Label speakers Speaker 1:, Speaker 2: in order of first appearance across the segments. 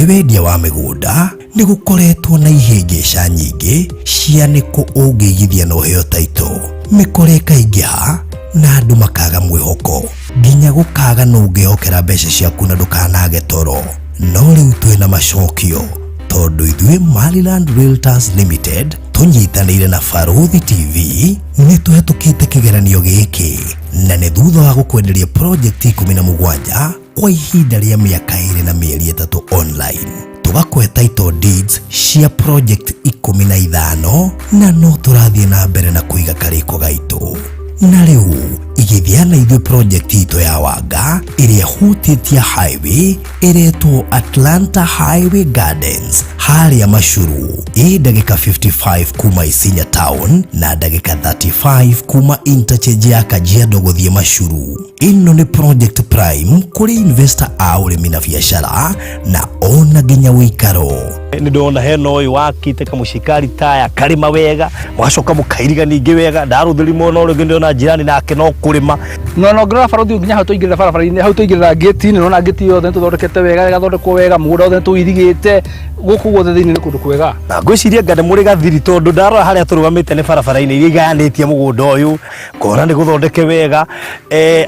Speaker 1: Kũrĩ wendia wa mĩgũnda nĩ gũkoretwo na ihĩngĩca nyingĩ cia nĩkũ ũngĩigithia na ũheo title. Mĩkora ĩkaingĩha na andũ makaga mwĩhoko nginya gũkaga nũ ũngĩhokera mbeca ciaku na ndũkanage toro. No rĩu twĩna macokio tondũ ithuĩ Maryland Realtors Limited tũnyitanĩire na Barũthi TV nĩ tũhetũkĩte kĩgeranio gĩkĩ na nĩ thutha wa gũkwenderia project 17 kwa ihinda rĩa mĩaka 2 na mĩeri 3 online, tũgakũhe title deeds cia project 15, na no tũrathiĩ na mbere na kũiga karĩko gaitũ. Na rĩu igithia na ithuĩ project itũ ya Wanga ĩrĩa hutĩtie highway ĩretwo Atlanta Highway Gardens harĩa Machuru, ĩ ndagĩka 55 kuma Isinya town na ndagĩka 35 kuma interchange ya Kajiado gũthiĩ Machuru. Ĩno nĩ project prime kũrĩ investor a ũrĩmi na biacara na ona nginya ũikaro.
Speaker 2: Nĩ ndona hena ũyũ wakĩte kamũcikari taya karĩma wega, mũgacoka mũkairiga ningĩ wega ndarũthĩri mwena ũrĩa ũngĩ, ndĩrona jirani nake no kũrĩma.
Speaker 3: No no ngĩrora barũthi nginya hau tũingĩrĩra barabara-inĩ, hau tũingĩrĩra ngĩti-inĩ, nona ngĩti yothe nĩtũthondekete wega, ĩgathondekwo wega, mũgũnda wothe nĩtũirigĩte, gũkũ guothe thĩinĩ nĩ kũndũ kwega.
Speaker 2: Na ngwĩciria nga nĩ mũrĩ gathiri, tondũ ndarora harĩa tũrũgamĩte nĩ barabara-inĩ iria igayanĩtie mũgũnda ũyũ, ngona nĩ gũthondeke wega.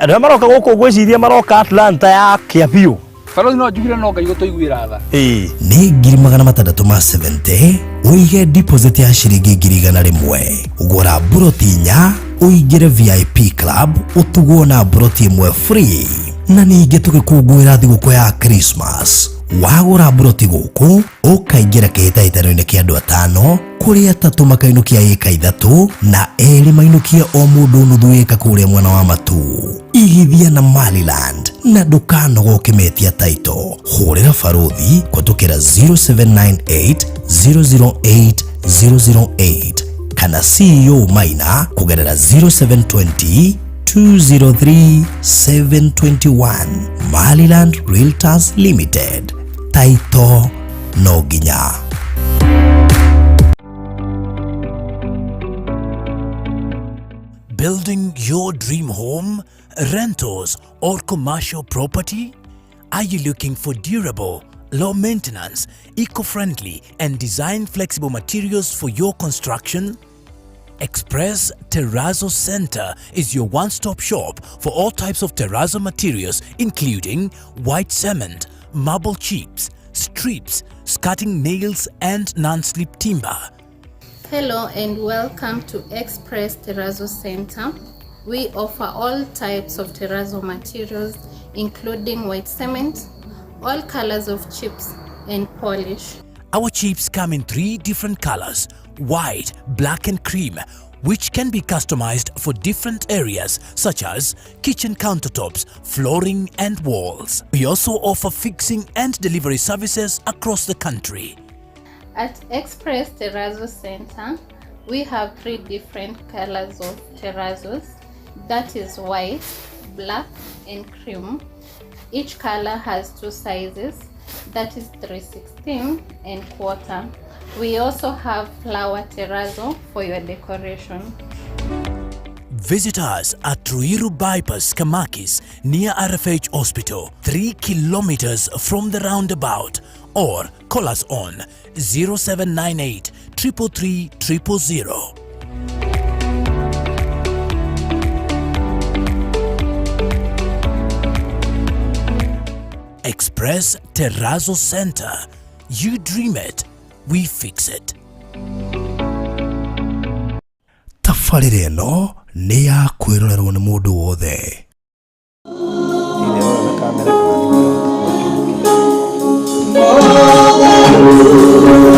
Speaker 2: Andũ arĩa maroka gũkũ ngwĩciria maroka Atlanta ya kĩa biũ.
Speaker 3: Barũthi, no njugire no Ngai gũtũiguĩra tha.
Speaker 1: Nĩ 670,000, ũige deposit ya ciringi 100,000, gũra mburoti 4, ũingĩre VIP club, ũtugwo na mburoti 1 free. Na ningĩ tũgĩkũngũĩra thigũkũ ya Christmas, wagũra mburoti gũkũ ũkaingĩra kĩhĩtahĩtano-inĩ kĩa andũ atano, kũrĩ atatũ makainũkia ĩka 3 na erĩ mainũkie o mũndũ nuthu ĩka kũrĩa mwena wa Matu. Igithia na Maryland na ndũkanoga ũkĩmetia title. Hũrĩra barũthi kũtũkĩra 0798 008 008 kana CEO Maina kũgerera 0720 203 721. Maryland Realtors Limited, title no nginya.
Speaker 4: Building your dream home, rentals, or commercial property? Are you looking for durable, low maintenance, eco friendly, and design flexible materials for your construction? Express Terrazzo Center is your one stop shop for all types of terrazzo materials, including white cement, marble chips, strips, skirting nails, and non slip timber.
Speaker 5: Hello and welcome to Express Terrazzo Center. We offer all types of terrazzo materials, including white cement, all colors of chips, and polish.
Speaker 4: Our chips come in three different colors: white, black, and cream, which can be customized for different areas such as kitchen countertops, flooring, and walls. We also offer fixing and delivery services across the country.
Speaker 5: At Express Terrazzo Center, we have three different colors of terrazzos, that is white, black, and cream. Each color has two sizes, that is 316 and quarter. We also have flower terrazzo for your decoration.
Speaker 4: Visit us at Ruiru Bypass, Kamakis, near RFH Hospital, 3 kilometers from the roundabout, or call us on 0798 333 000. Express Terrazzo Center. You dream it, we fix it.
Speaker 1: Tabarĩra ĩno nĩ ya kwĩrorerwo nĩ mũndũ wothe.
Speaker 6: Thĩinĩ ũyũ na kamera kana thimũ ĩrahota kuoya kĩndũ kĩngĩ.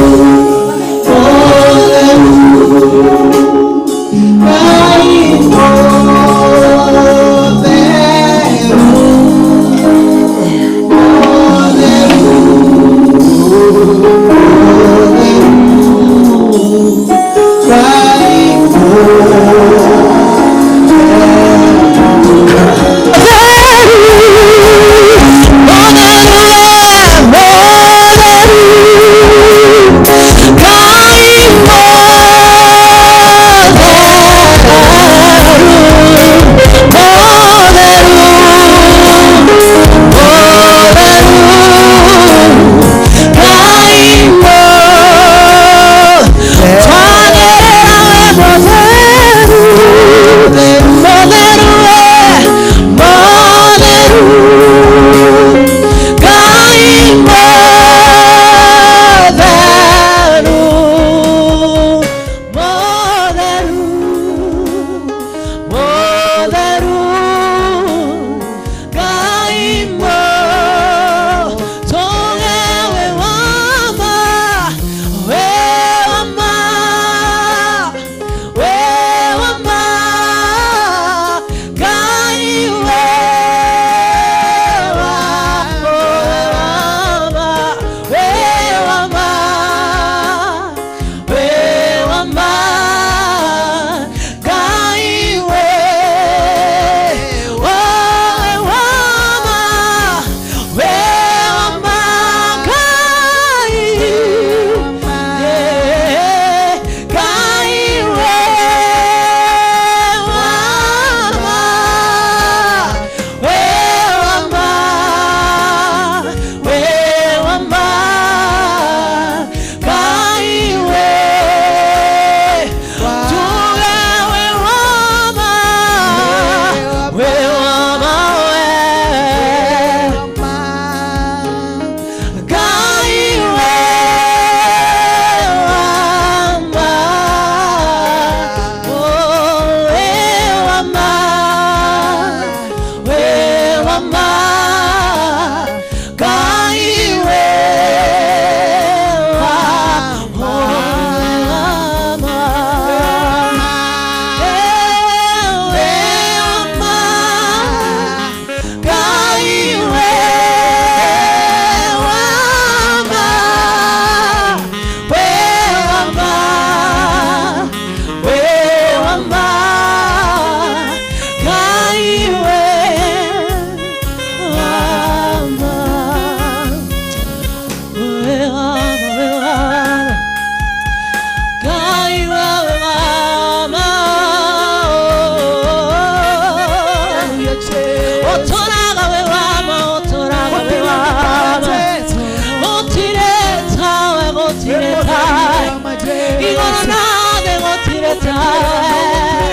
Speaker 7: tawe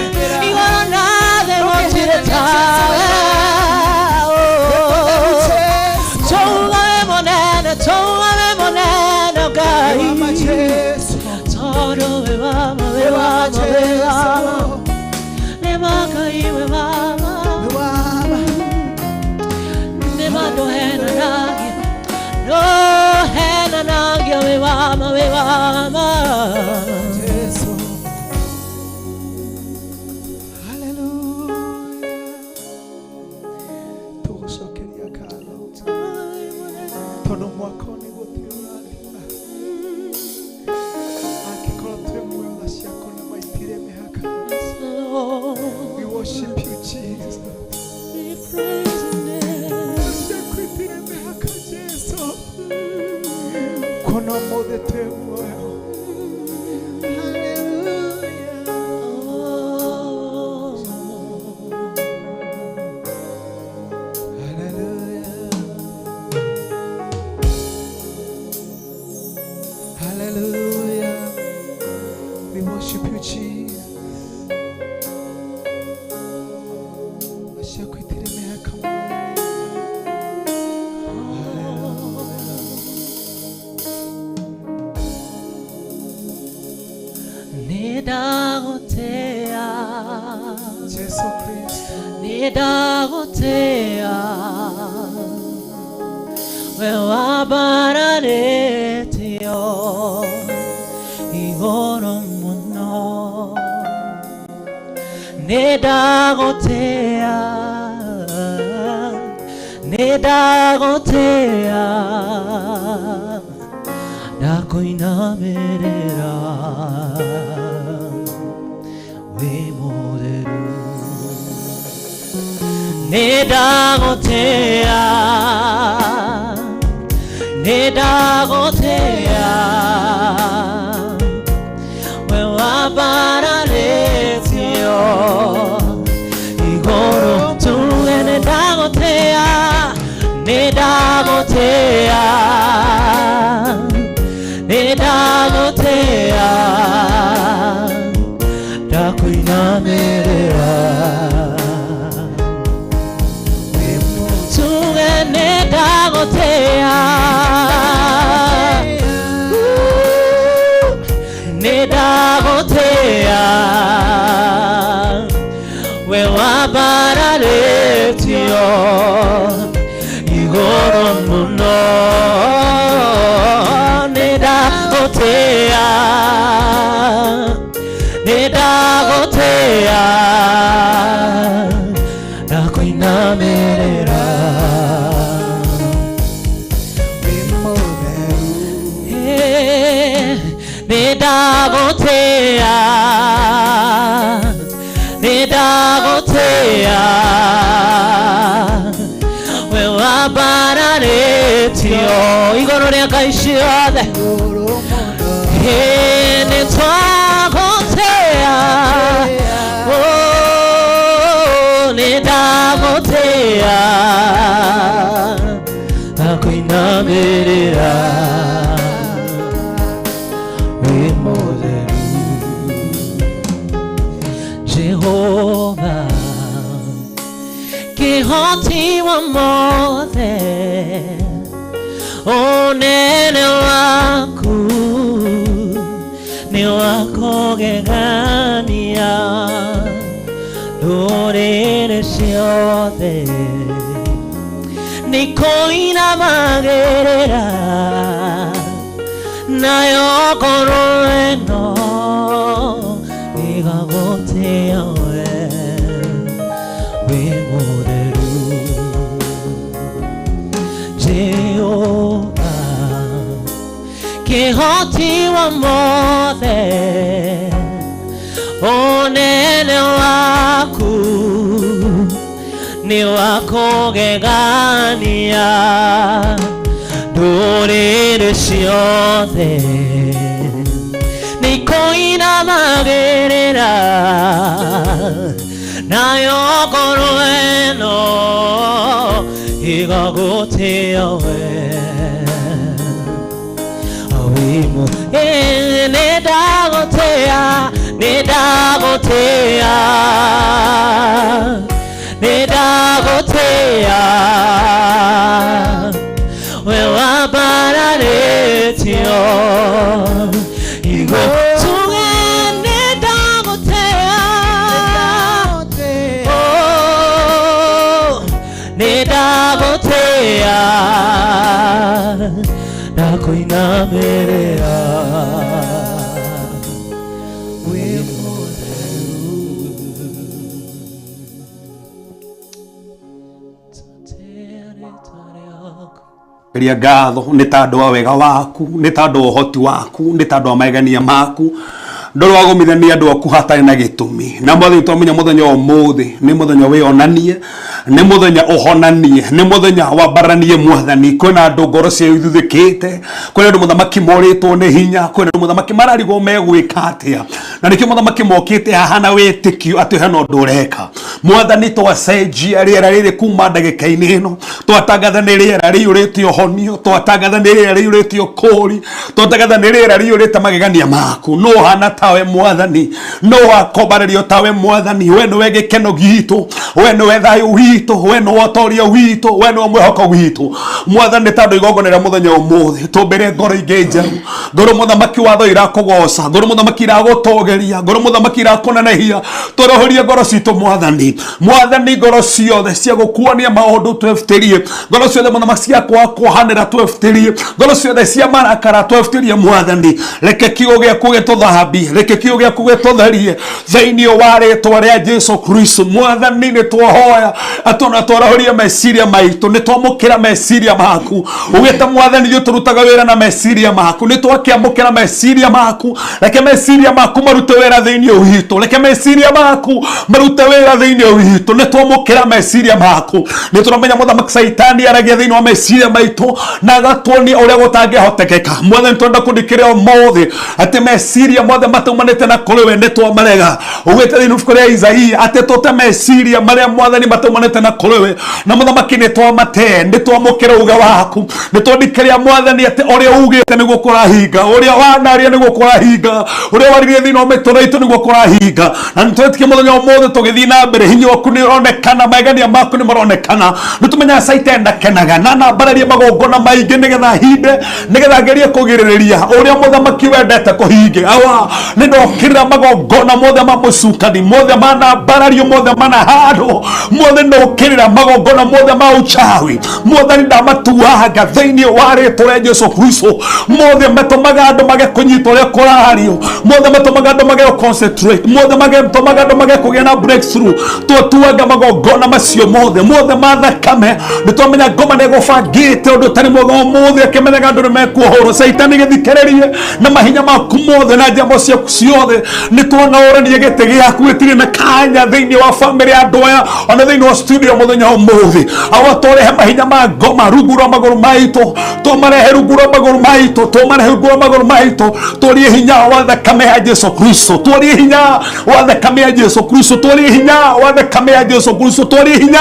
Speaker 7: Igũrũ na thĩ gũtirĩ tawe Tũuga wĩ mũnene, tũuga wĩ mũnene Ngai Tondũ wĩ wama, wĩ wama, wĩ wama Nĩ ma Ngai wĩ wama Nĩ ma ndũhenanagia Ndũhenanagia wĩ wama, wĩ wama
Speaker 8: Tũgũcokeria ngatho tondũ mwaka ũyũ nĩguo twĩũrathima angĩkorwo twĩ muoyo tha ciaku nĩ maitire mĩhaka. We worship you, Jesus. Tha ciaku itirĩ mĩhaka, Jesu, kuona ũmũthĩ twĩ muoyo. Hallelujah. Hallelujah. We worship you, Jesus. Ciaku itirĩ mĩhaka.
Speaker 7: Nĩndagũtĩa
Speaker 8: Jesu Kristo.
Speaker 7: Nĩndagũtĩa we wambararĩtio igũrũ mũno Nĩndagũtĩa Nĩndagũtĩa ndakũinamĩrĩra wĩ mũtheru Nĩndagũtĩa Nĩndagũtĩa we wambararĩtio igũrũ tuge nĩndagũtĩa Nĩndagũtĩa Nĩndagũtĩa ndakũinamĩrĩra tuge nĩndagũtĩa Nĩndagũtĩa we wambararĩtio igũrũ mũno Nĩndagũtĩa Nĩndagũtĩa ndakũinamĩrĩra Nĩndagũtĩa Nĩndagũtĩa we wambararĩtio igũrũ rĩa ngai ciothe Nĩtwagũtĩa Oh, nĩndagũtĩa ndakũinamĩrĩra wĩ mũtheru Jehova kĩhoti wa mothe ũnene waku nĩ wa kũgegania ndũrĩrĩ ciothe nĩ kũinamagĩrĩra nayo ngoro ĩno ĩgagũtĩa we wĩ mũtheru Jehova kĩhoti wa mothe ũnene waku nĩ wa kũgegania ndũrĩrĩ ciothe nĩ kũinamagĩrĩra nayo ngoro ĩno ĩgagũtĩa we wĩ nĩndagũtĩa Nĩndagũtĩĩa, nĩndagũtĩĩa, we wambararĩtio igũrũ. Tuge nĩndagũtĩĩa, oh, nĩndagũtĩĩa na kũinamĩrĩra wĩ mũtheru. Tũtĩe rĩĩtwa rĩaku.
Speaker 9: Ria ngatho nĩ tondũ wa wega waku, nĩ tondũ wa ũhoti waku, nĩ tondũ wa magegania maku. Ndũrĩ wagũmithania andũ aku hatarĩ na gĩtũmi. Na Mwathani twamenya mũthenya wa ũmũthĩ nĩ mũthenya wĩonanie, nĩ mũthenya ũhonanie, nĩ mũthenya wambaranie Mwathani. Kwĩna andũ ngoro ciao ithuthĩkĩte, kwĩna andũ mũthamaki morĩtwo nĩ hinya, kwĩna andũ mũthamaki mararigwo megwĩka atĩa. Na nĩkĩo mũthamaki mokĩte haha na wĩtĩkio atĩ hena ũndũ ũreka. Mwathani twacenjia rĩera rĩrĩ kuma ndagĩka-inĩ ĩno, twatangatha nĩ rĩera rĩiyũrĩte ũhonio, twatangatha nĩ rĩera rĩiyũrĩte ũkũũri, twatangatha nĩ rĩera rĩiyũrĩte magegania maku. Nũ ũhana tawe Mwathani? Nũ wakombarĩrio tawe Mwathani? We nĩwe gĩkeno gitũ, we nĩwe thayũ witũ, we nĩwe ũtoria witũ, we nĩwe mwĩhoko witũ. Mwathani nĩ tondũ igongona rĩa mũthenya ũmũthĩ tũmbĩre ngoro ingĩ njerũ, ngoro mũthamaki watho irakũgoca, ngoro mũthamaki iragũtũgĩria, ngoro mũthamaki irakũnenehia. Tũrohorie ngoro citũ Mwathani. Mwathani ngoro ciothe cia gũkuonia maũndũ twebutĩrie, ngoro ciothe mũthamaki cia kwaga kuohanĩra twebutĩrie, ngoro ciothe cia marakara twebutĩrie Mwathani. Reke kiugo gĩaku gĩtũthambie, reke kiugo gĩaku gĩtũtherie thĩinĩ wa rĩtwa rĩa Jesu Kristo. Mwathani nĩ twahoya atĩ ona twarahũria meciria maitũ, nĩ twamũkĩra meciria maku. Ugĩte Mwathani ithuĩ tũrutaga wĩra na meciria maku, nĩ twakĩamũkĩra meciria maku. Reke meciria maku marute wĩra thĩinĩ witũ, reke meciria maku marute wĩra thĩinĩ witũ. Nĩ twamũkĩra meciria maku, nĩ tũramenya mũthamaki Caitani aragia thĩinĩ wa meciria maitũ na agatuonia ũrĩa gũtangĩhotekeka. Mwathani twenda kũndikĩrĩa ũmũthĩ atĩ meciria mothe mataumanĩte na kũrĩ we nĩ twamarega. Ugĩte thĩinĩ wa ibuku rĩa Isaia atĩ tũte meciria marĩa Mwathani mataumanĩte na kũrĩ we, na mũthamaki nĩ twamate, nĩ twamũkĩra uge waku, nĩ twandikĩrĩa Mwathani atĩ ũrĩa ugĩte nĩguo kũrahinga, ũrĩa wanaria nĩguo kũrahinga, ũrĩa waririe thĩinĩ wa mĩtũrĩre itũ nĩguo kũrahinga. Na nĩ twetĩkia mũthenya ũmũthĩ tũgĩthiĩ na mbere, hinya waku nĩ ũronekana, magegania maku nĩ maronekana. Nĩ tũmenyaga Caitani ndakenaga na anambararia magongona maingĩ nĩgetha ahinde, nĩgetha agerie kũgirĩrĩria ũrĩa mũthamaki wendete kũhinge. Awa, nĩ ndokĩrĩra magongona mothe ma mũcukani, mothe manambarario, mothe manahandwo, mothe ndokĩrĩra magongona mothe ma uchawi. Mwathani ndamatuanga thĩinĩ wa rĩtwa rĩa Jesu Kristo. Mothe matũmaga andũ mage kũnyita ũrĩa kũrario, mothe matũmaga andũ mage concentrate, mothe matũmaga andũ mage kũgĩa na breakthrough. Twatuanga magongona macio mothe, mothe ma thakame. Nĩ twamenya ngoma nĩ ĩgũbangĩte ũndũ ũtarĩ mwega ũmũthĩ, akĩmenyaga andũ nĩ mekuohorwo. Caitani gĩthikĩrĩrie na mahinya maku mothe na njambo ciaku ciothe. Nĩ twang'aũrania gĩtĩ gĩaku gĩtirĩ na kanya thĩinĩ wa bamĩrĩ ya andũ aya, ona thĩinĩ wa studio mũthenya ũmũthĩ. Awa, tũrehe mahinya ma ngoma rungu rwa magũrũ maitũ, tũmarehe rungu rwa magũrũ maitũ, tũmarehe rungu rwa magũrũ maitũ. Tũrie hinya wa thakame ya Jesu Kristo, tũrie hinya wa thakame ya Jesu Kristo, tũrie hinya wa thakame ya Jesu Kristo, tũrie hinya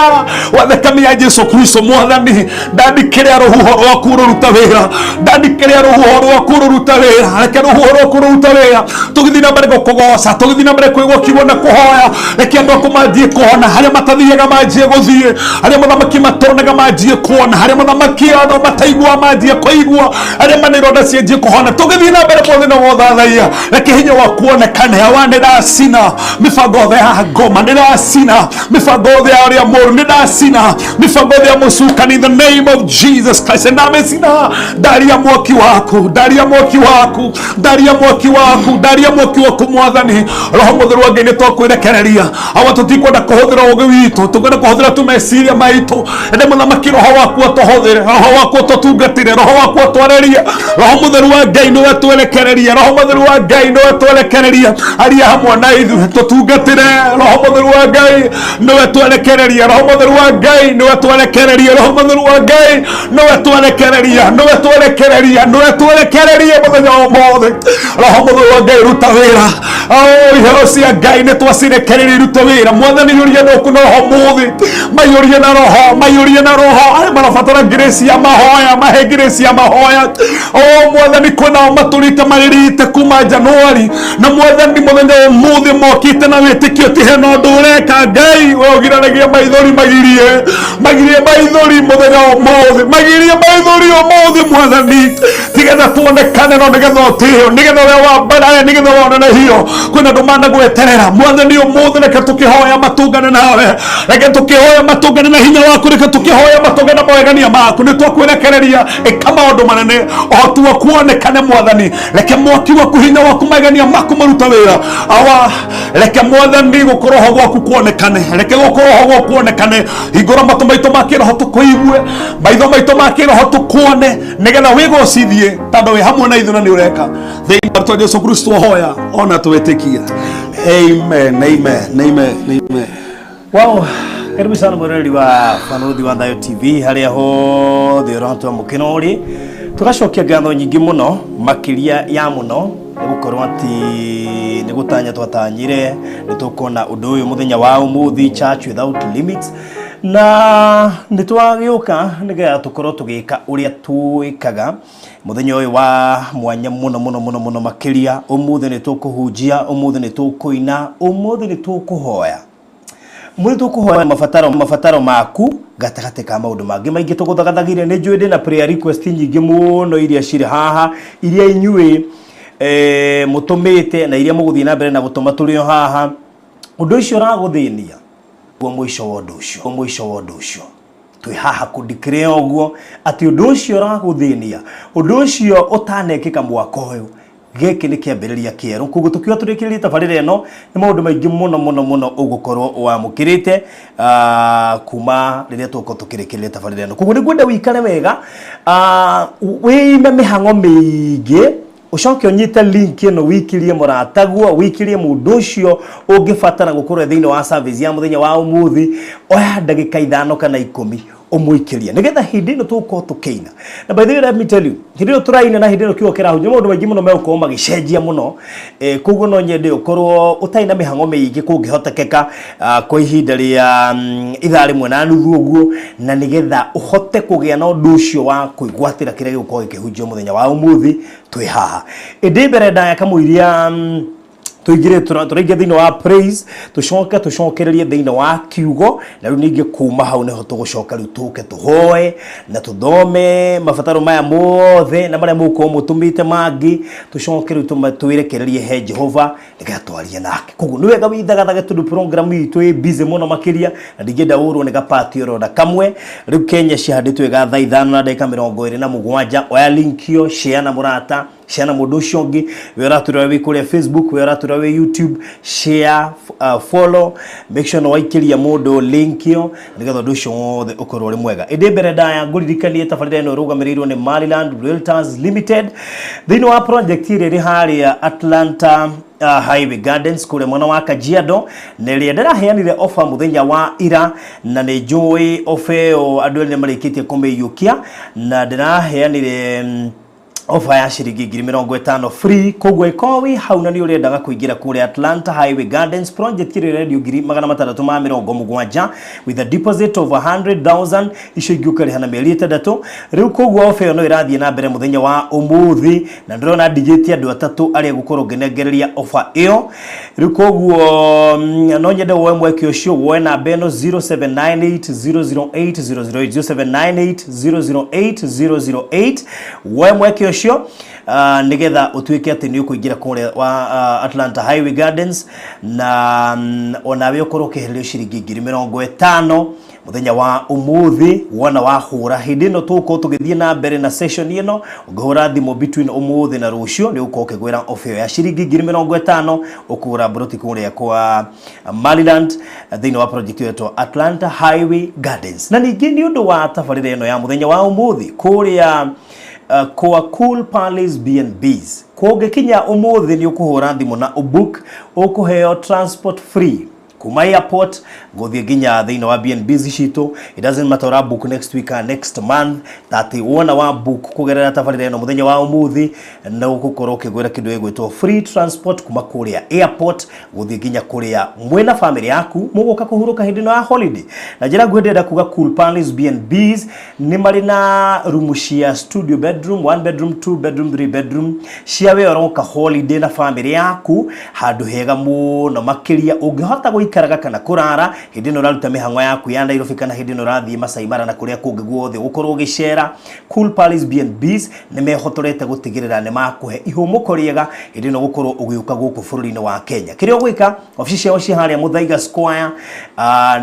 Speaker 9: wa thakame ya Jesu Kristo. Mwathani ndandikĩrĩa rũhuho rwaku rũruta wĩra, ndandikĩrĩa rũhuho rwaku rũruta wĩra, reke rũhuho rwaku rũruta wĩra. Tũgĩthiĩ na mbere gũkũgoca, tũgĩthiĩ na mbere kũigua kiugo na kũhoya, reke andũ aku manjie kuona, harĩa matathiaga manjie gũthiĩ, harĩa mũthamaki matonaga manjie kuona, harĩa mũthamaki andũ mataigua manjie kũigua, arĩa marĩ ironda cianjie kũhona. Tũgĩthiĩ na mbere mothe na gũthathaiya, reke hinya waku wonekane. Awa, nĩ ndacina mĩbango yothe ya ngoma, nĩ ndacina mĩbango yothe ya ũrĩa mũũru, nĩ ndacina mĩbango yothe ya mũcukani in the name of Jesus Christ. Ndamĩcina, ndaria mwaki waku, ndaria mwaki waku, ndaria mwaki waku, ndaria mwaki waku Mwathani. Roho Mũtheru wa Ngai nĩ twakwĩrekereria. Awa, tũtikwenda kũhũthĩra ũũgĩ witũ, tũkwenda kũhũthĩra tu meciria maitũ. Ĩndĩ mũthamaki, roho waku atũhũthĩre, roho waku atũtungatĩre, roho waku atwarĩrie. Roho Mũtheru wa Ngai nĩwe twerekereria, Roho Mũtheru wa Ngai nĩwe twerekereria, aria hamwe na ithuĩ, tũtungatĩre. Roho Mũtheru wa Ngai nĩwe twerekereria, Roho Mũtheru wa Ngai nĩwe twerekereria, Roho Mũtheru wa Ngai nĩwe twerekereria, nĩwe twerekereria, nĩwe twerekereria mũthenya wa ũmũthĩ. Roho Mũtheru wa Ngai ruta wĩra, Oh, iheo cia Ngai nĩ twacirekereria irute wĩra. Mwathani iyũria andũ aku na roho mũthĩ, maiyũrie na roho, maiyũrie na roho. Arĩa marabatara grace ya mahoya, mahe grace ya mahoya. Oh, Mwathani kwĩnao matũrĩte marĩrĩte kuma Januari, na Mwathani mũthenya wa ũmũthĩ mokĩte na wĩtĩkio ti hena ũndũ ũreka. Ngai we ũgiranagia maithori, magirie, magirie maithori mũthenya wa ũmũthĩ, magirie maithori ũmũthĩ Mwathani, tigetha tuonekane no nigetha ũtĩo, nigetha ũrĩa wambarare, nigetha wonanehio. Kwĩna andũ managweterera Mwathani ũmũthĩ, reke tũkĩhoya matũngane nawe, reke tũkĩhoya matũngane na hinya waku, reke tũkĩhoya matũngane na mawegania maku. Nĩ twakwĩrekereria, ĩka maũndũ manene, ũhoti waku wonekane Mwathani. Reke mwaki waku, hinya waku, magenia maku maruta wĩra. Awa, reke Mwathani gũkorwo ho gwaku kuonekane, reke gũkorwo ho gwaku kuonekane. Hingũra matũ maitũ ma kĩroho tũkũigue, maitho maitũ ma kĩroho tũkuone, nĩgetha wĩgocithie tondũ wĩ hamwe na ithuĩ na nĩ ũreka. Thĩinĩ wa rĩtwa Jesu Kristo hoya ona twĩtĩkia. Amen, amen, amen, amen.
Speaker 2: Wow, karibu sana mwĩroreri wa Banuthi wa Thayo TV harĩa hothe ũratwamũkĩra ũrĩ. Tũgacokia ngatho nyingĩ mũno makĩria ya mũno nĩ gũkorwo atĩ nĩ gũtanya twatanyire nĩ tũkona ũndũ ũyũ mũthenya wa ũmũthĩ, Church Without Limits, na nĩ twagĩũka nĩgetha tũkorwo tũgĩka ũrĩa twĩkaga mũthenya ũyũ wa mwanya mũno mũno mũno mũno makĩria. Ũmũthĩ nĩ tũkũhunjia, ũmũthĩ nĩ tũkũina, ũmũthĩ nĩ tũkũhoya, mũthĩ tũkũhoya mabataro maku gatagatĩ ka maũndũ mangĩ maingĩ tũgũthagathagire. Nĩ njũĩ ndĩna prayer request nyingĩ mũno iria cirĩ haha, iria inyuĩ mũtũmĩte na iria mũgũthiĩ na mbere na gũtũma tũrĩ o haha. Ũndũ ũcio ũragũthĩnia guo mũico wa ũndũ ũcio, mũico wa ũndũ ũcio twĩ haha kũndikĩrĩa ũguo atĩ ũndũ ũcio ũragũthĩnia, ũndũ ũcio ũtanekĩka mwaka ũyũ, gĩkĩ nĩ kĩambĩrĩria kĩerũ. Koguo tũkiuga tũrĩkĩrĩrie tabarĩra ĩno, nĩ maũndũ maingĩ mũno mũno mũno ũgũkorwo wamũkĩrĩte kuma rĩrĩa tũgũkorwo tũkĩrĩkĩrĩria tabarĩra ĩno. Koguo nĩ ngwenda wĩikare wega, wĩime mĩhang'o mĩingĩ, ũcoke ũnyite link ĩno, wĩikĩrie mũrataguo, wĩikĩrie mũndũ ũcio ũngĩbatara gũkorwo thĩinĩ wa service ya mũthenya wa ũmũthĩ. Oya ndagĩka 5 kana 10 ũmũikĩrie, nĩgetha hĩndĩ ĩno tũgũkorwo tũkĩina. Na by the way, let me tell you, hĩndĩ ĩno tũraina na hĩndĩ ĩno kiugo kĩrahunjio, maũndũ maingĩ mũno megũkorwo magĩcenjia mũno. Koguo no nyende ũkorwo ũtarĩ na mĩhang'o mĩingĩ kũngĩhotekeka, kwa ihinda rĩa ithaa 1.5 ũguo, na nĩgetha ũhote kũgĩa na ũndũ ũcio wa kwĩgwatĩra kĩrĩa gĩgũkorwo gĩkĩhunjio mũthenya wa ũmũthĩ twĩ haha. Ĩndĩ mbere ndaya kamũiria tũingĩre, tũraingĩra thĩinĩ wa praise, tũcoke tũcokererie thĩinĩ wa kiugo, na rĩu ningĩ kuma hau nĩho tũgũcoka rĩu tũke tũhoe na tũthome mabataro maya mothe na marĩa mũgũkorwo mũtũmĩte mangĩ, tũcoke rĩu twĩrekererie he Jehova nĩgetha twarie nake. Koguo nĩ wega wĩthagathage tondũ program itũ ĩ busy mũno makĩria, na ndingĩenda ũrwo nĩ gapati oro na kamwe. Rĩu Kenya cihandĩtwo wega thaa 5:27. Oya link ĩyo, share na mũrata, share na mũndũ ũcio ũngĩ. We ũratũrora wĩ kũrĩa Facebook, we ũratũrora wĩ YouTube, share, follow, make sure nĩ waikĩria mũndũ link ĩyo nĩgetha ũndũ ũcio wothe ũkorwo ũrĩ mwega. Ĩndĩ mbere ndaya ngũririkanie tabarĩra ĩno ĩrũgamĩrĩirwo nĩ Maryland Realtors Limited thĩinĩ wa project ĩrĩa ĩrĩ harĩa Atlanta Highway Gardens kũrĩa mwena wa Kajiado, na ĩrĩa ndĩraheanire offer mũthenya wa ira, na nĩ njũĩ offer ĩyo andũ erĩ nĩ marĩkĩtie kũmĩiyũkia, na ndĩraheanire ofa ya ciringi 50,000 free. Koguo ĩkorwo wĩ hau na nĩ ũrendaga kũingĩra kũrĩa Atlanta Highway Gardens project ĩrĩa ĩrendio 670,000 with a deposit of 100,000, icio ingĩ ũkarĩha na mĩeri 6. Rĩu koguo ofa ĩyo no ĩrathiĩ na mbere mũthenya wa ũmũthĩ, na ndĩrona ndigĩtie andũ atatũ arĩa ngũkorwo ngĩnengereria ofa ĩyo rĩu. Koguo no nyende woe mweke ũcio, woe namba ĩno 0798 008 008, 0798 008 008, woe mweke ũcio nĩgetha ũtuĩke atĩ nĩ ũkũingĩra kũrĩa wa Atlanta Highway Gardens, na onawe ũkorwo ũkĩhererio ciringi 50,000 mũthenya wa ũmũthĩ wona wahũra. Hĩndĩ ĩno tũgũkorwo tũgĩthiĩ na mbere na session ĩno, ũngĩhũra thimũ between ũmũthĩ na rũciũ, nĩ ũgũkorwo ũkĩgwĩra offer ĩyo ya ciringi 50,000 ũkũgũra mburoti kũrĩa kwa Maryland thĩinĩ wa project ĩyo ĩtwo Atlanta Highway Gardens. Na ningĩ nĩ ũndũ wa tabarĩra ĩno ya mũthenya wa ũmũthĩ kũrĩa kwa Cool Palace B&Bs, kũngĩkinya ũmũthĩ nĩ ũkũhũra thimũ na ũbook, ũkũheo transport free. Kuma airport gũthiĩ nginya thĩinĩ wa B&Bs citũ. It doesn't matter ũra book next week kana next month, atĩ wona wa book kũgerera tabarĩra ĩno mũthenya wa ũmũthĩ, no ũgũkorwo ũkĩgwĩra kĩndũ gĩgwĩtwo free transport kuma kũrĩa airport gũthiĩ nginya kũrĩa mwĩna family yaku mũgũka kũhurũka hĩndĩ ĩno ya holiday. Na njĩra nguhĩ ndĩrenda kuga Cool Palace B&Bs nĩ marĩ na rumu cia studio bedroom, one bedroom, two bedroom, three bedroom cia we ũroka holiday na family yaku, handũ hega mũno makĩria ũngĩhota gũikaraga kana kũrara hĩndĩ ĩno ũraruta mĩhang'o yaku ya Nairobi, kana hĩndĩ ĩno ũrathiĩ Masai Mara na kũrĩa kũngĩ guothe ũgũkorwo ũgĩcera. Cool Palace B&Bs nĩ mehotorete gũtigĩrĩra nĩ makũhe ihũmũko rĩega hĩndĩ ĩno gũkorwo ũgĩũka gũkũ bũrũri-inĩ wa Kenya. Kĩrĩa ũgwĩka, obici ciao ci harĩa Muthaiga Square.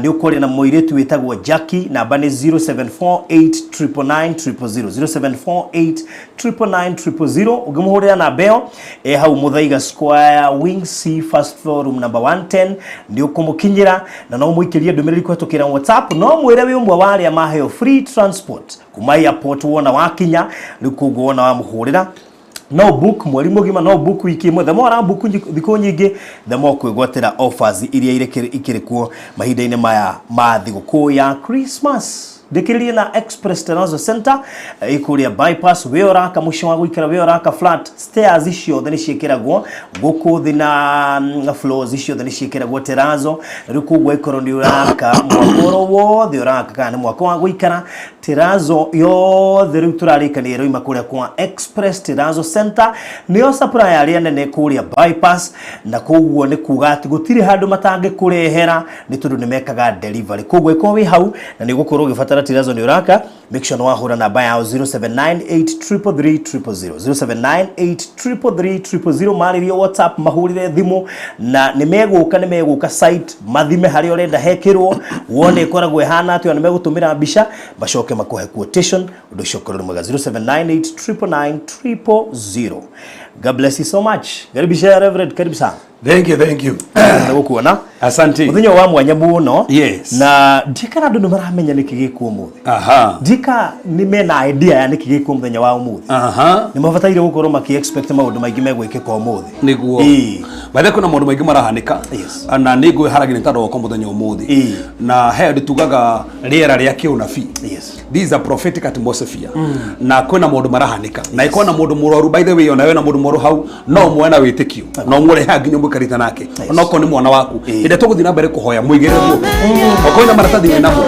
Speaker 2: Nĩ ũkwaria na mũirĩtu wĩtagwo Jackie, namba nĩ 0748999000, 0748999000. Ũngĩmũhũrĩra namba ĩyo, ĩ hau Muthaiga Square, Wing C, first floor, room number 110, nĩ ũkũmũkinyĩra. Na no mũikĩrie ndũmĩrĩri kũhetũkĩra WhatsApp, no mwĩre wĩ ũmwe wa arĩa maheo free transport kuma airport wona wakinya. Rĩu koguo wona wamũhũrĩra, no book mweri mũgima, no book wiki ĩmwe, the more ara book thikũ nyingĩ, the more kwĩgwatĩra offers iria ikĩrĩ kuo mahinda-inĩ maya ma thigũkũ ya Christmas. Ndĩkĩrĩrie na Express Terrazzo Center ĩkũrĩa bypass. Wĩ ũraka mũciĩ wa gũikara, wĩ ũraka flat, stairs ciothe nĩ ciĩkĩragwo gũkũ thĩ na floors ciothe nĩ ciĩkĩragwo terrazzo. Rĩu koguo ĩkorwo nĩ ũraka mwako oro wothe ũraka kana nĩ mwako wa gũikara, terrazzo yothe rĩu tũrarĩkania ĩroima kũrĩa kwa Express Terrazzo Center, nĩo supplier arĩa nene kũrĩa bypass. Na koguo nĩ kuga atĩ gũtirĩ handũ matangĩkũrehera, nĩ tondũ nĩ mekaga delivery. Koguo ĩkorwo wĩ hau na nĩ ũgũkorwo ũgĩbatara terrazzo nĩ ũraka, make sure nĩ wahũra namba yao 0798333000, 0798333000. Marĩrie WhatsApp, mahũrĩre thimũ, na nĩ megũka, nĩ megũka site mathime harĩa ũrenda hekĩrwo, wone ĩkoragwo ĩhana atĩa. Nĩ megũtũmĩra mbica, macoke makũhe quotation. Ũndũ ũcio ũkorwo nĩ mwega. 0798999000. God bless you so much. Karibu sana, Reverend, karibu sana.
Speaker 9: Thank you, thank you.
Speaker 2: Na gũkuona.
Speaker 9: Asante.
Speaker 2: Mũthenya wa mwanya mũno.
Speaker 9: Yes.
Speaker 2: Na ndikana andũ nĩ maramenya nĩkĩ gĩkuo ũmũthĩ. Ndika nĩ mena idea ya nĩkĩ gĩkuo mũthenya wa ũmũthĩ. Nĩ mabataire gũkorwo maki expect maũndũ maingĩ megwĩkĩka ũmũthĩ.
Speaker 9: Nĩguo. By the way, kwĩna maũndũ maingĩ marahanĩka. Na nĩ ngwĩharagia nĩ tondũ wakwa mũthenya ũmũthĩ. Na he andũ tugaga rĩera rĩa kĩũnabii. This is a prophetic atmosphere. Na kwĩna maũndũ marahanĩka. Na ĩkorwo na mũndũ mũrwaru, by the way, ona wena mũndũ mũrwaru hau, no muoe na wĩtĩkio. No mũrehe nginya mũikarĩte nake. Ona okorwo nĩ mwana waku. Hĩndĩ ĩrĩa tũgũthiĩ na mbere kũhoya, mũigĩrĩre guoko. Okorwo na maratathi wĩ namo.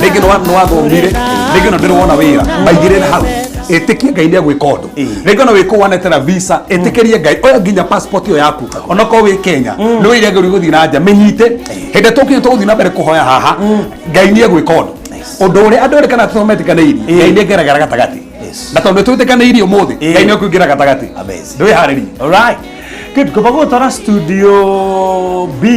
Speaker 9: Rĩngĩ nĩ wathomire, rĩngĩ ona ndũrĩ wona wĩra, maigĩrĩre hau. Ĩtĩkie Ngai nĩ egwĩka ũndũ. Rĩngĩ ona wĩ kũu wanetera visa, ĩtĩkĩrie Ngai, oya nginya passport ĩyo yaku. Ona okorwo wĩ Kenya, nĩ wĩire ngũri gũthiĩ na nja, mĩnyite. Hĩndĩ ĩrĩa tũkinya tũgũthiĩ na mbere kũhoya haha, Ngai nĩ egwĩka ũndũ. Ũndũ ũrĩa andũ erĩ kana atatũ metĩkanĩirie, Ngai nĩ ageragera gatagatĩ. Na tondũ nĩ twĩtĩkanĩirie ũmũthĩ, Ngai nĩ ekũingĩra gatagatĩ.
Speaker 2: Amazing.
Speaker 9: Ndwĩharĩrie.
Speaker 2: Alright. Good. Ngomba gũgũtwara studio B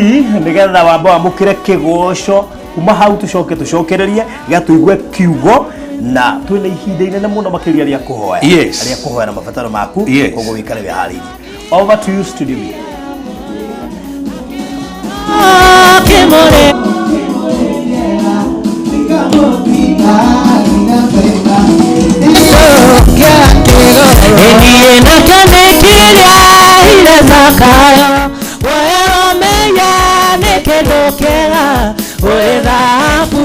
Speaker 2: nĩgetha wambe wamũkĩre kĩgoco, kuma hau tũcoke tũcokererie nĩgetha tũigue kiugo, na twĩna ihinda inene mũno makĩria rĩa kũhoya. Rĩa kũhoya na mabataro maku. Koguo wĩikare wĩharĩirie. Over to you, studio B.
Speaker 7: Kimore. Eniĩ nakĩo nĩ kĩrĩa ire Zakayo, weromenya nĩ kĩndũ kĩega kũrĩ thahabu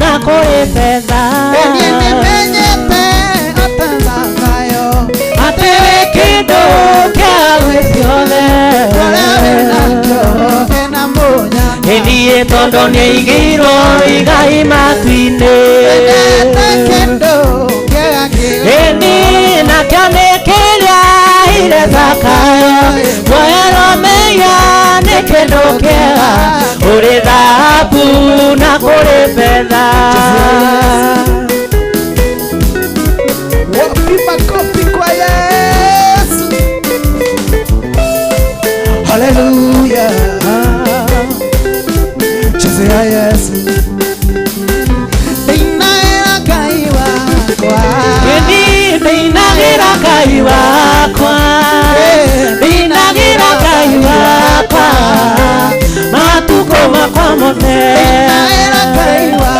Speaker 7: na kũrĩ betha.
Speaker 8: Niĩ nĩmenyete atĩ
Speaker 7: Atĩ wĩ kĩndũ kĩa gwĩ ciothe.
Speaker 8: Ũrĩa wĩnakĩo ena mũnyaka.
Speaker 7: Ĩniĩ tondũ nĩaigĩirwo igai matu-inĩ.
Speaker 8: Endete kĩndũ kĩega kĩega.
Speaker 7: Ĩni nakĩo nĩ kĩrĩa ire Zakayo, weromenya nĩ kĩndũ kĩega kũrĩ thahabu na kũrĩ betha.
Speaker 8: Wapi makofi kwa Yesu? Haleluya. Chezea Yesu. Ndinaĩra Ngai wakwa.
Speaker 7: Ĩni ndinagĩra Ngai wakwa, ndinagĩra Ngai wakwa matukũ makwa mothe.
Speaker 8: Ndinaĩra Ngai wakwa.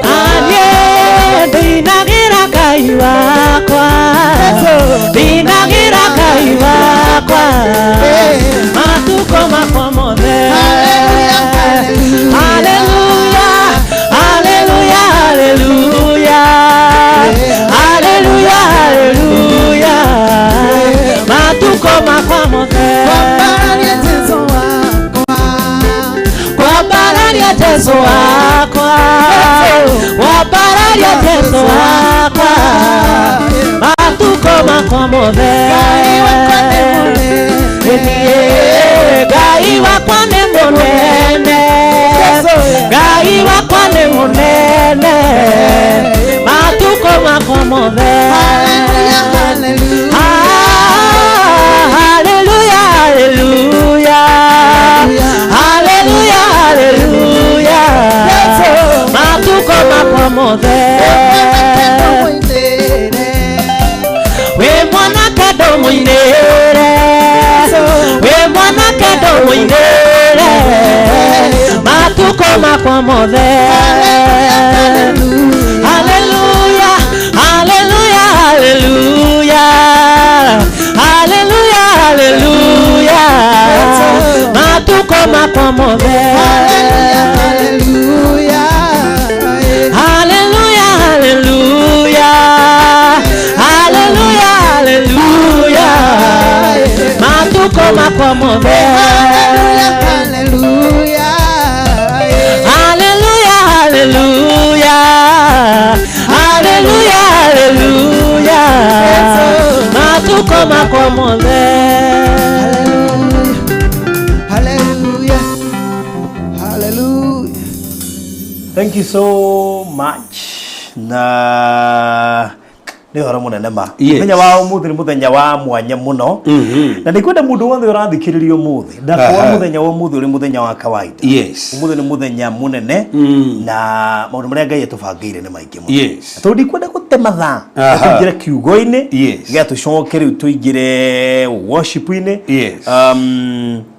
Speaker 7: Naniĩ ndinagĩra Ngai wakwa, ndinagĩra Ngai wakwa matukũ makwa mothe.
Speaker 8: Haleluya, haleluya.
Speaker 7: makwa mothe.
Speaker 8: Kwambararia Jesu wakwa.
Speaker 7: Kwambararia Jesu wakwa. Kwambararia Jesu wakwa. Matuko makwa mothe.
Speaker 8: Ngai wakwa nĩ mũnene.
Speaker 7: Ngai wakwa nĩ mũnene. Ngai wakwa nĩ mũnene. Matuko makwa mothe.
Speaker 8: Hallelujah, hallelujah.
Speaker 7: Hallelujah, hallelujah. Hallelujah, hallelujah. Matuko makwa mothe. Wĩ mwanake ndũmũinĩre. Wĩ mwanake ndũmũinĩre. Matuko makwa mothe. Hallelujah, hallelujah, hallelujah. Hallelujah, hallelujah. Matuko makwa mothe.
Speaker 8: Hallelujah.
Speaker 7: Hallelujah, hallelujah. Hallelujah, hallelujah. Matuko makwa mothe.
Speaker 8: Hallelujah.
Speaker 7: Hallelujah, hallelujah. Hallelujah, hallelujah. Matuko makwa mothe.
Speaker 8: Hallelujah. Hallelujah.
Speaker 2: Thank you so much. Na nĩ ũhoro mũnene ma.
Speaker 9: Yes.
Speaker 2: Mũthenya wa ũmũthĩ nĩ mũthenya wa mwanya mũno. Na nĩ kwenda mũndũ wothe ũrathikĩrĩria ũmũthĩ ndakorwo
Speaker 9: Aha.
Speaker 2: mũthenya wa ũmũthĩ ũrĩ mũthenya wa kawaida.
Speaker 9: Yes.
Speaker 2: Ũmũthĩ nĩ mũthenya mũnene na maũndũ marĩa Ngai atũbangĩire nĩ maingĩ mũno.
Speaker 9: Yes.
Speaker 2: Tondũ ndikwenda gũte mathaa
Speaker 9: Aha.
Speaker 2: tũingĩre kiugo-inĩ
Speaker 9: Yes.
Speaker 2: nĩgetha tũcoke rĩu tũingĩre worship-inĩ.
Speaker 9: Yes.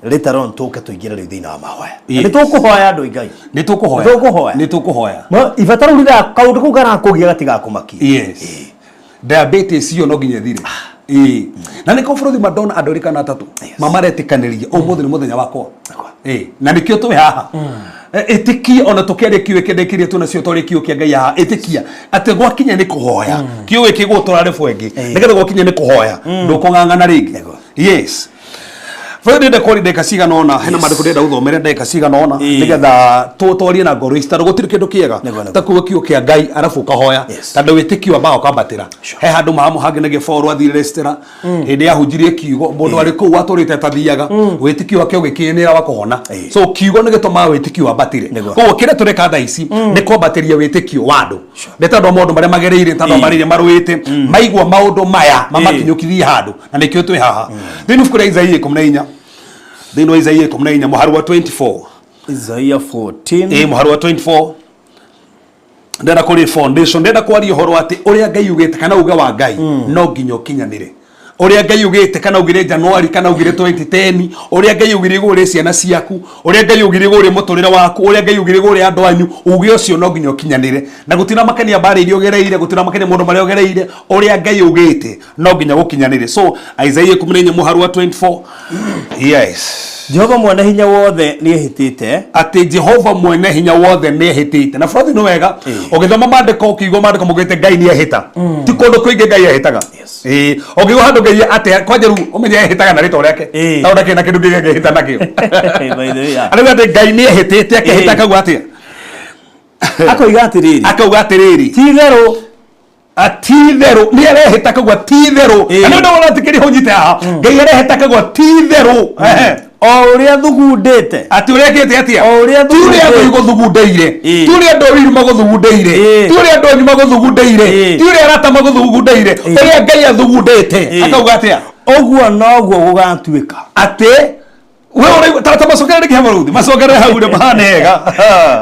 Speaker 2: Later on tũke tũingĩre rĩu thĩinĩ wa mahoya. Na
Speaker 9: Yes.
Speaker 2: nĩ tũkũhoya andũ a Ngai.
Speaker 9: Nĩ tũkũhoya.
Speaker 2: Nĩ tũkũhoya.
Speaker 9: Nĩ tũkũhoya.
Speaker 2: Ma ibata rĩu rĩra kaũndũ kau karakũgia gatigakũmakia.
Speaker 9: Yes. Diabetes iyo no nginya ĩthire. Ĩĩ. Na nĩkĩo bũrũri madona andũ erĩ kana atatũ mamaretĩkanĩria ũmũthĩ nĩ mũthenya wakwa. Ĩĩ. Na nĩkĩo twĩ haha. Ĩtĩkia ona tũkĩaria kiugo kĩrĩa kĩrĩa twĩnacio twarĩ kiugo kĩa Ngai haha ĩtĩkia atĩ gwakinya nĩ kũhoya kiugo gĩkĩ gũtũra rĩbũ ĩngĩ nĩgetha gwakinya nĩ kũhoya ndũkũng'ang'ana rĩngĩ. Yes. Bũrũri ndĩrenda kwaria ndagĩka cigana ũna hena maandĩko ndĩrenda gũthomera ndagĩka cigana ũna nĩgetha tũtwarie na ngoro ici tondũ gũtirĩ kĩndũ kĩega
Speaker 2: Nĩguo, nĩguo.
Speaker 9: ta kuga kiugo kĩa Ngai arabu ũkahoya
Speaker 2: Yes.
Speaker 9: tondũ wĩtĩkio wambaga ũkambatĩra he handũ mahamu hangĩ nĩgĩo Paul athire Lystra hĩndĩ yahunjirie kiugo mũndũ arĩ kũu watũrĩte atathiaga wĩtĩkio wake ũgĩkinyanĩra wa kũhona
Speaker 2: Ĩĩ.
Speaker 9: so kiugo nĩ gĩtũmaga wĩtĩkio wambatĩre
Speaker 2: Nĩguo.
Speaker 9: koguo kĩrĩa tũreka thaa ici nĩ kwambatĩria wĩtĩkio wa andũ nĩ tondũ wa maũndũ marĩa magereire tondũ wa marĩa marũĩte maigua maũndũ maya mamakinyũkithie handũ na nĩkĩo twĩ haha thĩinĩ ibuku rĩa Isaia 14 thĩinĩ wa Isaia 14 mũhari wa 24
Speaker 2: Isaiah 14.
Speaker 9: ĩ mũhari wa 24 ndĩrenda kũrĩ foundation ndĩrenda kwaria ũhoro atĩ ũrĩa Ngai ugĩte kana uge wa Ngai no nginya ũkinyanĩre ũrĩa Ngai ugĩte kana ugire January kana ugire 2010 ũrĩa Ngai ugire igũrũ rĩ ciana ciaku ũrĩa Ngai ugire igũrũ rĩ mũtũrĩre waku ũrĩa Ngai ugire igũrũ rĩ andũ anyu uge ũcio no nginya ũkinyanĩre na gũtirĩ makenia mbara iria ũgereire gũtirĩ makenia maũndũ marĩa ũgereire ũrĩa Ngai ugĩte no nginya gũkinyanĩre so Isaiah 14 mũhari wa 24 yes
Speaker 2: Jehova mwene hinya wothe nĩ ehĩtĩte
Speaker 9: atĩ Jehova mwene hinya wothe nĩ ehĩtĩte na bũrũri nĩ wega ũgĩthoma maandĩko ũkĩigua maandĩko maugĩte Ngai nĩ ehĩta ti kũndũ kũingĩ Ngai ehĩtaga ĩĩ ũngĩigua handũ Ngai atĩ kwanja rĩu ũmenye ehĩtaga na rĩtwa rĩake
Speaker 2: Ĩĩ.
Speaker 9: tondũ ndakĩrĩ na kĩndũ kĩngĩ angĩhĩta nakĩo
Speaker 2: By the way, yeah.
Speaker 9: arauga atĩ Ngai nĩ ehĩtĩte akehĩta akauga atĩa
Speaker 2: akoiga atĩrĩrĩ
Speaker 9: akauga atĩrĩrĩ
Speaker 2: ti-itherũ
Speaker 9: ti-itherũ nĩ arehĩta akauga ti-itherũ
Speaker 2: Ĩĩ.
Speaker 9: na nĩ ũndũ ũratĩkĩria ũnyite haha Ngai arehĩta akauga ti-itherũ Ehe.
Speaker 2: o ũrĩa thugundĩte
Speaker 9: atĩ ũrĩa ekĩte atĩa
Speaker 2: O ũrĩa
Speaker 9: ti ũrĩa andũ igũthugundĩire
Speaker 2: Ĩĩ.
Speaker 9: ti ũrĩa andũ awiru magũthugundĩire
Speaker 2: Ĩĩ.
Speaker 9: ti ũrĩa andũ anyu magũthugundĩire
Speaker 2: Ĩĩ.
Speaker 9: ti ũrĩa arata magũthugundĩire ũrĩa Ngai athugundĩte
Speaker 2: Ĩĩ.
Speaker 9: akauga atĩa
Speaker 2: ũguo noguo gũgatuĩka
Speaker 9: atĩ we ũraigua ta macokerere rĩngĩ hamwe macokerere hau rĩ mahane wega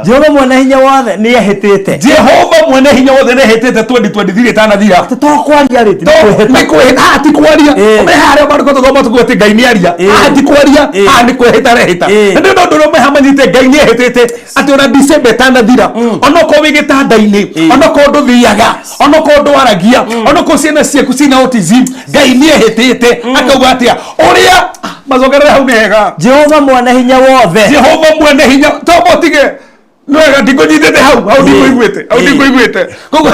Speaker 2: Jehova mwene hinya wothe nĩ ehĩtĩte
Speaker 9: Jehova mwene hinya wothe nĩ ehĩtĩte 2023 ĩtanathira
Speaker 2: atĩ to kwaria rĩ ti nĩ
Speaker 9: nĩ
Speaker 2: kwĩhĩta.
Speaker 9: kwĩhĩta haha ti kwaria
Speaker 2: Ĩĩ.
Speaker 9: ũmenye harĩa maandĩko tũthoma tũkuga atĩ Ngai nĩ aria
Speaker 2: Ĩĩ.
Speaker 9: haha ti kwaria
Speaker 2: Ĩĩ.
Speaker 9: haha nĩ kwĩhĩta arehĩta
Speaker 2: Ĩĩ.
Speaker 9: na nĩ ũndũ ũrĩa mehamanyite Ngai nĩ ehĩtĩte atĩ ona December ĩtanathira onokorwo wĩ gĩtanda-inĩ
Speaker 2: Ĩĩ.
Speaker 9: onokorwo ndũthiaga onokorwo ndwaragia onokorwo ciana ciaku ciĩna autism Ngai nĩ ehĩtĩte akauga atĩa ũrĩa macokerere hau nĩ hega
Speaker 2: Jehova mwene hinya wothe
Speaker 9: Jehova mwene hinya tomotige nĩ wega ndikũnyitĩte hau hau ndikũiguĩte hau
Speaker 2: Ĩĩ.
Speaker 9: ndikũiguĩte koguo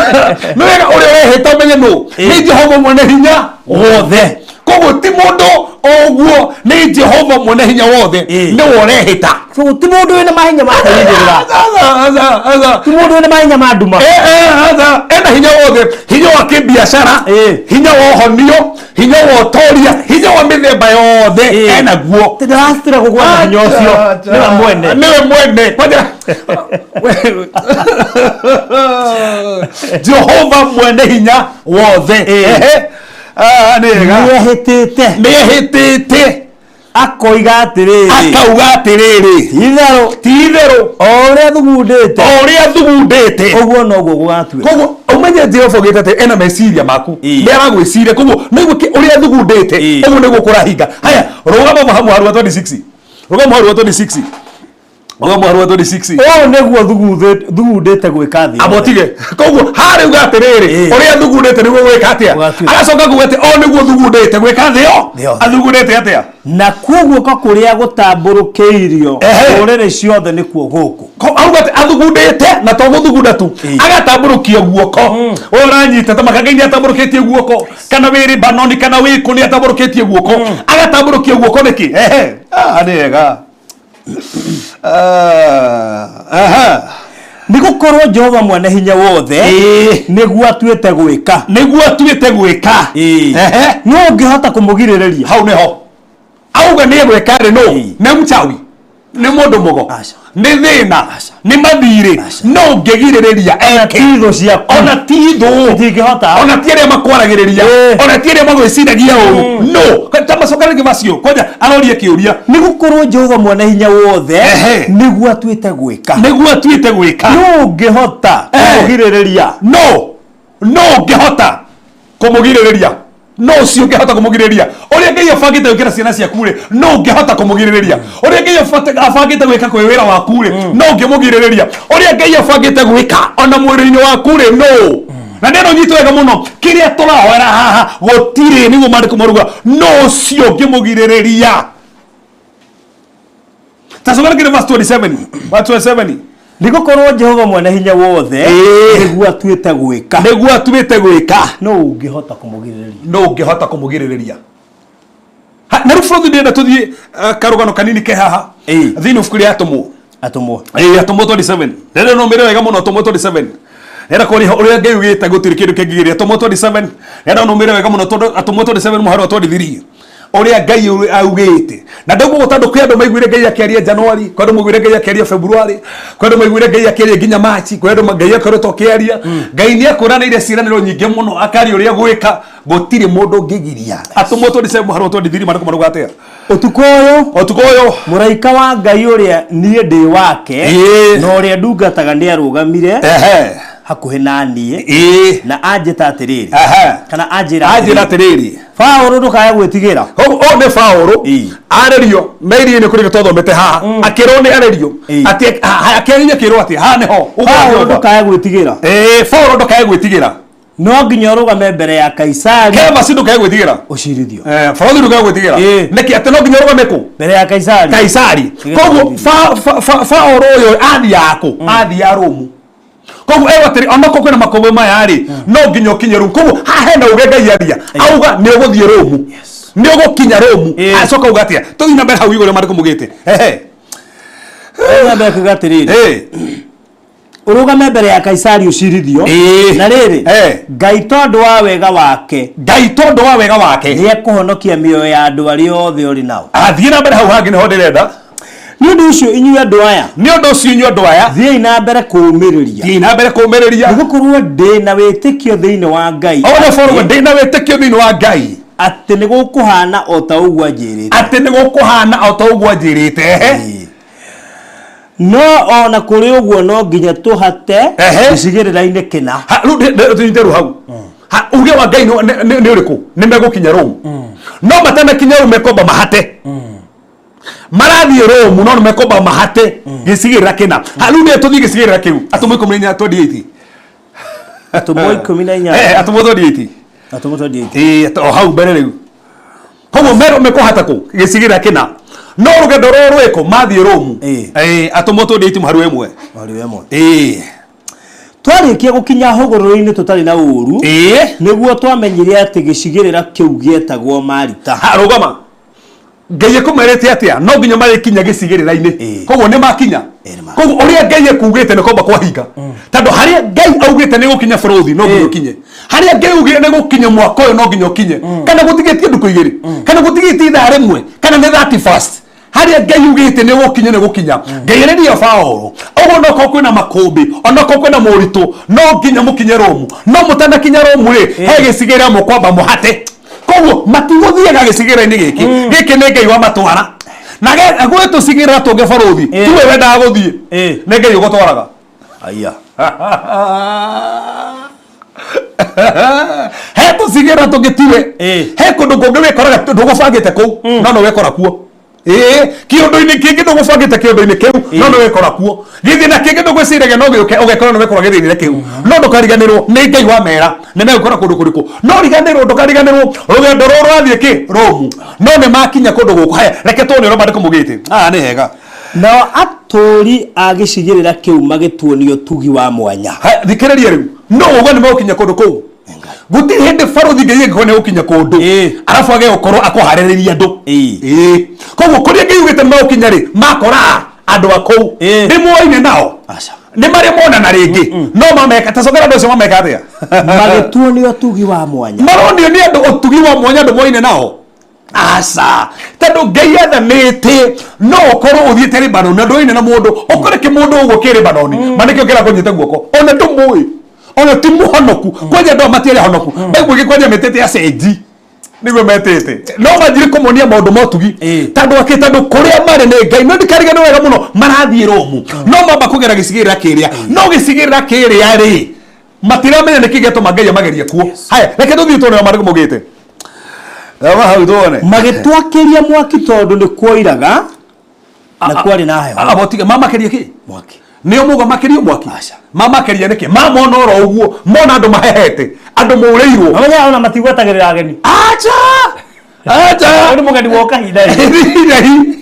Speaker 9: nĩ wega ũrĩa ũrehĩta ũmenye nũ nĩ Jehova mwene hinya wothe Koguo ti mũndũ o ũguo, nĩ Jehova mwene hinya wothe. Nĩwe ũrehĩta.
Speaker 2: So ti mũndũ wĩna mahinya ma kwĩigĩrĩra.
Speaker 9: Aca, aca.
Speaker 2: Ti mũndũ wĩna mahinya ma nduma.
Speaker 9: Aca, ena hinya wothe, hinya wa kĩbiacara, hinya wa ũhonio, hinya wa ũtoria, hinya wa mĩthemba yothe enaguo.
Speaker 2: Ndĩracitĩra kũgwata hinya ũcio. Nĩwe mwene.
Speaker 9: Nĩwe mwene kwanja. Jehova mwene hinya wothe. Ehe. Ah, nĩ wega.
Speaker 2: Nĩehĩtĩte.
Speaker 9: Nĩehĩtĩte.
Speaker 2: Akoiga atĩrĩrĩ.
Speaker 9: Akauga atĩrĩrĩ.
Speaker 2: Ti-itherũ.
Speaker 9: Ti-itherũ.
Speaker 2: O ũrĩa thugundĩte.
Speaker 9: O ũrĩa thugundĩte.
Speaker 2: Ũguo noguo gũgatuĩka.
Speaker 9: Koguo ũmenye Jehova ũgĩte atĩ ena meciria maku. Nĩ aragwĩciria, koguo nĩguo ũrĩa thugundĩte ũguo nĩguo kũrahinga. Haya, rũgama mũhari wa 26, rũgama mũhari wa 26, rũgama mũhari wa 26.
Speaker 2: Ũũ nĩguo thugundĩte gwĩka thĩ yothe.
Speaker 9: Abotige koguo harĩ uga atĩrĩrĩ, ũrĩa thugundĩte nĩguo gwĩka atĩa? Agacoka kuga atĩ o nĩguo thugundĩte gwĩka thĩ yo.
Speaker 2: Thĩ yothe.
Speaker 9: Athugundĩte atĩa?
Speaker 2: Nakuo guoko kũrĩa gũtambũrũkĩirio ndũrĩrĩ ciothe nĩkuo gũkũ.
Speaker 9: Auga atĩ athugundĩte, na to gũthugunda tu, agatambũrũkia guoko. Ũyũ ũranyita ta makangai nĩ atambũrũkĩtie guoko, kana wĩ Lebanon kana wĩ kũ, nĩ atambũrũkĩtie guoko. Agatambũrũkia guoko nĩkĩ? Ehe. Ah, nĩ wega. Ah, aha.
Speaker 2: Nĩ gũkorwo Jehova mwene hinya wothe nĩguo atuĩte gwĩka.
Speaker 9: Nĩguo atuĩte gwĩka.
Speaker 2: Nũ ũngĩhota kũmũgirĩrĩria?
Speaker 9: Hau nĩho auga nĩ egwĩka rĩ, nũ? Nĩ mchawi? Nĩ mũndũ mũgo? Nĩ thĩna? Nĩ mathirĩ? No ũngĩgirĩrĩria eke?
Speaker 2: Ti thũ ciaku.
Speaker 9: Ona ti thũ.
Speaker 2: Itingĩhota.
Speaker 9: Ona ti arĩa makwaragĩrĩria, ona ti arĩa magwĩciragia ũru, no ta macoka rĩngĩ macio kwanja aroria kĩũria.
Speaker 2: Nĩ gũkorwo Jehova mwene hinya wothe nĩguo atuĩte gwĩka.
Speaker 9: Nĩguo atuĩte gwĩka.
Speaker 2: Nũ ũngĩhota kũmũgirĩrĩria?
Speaker 9: No ũngĩhota kũmũgirĩrĩria? No ũcio ũngĩhota kũmũgirĩrĩria? Ũrĩa Ngai abangĩte gwĩkĩra ciana ciaku rĩ, no ũngĩhota kũmũgirĩrĩria? Ũrĩa Ngai abangĩte gwĩka kwĩ wĩra waku rĩ, no ũngĩmũgirĩrĩria? Ũrĩa Ngai abangĩte gwĩka ona mwĩrĩ-inĩ waku rĩ, no na neno nyitũ wega mũno, kĩrĩa tũrahoera haha gũtirĩ, nĩguo maandĩko maruga, no ũcio ũngĩmũgirĩrĩria? Tacokera kĩrĩ verse 27, verse 27.
Speaker 2: Nĩ gũkorwo Jehova mwene hinya wothe nĩguo atuĩte gwĩka.
Speaker 9: Nĩguo atuĩte gwĩka.
Speaker 2: No ũngĩhota kũmũgirĩrĩria?
Speaker 9: No ũngĩhota kũmũgirĩrĩria? Na rĩu bũrũri ndĩrenda tũthiĩ karũgano kanini ke haha thĩinĩ ibuku rĩa Atũmwo.
Speaker 2: Atũmwo.
Speaker 9: Ĩĩ, Atũmwo 27. Rĩrĩ no mĩre wega mũno, Atũmwo 27. Rĩrĩa kũrĩ ũrĩa Ngai ugĩte gũtirĩ kĩndũ kĩngĩgiria. Atũmwo 27. Rĩrĩa no mĩre wega mũno, tondũ Atũmwo 27 mũhari wa 23, ũrĩa Ngai augĩte. Na ndauga tondũ kwĩ andũ maiguire Ngai akĩaria January, kwĩ andũ maiguire Ngai akĩaria February, kwĩ andũ maiguire Ngai akĩaria nginya March, kwĩ andũ Ngai akoretwo akĩaria. Ngai nĩ akũranĩire ciĩranĩro nyingĩ mũno, akaria ũrĩa gwĩka, gũtirĩ mũndũ ũngĩgiria. Atũmwo 27 mũhari wa 23, maandĩko marauga atĩa?
Speaker 2: Ũtukũ ũyũ.
Speaker 9: Ũtukũ ũyũ.
Speaker 2: Mũraika wa Ngai ũrĩa niĩ ndĩ wake na ũrĩa ndungataga nĩ arũgamire hakuhĩ na niĩ na anjĩta atĩrĩrĩ, kana anjĩra
Speaker 9: anjĩra atĩrĩrĩ,
Speaker 2: Paũlũ, ndũkae gwĩtigĩra.
Speaker 9: Ũyũ nĩ Paũlũ arĩrio meri-inĩ kũrĩa twathomete haha, akĩrwo nĩ arĩrio atĩ akĩaria, akĩrwo atĩ haha nĩho.
Speaker 2: Paũlũ, ndũkae gwĩtigĩra.
Speaker 9: Paũlũ, ndũkae gwĩtigĩra.
Speaker 2: No nginya ũrũgame mbere ya Kaisari.
Speaker 9: Kemasi, ndũkae gwĩtigĩra.
Speaker 2: Ũcirithio.
Speaker 9: Balothi, ndũkae gwĩtigĩra. Nĩkĩ atĩ no nginya ũrũgame kũ?
Speaker 2: Mbere ya Kaisari.
Speaker 9: Kaisari. Koguo Paũlũ ũyũ athiaga kũ? Athiaga Rũmu. Koguo ewa atĩrĩ, onokorwo kwĩna makũmbĩ maya rĩ, no nginya ũkinye Rũmu. Koguo haha hena uge Ngai aria auga nĩ ũgũthiĩ Rũmu, nĩ ũgũkinya Rũmu. Acoka auga atĩa? Tũthiĩ na mbere hau igũrũ maandĩko mugĩte. Ehe.
Speaker 2: Ũrĩa mbere kuga atĩrĩrĩ, ũrũgame mbere ya Kaisari ũcirithio. Na rĩrĩ, Ngai tondũ wa wega wake,
Speaker 9: Ngai tondũ wa wega wake
Speaker 2: nĩ ekũhonokia mĩoyo ya andũ arĩa othe ũrĩ nao.
Speaker 9: Athiĩ na mbere, hau hangĩ nĩho ndĩrenda.
Speaker 2: Nĩ ũndũ ũcio inyuĩ andũ aya,
Speaker 9: nĩ ũndũ ũcio inyuĩ andũ aya,
Speaker 2: thiĩi na mbere kũũmĩrĩria.
Speaker 9: Thiĩi na mbere kũũmĩrĩria.
Speaker 2: Nĩ gũkorwo ndĩ na wĩtĩkio thĩinĩ wa Ngai
Speaker 9: Ona bũrũri, ndĩ na wĩtĩkio thĩinĩ wa Ngai
Speaker 2: atĩ nĩ gũkũhana o ta ũguo anjĩrĩte.
Speaker 9: Atĩ nĩ gũkũhana o ta ũguo anjĩrĩte. Ehe.
Speaker 2: No ona kũrĩ ũguo no nginya tũhate gĩcigĩrĩra-inĩ kĩna.
Speaker 9: Rĩu tũnyite rĩu hau. Uge wa Ngai nĩ ũrĩkũ? Nĩ megũkinya Rũmu, no matanakinya Rũmu mekomba mahate. Marathiĩ Rũmu no nĩ mekomba mahate gĩcigĩrĩra kĩna. Rĩu nĩ tũthiĩ gĩcigĩrĩra kĩu, Atũmwo 14 28.
Speaker 2: Atũmwo 14.
Speaker 9: Atũmwo 28.
Speaker 2: Atũmwo 28.
Speaker 9: Ĩĩ, o hau mbere rĩu. Koguo merwo mekũhata kũ? Gĩcigĩrĩra kĩna, no rũgendo rũrũ rwĩkũ? Mathiĩ Rũmu. Atũmwo 28 mũhari wa 1.
Speaker 2: Mũhari wa 1. Twarĩkia gũkinya hũgũrũrũ-inĩ tũtarĩ na ũũru, nĩguo twamenyire atĩ gĩcigĩrĩra kĩu gĩetagwo Malita.
Speaker 9: Ha, rũgama. Ngai ekũmerĩte atĩa? No nginya marĩkinya gĩcigĩrĩra-inĩ. Koguo nĩ makinya. Koguo ũrĩa Ngai ekugĩte nĩ kwamba kwahinga. Tondũ harĩa Ngai augĩte nĩ gũkinya bũrũthi no nginya ũkinye. Harĩa Ngai augĩte nĩ gũkinya mwaka ũyũ no nginya ũkinye. Kana gũtigĩtie ndukũ igĩrĩ. Kana gũtigĩtie ithaa rĩmwe. Kana nĩ 31st. Harĩa Ngai ugĩte nĩ gũkinya nĩ gũkinya. Ngai arĩria Paũlũ. Ũguo onokorwo kwĩna makũmbĩ, onokorwo kwĩna moritũ, no nginya mũkinye Romu. No mũtanakinya Romu rĩ, he gĩcigĩrĩra mũkwamba mũhate. Koguo matigũthiaga gĩcigĩrĩra-inĩ gĩkĩ. Gĩkĩ nĩ Ngai wamatwara. Na gwĩ tũcigĩrĩra tũngĩ barũthi, tiwe wendaga gũthiĩ. Nĩ Ngai ũgũtwaraga.
Speaker 2: Aya.
Speaker 9: He tũcigĩrĩra tũngĩ tiwe. He kũndũ kũngĩ wĩkoraga ndũgũbangĩte kũu, no nĩ wekora kuo. Ĩĩ, kĩũndũ-inĩ kĩngĩ ndũgũbangĩte kĩũndũ-inĩ kĩu, no nĩ wekora kuo. Gĩthĩna kĩngĩ ndũgwĩciragia no gĩũke, ũgekora nĩ wekora gĩthĩna-inĩ kĩu. No ndũkariganĩrwo nĩ Ngai wamera nĩ megũkora kũndũ kũrĩkũ. No riganĩrwo, ndũkariganĩrwo rũgendo rũrũ rũrathiĩ kĩ? Rũmu. No nĩ makinya kũndũ gũkũ. Haya, reke tuone ũrĩa maandĩko maugĩte. Haha nĩ hega.
Speaker 2: Nao atũũri a gĩcigĩrĩra kĩu magĩtuonia ũtugi wa mwanya.
Speaker 9: Haya, thikĩrĩria rĩu. No uga nĩ megũkinya kũndũ kũu. Gũtirĩ hĩndĩ barũthi Ngai angĩkorwo nĩ egũkinya kũndũ, arabu age gũkorwo akũharĩrĩria andũ. Koguo kũrĩa Ngai augĩte megũkinya rĩ, makora andũ a kũu. Nĩ moaine nao. Nĩ marĩ monana rĩngĩ. No mameka, ta cokera andũ acio mameka atĩa?
Speaker 2: Magĩtuonia ũtugi wa mwanya.
Speaker 9: Maronio nĩ andũ ũtugi wa mwanya andũ moaine nao. Aca, tondũ Ngai athanĩte no ũkorwo ũthiĩte Lebanon na ndũine na mũndũ, ũkore kĩmũndũ ũguo kĩ Lebanon, ma nĩkĩo kĩrakũnyita guoko, ona ndũmũĩ, ona ti mũhonoku. Kwanja andũ aya matiarĩ ahonoku. Bible ĩgĩkwanja metĩte acenji nĩguo metĩte, no manjire kũmonia maũndũ ma ũtugi tondũ akĩ, tondũ kũrĩa marĩ nĩ Ngai. No ndikariganĩrwo wega mũno, marathiĩ Romu, no mamba kũgera gĩcigĩrĩra kĩrĩa, no gĩcigĩrĩra kĩrĩa rĩ matiramenya nĩkĩ gĩatũma Ngai amagerie kuo. Haya, reke tũthiĩ tuone ũrĩa maandĩko maugĩte. Raba hau tuone.
Speaker 2: Magĩtwakĩria mwaki tondũ nĩ kwoiraga na kwarĩ na heho.
Speaker 9: Aba ũtige mamakerie kĩ?
Speaker 2: Mwaki.
Speaker 9: Nĩo mauga makerio mwaki?
Speaker 2: Aca.
Speaker 9: Mamakeria nĩkĩ? Mamona oro ũguo, mona andũ mahehete, andũ mũrĩirwo.
Speaker 2: Mamenya ona matigwetagĩrĩra ageni.
Speaker 9: Aca! Aca!
Speaker 2: Ũyũ nĩ mũgeni woka hi na hi.
Speaker 9: Hi na hi.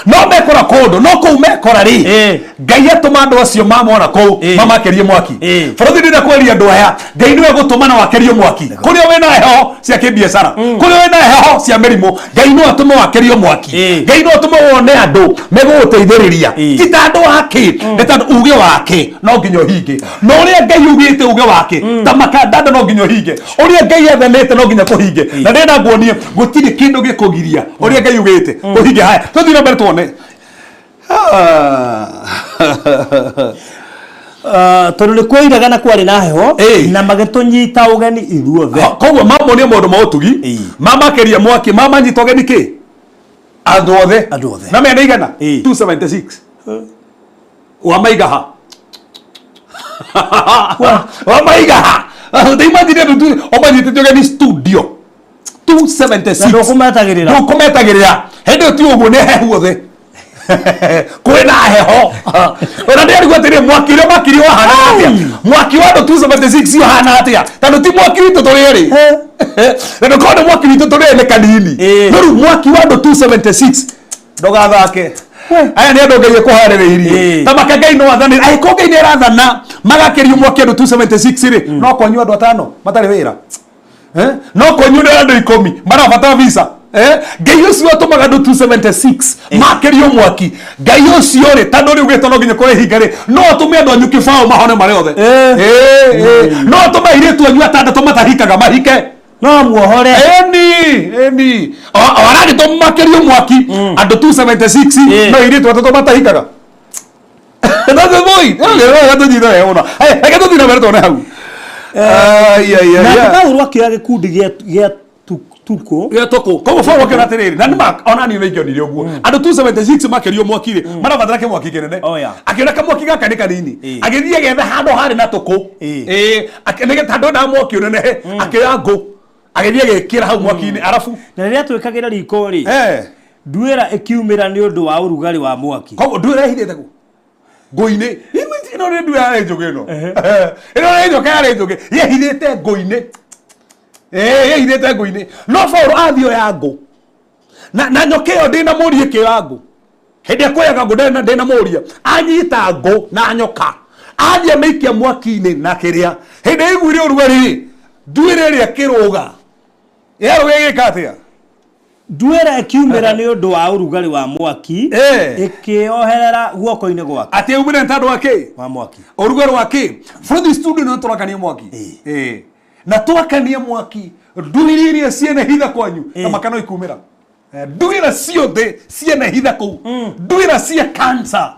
Speaker 9: No mekora kũndũ, no kũu mekora rĩ, Ngai atũma andũ acio mamona kũu, mamakerie mwaki. Bũrũri ndĩrenda kweria andũ aya, Ngai nĩwe gũtũma na wakerio mwaki. Kũrĩa wĩna heho cia kĩbiacara, kũrĩa wĩna heho cia mĩrimũ, Ngai no atũme wakerio mwaki. Ngai no atũme wone andũ megũgũteithĩrĩria. Ti ta andũ ake, nĩ tondũ uge wake no nginya ũhinge. Na ũrĩa Ngai ugĩte uge wake, ta makandanda no nginya ũhinge. Ũrĩa Ngai athanĩte no nginya kũhinge. Na ndĩrenda nguonie gũtirĩ kĩndũ gĩkũgiria ũrĩa Ngai ugĩte kũhinge. Haya, tũthiĩ na mbere tuone.
Speaker 2: Tondũ nĩ kwoiraga na kwarĩ na heho, na magĩtũnyita ũgeni ithuothe.
Speaker 9: Koguo mamonia maũndũ ma ũtugi, mamakeria mwaki, mamanyita ũgeni kĩ? Andũ othe.
Speaker 2: Andũ othe.
Speaker 9: Na mena igana? 276. Wamaiga ha? Wamaiga ha? Ndĩimagine andũ tu, ũmanyitĩte ũgeni studio. 276.
Speaker 2: Na ndũkũmetagĩrĩra.
Speaker 9: Ndũkũmetagĩrĩra. Hĩndĩ ĩyo ti ũguo, nĩ hehu othe. Kwĩna heho. Ona ndĩrarigwo atĩrĩ, mwaki ũrĩa makiri wahana atĩa? Mwaki wa andũ 276 ũhana atĩa? Tondũ ti mwaki witũ tũrĩ erĩ. Tondũ korwo nĩ mwaki witũ tũrĩ erĩ nĩ kanini. No rĩu mwaki wa andũ 276 ndũgathake. Aya nĩ andũ Ngai ekũharĩrĩirie. Ta make Ngai no athane. Angĩkorwo Ngai nĩ arathana magakĩrio mwaki andũ 276 rĩ, no kwanyu andũ atano matarĩ wĩra. No kwanyu nĩ andũ ikũmi marabatara visa. Ngai ũcio atũmaga andũ 276 makĩrio mwaki. Ngai ũcio rĩ, tondũ rĩu gĩto no nginya kũrĩ ihinga rĩ, no atũme andũ anyu kĩbaũ mahone marĩ othe. No atũme airĩtu anyu atandatũ matahikaga mahike.
Speaker 2: No muohore.
Speaker 9: Eni, eni. O aragĩtũma makĩrio mwaki andũ 276 no airĩtu atatũ matahikaga. That's the point. Reke tũnyite wega mũno. Haya, reke tũthiĩ na mbere tuone hau. Ai, ai, ai,
Speaker 2: Nake
Speaker 9: ai.
Speaker 2: Paulo akĩoya gĩkundi gĩa tukũ.
Speaker 9: Gĩa tukũ. Koguo Paulo akĩona atĩrĩrĩ, na nĩma ona niĩ nĩingĩonire ũguo. Andũ 276 makĩrio mwaki rĩ, marabatara kĩmwaki kĩnene. Akĩona kamwaki gaka nĩ kanini. Agĩthiĩ agĩetha handũ harĩ na tũkũ. Nĩgetha andũ endaga mwaki ũnenehe, akĩoya ngũ. Agĩthiĩ agĩkĩra hau mwaki-inĩ, arabu.
Speaker 2: Na rĩrĩa twĩkagĩra riko rĩ, nduĩra ĩkiumĩra nĩ ũndũ wa ũrugarĩ wa mwaki.
Speaker 9: Koguo nduĩra ĩhithĩte kũ? Ngũ-inĩ. Ĩno nĩ nduĩra yarĩ njũgĩ ĩno. Ĩno nĩ nyoka yarĩ njũgĩ. Yehithĩte ngũ-inĩ. Yehithĩte ngũ-inĩ. No Paũlũ athiĩ oya ngũ. Na nyoka ĩyo ndĩna mũri ĩkĩoya ngũ. Hĩndĩ ĩrĩa kuoyaga ngũ ndĩna mũria. Anyita ngũ na nyoka. Athiĩ amĩikia mwaki-inĩ na kĩrĩa hĩndĩ ĩiguire ũrugarĩ-rĩ, nduĩra ĩrĩa ĩkĩrũga. Yarũga ĩgĩka atĩa?
Speaker 2: Nduĩra ĩkiumĩra nĩ ũndũ wa ũrugarĩ wa mwaki, ĩkĩĩoherera guoko-inĩ gwake.
Speaker 9: Atĩ yaumĩra nĩ tondũ wa kĩ?
Speaker 2: Wa mwaki.
Speaker 9: Ũrugarĩ wa kĩ? From studio no tũrakania mwaki. Ĩĩ. Na twakania mwaki, nduĩra iria ciene hitha kwanyu, na maka no ikumĩra. Nduĩra ciothe ciene hitha kũu, nduĩra cia cancer,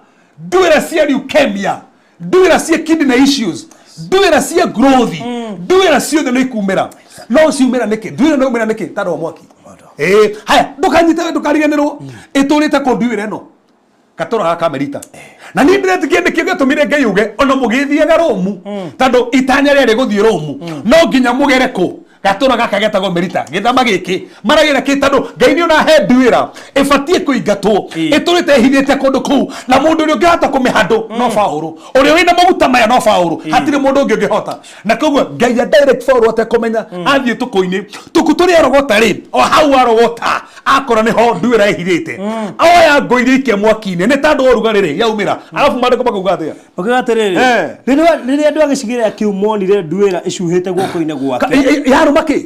Speaker 9: nduĩra cia leukemia, nduĩra cia kidney issues, nduĩra cia growth, nduĩra ciothe nĩ ikumĩra. No ciumĩra nĩkĩ? Nduĩra no umĩra nĩkĩ? Tondũ wa mwaki. Ĩĩ, haya, ndũkanyite, ndũkariganĩrwo, ĩtũrĩte kũ nduĩra ĩno? Gatũra gaka Merita. Na niĩ ndĩretĩkia nĩkĩo gĩatũmire Ngai uge ona mũgĩthiaga Romu, tondũ itanya rĩarĩ gũthiĩ Romu, no nginya mũgere kũ? Gatũra gaka getagwo Merita, gĩthama gĩkĩ maragĩra kĩ? Tondũ Ngai nĩ ona he nduĩra ĩbatiĩ kũingatwo, ĩtũrĩte ĩhithĩte kũndũ kũu, na mũndũ ũrĩa ũngĩhota kũmĩhandũ no Baũrũ, ũrĩa wĩna maguta maya no Baũrũ, hatirĩ mũndũ ũngĩ ũngĩhota. Na koguo Ngai a direct Baũrũ atekũmenya, athiĩ tũkũ-inĩ tũkũ tũrĩa arogota rĩ, o hau arogota akora nĩho nduĩra ĩhithĩte, oya ngũ iria ikia mwaki-inĩ nĩ tondũ wa ũrugarĩ rĩ, yaumĩra. Arabu maandĩko makauga atĩa?
Speaker 2: Ũkiuga atĩrĩrĩ, rĩrĩa andũ a gĩcigĩrĩra kĩu monire nduĩra ĩcuhĩte guoko-inĩ gwake.
Speaker 9: Yarũma kĩ?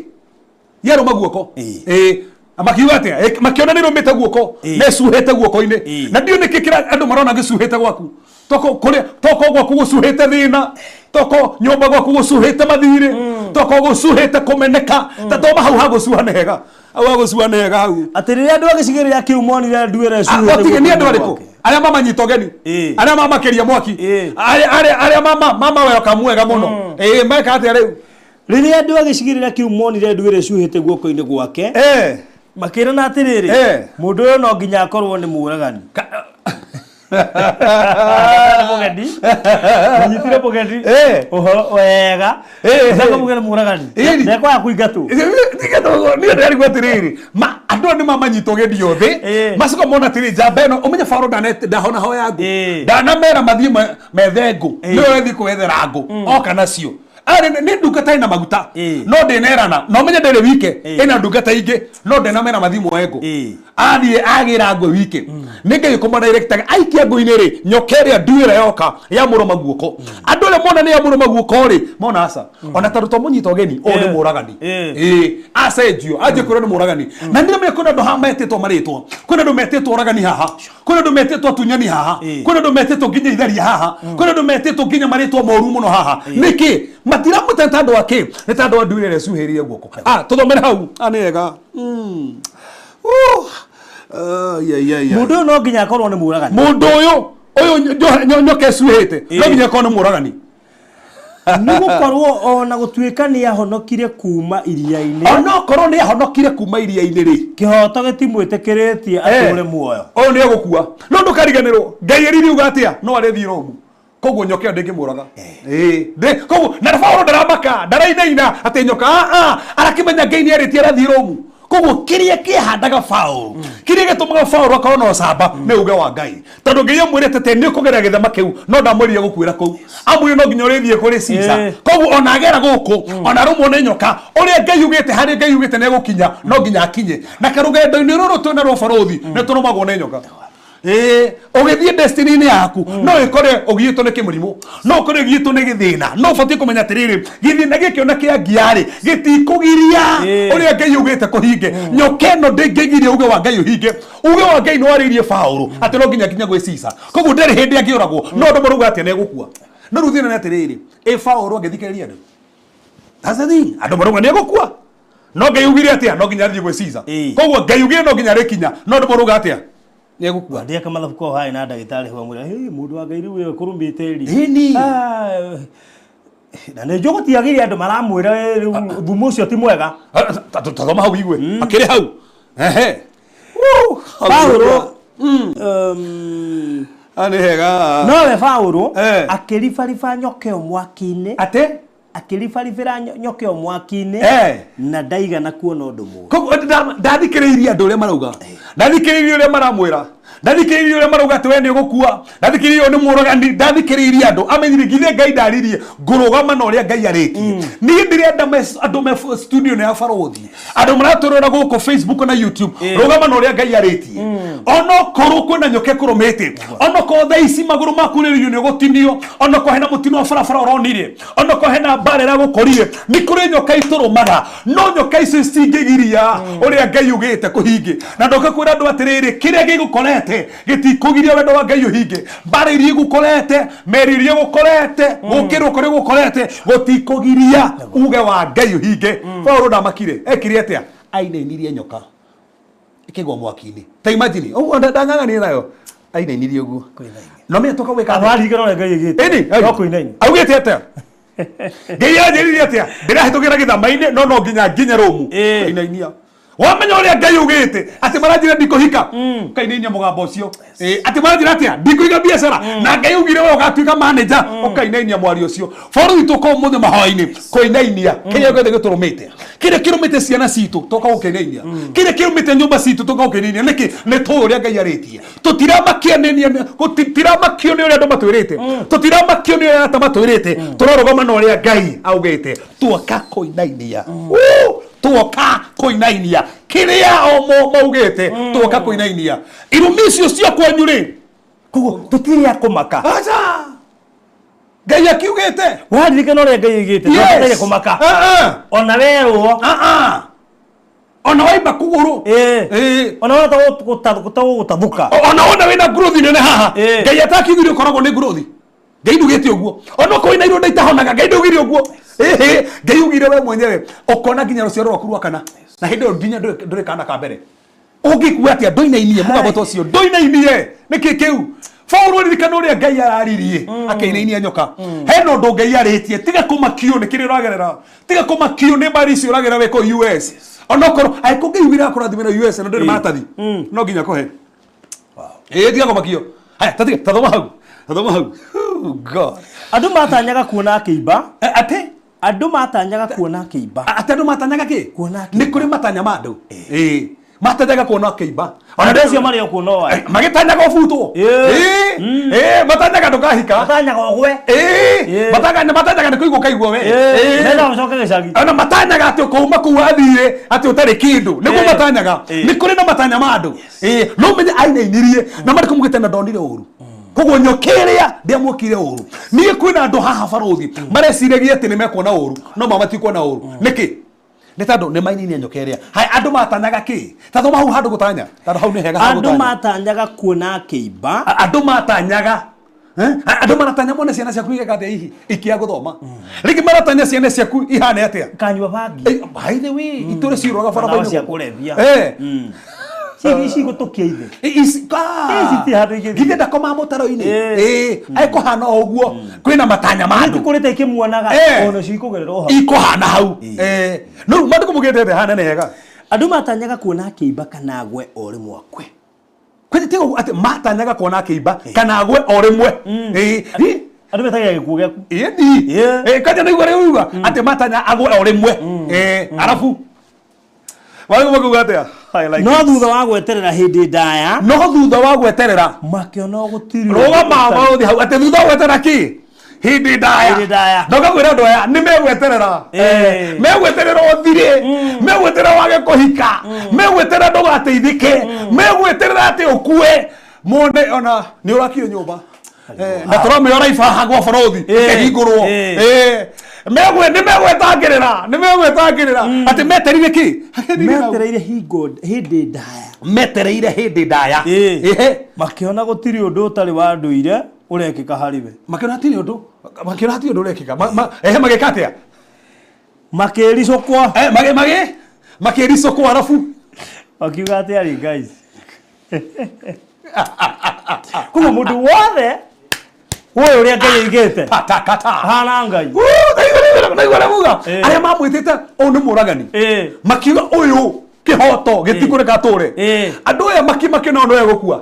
Speaker 9: Yarũma guoko. Ĩĩ. Makiuga atĩa? Makĩona nĩ rũmĩte guoko, na ĩcuhĩte guoko-inĩ. Na ndiũ nĩkĩ kĩra andũ marona gĩcuhĩte gwaku. Toko kũrĩa toko gwaku gũcuhĩte thĩna, toko nyũmba gwaku gũcuhĩte mathirĩ, toko gũcuhĩte kũmeneka, ta toma hau ha gũcuha nĩ hega. Hau ha gũcuha nĩ hega hau.
Speaker 2: Atĩ rĩrĩa andũ a gĩcigĩrĩra kĩu monire nduĩra ĩcuhĩte
Speaker 9: Otige nĩ andũ
Speaker 2: guoko-inĩ
Speaker 9: arĩkũ?
Speaker 2: gwake.
Speaker 9: Arĩa mamanyita ũgeni, arĩa mamakĩria mwaki, arĩa mama welcome wega mũno. Ĩĩ, meka atĩa rĩu?
Speaker 2: Rĩrĩa andũ a gĩcigĩrĩra kĩu monire nduĩra ĩcuhĩte guoko-inĩ gwake, makĩĩrana atĩrĩrĩ, mũndũ ũyũ no nginya akorwo nĩ mũũragani. Nĩ mũgeni. Mũnyitire mũgeni. Ũhoro wega. Ũcoke muge nĩ mũũragani. Na ekwaga kũingatwo.
Speaker 9: Niĩ ndĩrarigwo atĩrĩrĩ, ma andũ aya nĩ mamanyita ũgeni othe, macoka mona atĩrĩ, njamba ĩno ũmenye Farao ndahonahoya ngũ, ndanamera mathiĩ methe ngũ, nĩwe ũrathiĩ kwĩyethera ngũ, oka nacio. Arĩ nĩ ndungata ĩna maguta, no ndĩnerana, na ũmenye ndĩrĩ wike, ĩna ndungata ingĩ, no ndanamera mathiĩ moe ngũ. Athiĩ agĩra ngũ wike, nĩ Ngai ũkũmadirectaga, aikia ngũ-inĩ rĩ, nyoka ĩrĩa nduĩra yoka yamũrũma guoko. Andũ arĩa mona nĩ yamũrũma guoko rĩ, mona aca, ona tondũ twamũnyita ũgeni, ũyũ nĩ mũragani. Ĩĩ, acenjio, anjie kwĩrwo nĩ mũragani. Na nĩ ndĩramenya kwĩna andũ haha metĩtwo marĩtwa, kwĩna andũ metĩtwo oragani haha, kwĩna andũ metĩtwo atunyani haha, kwĩna andũ metĩtwo nginya itharia haha, kwĩna andũ metĩtwo nginya marĩtwa moru mũno haha. Nĩkĩ? Matiramwĩta nĩ tondũ wa kĩ? Nĩ tondũ wa nduĩra ĩrĩa ĩcuhĩrĩire guoko. Tũthomere hau. Nĩ wega.
Speaker 2: Mũndũ ũyũ no nginya akorwo nĩ mũragani.
Speaker 9: Mũndũ ũyũ, ũyũ nyoka ĩcuhĩte, no nginya akorwo nĩ mũragani.
Speaker 2: Nĩ gũkorwo ona gũtuĩka nĩ ahonokire kuma iria-inĩ.
Speaker 9: Ona okorwo nĩ ahonokire kuma iria-inĩ rĩ,
Speaker 2: kĩhoto gĩtimwĩtĩkĩrĩtie atũre muoyo.
Speaker 9: Ũyũ nĩ egũkua. No ndũkariganĩrwo, Ngai erire uga atĩa? No arĩthiĩ Romu. Koguo nyoka ĩyo ndĩngĩmũraga. Ĩĩ, koguo na Paũlũ ndaramaka, ndarainaina atĩ nyoka, arakĩmenya Ngai nĩ arĩtie arathiĩ Romu. Koguo kĩrĩa kĩahandaga Paũlũ, kĩrĩa gĩtũmaga Paũlũ akorwo na ũcamba nĩ uge wa Ngai. Tondũ Ngai amwĩrĩte atĩ nĩ ũkũgerera gĩthama kĩu, no ndamwĩrire gũkuĩra kũu. Amwĩrire no nginya ũrĩthiĩ kũrĩ Caesar. Koguo ona agera gũkũ, ona arũmwo nĩ nyoka, ũrĩa Ngai ugĩte, harĩa Ngai ugĩte nĩ egũkinya, no nginya akinye. Na karũgendo-inĩ rũrũ twĩna rwa ũbarũthi, nĩ tũrũmagwo nĩ nyoka. Ĩĩ, ũgĩthiĩ destiny-inĩ yaku, no ĩkore ũgiĩtwo nĩ kĩmũrimũ, no ũkore ũgiĩtwo nĩ gĩthĩna, no ũbatiĩ kũmenya atĩrĩrĩ, gĩthĩna gĩkĩ ona kĩangia-rĩ, gĩtikũgiria ũrĩa Ngai augĩte kũhinge. Nyoka ĩno ndĩngĩgiria uge wa Ngai ũhinge. Uge wa Ngai nĩ warĩirie Paũlũ atĩ no nginya nginya gwĩ Caesar. Koguo ndarĩ hĩndĩ angĩũragwo, no andũ marauga atĩa nĩ egũkua. No rĩu thĩna nĩ atĩrĩrĩ, ĩ Paũlũ angĩthikĩrĩria andũ? That's the thing. Andũ marauga nĩ egũkua. No Ngai augire atĩa? No nginya athiĩ gwĩ Caesar. Koguo Ngai augire no nginya arĩkinya, no andũ marauga atĩa? Nĩ egũkua.
Speaker 2: Ndĩa kamathabu kau harĩ na ndagĩtarĩ hau amwĩra, "Hey, mũndũ wa Ngai rĩu wewe kũrũmĩte rĩ."
Speaker 9: Ĩni.
Speaker 2: Na nĩ njũĩ gũtiagĩrĩire andũ maramwĩra, rĩu thumu ũcio ti mwega.
Speaker 9: Tathoma hau igue. Akĩrĩ hau. Ehe.
Speaker 2: Paulo,
Speaker 9: Nĩ hega.
Speaker 2: Nowe Paulo akĩribariba nyoka ĩyo mwaki-inĩ.
Speaker 9: Atĩ?
Speaker 2: Akĩribaribĩra nyoka ĩyo mwaki-inĩ na ndaigana kuona ũndũ mũũru.
Speaker 9: Koguo ndathikĩrĩirie andũ ũrĩa marauga, ndathikĩrĩirie ũrĩa maramwĩra, Ndathikĩrĩirie ũrĩa marauga atĩ we nĩ ũgũkua. Ndathikĩrĩirie ũyũ nĩ mũragani. Ndathikĩrĩirie andũ amenyire githĩ Ngai ndaririe ngũrũgama na ũrĩa Ngai arĩtie. Niĩ ndĩrenda andũ me studio-inĩ ya Barũthi, andũ maratũrora gũkũ Facebook na YouTube, rũgama na ũrĩa Ngai arĩtie. Onokorwo kwĩna nyoka ĩkũrũmĩte, onokorwo thaa ici magũrũ maku rĩu nĩ ũgũtinio, onokorwo hena mũtino wa barabara ũronire, onokorwo hena mbara ĩragũkorire, nĩ kũrĩ nyoka itũrũmaga, no nyoka icio citingĩgiria ũrĩa Ngai ugĩte kũhinge. Na ndoka kwĩra andũ atĩrĩrĩ, kĩrĩa gĩgũkorete gĩtikũgiria wendo wa Ngai ũhinge. Mbara iria igũkorete, meri iria igũkorete, gũkĩrwo kũrĩa gũkorete gũtikũgiria uge wa Ngai ũhinge. Paulo ndamakire, ekire atĩa? Ainainirie nyoka ĩkĩgwa mwaki-inĩ. Ta imagine, ũguo ndang'ang'anire nayo, ainainirie ũguo. No menya toka gwĩka atĩa?
Speaker 2: Awaririkana ũrĩa Ngai augĩte.
Speaker 9: Ĩni,
Speaker 2: No kũinaina.
Speaker 9: augĩte atĩa? Ngai anjĩrire atĩa? Ndĩrahĩtũkĩra gĩthama-inĩ no no nginya nginye Rũmu. Kainainia. Wamenya ũrĩa Ngai augĩte atĩ maranjĩra ndikũhika. Kainainia mũgambo ũcio. Atĩ maranjĩra atĩa? Ndikũiga biacara. Na Ngai augire we ũgatuĩka manager. Ũkainainia mwario ũcio. Bũrũri witũ ũka ũmũthĩ mahoya-inĩ kũinainia kĩrĩa gĩothe gĩtũrũmĩte. Kĩrĩa kĩrũmĩte ciana citũ tũka gũkĩinainia. Kĩrĩa kĩrũmĩte nyũmba citũ tũka gũkĩinainia. Nĩkĩ? Nĩ tũĩ ũrĩa Ngai arĩtie. Tũtiramakio nĩ ũrĩa andũ matwĩrĩte. Tũtiramakio nĩ ũrĩa arata matwĩrĩte. Tũrarũgama na ũrĩa Ngai augĩte. Tuoka kũinainia. Woo! Tuoka kũinainia kĩrĩa o maugĩte. Tuoka kũinainia irumi icio cia kwanyu rĩ.
Speaker 2: Koguo tũtirĩ a kũmaka.
Speaker 9: Aca! Ngai akiugĩte.
Speaker 2: Waririkana ũrĩa Ngai augĩte,
Speaker 9: Yes.
Speaker 2: ndũbataire kũmaka. Ona werwo.
Speaker 9: Ona waimba kũgũrũ.
Speaker 2: Ona wona ta gũtathũka.
Speaker 9: Ona wona wĩna nguruthi nene haha. Ngai atakiugire ũkoragwo nĩ nguruthi. Ngai ndugĩte ũguo. Ona okorwo wĩna ironda itahonaga, Ngai ndaugire ũguo. Ngai ugire we mwenyewe ũkona nginya rũciaro rwaku rwa kana. Na hĩndĩ ĩyo nginya ndũrĩ kana ka mbere. Ũngĩkua atĩa ndũinainie mũgambo ta ũcio, ndũinainie. Nĩkĩ kĩu? Paũlũ ririkana ũrĩa Ngai araririe akĩinainia nyoka. Hena ũndũ Ngai arĩtie, tiga kũmakio nĩ kĩrĩa ũragerera. Tiga kũmakio nĩ mbara icio ũragerera wĩ kũu US. Onokorwo angĩkorwo Ngai ugire akũrathime na US na ndũrĩ maratathi, no nginya akũhe. Tiga kũmakio. Haya, ta thoma hau. Ta thoma hau. Oh, God.
Speaker 2: Andũ matanyaga kuona akĩimba.
Speaker 9: Atĩ?
Speaker 2: Andũ matanyaga kuona akĩimba.
Speaker 9: Atĩ andũ matanyaga kĩ?
Speaker 2: Kuona akĩimba.
Speaker 9: Nĩ kũrĩ matanya ma andũ. Matanyaga kuona akĩimba.
Speaker 2: Ona andũ acio marĩ o kuona o aya.
Speaker 9: Magĩtanyaga ũbutwo. Matanyaga ndũkahika.
Speaker 2: Matanyaga ũgwe.
Speaker 9: Matanyaga nĩ kũigua ũkaigua we.
Speaker 2: Mena ũcoke gĩcagi.
Speaker 9: Ona matanyaga atĩ ũkauma kũu wathire atĩ ũtarĩ kĩndũ. Nĩguo matanyaga. Nĩ kũrĩ na matanya ma andũ. No menye ainainirie na marĩ kũmugĩte na ndonire ũru. Koguo nyoka ĩrĩa ndĩamwĩkire ũru. Niĩ kwĩna andũ haha barũthi mareciragia atĩ nĩ mekuona ũru, no ma matikuona ũru. Nĩkĩ? Nĩ tondũ nĩ maininie nyoka ĩrĩa. Haya, andũ matanyaga kĩ? Ta thoma hau handũ gũtanya. Tondũ hau nĩ hega ha
Speaker 2: Andũ
Speaker 9: gũtanya.
Speaker 2: matanyaga kuona akĩimba.
Speaker 9: Andũ matanyaga. Andũ maratanya mone ciana ciaku igeka atĩa hihi? Ikĩaga gũthoma. Rĩngĩ maratanya ciana ciaku ihane atĩa?
Speaker 2: Kanyua bangi.
Speaker 9: By the way, itũre ciũraga barabara-inĩ
Speaker 2: Ndawa cia
Speaker 9: gũkũ.
Speaker 2: kũrebia. Ici igũtũkia ithe.
Speaker 9: Ici,
Speaker 2: Ici ti handũ ingĩthiĩ.
Speaker 9: Githĩ ndakomaga mũtaro-inĩ? Ekũhana o ũguo. Kwĩna matanya ma andũ.
Speaker 2: Ikũrĩte ikĩmuonaga. Ona cio ikũgerera o hau.
Speaker 9: Ikũhana hau. No rĩu maandĩko maugĩte atĩa? Haha nene hega.
Speaker 2: Andũ matanyaga kuona akĩimba kana agwe o rĩmwe akue.
Speaker 9: Kwani ti ũguo atĩ matanyaga kuona akĩimba kana agwe o rĩmwe.
Speaker 2: Andũ metagia gĩkuũ gĩaku.
Speaker 9: Ĩni. Kwanja nĩ igua rĩu igua atĩ matanya agwe o rĩmwe. Arabu. Maandĩko makauga atĩa? I like
Speaker 2: No
Speaker 9: it.
Speaker 2: thutha wa gweterera hĩndĩ ndaya.
Speaker 9: No thutha wa gweterera.
Speaker 2: Makĩona gũtirĩ.
Speaker 9: Rũgama maũthĩ hau atĩ thutha wa gweterera kĩ? Hĩndĩ ndaya.
Speaker 2: Hĩndĩ ndaya.
Speaker 9: Ndoka kwĩra andũ aya nĩ megweterera. Megweterera ũthire. Megweterera wage kũhika. Megweterera ndũgateithĩke. Megweterera atĩ ũkue. Mone ona nĩ ũrakio nyũmba. Na tũramĩora ibaha gwa borothi ĩkĩhingũrwo. Nĩ megwetangĩrĩra, nĩ megwetangĩrĩra. Atĩ metereire kĩ?
Speaker 2: Metereire hingo hĩndĩ ndaya.
Speaker 9: Metereire hĩndĩ ndaya.
Speaker 2: Makĩona gũtirĩ ũndũ ũtarĩ wa ndũire ũrekĩka harĩ we.
Speaker 9: Makĩona hatirĩ ũndũ, makĩona hatirĩ ũndũ ũrekĩka. Magĩka atĩa?
Speaker 2: Makĩricũkwo.
Speaker 9: Makĩricũkwo arabu.
Speaker 2: Makiuga atĩarĩ guys. Koguo mũndũ wothe ũyũ ũrĩa Ngai aigĩte
Speaker 9: Patakata.
Speaker 2: hana Ngai.
Speaker 9: Naigua ũrĩa muga. Arĩa mamwĩtĩte ũyũ nĩ mũragani. Makiuga ũyũ kĩhoto gĩtikũreka atũre. Andũ aya makĩmakĩona ũndũ ũyũ gũkua.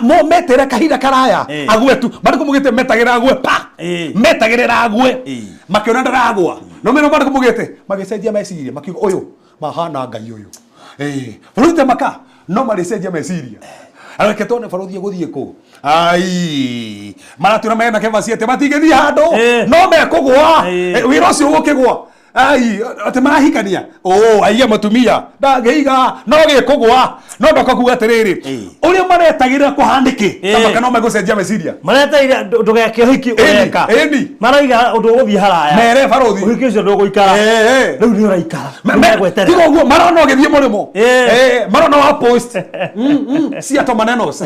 Speaker 9: Mo metere kahinda karaya agwe tu. Marĩ kũmugĩte metagĩrĩra agwe pa. Metagĩrĩra agwe. Makĩona ndaragwa. No mena marĩ kũmugĩte magĩcenjia meciria makiuga ũyũ mahana Ngai ũyũ. Bũrũri maka no marĩcenjia meciria. Reke tuone barothi egũthiĩ kũ. Ai, maratwĩra mena kĩbaci atĩ matingĩthiĩ handũ no mekũgũa. Wĩra ũcio ũgũkĩgũa. Ai, atĩ marahikania. Ũ, aiya mũtumia ndangĩiga no gĩkũgũa. No ndoka kuga atĩrĩrĩ, ũrĩa maretagĩrĩra kũhanĩke, ta maka no megũcenjia meciria.
Speaker 2: Mareteire ndũgeke ũhiki ũreka.
Speaker 9: Ĩni.
Speaker 2: Maraiga ũndũ ũgũthiĩ haraya.
Speaker 9: Mere barothi.
Speaker 2: Ũhiki ũcio ndũgũikara. Rĩu nĩ ũraikara. Nĩmegweterera.
Speaker 9: Tiga ũguo marona ũgĩthiĩ mũrĩmo. Marona wa post. Ciato manenos.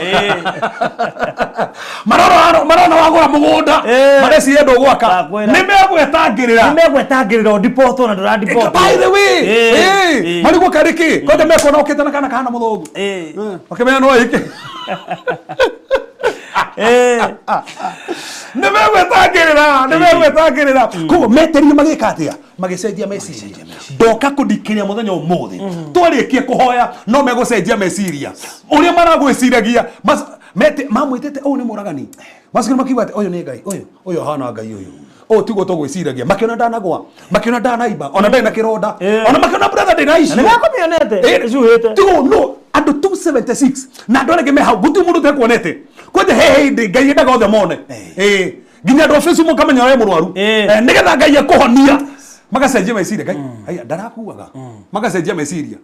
Speaker 9: Marona marona wagũra mũgũnda. Mareciria ndũgwaka.
Speaker 2: Ndakwĩra.
Speaker 9: Nĩmegwetangĩrĩra.
Speaker 2: Nĩmegwetangĩrĩra ũndipotwo na ndũrandipotwo.
Speaker 9: By the way, marigwo karĩ kĩ? Kwanja mekuona ũkĩte na kana kahana mũthũngũ. Makĩmenya no ahike. Nĩmegwetangĩrĩra, nĩmegwetangĩrĩra. Koguo meterire magĩka atĩa? Magĩcenjia meciria. Ndoka kũndikĩria mũthenya ũmũthĩ. Twarĩkia kũhoya no megũcenjia meciria. Ũrĩa maragwĩciragia mamwĩtĩte ũyũ nĩ mũragani. Macokire makiuga atĩ ũyũ nĩ Ngai, ũyũ ũyũ ahana Ngai ũyũ. Ũyũ tiguo tũgwĩciragia. Makĩona ndanagwa, makĩona ndanaimba, ona ndarĩ na kĩronda, ona makĩona brother ndĩ na icio.
Speaker 2: Nĩmekũmĩonete, ĩcuhĩte.
Speaker 9: Tiguo no andũ 276 na andũ arĩa angĩ me hau gũtirĩ mũndũ ũtekuonete. Kwanja he hĩndĩ Ngai endaga othe mone. Nginya andũ a Facebook makamenya we mũrwaru. Nĩgetha Ngai akũhonia. Magacenjia meciria. Ngai, haya, ndarakuaga. Magacenjia meciria.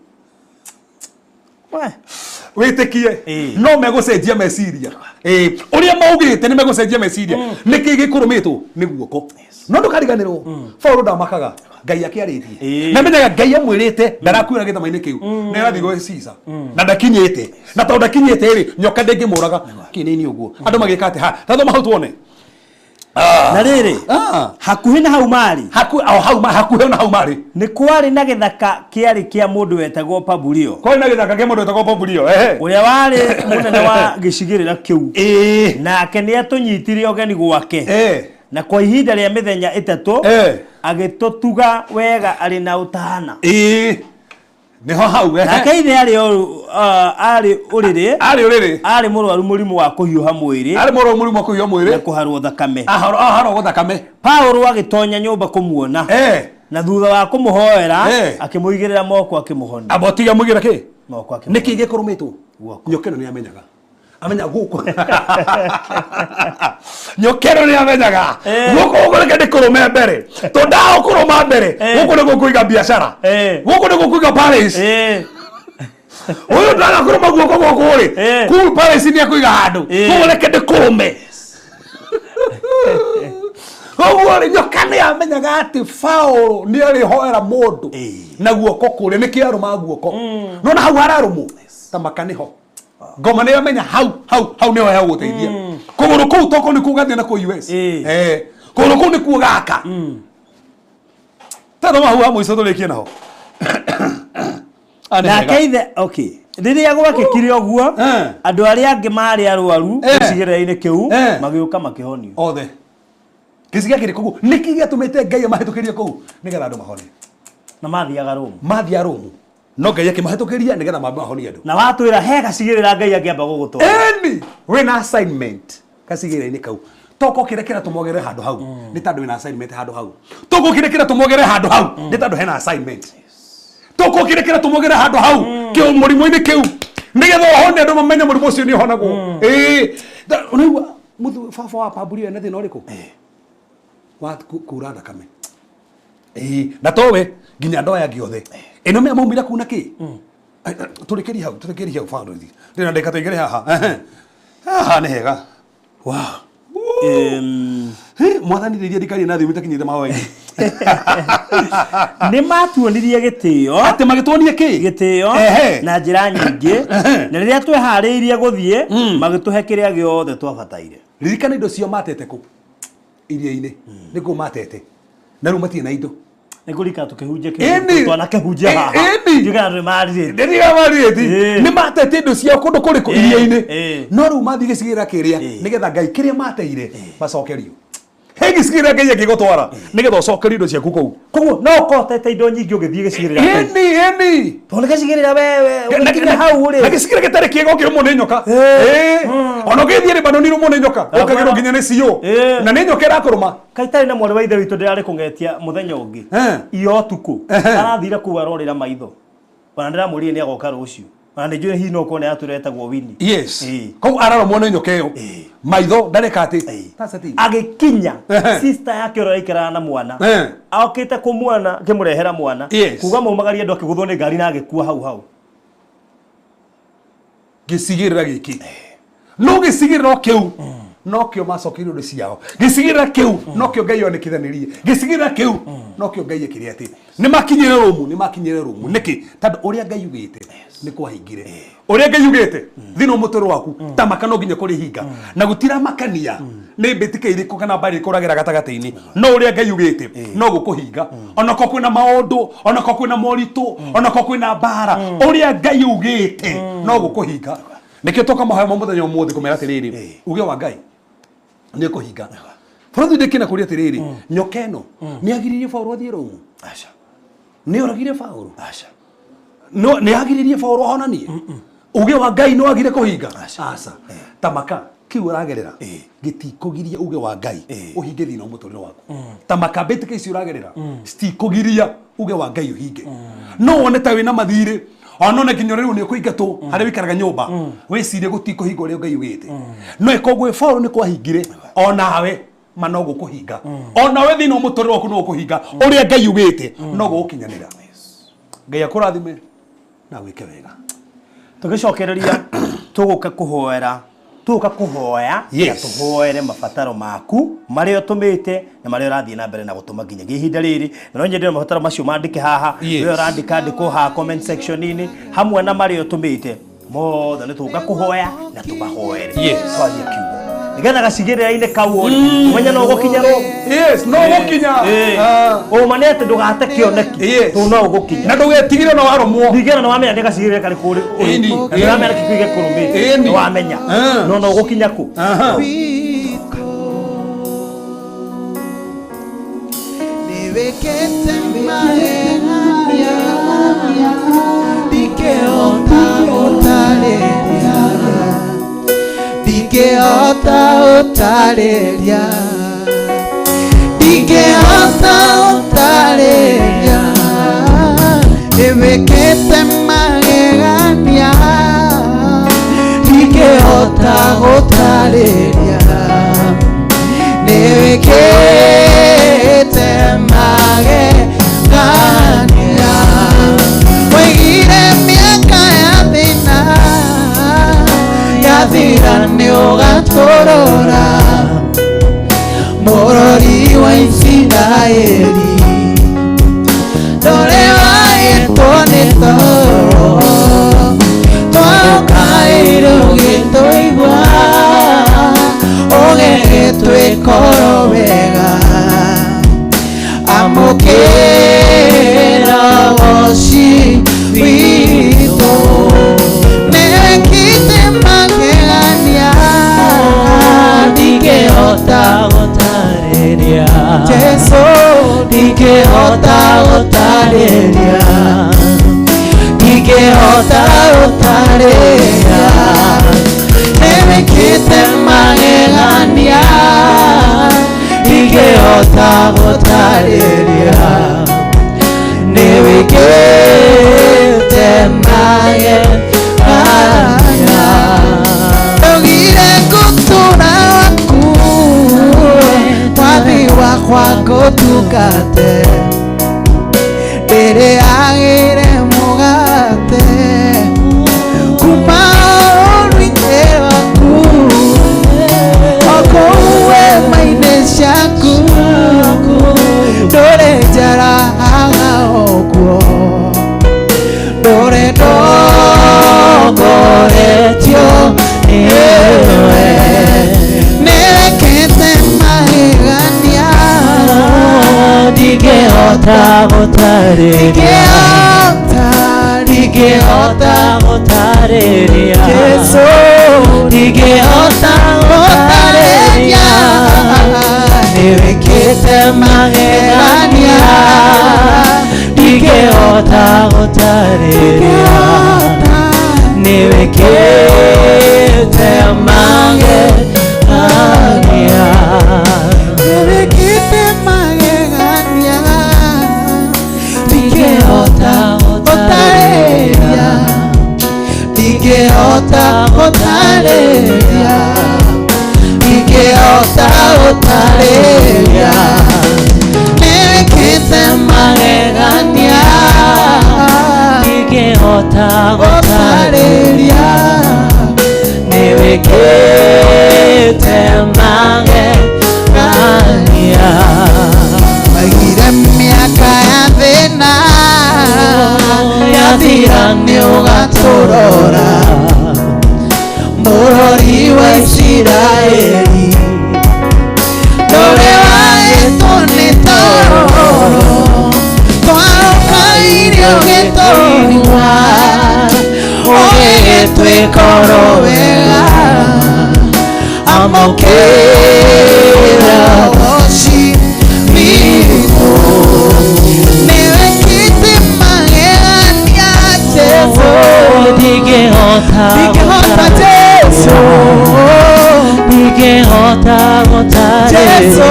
Speaker 9: Wĩtĩkie no megũcenjia meciria. Ũrĩa maugĩte nĩ megũcenjia meciria. Nĩkĩ gĩkũrũmĩtwo nĩ guoko. No ndũkariganĩrwo Paulo ndamakaga Ngai akĩarĩtie. Na menyaga Ngai amwĩrĩte ndarakuĩra gĩthama-inĩ kĩu. Nĩ arathiĩ gwĩ Caesar. Na ndakinyĩte. Na tondũ ndakinyĩte rĩ, nyoka ndĩngĩmũraga. Kĩnini ũguo. Andũ magĩka atĩ ha, ta thoma hau tuone.
Speaker 2: Na rĩrĩ, hakuhĩ na hau marĩ.
Speaker 9: Hakuhĩ, o hau ma, hakuhĩ na hau marĩ.
Speaker 2: Nĩ kwarĩ na gĩthaka kĩarĩ kĩa mũndũ wetagwo Pabulio.
Speaker 9: Kwarĩ na gĩthaka kĩa mũndũ wetagwo Pabulio, ehe.
Speaker 2: Ũrĩa warĩ mũnene wa gĩcigĩrĩra kĩu. Nake nĩatũnyitire ũgeni gwake. Na kwa ihinda rĩa mĩthenya ĩtatũ agĩtũtuga wega arĩ na ũtaana.
Speaker 9: Nĩho hau, ehe.
Speaker 2: Nake ithe arĩ arĩ ũrĩrĩ.
Speaker 9: Arĩ ũrĩrĩ.
Speaker 2: Arĩ mũrwaru mũrimũ wa kũhiũha mwĩrĩ.
Speaker 9: Arĩ mũrwaru mũrimũ wa kũhiũha mwĩrĩ.
Speaker 2: Na kũharwo thakame.
Speaker 9: Aharwo thakame.
Speaker 2: Paulo agĩtonya nyũmba kũmuona. Na thutha wa kũmũhoera, akĩmũigĩrĩra moko akĩmũhonia.
Speaker 9: Amba ũtige mũigĩra kĩ?
Speaker 2: Moko akĩmũhonia.
Speaker 9: Nĩkĩ gĩkũrũmĩtwo? Nyoka ĩno nĩamenyaga. Amenya gũkũ. Nyoka ĩno nĩamenyaga. Gũkũ gũkũ reke ndĩkũrũme mbere. Tondũ ndagũkũrũma mbere, gũkũ nĩguo ngũiga biacara. Gũkũ nĩguo ngũiga Paris. Ũyũ ndaga kũrũma guoko gũkũ rĩ, kũu Paris nĩekũiga handũ. Koguo reke ndĩkũrũme. Koguo rĩ, nyoka nĩamenyaga atĩ Paũlũ nĩarĩhoera mũndũ na guoko kũrĩa, nĩkĩo arũmaga guoko. Nĩwona hau hararũmwo? Ta maka nĩho. Ngoma nĩ amenya hau hau hau nĩho hegũgũteithia. Kũgũrũ kũu toko nĩkuo gathiĩ nakuo US. Kũgũrũ kũu nĩkuo gaka. Ta thoma hau ha mũico tũrĩkie naho. Ah, nĩ
Speaker 2: Nake
Speaker 9: hega.
Speaker 2: ithe, okay. Rĩrĩa gwekĩkire ũguo, andũ arĩa angĩ maarĩ arwaru gĩcigĩrĩra-inĩ kĩu magĩũka makĩhonio.
Speaker 9: Othe. Gĩcigo kĩrĩ kũu. Nĩkĩ gĩatũmĩte Ngai amahĩtũkĩrie kũu? Nĩgetha andũ mahone.
Speaker 2: Na mathiaga Rome.
Speaker 9: Mathiaga Rome. No Ngai akĩmahĩtũkĩria nĩgetha mambe mahonie andũ.
Speaker 2: Na watwĩra he gacigĩrĩra Ngai angĩamba gũgũtwara.
Speaker 9: Ĩni, wĩna assignment gacigĩrĩra-inĩ kau. Toko kĩrĩa kĩratũma ũgere handũ hau nĩ tondũ wĩna assignment handũ hau. Toko kĩrĩa kĩratũma ũgere handũ hau nĩ tondũ hena assignment. Toko kĩrĩa kĩratũma ũgere handũ hau kĩu mũrimũ-inĩ kĩu nĩgetha ũhone andũ mamenye mũrimũ ũcio nĩ ũhonagwo. Ĩĩ. Ũraigua baba wa Pabulio ena thĩna ũrĩkũ? Wa kura thakame. Ĩĩ, na towe nginya andũ aya angĩ othe. Ĩno mea maumire kuna kĩ? Tũrĩkĩrie hau, tũrĩkĩrie hau bado. Ndĩna ndĩka tũingĩre haha. Haha nĩ hega.
Speaker 2: Wow.
Speaker 9: Mwathani rĩrĩa ndikaria na thimũ itakinyĩte mahoya-inĩ.
Speaker 2: Nĩ matuonirie gĩtĩo.
Speaker 9: Atĩ magĩtuonia kĩ?
Speaker 2: Gĩtĩo na njĩra nyingĩ. Na rĩrĩa tweharĩirie gũthiĩ, magĩtũhe kĩrĩa gĩothe twabataire.
Speaker 9: Ririkana indo cio matete kũ? Iria-inĩ. Nĩkuo matete. Na rĩu matirĩ na indo.
Speaker 2: Nĩ kũrika tũkĩhunjia
Speaker 9: Ĩni.
Speaker 2: twanakĩhunjia haha.
Speaker 9: Ĩni.
Speaker 2: Ndiũĩ kana nĩ marĩrĩtie.
Speaker 9: Ndĩriga marĩrĩti. Nĩ matete indo ciao kũndũ kũrĩkũ? Iria-inĩ. No rĩu mathiĩ gĩcigĩrĩra kĩrĩa nĩgetha Ngai kĩrĩa mateire macokerio. He gĩcigĩrĩra Ngai angĩgũtwara nĩgetha ũcokerio indo ciaku kũu.
Speaker 2: Koguo no ũkorwo ũtete indo nyingĩ ũgĩthiĩ gĩcigĩrĩra kĩu.
Speaker 9: Ĩni, ĩni.
Speaker 2: Tondũ gĩcigĩrĩra wewe ũgĩkinya hau rĩ.
Speaker 9: Na gĩcigĩrĩra gĩtarĩ kĩega ũkĩrũmwo nĩ nyoka. Ona ũgĩthiĩ Lebanon ũrũmwo nĩ nyoka. Ũkagĩrwo nginya nĩ CO. Na nĩ nyoka ĩrakũrũma.
Speaker 2: Kaĩ itarĩ na mwarĩ wa ithe witũ ndĩrarĩ kũng'etia mũthenya ũngĩ. Ira ũtukũ. Arathire kũu arorĩra maitho. Ona ndĩramwĩrire nĩ agoka rũciũ. Na nĩ njũĩ hihi no ũkorwo nĩ yatũra etagwo Winnie.
Speaker 9: Yes.
Speaker 2: Ĩĩ.
Speaker 9: Koguo ararũmwo nĩ nyoka ĩyo.
Speaker 2: Ĩĩ.
Speaker 9: Maitho ndareka atĩ.
Speaker 2: Ĩĩ.
Speaker 9: That's the thing.
Speaker 2: Agĩkinya
Speaker 9: Ehe.
Speaker 2: sister yake ũrĩa ũraikaraga na mwana
Speaker 9: Ehe.
Speaker 2: okĩte kũmuona akĩmũrehera mwana.
Speaker 9: Yes.
Speaker 2: Kuga maumagarie andũ akĩgũthwo nĩ ngari na agĩkua hau hau.
Speaker 9: Gĩcigĩrĩra gĩkĩ no gĩcigĩrĩra o kĩu nokĩo macokeirio indo ciao. Gĩcigĩrĩra kĩu nokĩo Ngai onekithanirie. Gĩcigĩrĩra kĩu nokĩo Ngai ekire atĩ nĩ makinyire rũmu, nĩ makinyire rũmu nĩkĩ? Tondũ ũrĩa Ngai ugĩte nĩ kwahingire. Ũrĩa Ngai ugĩte thĩinĩ wa mũtũrĩre waku tamaka no nginya kũrĩhinga na gũtiramakania nĩ mbĩtĩka irĩkũ kana mbarĩ irĩkũ ũragera gatagatĩ-inĩ, no ũrĩa Ngai ugĩte no gũkũhinga onakorwo kwĩna maũndũ, onakorwo kwĩna moritũ, onakorwo kwĩna mbara, ũrĩa Ngai ugĩte no gũkũhinga. Nĩkĩo toka mahoya ma mũthenya ũmũthĩ kũmera atĩrĩrĩ, uge wa Ngai nĩ ũkũhinga. Bũrũri ndĩkĩna kũria atĩrĩrĩ, nyoka ĩno nĩ agiririe Paũlũ athiĩ Rũmu?
Speaker 2: Aca.
Speaker 9: Nĩ oragire Paũlũ?
Speaker 2: Aca.
Speaker 9: No nĩ agiririe Paũlũ ahonanie? Uge wa Ngai nĩ wagire kũhinga? Aca. Tamaka kĩu ũragerera gĩtikũgiria uge wa Ngai ũhinge thĩinĩ wa mũtũrĩre waku. Tamaka mbĩtĩka ici ũragerera citikũgiria uge wa Ngai ũhinge. No wone ta wĩna mathirĩ, ona nginya rĩu nĩ ũkũingatwo harĩa wĩikaraga nyũmba, wĩcirie gũtikũhinga ũrĩa Ngai ugĩte. No ĩkorwo gwĩ Paũlũ nĩ kwahingire, onawe ma no gũkũhinga. Onawe thĩinĩ wa mũtũrĩre waku no gũkũhinga ũrĩa Ngai ugĩte no gũgũkinyanĩra. Ngai akũrathime na wĩke wega.
Speaker 2: Tũgĩcokereria tũgũka kũhoera, tũgũka kũhoya
Speaker 9: Yes.
Speaker 2: na tũhoere mabataro maku marĩa ũtũmĩte na marĩa ũrathiĩ na mbere na gũtũma nginyagia ihinda rĩrĩ. Na no nyende mabataro macio mandĩke haha.
Speaker 9: Yes.
Speaker 2: We ũrandĩka andĩkwo haha comment section-inĩ hamwe na marĩa ũtũmĩte mothe nĩ tũgũka kũhoya na tũmahoere.
Speaker 9: Yes.
Speaker 2: Twaria kiugo nĩgetha gacigĩrĩra-inĩ kau ũrĩ ũmenye no ũgũkinya rũmu.
Speaker 9: Yes, no gũkinya. Ah.
Speaker 2: Ũma nĩ atĩ ndũgate kĩoneki.
Speaker 9: Yes.
Speaker 2: Tondũ no ũgũkinya.
Speaker 9: Na ndũgetigĩre na warũmwo.
Speaker 2: Ningĩ na wamenya nĩ gacigĩrĩra karĩkũ ũrĩ ũrĩ.
Speaker 9: Ĩni.
Speaker 2: Na nĩ ũramenya nĩkĩ kĩu gĩkũrũmĩte.
Speaker 9: Ĩni.
Speaker 2: Nĩ wamenya.
Speaker 9: Ah.
Speaker 2: No no ũgũkinya kũ?
Speaker 9: Aha.
Speaker 8: Nĩwĩkĩte magegania, ndingĩhota gũtarĩria, ndingĩhota gũtarĩria, ndingĩhota gũtarĩria. Nĩwĩkĩte magegania, ndingĩhota gũtarĩria, nĩwĩkĩte magegania. Waigire mĩaka ya thĩna yathira nĩũgatũrora, mũrori wa Isiraeli ndũrĩ waĩtwo nĩ toro, twagũkaĩire ũgĩtũigua, ũgĩgĩtwĩkoro wega. Amũkĩra ũgoci witũ, nĩwĩkĩte magegania, ndingĩhota
Speaker 7: gũtarĩria.
Speaker 8: Jesũ,
Speaker 7: ndingĩhota gũtarĩria, ndingĩhota gũtarĩria.
Speaker 8: Nĩwĩkĩte magegania,
Speaker 7: ndingĩhota gũtarĩria, nĩwĩkĩte magegania.
Speaker 8: Ndaugire ngũtũra waku, mwathi wakwa ngũtungate, ndĩrĩagĩre mũgate kuma ũruinĩ waku, o kũu hema-inĩ ciaku, ndũrĩ njarahaga ũguo, ndũrĩ ndongoretio nĩwe, nĩwĩkĩte magegania,
Speaker 7: ndingĩhota gũtarĩria,
Speaker 8: ndingĩhota,
Speaker 7: ndingĩhota gũtarĩria.
Speaker 8: Jesũ,
Speaker 7: ndingĩhota gũtarĩria, nĩwĩkĩte magegania, ndingĩhota gũtarĩria, nĩwĩkĩte magegania.
Speaker 8: Nĩwĩkĩte magegania,
Speaker 7: ndingĩhota gũtarĩria, gũtarĩria, ndingĩhota gũtarĩria. Nĩwĩkĩte magegania, ndingĩhota gũtarĩria. Nĩwĩkĩte magegania.
Speaker 8: Maigire mĩaka ya thĩna yathira nĩũgatũrora mũrori wa Isiraeli ndũrĩ wahĩtwo nĩ toro twaroka irio gĩtũnyua ũgĩgĩtwĩka oro wega amũkĩra ũgoci witũ nĩwĩkĩte magegania Jesũ
Speaker 7: Ndingĩhota
Speaker 8: ndingĩhota Jesũ
Speaker 7: ndingĩhota
Speaker 8: Jesũ
Speaker 7: gũtarĩria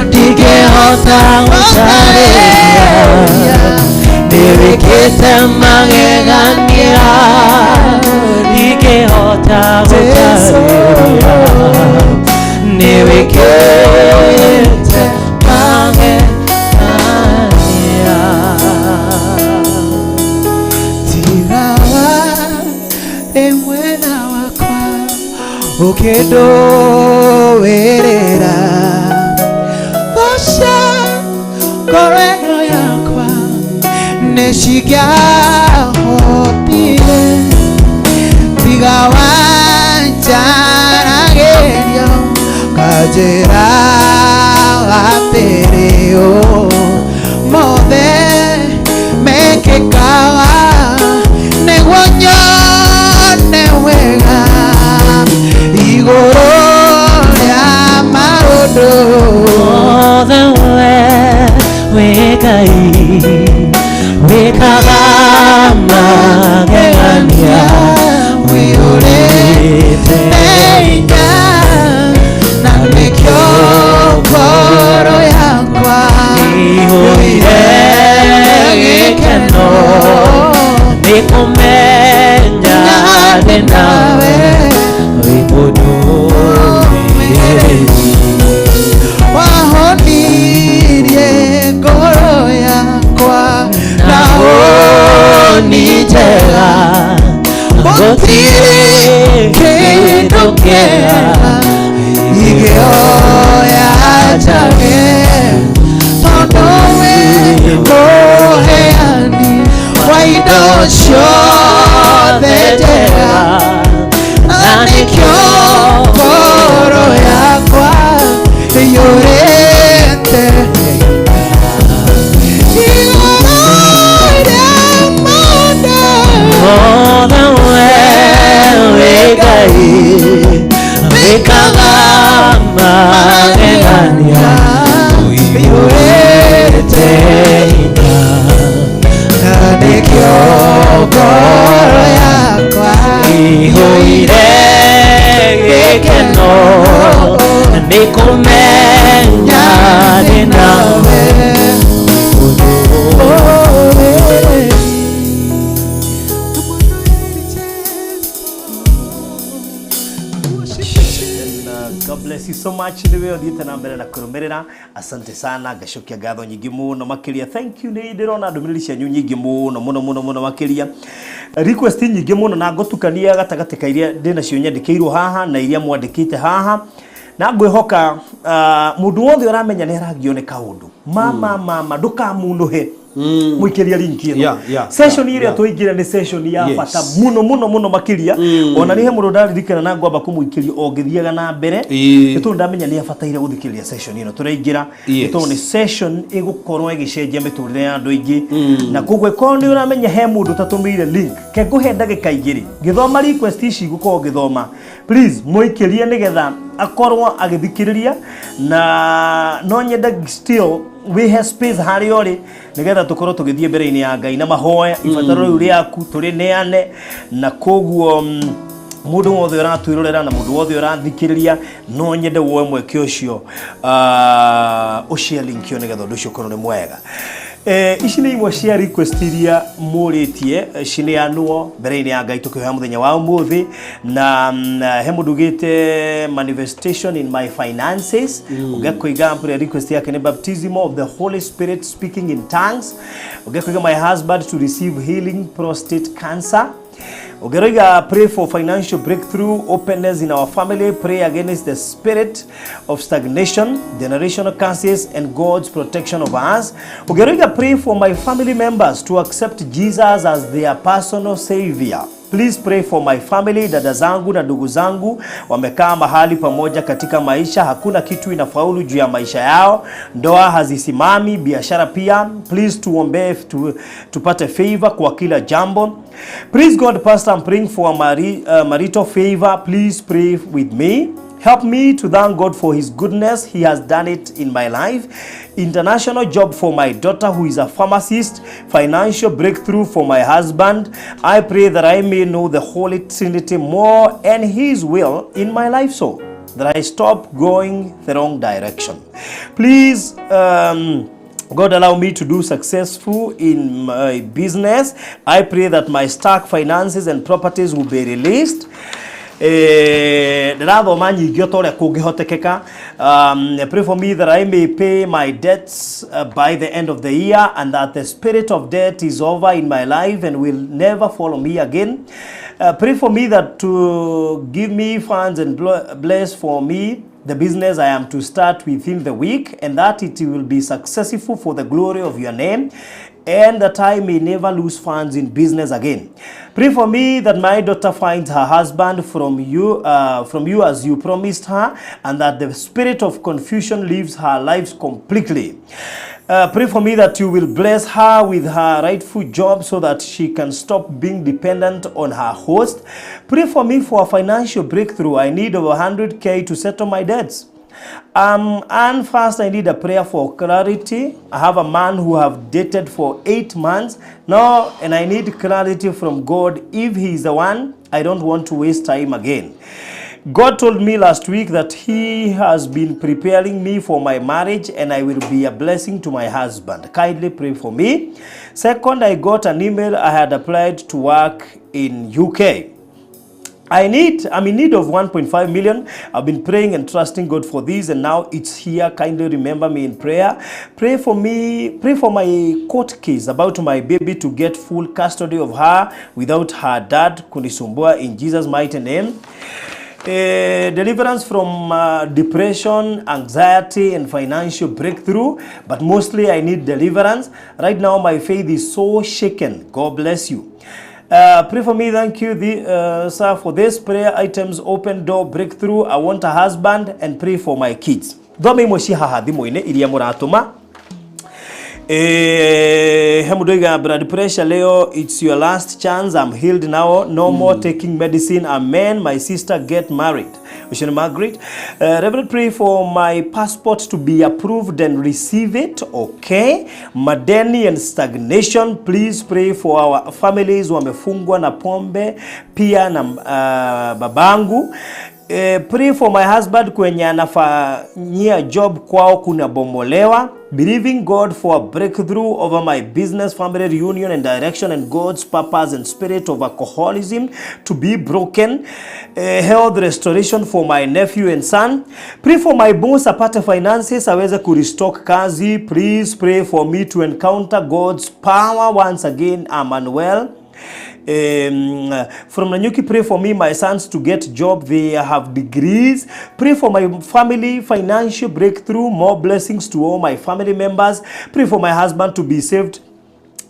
Speaker 7: ndingĩhota gũtarĩria nĩwĩkĩte magegania ndingĩhota gũtarĩria nĩwĩkĩte magegania
Speaker 8: tigawa ĩ mwena wakwa ũkĩndũĩrĩra thosha ngoro ĩno yakwa nĩcingĩahotire tiga wanjaragĩrio kanjĩra atĩrĩ ũ mothe mekĩkaga nĩguo nyone wega igũrũ rĩa maũndũ
Speaker 7: Mothe we wĩ Ngai wĩkaga magegania
Speaker 8: wĩyũrĩte hinya na nĩkĩo ngoro yakwa
Speaker 7: ĩihũire gĩkeno nĩ kũmenya ndĩ nawe wĩ mũndũmĩrĩri
Speaker 8: wahonirie ngoro yakwa
Speaker 7: na hũni njega
Speaker 8: gũtirĩ kĩndũ kĩega ingĩoya njage tondũ wĩ mũheani wa indo ciothe njega na nĩkĩo ngoro yakwa ĩiyũrĩte igũrũ rĩa maũndũ
Speaker 7: Mothe we wĩ Ngai wĩkaga magegania ũiyũrĩte hinya
Speaker 8: na nĩkĩo ngoro yakwa
Speaker 7: ĩihũire gĩkeno nĩ kũmenya ndĩ nawe
Speaker 2: And, God bless you so much nä we thiĩte na mbere na kũrũmĩrĩra asante sana ngacokia ngatho nyingĩ mũno makĩria thank you nĩ ndĩrona ndũmĩrĩri cianyu nyingĩ mũno mũno mũno mũno makĩria request nyingĩ mũno na ngũtukania gatagatĩ ka iria ndĩnacio nyandĩkĩirwo haha na iria mwandĩkĩte haha na ngwĩhoka mũndũ wothe ũramenya nĩ aragio nĩ kaũndũ mama mama ndũkamunũhe mũikĩria link ĩno Session ĩrĩa tũingĩra nĩ session ya bata mũno mũno mũno makĩria ona nĩ he mũndũ ndaririkana na ngwamba kũmũikĩria o ngĩthiaga na mbere nĩ tondũ ndamenya nĩ abataire gũthikĩrĩria session ĩno tũraingĩra nĩ tondũ nĩ session ĩgũkorwo ĩgĩcenjia mĩtũrĩre ya andũ aingĩ na koguo ĩkorwo nĩ ũramenya he mũndũ ũtatũmĩire link ke ngũhe ndagĩka igĩrĩ ngĩthoma request ici ngũkorwo ngĩthoma please mũikĩrie nĩgetha akorwo agĩthikĩrĩria na no nyende still wĩhe space harĩa ũrĩ nĩgetha tũkorwo tũgĩthiĩ mbere-inĩ ya Ngai na mahoya ibataro rĩu rĩaku tũrĩneane na koguo mũndũ wothe ũratwĩrorera na mũndũ wothe ũrathikĩrĩria no nyende woe mweke ũcio ũshare link ĩyo nĩgetha ũndũ ũcio ũkorwo nĩ mwega. Ici nĩ imwe cia request iria mũrĩtie cineanwo mbere-inĩ ya Ngai tũkĩhoya mũthenya wa ũmũthĩ na he mũndũ ugĩte manifestation in my finances. Ũngĩkoiga prayer request yake nĩ baptism of the Holy Spirit, speaking in tongues. Ũngĩkoiga my husband to receive healing, prostate cancer. Ũngĩroiga pray for financial breakthrough, openness in our family, pray against the spirit of stagnation, generational curses, and God's protection of us. Ũngĩroiga pray for my family members to accept Jesus as their personal savior. Please pray for my family, dada zangu na ndugu zangu wamekaa mahali pamoja katika maisha, hakuna kitu inafaulu juu ya maisha yao, ndoa hazisimami, biashara pia. Please tuombee tupate favor kwa kila jambo. Praise God, Pastor, I'm praying for a marital favor. Please pray with me. Help me to thank God for His goodness. He has done it in my life. International job for my daughter who is a pharmacist. Financial breakthrough for my husband. I pray that I may know the Holy Trinity more and His will in my life so that I stop going the wrong direction. Please, God, allow me to do successful in my business. I pray that my stock finances and properties will be released. Ndĩrathoma nyingĩ o ta ũrĩa kũngĩhotekeka. Pray for me that I may pay my debts by the end of the year and that the spirit of debt is over in my life and will never follow me again. Pray for me that to give me funds and bless for me the business I am to start within the week and that it will be successful for the glory of your name and that I may never lose funds in business again. Pray for me that my daughter finds her husband from you as you promised her, and that the spirit of confusion leaves her lives completely. Pray for me that you will bless her with her rightful job so that she can stop being dependent on her host. Pray for me for a financial breakthrough. I need over 100K to settle my debts. And first, I need a prayer for clarity. I have a man who have dated for 8 months now, and I need clarity from God if he is the one. I don't want to waste time again. God told me last week that He has been preparing me for my marriage and I will be a blessing to my husband. Kindly pray for me. Second, I got an email. I had applied to work in UK. I'm in need of 1.5 million. I've been praying and trusting God for this, and now it's here. Kindly remember me in prayer. Pray for me, pray for my court case about my baby to get full custody of her without her dad kunisumbua, in Jesus' mighty name. Deliverance from depression, anxiety, and financial breakthrough. But mostly, I need deliverance. Right now, my faith is so shaken. God bless you. Pray for me, thank you, sir, for this prayer items: open door, breakthrough. I want a husband, and pray for my kids. Thome imwe ci haha thimũ-inĩ iria mũratũma. He mũndũ oiga blood pressure leo, it's your last chance. I'm healed now, no more taking medicine, amen. My sister get married. Ũcio nĩ Margaret. Reverend, pray for my passport to be approved and receive it. Okay. Madeni and stagnation. Please pray for our families wamefungwa na pombe pia na babangu. Pray for my husband, kwenye anafanyia job kwao kunabomolewa. Believing God for a breakthrough over my business, family reunion and direction, and God's purpose, and spirit of alcoholism to be broken. Health restoration for my nephew and son. Pray for my boss apate finances aweze kurestock kazi. Please pray for me to encounter God's power once again. Emmanuel from Nanyuki. Pray for me, my sons to get job. They have degrees. Pray for my family, financial breakthrough, more blessings to all my family members. Pray for my husband to be saved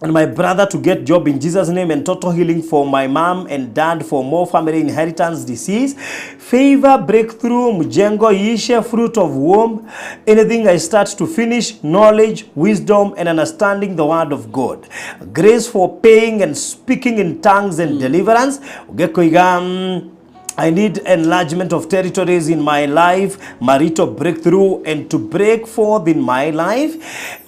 Speaker 2: and my brother to get job in Jesus' name, and total healing for my mom and dad for more family inheritance disease. Favor, breakthrough, mjengo ishe, fruit of womb, anything I start to finish, knowledge, wisdom, and understanding the word of God, grace for paying and speaking in tongues and deliverance. Ugekoiga I need enlargement of territories in my life, marital breakthrough, and to break forth in my life.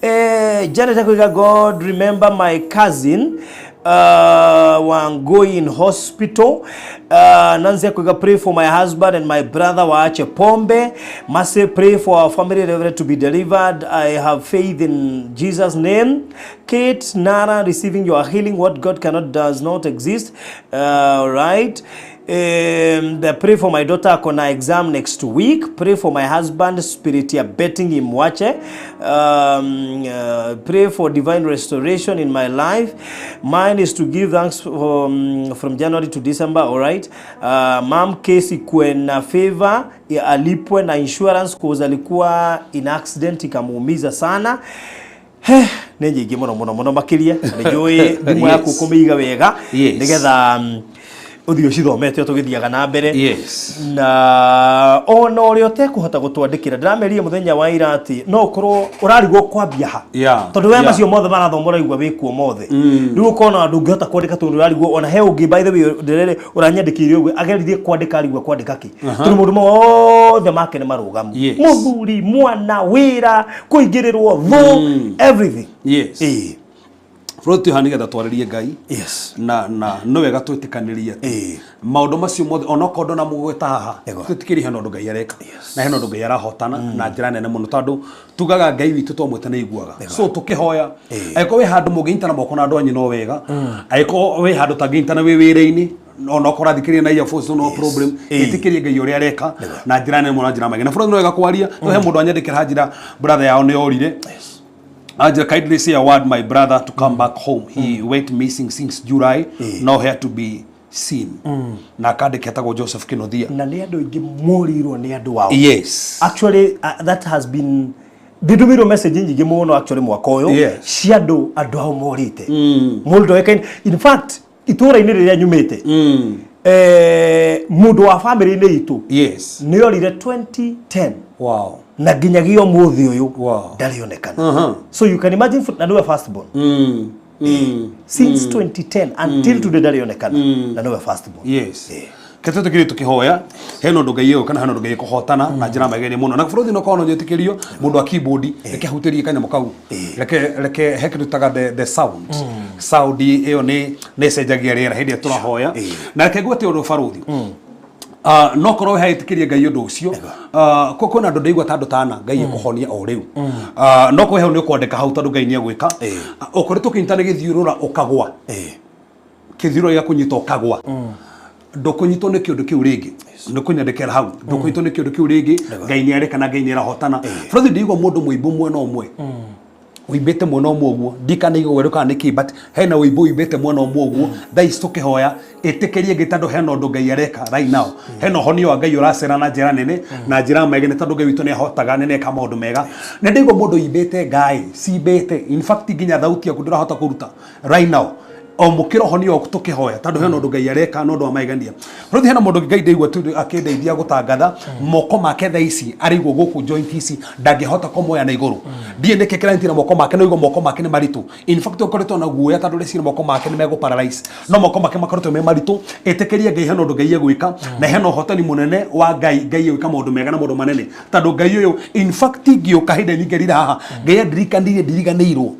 Speaker 2: Janet Akoiga, God, remember my cousin. Wangui in hospital. Nancy Akuiga, pray for my husband and my brother waache pombe. Mase, pray for our family Reverend to be delivered. I have faith in Jesus name. Kate Nara, receiving your healing. What God cannot does not exist. Right. Pray for my daughter akona exam next week. Pray for my husband, spirit ya betting imwache. Pray for divine restoration in my life. Mine is to give thanks from January to December. All right. Mom case ikuwe na favor ya alipwe na insurance cause alikuwa in accident ikamuumiza sana. He, nä nyingä må no må no må no makä ria nä njå thimå yaku kå mä iga wega nä getha å thiä å cithomete o tå gä thiaga na mbere. Na ona å rä a å tekåhota gå twandä kä ra ndäramerire må thenya wa ira atä no å korwo å rarigwo kwambia ha tondå we macio mothe marathoma ũraigua wĩ kuo mothe. Rĩu ũkona ndũngĩhota kwandĩka tondũ ũrarigwo ona he ũngĩ, by the way, ndĩrere ũranyandĩkĩire ũguo ageririe kwandĩka arigwo kwandĩka kĩ tondũ maũndũ mothe make nĩ marũgamu. Mũthuri, mwana, wĩra, kũingĩrĩrwo thũ, everything. Ĩĩ.
Speaker 9: Bũrũri twĩ haha nĩgetha twarĩrie Ngai. Na no wega twĩtĩkanĩrie atĩ maũndũ macio mothe onokorwo ndonamũgweta haha, twĩtĩkĩrie hena ũndũ Ngai areka na hena ũndũ Ngai arahotana na njĩra nene mũno, tondũ tugaga Ngai witũ twamwĩta nĩ aiguaga. So tũkĩhoya, angĩkorwo wĩ handũ mũngĩnyitana moko na andũ anyu no wega, angĩkorwo wĩ handũ ũtangĩnyitana, wĩ wĩra-inĩ, onokorwo ũrathikĩrĩria na earphones, no problem. Ĩtĩkĩrie Ngai ũrĩa areka na njĩra nene mũno na njĩra magena. Na bũrũri no wega kwaria no he mũndũ anyandĩkĩra njĩra brother yao nĩ orire. Angela, kindly say a word, my brother, to come back home. He went missing since July, nowhere to be seen. Na akandĩka etagwo Joseph Kinothia.
Speaker 2: Na nĩ andũ aingĩ morĩirwo nĩ andũ ao. Actually, that has been ndĩndũmĩirwo message nyingĩ mũno actually mwaka ũyũ cia andũ ao morĩte. Mũndũ ndoĩkaine. In fact, itũũra-inĩ rĩrĩa nyumĩte, mũndũ wa family-inĩ itũ nĩ orire 2010 na nginyagia ũmũthĩ ũyũ ndarĩonekana. So you can imagine, na nĩwe first born. Since 2010 until today ndarĩonekana na nĩwe first born.
Speaker 9: Kete tũkĩrĩ tũkĩhoya hena ũndũ Ngai egũka na hena ũndũ Ngai ekũhotana na njĩra magenia mũno. Na bũrũri no korwo no nyĩtĩkĩrio mũndũ wa keyboard, reke ahutĩrie kanyamũ kau, reke he kĩndũ taga the sound ĩyo nĩ ĩcenjagia rĩera hĩndĩ ĩrĩa tũrahoya. Na reke ngwĩte ũndũ, barũthi. No korwo wĩhaĩtĩkĩrie Ngai ũndũ ũcio. Kwĩna andũ ndaigua ta andũ tana Ngai ekũhonia o rĩu. No kwĩ hau nĩ ũkwandĩka hau tondũ Ngai nĩ egwĩka. Ũkoretwo ũkĩnyita nĩ gĩthiũrũra ũkagwa, kĩthiũrũra gĩakũnyita ũkagwa, ndũkũnyitwo nĩ kĩũndũ kĩu rĩngĩ. Nĩ kũnyandĩkĩra hau ndũkũnyitwo nĩ kĩũndũ kĩu rĩngĩ. Ngai nĩ areka na Ngai nĩ arahotana. Bũrũri ndĩigua mũndũ mũimbu mwena ũmwe, ũimbĩte mwena ũmwe ũguo, ndikana igũgwerũ kana nĩkĩ, but hena ũimbu ũimbĩte mwena ũmwe ũguo. Thaa ici tũkĩhoya ĩtĩkĩrie Ngai tondũ hena ũndũ Ngai areka right now, hena ũhonio wa Ngai ũracera na njĩra nene na njĩra megene, tondũ Ngai witũ nĩ ahotaga na nĩeka maũndũ mega. Na ndĩigua mũndũ ũimbĩte ngai cimbĩte, in fact nginya thauti yaku ndũrahota kũruta right now. O mũkĩra ũhonio waku tũkĩhoya tondũ hena ũndũ Ngai areka na ũndũ wa magegania. Rĩu hena mũndũ Ngai ndaigua tu akĩndeithia gũtangatha moko make thaa ici arĩigwo gũkũ joint ici ndangĩhota kũmoya na igũrũ. Ndiĩ nĩkĩ kĩranyitĩra na moko make, no igua moko make nĩ maritũ. In fact, ũkoretwo na guoya tondũ rĩciria moko make nĩ megũ paralyze, no moko make makoretwo me maritũ. Ĩtĩkĩrie Ngai, hena ũndũ Ngai egwĩka na hena ũhotani mũnene wa Ngai. Ngai egwĩka maũndũ mega na maũndũ manene tondũ Ngai ũyũ, in fact, ngĩũka hĩndĩ nyingĩrire haha Ngai andirikanirie ndiriganĩirwo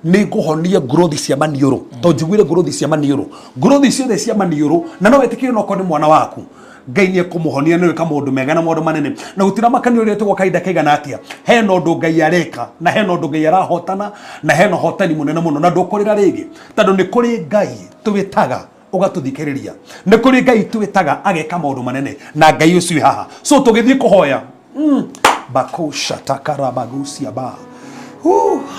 Speaker 9: nĩ ngũhonia ngũrũthi cia maniũrũ, tondũ njiguire ngũrũthi cia maniũrũ, ngũrũthi ciothe cia maniũrũ. Na no wĩtĩkĩrie no korwo nĩ mwana waku, Ngai nĩ ekũmũhonia, nĩ gwĩka maũndũ mega na maũndũ manene na gũtiramakania ũrĩa tũgwa kahinda kaigana atĩa. Hena ũndũ Ngai areka na hena ũndũ Ngai arahotana na hena ũhotani mũnene mũno na ndũkũrĩra rĩngĩ tondũ nĩ kũrĩ Ngai twĩtaga ũgatũthikĩrĩria, nĩ kũrĩ Ngai twĩtaga ageka maũndũ manene na Ngai ũcio wĩ haha. So tũgĩthiĩ kũhoya, bakoshatakarabagusia ba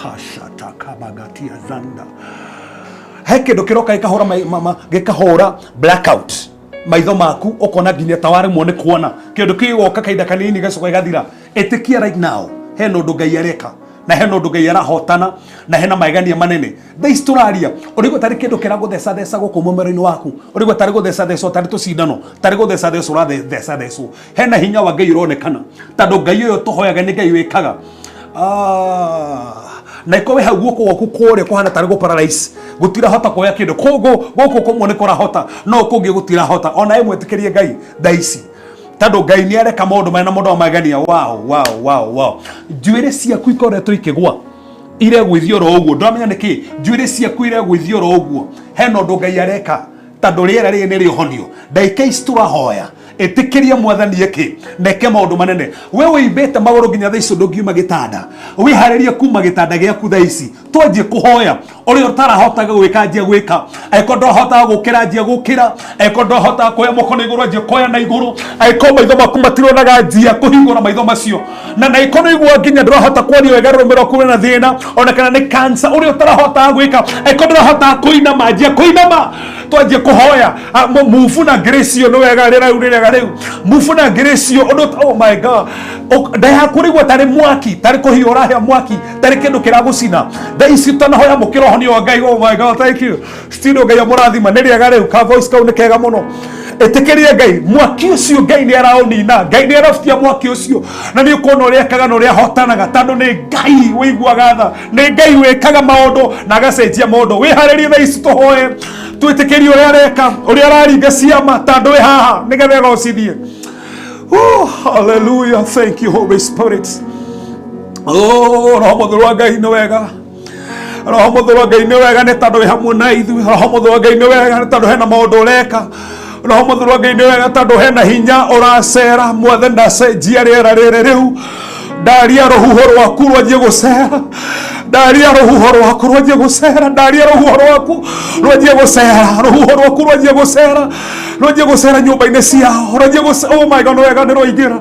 Speaker 9: hashatakabagatia zanda, he kĩndũ kĩroka gĩkahũra gĩkahũra blackout maitho maku, ũkona nginya ta waremwo nĩ kuona. Kĩndũ kĩu gĩgoka kahinda kanini gĩgacoka gĩgathira. Ĩtĩkia right now hena ũndũ Ngai areka na hena ũndũ Ngai arahotana na hena magegania manene. Thaa ici tũraria ũrĩgua tarĩ kĩndũ kĩragũthecatheca gũkũ mũmero-inĩ waku, ũrĩgua tarĩ gũthecathecwo, tarĩ tũcindano, tarĩ gũthecathecwo ũrathecathecwo. Hena hinya wa Ngai ũronekana tondũ Ngai ũyũ tũhoyaga nĩ Ngai wĩkaga. Ah, na iko wĩ hau guoko gwaku kũrĩa kũhana tarĩ gũ paralyze, gũtirahota kuoya kĩndũ kũguo gũkũ kũmwe nĩ kũrahota no kũngĩ gũtirahota. Ona ĩmwe ĩtĩkĩrie Ngai thaa ici tondũ Ngai nĩ areka maũndũ marĩa na maũndũ ma magegania. Wow. Njuĩrĩ ciaku ikoretwo ikĩgwa. Iregũithio oro ũguo, ndũramenya nĩkĩ njuĩrĩ ciaku iregũithio oro ũguo. Hena ũndũ Ngai areka tondũ rĩera rĩrĩ nĩ rĩũhonio. Ndagĩka ici tũrahoya, ĩtĩkĩria Mwathani eke na eke maũndũ manene. We wĩimbĩte magũrũ nginya thaa ici ndũngiuma gĩtanda, wĩharĩrie kuma gĩtanda gĩaku thaa ici twanjie kũhoya. Ũrĩa ũtarahotaga gwĩka anjia gwĩka, angĩkorwo ndũrahotaga gũkĩra anjia gũkĩra, angĩkorwo ndũrahotaga kuoya moko na igũrũ anjia kuoya na igũrũ, angĩkorwo maitho maku matironaga anjia kũhingũra maitho macio, na angĩkorwo nĩ ũiguaga nginya ndũrahota kwaria wega rũrĩmĩ rwaku rwĩna thĩna, ona kana nĩ cancer, ũrĩa ũtarahotaga gwĩka, angĩkorwo ndũrahotaga kũinama anjia kũinama. Twanjie kũhoya. Mubu na grace ĩyo nĩ wega rĩera rĩu nĩ rĩega rĩu mubu na grace ĩyo ũndũ oh my God, nda yaku ũraigua tarĩ mwaki, tarĩ kũhiũ ũrahĩa mwaki, tarĩ kĩndũ kĩragũcina. Thaa ici ũtanahoya mũkĩra ũhonio wa Ngai. Oh my God, thank you studio, Ngai amũrathima, nĩ rĩega rĩu ka voice kau nĩ kega mũno. Ĩtĩkĩrie Ngai mwaki ũcio, Ngai nĩ araũnina, Ngai nĩ arabutia mwaki ũcio, na nĩ ũkuona ũrĩa ekaga na ũrĩa ahotanaga, tondũ nĩ Ngai wĩiguaga tha, nĩ Ngai wĩkaga maũndũ na agacenjia maũndũ. Wĩharĩrie thaa ici tũhoe, twĩtĩkĩrie ũrĩa areka, ũrĩa araringa ciama, tondũ wĩ haha nĩgetha ĩgocithie. Oh, hallelujah, thank you Holy Spirit. Oh, Roho Mũtheru wa Ngai nĩ wega, Roho Mũtheru wa Ngai nĩ wega, nĩ tondũ wĩ hamwe na ithuĩ. Roho Mũtheru wa Ngai nĩ wega, nĩ tondũ hena maũndũ ũreka. Roho Mũtheru wa Ngai nĩ wega, tondũ hena hinya ũracera. Mwathani, ndacenjia rĩera rĩrĩ rĩu, ndaria rũhuho rwaku rwanjie gũcera, ndaria rũhuho rwaku rwanjie gũcera, ndaria rũhuho rwaku rwanjie gũcera, rũhuho rwaku rwanjie gũcera, rwanjie gũcera nyũmba-inĩ ciao, rwanjie gũcera. Oh my God, nĩ wega, nĩ rwaingĩra.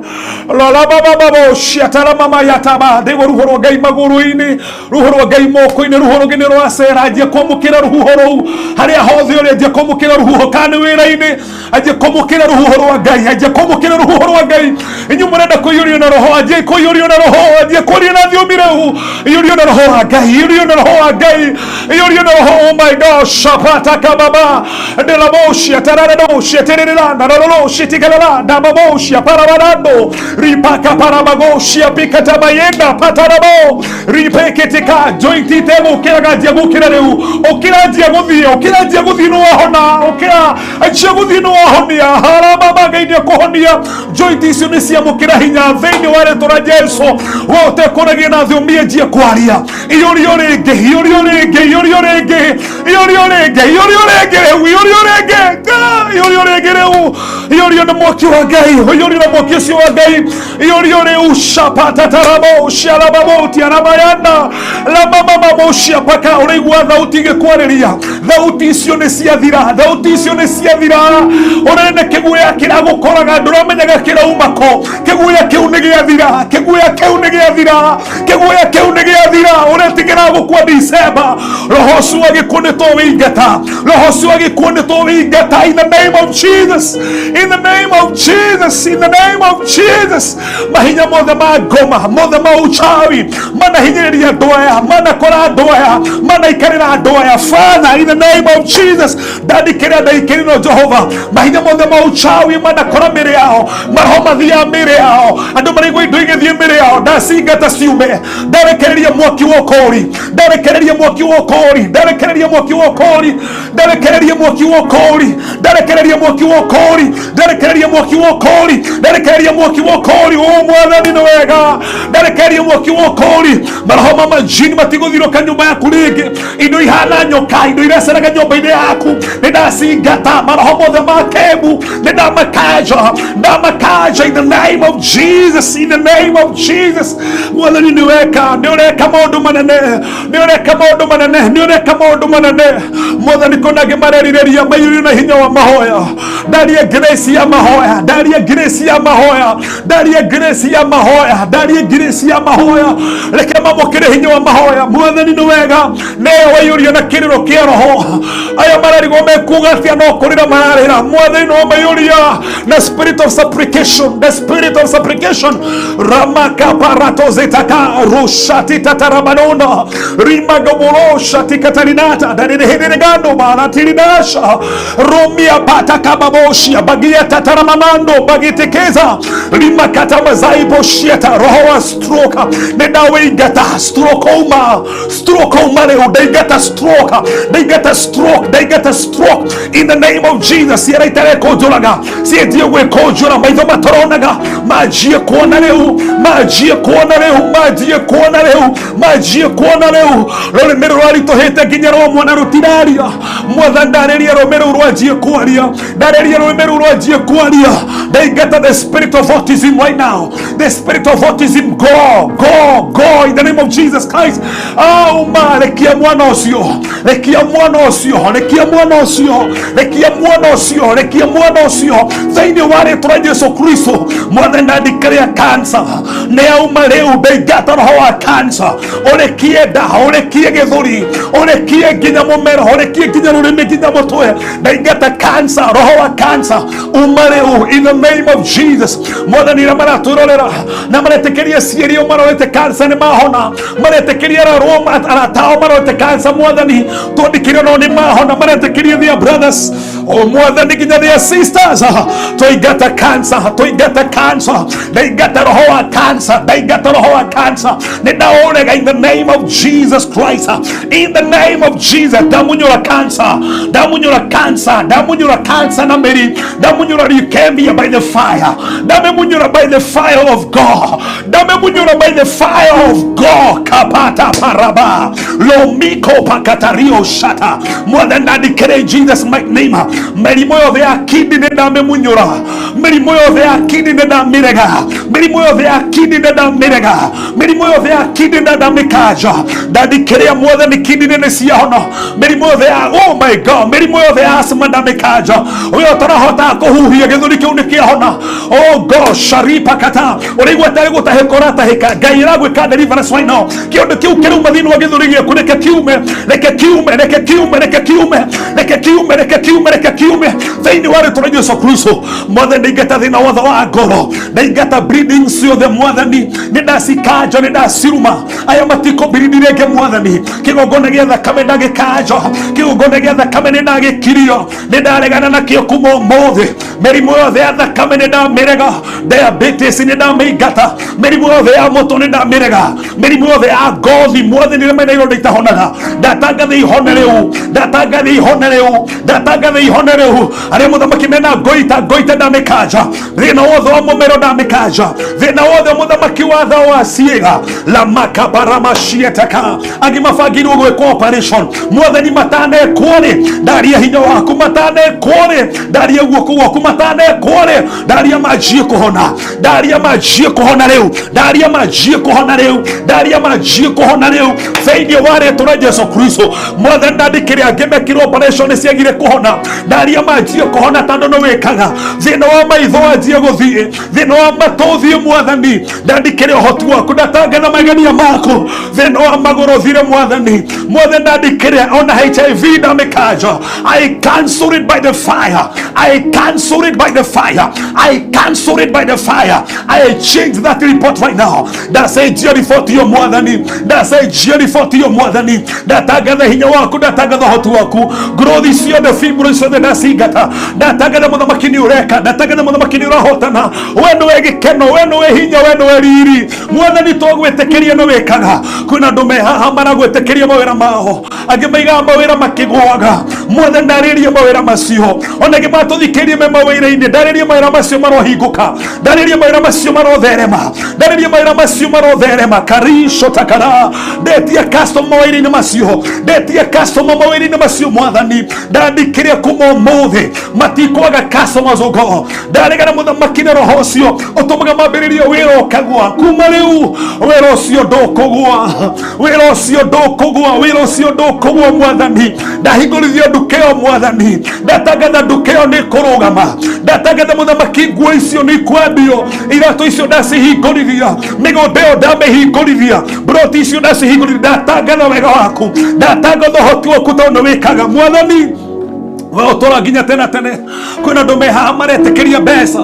Speaker 9: Lalabababo ciatara mama yataba, ndĩgwo ruho rwa Ngai magũrũ-inĩ, ruho rwa Ngai moko-inĩ, ruho rũngĩ nĩ rwacera. Anjie kwamũkĩra ruhuho rũu harĩa hothe ũrĩ, anjie kwamũkĩra ruhuho kana nĩ wĩra-inĩ, anjie kwamũkĩra ruhuho rwa Ngai, anjie kwamũkĩra ruhuho rwa Ngai. Inyuĩ mũrenda kũiyũrio na roho, anjie kũiyũrio na roho, anjie kwaria na thiomi rĩu, iyũrio na roho wa Ngai, iyũrio na roho wa Ngai, iyũrio na roho. Oh my God, shapata kababa ndelaboshia tararadoshia tererera narororoshia tikalala dababoshia parabarando ripaka parabagoshia pikatabayenda patarabo ripeketika jointi tegũkĩraga, anjia gũkĩra rĩu, ũkĩra, anjia gũthiĩ, ũkĩra, anjia gũthiĩ, nĩ wahona, ũkĩra, anjia gũthiĩ, nĩ wahonia. Harababa, Ngai nĩ akũhonia, joint icio nĩ ciamũkĩra hinya thĩinĩ wa rĩtwa rĩa Jesu. We ũtekũragia na thiomi, anjia kwaria, iyũrio rĩngĩ, iyũrio rĩngĩ, iyũrio rĩngĩ, iyũrio rĩngĩ, iyũrio rĩngĩ rĩu, iyũrio rĩngĩ, iyũrio rĩngĩ rĩu, iyũrio nĩ mwaki wa Ngai, iyũrio na mwaki ũcio wa Ngai, iyũrio rĩu. Shapatatarabo sharababo tiarabayana lamamamamo ciapaka, ũraigua thauti igĩkwarĩria, thauti icio nĩ ciathira, thauti icio nĩ ciathira. Ũrene kĩguoya kĩragũkoraga, ndũramenyaga kĩrauma kũ, kĩguoya kĩu nĩ gĩathira, kĩguoya kĩu nĩ gĩathira, kĩguoya kĩu nĩ gĩathira. Ũretigĩra gũkua December, roho ũcio wa gĩkuũ nĩ tũwĩingata, roho ũcio wa gĩkuũ nĩ tũwĩingata, in the name of Jesus, in the name of Jesus, in the name of Jesus. Mahinya mothe ma ngoma, mothe ma uchawi manahinyĩrĩria andũ aya, manakora andũ aya, manaikarĩra andũ aya, Father, in the name of Jesus, ndandikĩrĩa ndaikĩrĩrwo Jehova, mahinya mothe ma uchawi manakora mĩrĩ yao, maroho mathiaga mĩrĩ yao, andũ maraigua indo igĩthiĩ mĩrĩ yao, ndacingata ciume, ndarekereria mwaki wa ũkũũri, ndarekereria mwaki wa ũkũũri, ndarekereria mwaki wa ũkũũri, ndarekereria mwaki wa ũkũũri, ndarekereria mwaki wa ũkũũri, ndarekereria mwaki wa ũkũũri, ndarekereria mwaki wa ũkũũri. O Mwathani nĩ wega, ndarekereria mwaki wa ũkũũri. Maroho ma majini matigũthiũrũka nyũmba yaku rĩngĩ, indo ihana nyoka, indo ireceraga nyũmba-inĩ yaku, nĩ ndacingata. Maroho mothe ma kembu nĩ ndamakaja, ndamakaja, in the name of Jesus, in the name of Jesus. Mwathani nĩ weka, nĩ ũreka maũndũ manene, nĩ ũreka maũndũ manene, nĩ ũreka maũndũ manene. Mwathani, kũna angĩ marerirĩria maiyũrio na hinya wa mahoya, ndaria grace ya mahoya, ndaria grace ya mahoya, ndaria grace ya mahoya, ndaria grace ya mahoya, reke mamũkĩre hinya wa mahoya. Mwathani nĩ wega, nĩwe waiyũrio na kĩrĩro kĩa roho. Aya mararigwo mekuga atĩa, no kũrĩra mararĩra. Mwathani no maiyũria na spirit of supplication, the spirit of supplication. Ramakaparatozetaka rushatitataramanono rimagomoroshatikatarinata darirehederegando maratirinasha romia patakababoshia bagia tataramamando bagitekeza rimakatamazaiboshiata. Roho wa stroke nĩ ndaũingata, stroke uma, stroke uma rĩu, ndaingata stroke, ndaingata stroke, ndaingata stroke in the name of Jesus. Ciara itarekũnjũraga ciĩtie gwĩkũnjũra, maitho matoronaga. Manjie kuona rĩu, manjie kuona rĩu, manjie kuona rĩu, manjie kuona rĩu. Rũrĩmĩ rũraritũhĩte nginya rwa mwana rũtiraria. Mwathani, ndarĩria rũrĩmĩ rũu rwanjie kwaria, ndarĩria rũrĩmĩ rũu rwanjie kwaria. Ndaingata the spirit of autism right now, the spirit of autism, go, go, go in the name of Jesus Christ. Auma, rekia mwana ũcio, rekia mwana ũcio, rekia mwana ũcio, rekia mwana ũcio, rekia mwana ũcio thĩinĩ wa rĩtwa rĩa Jesu Kristo. Mwathani, ndandikĩrĩa cancer nĩ auma rĩu. Ndaingata roho wa cancer, ũrekie nda, ũrekie gĩthũri, ũrekie nginya mũmero, ũrekie nginya rũrĩmĩ, nginya mũtwe. Ndaingata cancer, roho wa cancer, uma rĩu in the name of Jesus. Mwathani, arĩa maratwĩrorera na maretĩkĩria ciĩrio marorete cancer nĩ mahona, maretĩkĩria ararwo aratao marorete cancer, Mwathani, twandĩkĩrio no nĩ mahona, maretĩkĩria their brothers, o Mwathani, nginya their sisters. Twaingata cancer, twaingata cancer. Ndaingata roho wa cancer, ndaingata roho wa cancer, nĩ ndaũrega in the name of Jesus Christ, in the name of Jesus. Ndamunyũra cancer, ndamunyũra cancer, ndamunyũra cancer na mĩri, ndamunyũra leukemia by the fire, ndamemunyũra by the fire of God, ndamemunyũra by the fire of God. Kapata paraba lomiko pakatario shata. Mwathani, ndandĩkĩre in Jesus mighty name, mĩrimũ yothe ya kidney nĩ ndamĩmunyũra, mĩrimũ yothe ya kidney nĩ ndamĩrega, mĩrimũ yothe ya kidney nĩ ndamĩrega, mĩrimũ yothe ya kidney nĩ ndamĩkanja. Ndandĩkĩrĩa, Mwathani, kidney nĩ ciahona. Mĩrimũ yothe ya, oh my God, mĩrimũ yothe ya asthma ndamĩkanja. Ũyũ ũtarahotaga kũhuhia, gĩthũri kĩu nĩ kĩahona. Oh God, sharipa kata, ũraigua tarĩ gũtahĩka ũratahĩka. Ngai ĩragwĩka deliverance right now. Kĩũndũ kĩu kĩrauma thĩinĩ wa gĩthũri gĩaku, reke kiume, reke kiume, reke kiume, reke kiume, reke kiume, reke kiume, reke kiume thĩinĩ wa rĩtwa rĩa Jesu Kristo. Mwathani, ndaingata thĩna wothe wa ngoro, ndaingata bleeding ciothe. Mwathani, nĩ ndacikanja, nĩ ndaciruma, aya matikũ bleed rĩngĩ. Mwathani, kĩgongona gĩa thakame ndagĩkanja, kĩgongona gĩa thakame nĩ ndagĩkirio, nĩ ndaregana nakĩo kuma ũmũthĩ. Mĩrimũ yothe ya thakame nĩ ndamĩrega, diabetes nĩ ndamĩingata, mĩrimũ yothe ya mũtũ nĩ ndamĩrega, mĩrimũ yothe ya ngothi. Mwathani, rĩrĩa mena ironda itahonaga, ndatangatha ihone rĩu, ndatangatha ihone rĩu, ndatangatha ihone rĩu. Arĩa mũthamaki mena ngoita, ngoita ndamĩkanja. Thĩna wothe wa mũmero ndamĩkanja. Thĩna wothe, mũthamaki, wa thao wa ciĩga lamakabaramacietaka, angĩ mabangĩirwo gwĩkwo operation, Mwathani, matanekwo rĩ, ndaria hinya waku. Matanekwo rĩ, ndaria guoko gwaku. Matanekwo rĩ, ndaria manjie kũhona, ndaria manjie kũhona rĩu, ndaria manjie kũhona rĩu, ndaria manjie kũhona rĩu thĩinĩ wa rĩtwa rĩa Jesu Kristo. Mwathani, ndandĩkĩre angĩ mekirwo operation ciagire kũhona, ndaria manjie kũhona tondũ nĩ wĩkaga. Thĩna wa maitho wanjie gũthiĩ, thĩna wa matũ ũthiĩ. Mwathani, ndandĩkĩre ũhoti waku, ndatangana magenia maku. Thĩna wa magũrũ ũthire. Mwathani, Mwathani, ndandĩkĩre ona HIV ndamĩkanja. I cancel it by the fire, I cancel it by the fire, I cancel it by the fire. I change that report right now. Ndacenjia riboti iyo, Mwathani, ndacenjia riboti iyo. Mwathani, ndatangatha hinya waku, ndatangatha ũhoti waku. Growth ciothe, fibroid ciothe ndacingata. Ndatangatha, mũthamaki, nĩ ũreka. Ndatangatha, mũthamaki, nĩ ũrahotana. We nĩwe gĩkeno, we nĩwe hinya, we nĩwe riri. Mwathani, twagwĩtĩkĩria nĩ wĩkaga. Kwĩna andũ me haha maragwĩtĩkĩria mawĩra mao, angĩ maigaga mawĩra makĩgũaga. Mwathani, ndarĩrie mawĩra macio. Ona angĩ matũthikĩrie me mawĩra-inĩ, ndarĩrie mawĩra macio marohingũka, ndarĩrie mawĩra macio marotherema, ndarĩrie mawĩra macio marotherema. Karisho takara, ndetia customer mawĩra-inĩ macio, ndetia customer mawĩra-inĩ macio. Mwathani, ndandikĩria kuma ũmũthĩ matikwaga customers. Oh God, ndaregana, mũthamaki, na roho ũcio ũtũmaga mambĩrĩrie wĩra ũkagwa. Kuma rĩu wĩra ũcio ndũkũgwa, wĩra ũcio ndũkũgwa, wĩra ũcio ndũkũgwa. Mwathani, ndahingũrithio nduka ĩyo. Mwathani, ndatangatha nduka ĩyo nĩ kũrũgama. Ndatangatha, mũthamaki, nguo icio nĩ ikwendio, iratũ icio ndacihingũrithia, mĩgũnda ĩyo ndamĩhingũrithia, mburoti icio ndacihingũrithia. Ndatangatha wega waku, ndatangatha ũhoti waku tondũ nĩ wĩkaga. Mwathani, we ũtũra nginya tene tene. Kwĩna andũ me haha maretĩkĩria mbeca,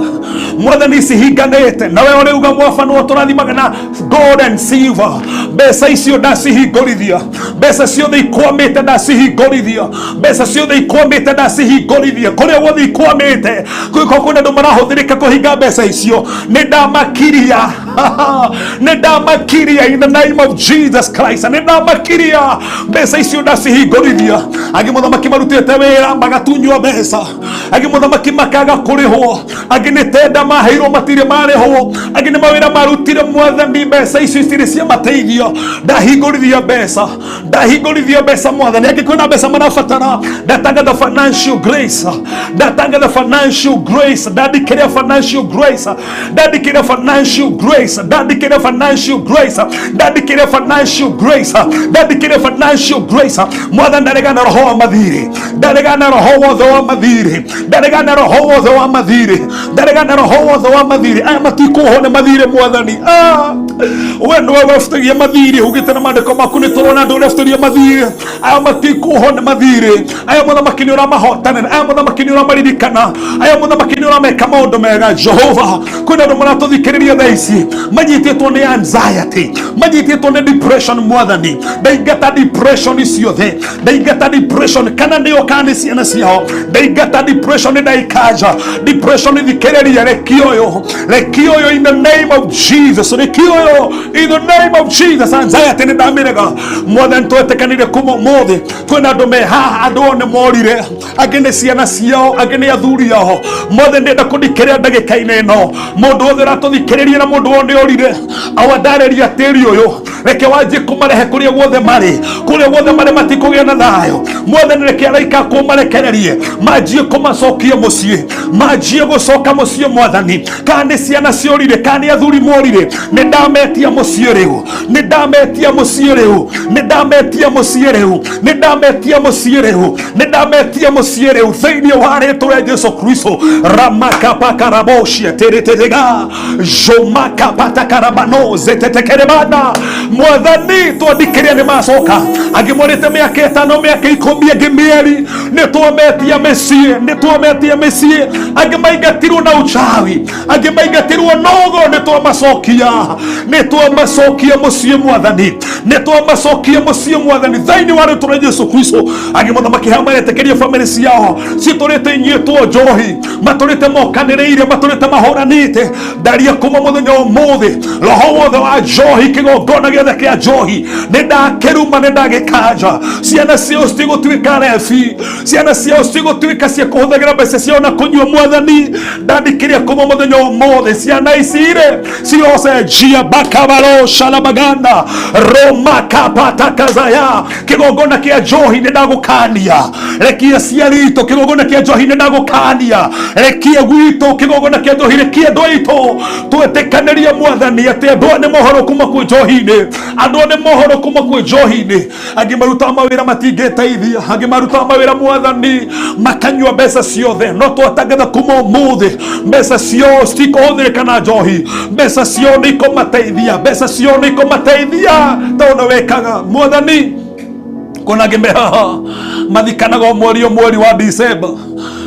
Speaker 9: Mwathani, cihinganĩte na we ũrĩuga mwaba nĩwe tũrathimaga na gold and silver. Mbeca icio ndacihingũrithia, mbeca ciothe ikwamĩte ndacihingũrithia, mbeca ciothe ikwamĩte ndacihingũrithia. Kũrĩa guothe ikwamĩte, kwĩko kwĩna andũ marahũthĩrĩka kũhinga mbeca icio, nĩ ndamakiria. Nĩ ndamakiria in the name of Jesus Christ. Nĩ ndamakiria mbeca icio ndacihingũrithia. Angĩ mũthamaki marutĩte wĩra magatunywo mbeca, angĩ mũthamaki makaga kũrĩhwo, angĩ nĩ tenda maheirwo matirĩ marĩhwo, angĩ nĩ mawĩra marutire. Mwathani, mbeca icio itirĩ cia mateithio. Ndahingũrithia mbeca, ndahingũrithia mbeca, Mwathani. Angĩ kwĩna mbeca marabatara, ndatangatha financial grace, ndatangatha financial grace, ndandikĩria financial grace, ndandikĩria financial grace, ndandikĩria financial grace, ndandikĩria financial grace, ndandikĩria financial grace. Mwathani, ndaregana roho wa mathirĩ, ndaregana roho wothe wa mathirĩ, ndaregana roho wothe wa mathirĩ, ndaregana roho wothe wa mathirĩ. Aya matikũhwo nĩ mathirĩ. Mwathani, ah, we nĩwe webutagia mathirĩ, ugĩte na maandĩko maku. Nĩ tũrona andũ ũrebutagia mathirĩ. Aya matikũhwo nĩ mathirĩ. Aya, mũthamaki, nĩ ũramahotanĩra. Aya, mũthamaki, nĩ ũramaririkana. Aya, mũthamaki, nĩ ũrameka maũndũ mega. Jehova, kwĩna andũ maratũthikĩrĩria thaa ici manyitĩtwo nĩ anxiety, manyitĩtwo nĩ depression. Mwathani, ndaingata depression ciothe, ndaingata depression, kana nĩo kana nĩ ciana ciao. Ndaingata depression, ndaikanja depression. Thikĩrĩria, reki ũyũ, reki ũyũ in the name of Jesus, reki ũyũ in the name of Jesus. Anxiety nĩ ndamĩrega. Mwathani, twetĩkanire kuma ũmũthĩ kwĩna andũ me haha, andũ ao nĩ morire, angĩ nĩ ciana ciao, angĩ nĩ athuri ao. Mwathani, ndĩrenda kũthikĩrĩria ndagĩka-inĩ ĩno mũndũ wothe ũratũthikĩrĩria na mũndũ wothe orire awa. Ndarĩria tĩri ũyũ, reke wanjie kũmarehe kũrĩa guothe marĩ, kũrĩa guothe marĩ matikũgĩa na thayũ. Mwathani, reke araika kũmarekererie manjie kũmacokia mũciĩ, manjie gũcoka mũciĩ. Mwathani, kana nĩ ciana ciorire, kana nĩ athuri morire, nĩ ndametia mũciĩ rĩu, nĩ ndametia mũciĩ rĩu, nĩ ndametia mũciĩ rĩu, nĩ ndametia mũciĩ rĩu, nĩ ndametia mũciĩ rĩu thĩinĩ wa rĩtwa rĩa Jesu Kristo. Ramakapakaraboshia tĩrĩtĩrĩga jomakapatakarabano zetetekerebana. Mwathani, twandikĩria nĩ macoka. Angĩ morĩte mĩaka 5, mĩaka 10, angĩ mĩeri. Nĩ twametia mĩciĩ, nĩ twametia mĩciĩ. Angĩ maingatirwo na uchawi, angĩ maingatirwo nogo. Nĩ twamacokia, nĩ twamacokia mũciĩ. Mwathani, nĩ twamacokia mũciĩ. Mwathani, thĩinĩ wa rĩtwa rĩa Jesu Kristo. Angĩ, mũthamaki, hao maretĩkĩria bamĩrĩ ciao citũrĩte inyuĩtwo njohi, matũrĩte mokanĩrĩire, matũrĩte mahũranĩte. Ndaria kuma mũthenya ũmũthĩ, roho wothe wa njohi, kĩgongona gĩothe kĩa njohi, nĩ ndakĩruma, nĩ ndagĩkanja. Ciana ciao citigũtuĩka rebi, ciana ciao citigũtuĩka cia kũhũthagĩra mbeca ciao na kũnyua. Mwathani, ndandikĩria kuma mũthenya ũmũthĩ ciana ici rĩ cirocenjia bakabaro shalabaganda romakapata kĩgongona kĩa njohi, nĩ ndagũkania. Rekia aciari itũ, kĩgongona kĩa njohi, nĩ ndagũkania. Rekia gwitũ, kĩgongona kĩa njohi. Rekia andũ aitũ twĩtĩkanĩrie, Mwathani, atĩ andũ aya nĩ mohoro kuma kwĩ njohi-inĩ, andũ aya nĩ mohoro kuma kwĩ njohi-inĩ. Angĩ marutaga mawĩra matingĩteithia, angĩ marutaga mawĩra, Mwathani, makanyua mbeca ciothe. No twatangatha kuma ũmũthĩ mbeca ciao citikũhũthĩrĩka na njohi, mbeca ciao nĩ ikũmateithia, mbeca ciao nĩ ikũmateithia tondũ wĩkaga. Mwathani, kuna angĩ me haha mathikanaga o mweri, o mweri wa December,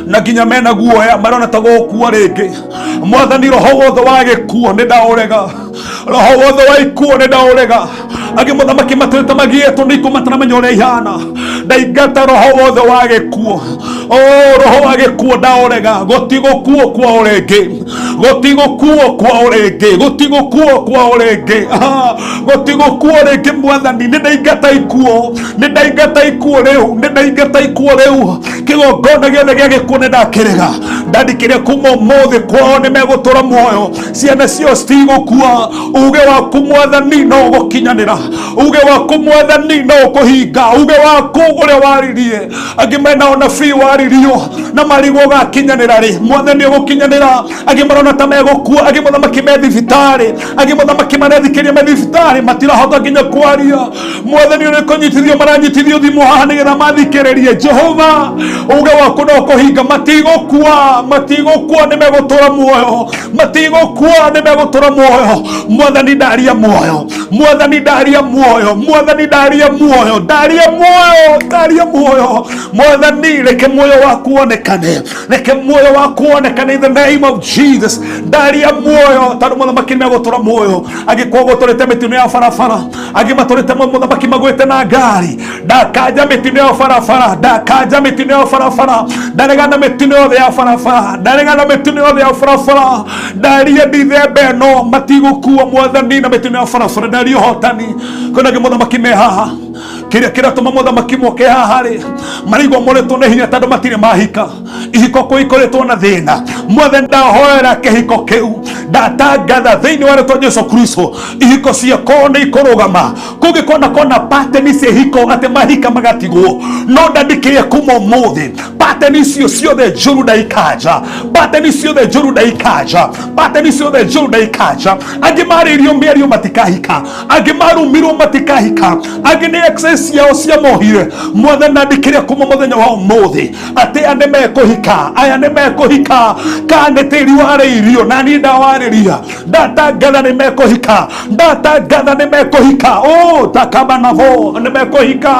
Speaker 9: na nginya mena guoya, marona ta gũkua rĩngĩ. Mwathani, roho wothe wa gĩkuo nĩ ndaũrega, roho wothe wa ikuo nĩ ndaũrega. Angĩ, mũthamaki, matũrĩte magiĩtwo nĩ ikuo, mataramenya ũrĩa ihana. Ndaingata roho wothe wa gĩkuo. O roho wa gĩkuo ndaũrega. Gũtigũkuo kwao rĩngĩ, gũtigũkuo kwao rĩngĩ, gũtigũkuo kwao rĩngĩ. Ah, gũtigũkuo rĩngĩ. Mwathani, nĩ ndaingata ikuo, nĩ ndaingata ikuo rĩu, nĩ ndaingata ikuo rĩu. Kĩgongona gĩothe gĩa gĩkuo nĩ ndakĩrega. Ndandikĩria kuma ũmũthĩ kwao nĩ megũtũra muoyo, ciana ciao citigũkua. Uge waku, Mwathani, no ũgũkinyanĩra. Uge waku, Mwathani, no ũkũhinga uge waku ũrĩa waririe. Angĩ mena ũnabii waririo na marigwo ũgakinyanĩra rĩ. Mwathani, ũgũkinyanĩra. Angĩ marona ta megũkua, angĩ, mũthamaki, me thibitarĩ, angĩ, mũthamaki, marethikĩria me thibitarĩ, matirahota nginya kwaria. Mwathani, ũrĩ kũnyitithio maranyitithio thimũ haha nĩgetha mathikĩrĩrie. Jehova, uge waku no kũhinga. Matigũkua, matigũkua, nĩ megũtũra muoyo. Matigũkua, nĩ megũtũra muoyo. Mwathani, ndaria muoyo. Mwathani, ndaria. Ndaria muoyo Mwathani, ndaria muoyo, ndaria muoyo, ndaria muoyo Mwathani, reke muoyo waku wonekane, reke muoyo waku wonekane in the name of Jesus. Ndaria muoyo tondu muthamaki nĩmegũtũra muoyo, angĩkorwo gũtũrĩte mĩtino ya barabara, angĩ matũrĩte mũthamaki magwĩte na ngari, ndakanja mĩtino ya barabara, ndakanja mĩtino ya barabara, ndaregana mĩtino yothe ya barabara, ndaregana mĩtino yothe ya barabara, ndaria ndithemba ĩno matigũkua Mwathani na mĩtino ya barabara, ndaria ũhotani. Kwĩna angĩ mũthamaki me haha, kĩrĩa kĩratũma mũthamaki moke haha rĩ, maraigua morĩtwo nĩ hinya tondũ matirĩ mahika, ihiko kũ ikoretwo na thĩna. Mwathani, ndahoera kĩhiko kĩu, ndatangatha thĩinĩ wa rĩtwa Jesu Kristo, ihiko ciakoo nĩ ikũrũgama. Kũngĩkona kona pateni cia ihiko atĩ mahika magatigwo, no ndandĩkĩrie kuma ũmũthĩ pateni icio ciothe njũru ndaikanja, pateni ciothe njũru ndaikanja, pateni ciothe njũru ndaikanja. Angĩ marĩirio mĩario matikahika, angĩ marumirwo matikahika, angĩ nĩ exes ciao ciamohire. Mwathani, ndandĩkĩria kuma mũthenya wa ũmũthĩ atĩ aya nĩ mekũhika, aya nĩ mekũhika, kana nĩ tĩri warĩirio na niĩ ndawarĩria, ndatangatha nĩ mekũhika, ndatangatha nĩ mekũhika, o takabanavo nĩ mekũhika,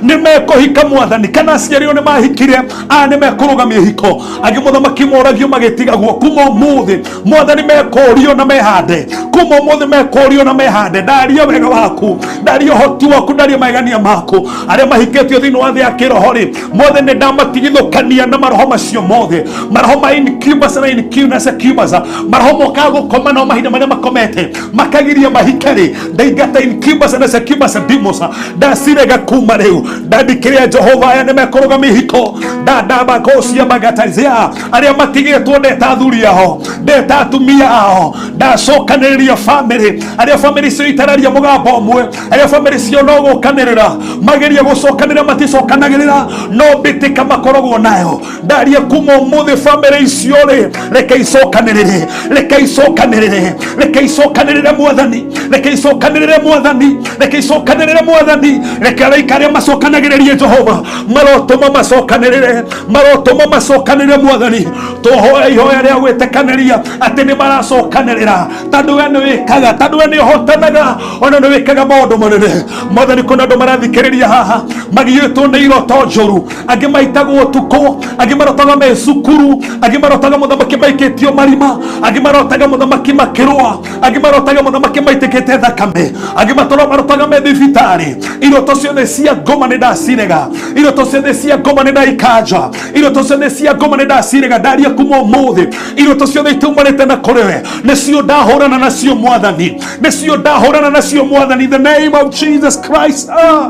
Speaker 9: nĩ mekũhika Mwathani. Kana aciari o nĩ mahikire, aya nĩ mekũrũgamia ihiko. Angĩ mũthamaki moragio magĩtigagwo, kuma ũmũthĩ Mwathani mekũrio na mehande, kuma ũmũthĩ mekũrio na mehande. Ndaria wega waku, ndaria ũhoti waku, ndaria magegania maku. Arĩa mahikĩtio thĩinĩ wa thĩ ya kĩroho rĩ, Mwathani nĩ ndamatigithũkania na maroho macio mothe, maroho ma incubus na incubus na succubus, maroho mokaga gũkoma nao mahinda marĩa makomete makagiria mahike rĩ, ndaingata incubus na succubus demons, ndacirega kuma rĩu. Ndandikĩria Jehova, aya nĩ mekũrũgamia ihiko, ndandamakocia magatazia arĩa matigĩtwo, ndeta athuri ao, ndeta atumia ao, ndacokanĩrĩria famĩlĩ, arĩa famĩlĩ cio itararia mũgambo ũmwe, arĩa famĩlĩ cio no gũkanĩrĩra mageria gũcokanĩrĩra maticokanagĩrĩra, no mbĩtĩka makoragwo nayo. Ndaria kuma ũmũthĩ famĩlĩ icio rĩ, reke icokanĩrĩre, reke icokanĩrĩre, reke icokanĩrĩre Mwathani, reke icokanĩrĩre Mwathani, reke icokanĩrĩre Mwathani, reke araika arĩa macokanagĩrĩrie Jehova marotũma macokanĩrĩre, marotũma macokanĩrĩre Mwathani. Tũhoya ihoya rĩa gwĩtĩkanĩria atĩ nĩ maracokanĩrĩra, tondũ we nĩ wĩkaga, tondũ we nĩ ũhotanaga, ona nĩ wĩkaga maũndũ manene Mwathani. Kuna andũ marathikĩrĩria haha magiĩtwo nĩ iroto njũru, angĩ maitagwo ũtukũ, angĩ marotaga me cukuru, angĩ marotaga mũthamaki maikĩtio marima, angĩ marotaga mũthamaki makĩrũa, angĩ marotaga mũthamaki maitĩkĩte thakame, angĩ matoro marotaga me thibitarĩ. Iroto ciothe cia ngoma nĩ ndacirega, iroto ciothe cia ngoma nĩ ndaikanja, iroto ciothe cia ngoma nĩ ndacirega. Ndaria kuma ũmũthĩ iroto ciothe itumanĩte na kũrĩ we nĩcio ndahũrana nacio Mwathani, nĩcio ndahũrana nacio Mwathani, in the name of Jesus Christ. Ah.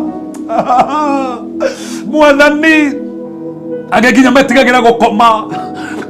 Speaker 9: Mwathani, angĩ nginya metigagĩra gũkoma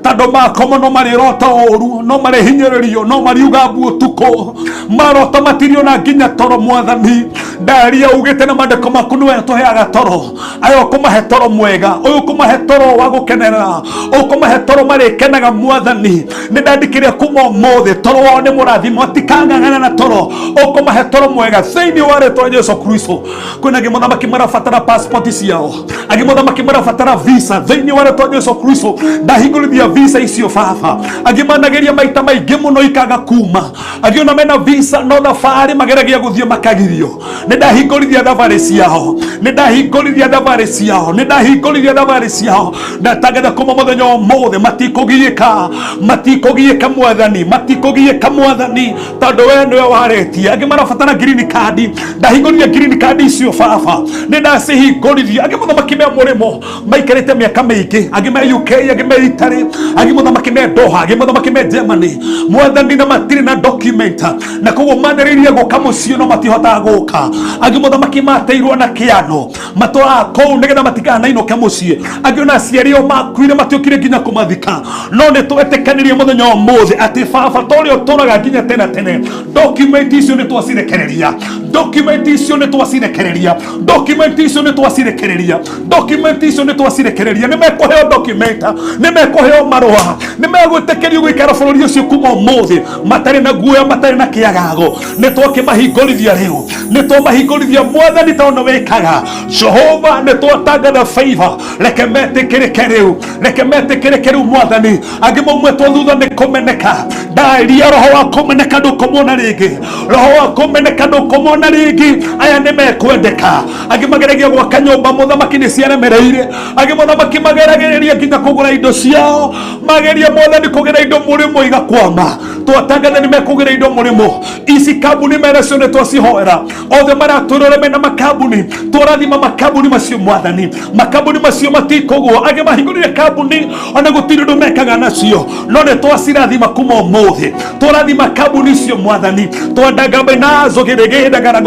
Speaker 9: tondũ makoma no marĩrota ũru, no marĩhinyĩrĩrio, no mariuga mbu ũtukũ, marota matiriona nginya toro. Mwathani, ndaria ugĩte na maandĩko maku nĩwe tũheaga toro, aya ũkũmahe toro mwega, ũyũ ũkũmahe toro wa gũkenerera, ũkũmahe toro marĩkenaga. Mwathani, nĩ ndandĩkĩria kuma ũmũthĩ toro wao nĩ mũrathimo, matikang'ang'ana na toro, ũkũmahe toro mwega thĩinĩ wa rĩtwa Jesu Kristo. Kwĩna angĩ mũthamaki marabatara passport ciao, angĩ mũthamaki marabatara visa, thĩinĩ wa rĩtwa Jesu Kristo ndahingũrithia visa icio baba. Angĩ manageria maita maingĩ mũno ikaga kuma, angĩ ona mena visa no thabarĩ mageragia gũthiĩ makagirio. Nĩ ndahingũrithia thabarĩ ciao, nĩ ndahingũrithia thabarĩ ciao, nĩ ndahingũrithia thabarĩ ciao. Ndatangatha kuma mũthenya wa ũmũthĩ matikũgiĩka, matikũgiĩka Mwathani, matikũgiĩka Mwathani, tondũ we nĩwe warĩtie. Angĩ marabatara green card, ndahingũrithia green card icio baba, nĩ ndacihingũrithia. Angĩ mũthamaki me mũrĩmo maikarĩte mĩaka mĩingĩ, angĩ me UK, angĩ me Italy, angĩ mũthamaki me Doha, angĩ mũthamaki me Germany Mwathani, na matirĩ na document, na koguo manĩrĩirie gũka mũciĩ no matihotaga gũka. Angĩ mũthamaki mateirwo na kĩano, matũraga kũu nĩgetha matikanainũke mũciĩ. Angĩ ona aciari ao makuire matiũkire nginya kũmathika, no nĩ twetĩkanĩrie mũthenya wa ũmũthĩ atĩ baba ta ũrĩa ũtũraga nginya tene tene, document icio nĩ twacirekereria, document icio nĩ twacirekereria, document icio nĩ twacirekereria, document icio nĩ twacirekereria. Nĩ mekũheo document, nĩ mekũheo marũa, nĩ megwĩtĩkĩrio gũikara bũrũri ũcio kuma ũmũthĩ matarĩ na guoya, matarĩ na kĩagago. Nĩ twakĩmahingũrithia rĩu, nĩ twamahingũrithia Mwathani, tondũ wĩkaga Jehova. Nĩ twatangatha favor, reke metĩkĩrĩke rĩu, reke metĩkĩrĩke rĩu Mwathani. Angĩ maumĩtwo thutha nĩ kũmeneka. Ndaria roho wa kũmeneka ndũkũmona rĩngĩ, roho wa kũmeneka ndũkũmona rĩngĩ. Aya nĩ mekwendeka. Angĩ mageragia gwaka nyũmba mũthamaki nĩ ciaremereire, angĩ mũthamaki mageragĩrĩria nginya kũgũra indo ciao, mageria mwathani kũgĩra indo mũrĩmo igakwama. Twatangatha nĩ mekũgĩra indo mũrĩmo. Ici kambuni menacio nĩ twacihoera, othe maratwĩrore mena makambuni, tũrathima makambuni macio mwathani. Makambuni macio matikũgũa, angĩ mahingũrire kambuni ona gũtirĩ ũndũ mekaga nacio, no nĩ twacirathima kuma ũmũthĩ. Tũrathima kambuni icio mwathani, twandangamba nazo gĩrĩgĩndagara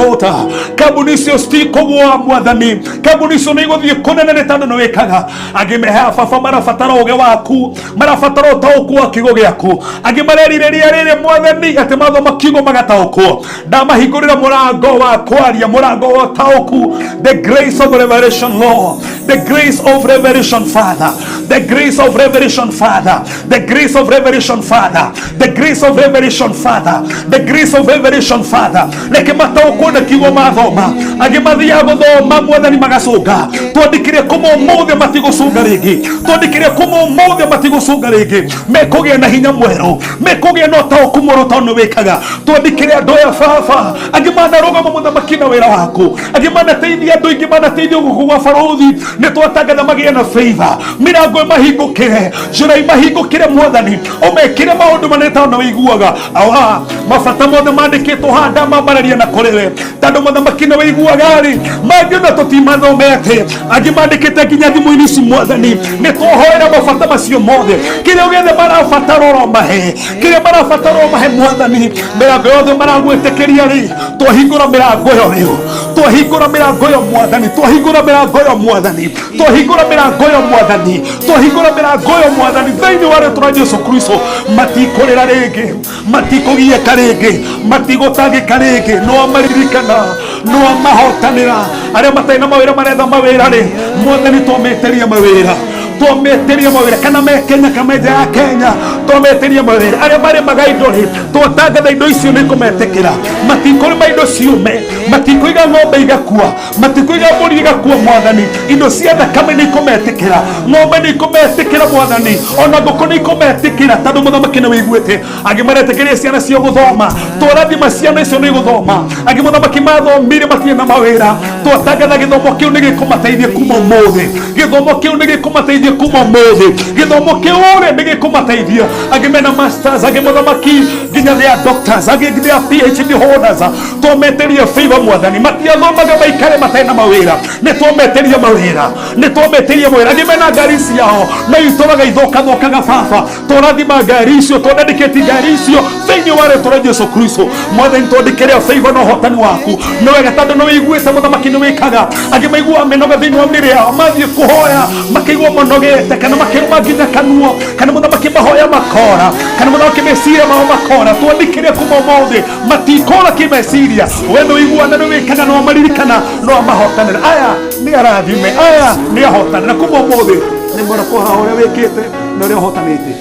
Speaker 9: kambuni icio citikũgũa mwathani, kambuni icio nĩ igũthiĩ kũnene nĩ tondũ nĩ wĩkaga. Angĩ meha baba marabatara ũgĩ waku, marabatara ũtaũku wa kiugo gĩaku. Angĩ marerirĩria rĩrĩ mwathani atĩ mathoma kiugo magataũkwo. Ndamahingũrĩra mũrango wa kwaria, mũrango wa ũtaũku. The grace of revelation, Lord, the grace of revelation, Father, the grace of revelation, Father, the grace of revelation, Father, the grace of revelation, Father, the grace of revelation, Father. Reke mataũkwo na kiugo mathoma. Angĩ mathiaga gũthoma mwathani magacũnga, twandĩkire kuma ũmũthĩ matigũcũnga rĩngĩ, twandĩkire kuma ũmũthĩ matigũcũnga rĩngĩ. Mekũgĩa na hinya mwerũ, mekũgĩa na ũtaũku mwerũ tondũ nĩ wĩkaga. Twandĩkire andũ aya baba, angĩ manarũgama mũthamaki na wĩra waku, angĩ manateithia andũ aingĩ, manateithia gũkũ gwa barũthi. Nĩ twatangatha magĩe na favor, mĩrango ĩmahingũkĩre, njĩra imahingũkĩre mwathani, ũmekĩre maũndũ manene tondũ nĩ wĩiguaga. Awa mabata mothe mandĩkĩtwo haha ndamambararia na kũrĩ we, tondũ mũthamaki nĩ wĩiguaga rĩ, mangĩ ona tũtimathomete, angĩ mandĩkĩte nginya thimũ-inĩ ici mwathani. Nĩ twahoera mabata macio mothe, kĩrĩa gĩothe marabatara ũromahe, kĩrĩa marabatara ũmahe mwathani. Mĩrango yothe maragwĩtĩkĩria rĩ, twahingũra mĩrango ĩyo rĩu, twahingũra mĩrango ĩyo mwathani, twahingũra mĩrango ĩyo mwathani, twahingũra mĩrango ĩyo mwathani, twahingũra mĩrango ĩyo mwathani, thĩinĩ wa rĩtwa rĩa Jesu Kristo. Matikũrĩra rĩngĩ, matikũgiĩka rĩngĩ, matigũtangĩka rĩngĩ. No amaririkana, no amahotanĩra. Arĩa matarĩ na mawĩra maretha mawĩra rĩ, mwathani twametĩria mawĩra, twametĩria mawĩra, kana me Kenya kana me nja ya Kenya, twametĩria mawĩra. Arĩa marĩmaga indo rĩ, twatangatha indo icio nĩ kũmetĩkĩra. Matikũrĩma indo ciume, matikũiga ng'ombe igakua, matikũiga mbũri igakua mwathani. Indo cia thakame nĩ ikũmetĩkĩra, ng'ombe nĩ ikũmetĩkĩra mwathani, ona ngũkũ nĩ ikũmetĩkĩra, tondũ mũthamaki nĩ wĩiguĩte. Angĩ maretĩkĩria ciana cio gũthoma, twarathima ciana icio nĩ igũthoma. Angĩ mũthamaki mathomire matirĩ na mawĩra, twatangatha gĩthomo kĩu nĩ gĩkũmateithia kuma ũmũthĩ, gĩthomo kĩu nĩ gĩkũmateithia kuma ũmũthĩ, gĩthomo kĩu rĩ nĩ gĩkũmateithia. Angĩ mena masters, angĩ mũthamaki nginya they are doctors, angĩ they are PhD holders. Twametĩria favor mwathani, matiathomaga maikare matarĩ na mawĩra, nĩ twametĩria mawĩra, nĩ twametĩria mawĩra. Angĩ mena ngari ciao no itũraga ithũkathũkaga baba, tũrathima ngari icio, twandĩkĩti ngari icio thĩinĩ wa rĩtwa rĩa Jesu Kristo mwathani. Twandĩkĩre favor na ũhotani waku. Nĩ wega tondũ nĩ wĩiguĩte mũthamaki nĩ wĩkaga. Angĩ maiguaga mĩnoga thĩinĩ wa mĩrĩ yao, mathiĩ kũhoya makaigua monogete, kana makĩrũma nginya kanua, kana mũthamaki mahoya makora, kana mũthamaki meciria mao makora. Twandĩkĩre kuma ũmũthĩ matikora kĩmeciria. We nĩ wĩiguana, nĩ wĩkaga, no amaririkana, no amahotanĩra. Aya nĩ arathime, aya nĩ ahotanĩra kuma ũmũthĩ, nĩ mwana haha ũrĩa wĩkĩte na ũrĩa ũhotanĩte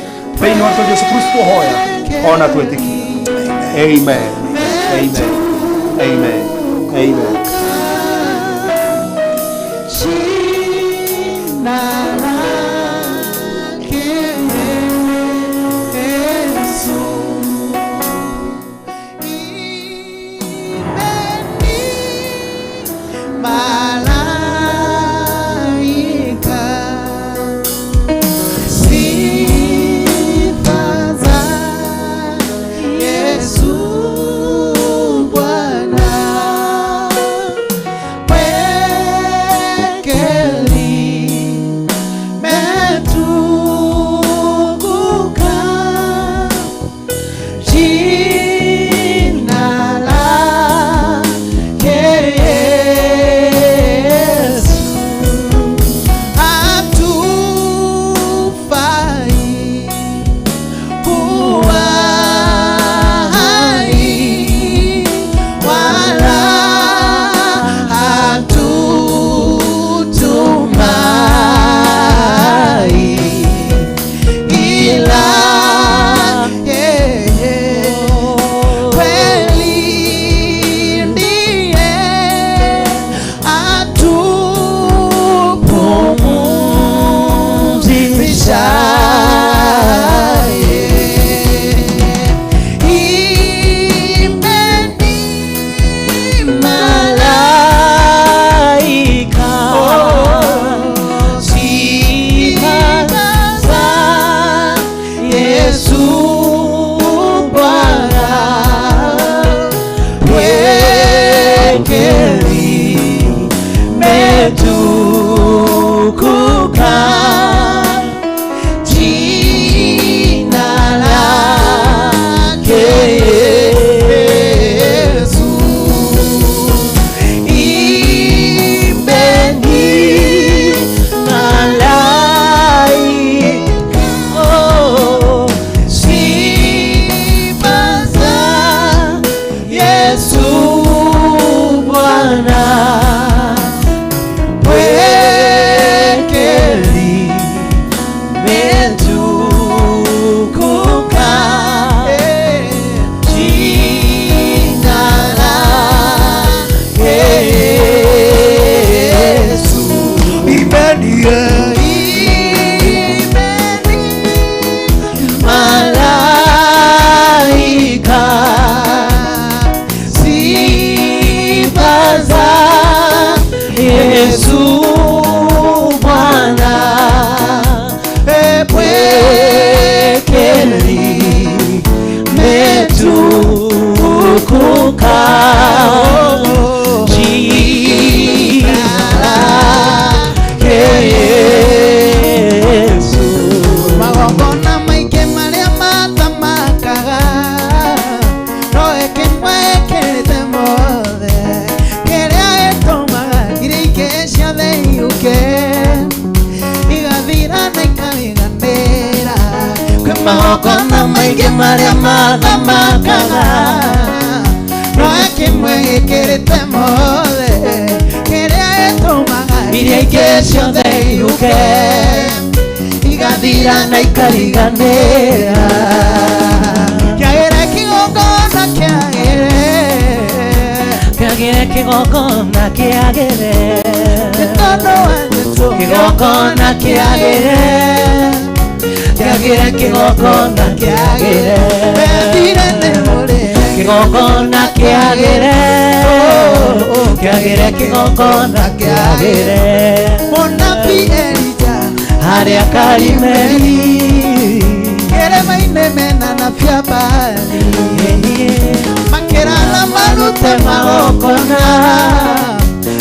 Speaker 9: thĩinĩ wa Jesu Kristo hoya ona twĩtĩkie. Amen, amen, amen, amen.
Speaker 7: Jina lake Yesu. Imbeni malaika, sifa za Yesu Bwana. Kweli limetukuka jina lake Yesu. Hatufai kuwa hai wala hatutumai ila yeye. Kumbuka jina lake Yesu.
Speaker 8: Magongona maingĩ marĩa mathamakaga no ĩkĩmwe ĩkĩrĩte mothe kĩrĩa gĩtũmaga iria ingĩ ciothe ihuke igathira na ikariganĩra. Kwĩ magongona maingĩ marĩa mathamakaga no ĩkĩmwe gĩkĩrĩte mothe kĩrĩa gĩtũmaga
Speaker 7: iria ingĩ ciothe ihuke igathira na ikariganĩra.
Speaker 8: Kĩagĩre kĩgongona kĩagĩre
Speaker 7: Kĩagĩre kĩgongona kĩagĩre
Speaker 8: nĩ tondũ wa Jesũ.
Speaker 7: Kĩgongona kĩagĩre kĩagĩre kĩgongona kĩagĩre
Speaker 8: Wendire nĩ mũrĩre
Speaker 7: kĩgongona kĩagĩre kĩagĩre kĩgongona kĩagĩre.
Speaker 8: Mũnabii Elija
Speaker 7: Harĩa Karimeli
Speaker 8: kĩrĩma-inĩ mena na Baali makĩrana marute
Speaker 7: magongona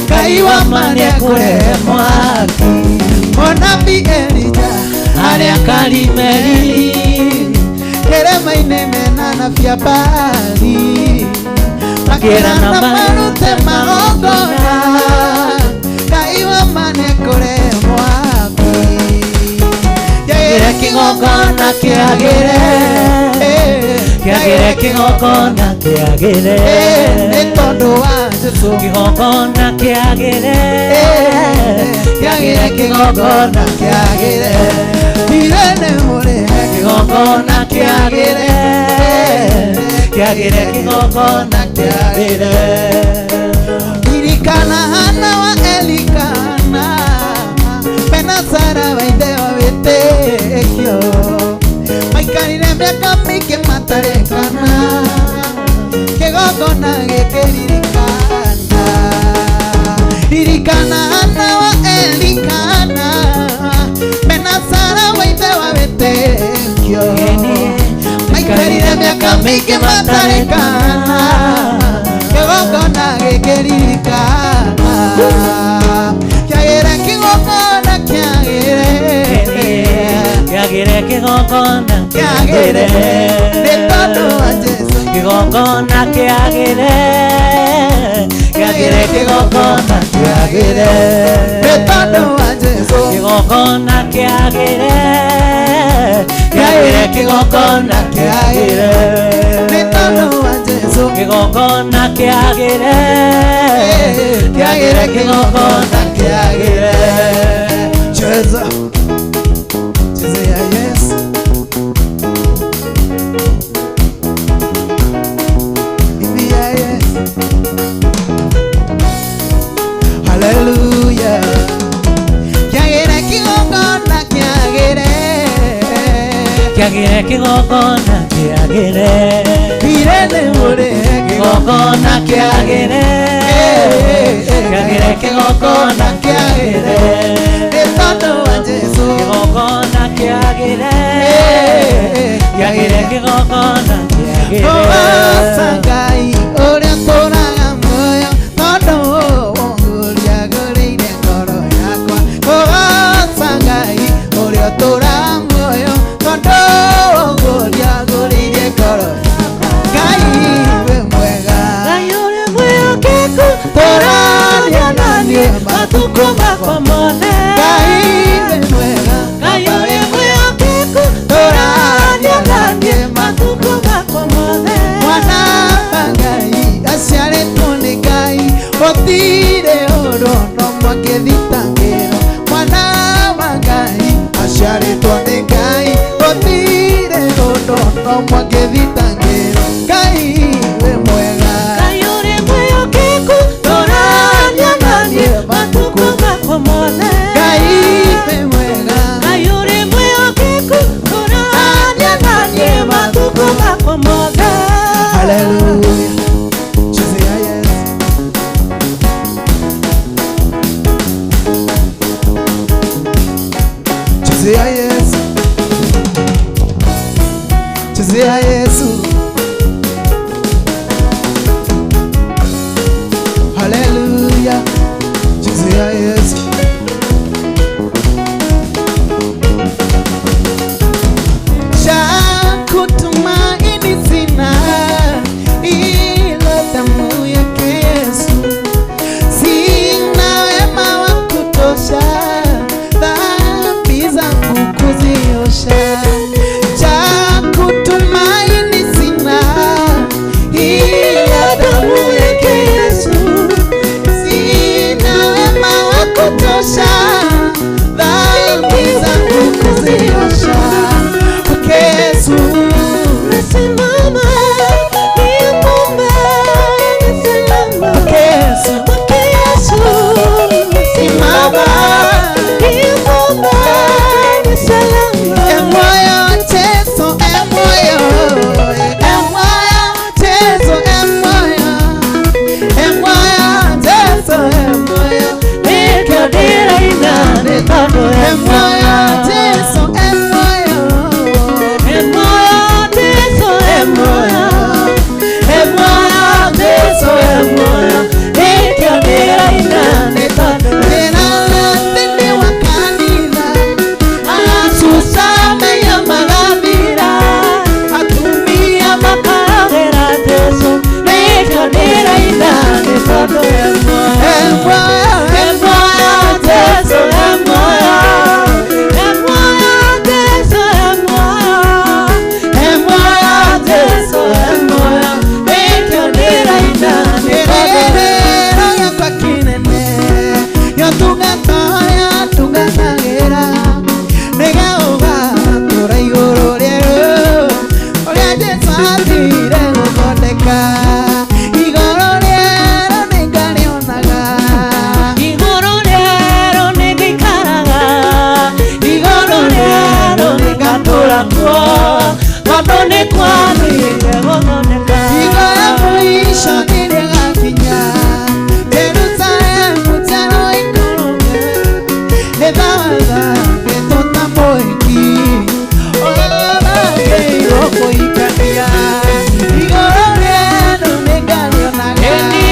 Speaker 7: Ngai wa ma nĩekũrehe mwaki.
Speaker 8: Mũnabii Elija
Speaker 7: Harĩa Karimeli
Speaker 8: kĩrĩma-inĩ mena na Baali makĩrana marute magongona Ngai wa ma nĩekũrehe mwaki.
Speaker 7: Kĩagĩre kĩgongona kĩagĩre kĩagĩre kĩgongona kĩagĩre
Speaker 8: nĩ tondũ wa Jesũ.
Speaker 7: Kĩgongona kĩagĩre kĩagĩre kĩgongona kĩagĩre
Speaker 8: Irene mũrĩhe
Speaker 7: kĩgongona kĩagĩre kĩagĩre kĩgongona kĩagĩre.
Speaker 8: Ririkana Hana wa Elikana mena Sara wa ithe wa wĩtĩkio maikarire mĩaka mĩingĩ matarekana kĩgongona gĩkĩririkana. Ririkana Hana wa Elikana mena Sara wa ithe wa wĩtĩkio maikarire mĩaka mĩingĩ matarekana kĩgongona gĩkĩririkana. Kĩagĩre kĩgongona kĩagĩre
Speaker 7: Kĩagĩre kĩgongona
Speaker 8: kĩagĩre nĩ tondũ wa Jesũ.
Speaker 7: Kĩgongona kĩagĩre kĩagĩre kĩgongona kĩagĩre
Speaker 8: nĩ tondũ wa Jesũ.
Speaker 7: Kĩgongona kĩagĩre kĩagĩre kĩgongona kĩagĩre
Speaker 8: nĩ tondũ wa Jesũ.
Speaker 7: Kĩgongona kĩagĩre kĩagĩre kĩgongona kĩagĩre.
Speaker 8: Cheza chezea Yesu imbia Yesu haleluya. Kĩagĩre kĩgongona kĩagĩre
Speaker 7: Kĩagĩre kĩgongona kĩagĩre
Speaker 8: Irene mũrĩhe
Speaker 7: kĩgongona kĩagĩre kĩagĩre kĩgongona kĩagĩre
Speaker 8: nĩ tondũ wa Jesũ.
Speaker 7: Kĩgongona kĩagĩre kĩagĩre kĩgongona kĩagĩre.
Speaker 8: Kũgoca Ngai ũrĩa ũtũũraga muoyo tondũ ũngũriagũrĩire ngoro yakwa. Kũgoca Ngai ũrĩa ũtũũraga muoyo tondũ ũngũriagũrĩire ngoro yakwa. Ngai wĩ mwega
Speaker 7: Ngai ũrĩa mwĩhokeku
Speaker 8: tũraria na niĩ
Speaker 7: matukũ makwa mothe.
Speaker 8: Ngai wĩ mwega
Speaker 7: Ngai ũrĩa mwĩhokeku
Speaker 8: tũraria na niĩ
Speaker 7: matukũ makwa mothe.
Speaker 8: Mwana wa Ngai aciarĩtwo nĩ Ngai gũtirĩ ũndũ ona ũmwe angĩthitangĩrwo. Mwana wa Ngai aciarĩtwo nĩ Ngai gũtirĩ ũndũ ona ũmwe angĩthitangĩrwo. Ngai wĩ mwega
Speaker 7: Ngai ũrĩa mwĩhokeku tũraria na niĩ matukũ makwa mothe.
Speaker 8: Ngai wĩ mwega
Speaker 7: Ngai ũrĩa mwĩhokeku tũraria na niĩ matukũ makwa mothe.
Speaker 8: Hallelujah. Chezea Yesu. Chezea Yesu. Chezea Yesu. Nĩngarĩonaga Igũrũ rĩerũ nĩngarĩonaga
Speaker 7: Igũrũ rĩerũ nĩngĩikaraga Igũrũ rĩerũ nĩngatũra kuo Tondũ nĩ kwathiĩte gũthondeka
Speaker 8: Hingo ya mũico nĩrĩgakinya Jerusalemu njerũ ikũrũke Nĩ thawathabĩtwo ta mũhiki Ũrĩa kũhikania Igũrũ rĩerũ nĩngarĩonaga
Speaker 7: Ĩniĩ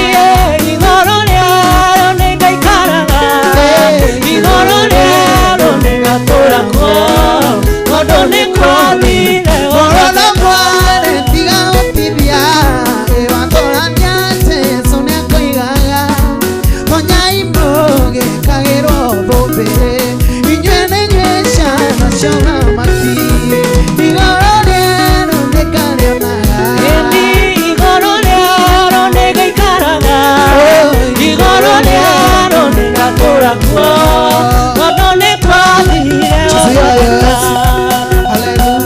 Speaker 7: igũrũ rĩerũ nĩngaikaraga Igũrũ rĩerũ nĩngatũra kuo Tondũ nĩ kwathiĩte
Speaker 8: Oro na mware tiga gũtithia Ĩwatũrania Jesũ nĩakoigaga Tonyai mũgĩkagĩrwo thũmbĩ Inyuĩ nĩ inyuĩ ciana cia ũthamaki Igũrũ rĩerũ nĩngarĩonaga
Speaker 7: Ĩni igũrũ rĩerũ nĩngaikaraga Igũrũ rĩerũ nĩngatũra kuo Tondũ nĩ kwathiĩte gũthondeka
Speaker 8: Hallelujah.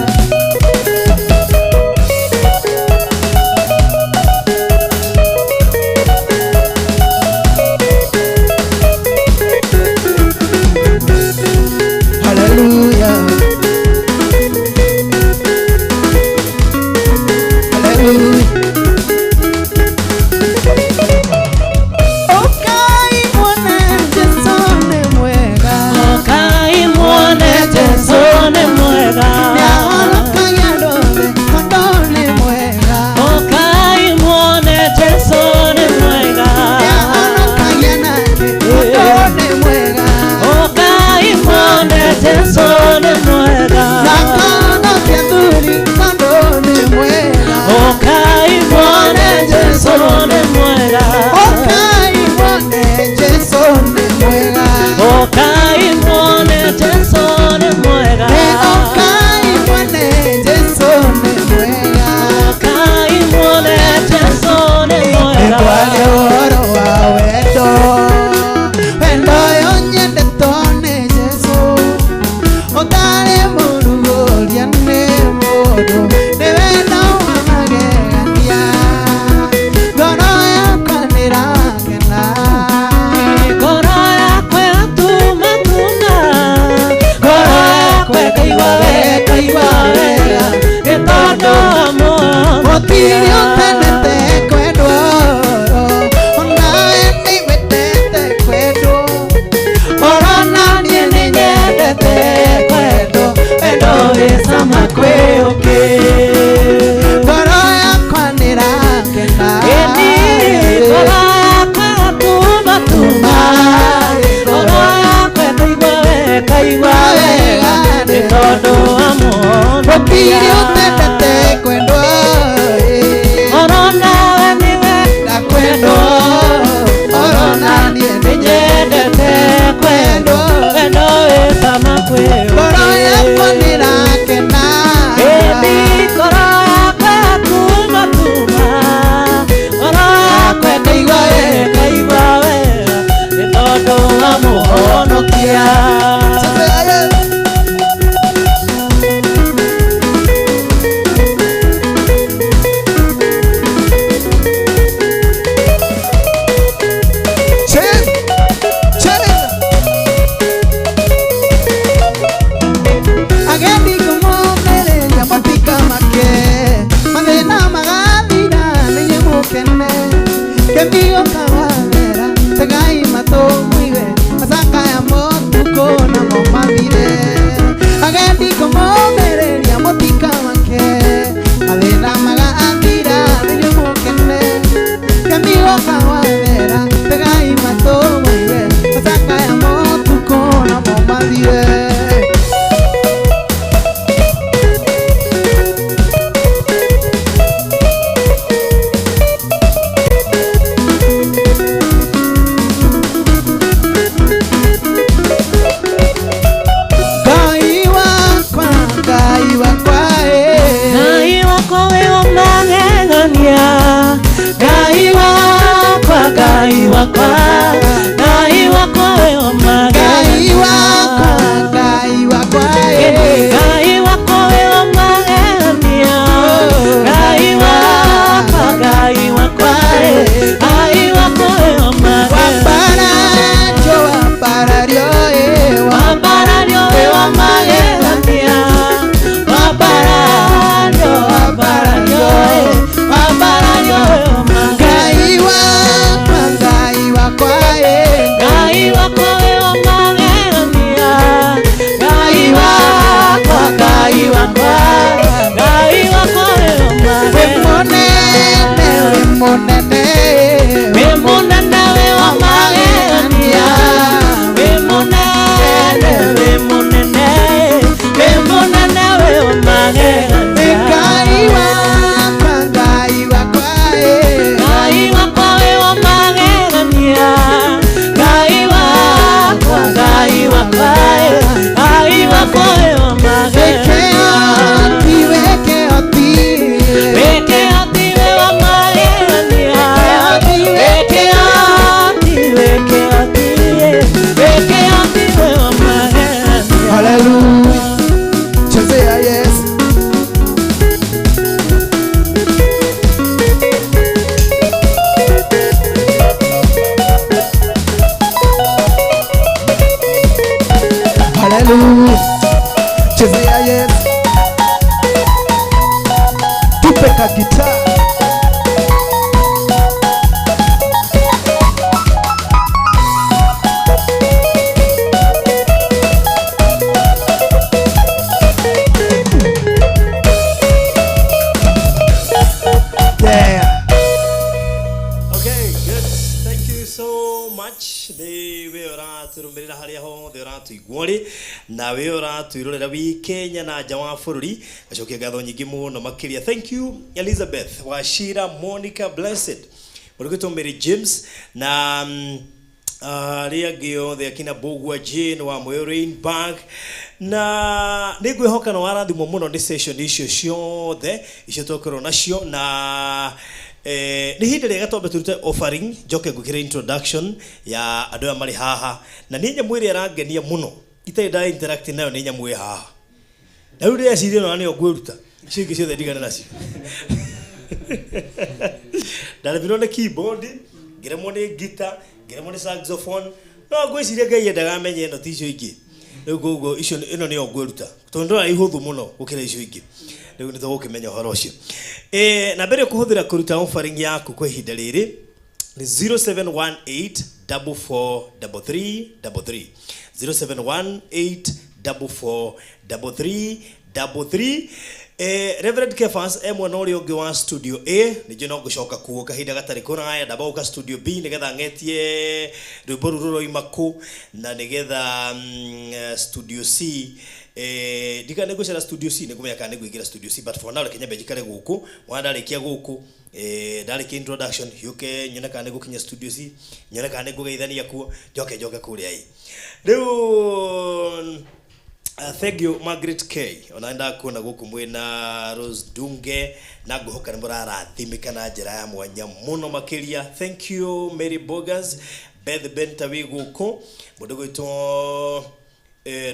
Speaker 8: Hallelujah. Hallelujah. Ũkai muone Jesũ nĩ mwega.
Speaker 7: Ũkai muone Jesũ nĩ mwega
Speaker 8: Nĩahonokagia andũ othe tondũ nĩ mwega.
Speaker 7: Ũkai muone Jesũ nĩ mwega
Speaker 8: Nĩahonokagia nake tondũ nĩ mwega.
Speaker 7: Ũkai muone Jesũ nĩ mwega
Speaker 8: Ndakonokia athuri tondũ nĩ mwega.
Speaker 7: Ũkai muone Jesũ nĩ mwega
Speaker 8: Ũkai muone Jesũ nĩ mwega.
Speaker 7: Ũkai muone Jesũ nĩ mwega
Speaker 8: Nĩ ũkai muone Jesũ nĩ mwega.
Speaker 7: Ũkai muone Jesũ nĩ mwega
Speaker 8: Nĩtwaria ũhoro wa wendo wendo ũyũ nyendetwo nĩ Jesũ ũtarĩ mũrugũria nĩ mũndũ nĩ wendo wa magegania ngoro yakwa nĩrakena
Speaker 7: Ngoro yakwa ĩratuma tuma Ngoro yakwa ĩkaigua wega ĩkaigua wega Nĩ tondũ wa
Speaker 8: Mũtirĩ
Speaker 7: Mũhonokia
Speaker 8: ũtendete kwendwo onawe nĩwendete kwendwo
Speaker 7: Orona niĩ nĩnyendete kwendwo Wendo wĩ cama kwĩ ũkĩ
Speaker 8: ngoro yakwa nĩrakena
Speaker 7: Ĩni ngoro yakwa ĩratuma tuma Ngoro yakwa ĩkaigua wega ĩkaigua wega Nĩ tondũ wa
Speaker 8: Mũtirĩ
Speaker 7: Mũhonokia
Speaker 8: ũtendete kwendwo
Speaker 7: Orona we nĩwe
Speaker 8: ndakwendwo orona niĩ
Speaker 7: nĩnyendete kwendwo Wendo wĩ cama kwĩ
Speaker 8: ngoro yakwa
Speaker 7: ũkĩ
Speaker 8: nĩrakena
Speaker 7: Ĩni ngoro yakwa ĩratuma tuma Ngoro yakwa ĩkaigua wega ĩkaigua wega Nĩ tondũ wa Mũhonokia
Speaker 8: Cheza, cheza. Agendi kũmũmĩrĩria mũtikamake mathĩna magathira nĩinyuĩ mũkene kĩmbigo kawathera tegai matũ mũigue macakaya motukũ namo mathire agendi kũmũmĩrĩria mũtikamake mathĩna magathira nĩinyuĩ mũkene kĩmbigo kawathera tegai matũ mũigue macakaya motukũ namo mathire. Ngai wakwa, Ngai wakwa, eh.
Speaker 7: Ngai wakwa wĩ wa magegania Ngai wakwa, Ngai wakwa Ngai wakwa wĩ wa
Speaker 8: Ngai
Speaker 7: magegania
Speaker 8: wakwa, Ngai wakwa, eh.
Speaker 7: Ngai wakwa wĩ wa magegania Ngai wakwa, Ngai
Speaker 2: much nĩ we ũratũrũmĩrĩra harĩa hothe ũratũigua ũrĩ na we ũratwĩrorera wĩ Kenya na nja wa bũrũri. Ngacokia ngatho nyingĩ mũno makĩria. Thank you Elizabeth Wachira, Monica Blessed, mũrũgĩtwo Mary James na arĩa angĩ othe akina Mbũgua Jane wa Moyo Rainbag, na nĩ ngwĩhoka nĩ warathimwo mũno nĩ session icio ciothe icio twakorwo nacio. Na nĩ ihinda rĩega twambe tũrute offering, njoke ngwĩkĩre introduction ya andũ aya marĩ haha. Na nĩ nyamũ ĩrĩa ĩrangenia mũno itarĩ nda interact nayo, nĩ nyamũ ĩ haha, na rĩu ndĩreciria ĩno nĩyo ngwĩruta, icio ingĩ ciothe ndigane nacio. Ndaremirwo nĩ keyboard, ngĩremwo nĩ guitar, ngĩremwo nĩ saxophone, no ngwĩciria Ngai endaga menye ĩno ti icio ingĩ. Rĩu koguo icio ĩno nĩyo ngwĩruta tondũ ndĩrona ihũthũ mũno gũkĩra icio ingĩ. Rĩu nĩ tũgũkĩmenya ũhoro ũcio. Na mbere kũhũthĩra kũruta offering yaku kwa ihinda rĩrĩ nĩ 0718 4433 33, 0718 4433 33. Reverend Kefas e mwena ũrĩa ũngĩ wa studio A, ningĩ no ngũcoka kuo kahinda gatarĩ kũraya. Ndamba studio B nĩgetha ng'etie rwĩmbo rũrũ rũroima kũ, na nĩgetha studio C, ndikana nĩ ngũcera studio C, nĩ ngũmenya kana nĩ ngũingĩra studio C, but for now reke nyambe njikare gũkũ. Mwana ndarĩkia gũkũ, ndarĩkia introduction, yũke nyone kana nĩ ngũkinya studio C, nyone kana nĩ ngũgeithania kuo, njoke kũrĩa ĩ rĩu. Thank you Margaret K, ona ndakuona gũkũ mwĩna Rose Dunge, na ngũhoka nĩ mũrarathimĩka na njĩra ya mwanya mũno makĩria. Thank you Mary Bogas, Beth Benta wĩ gũkũ, mũndũ gwĩtwo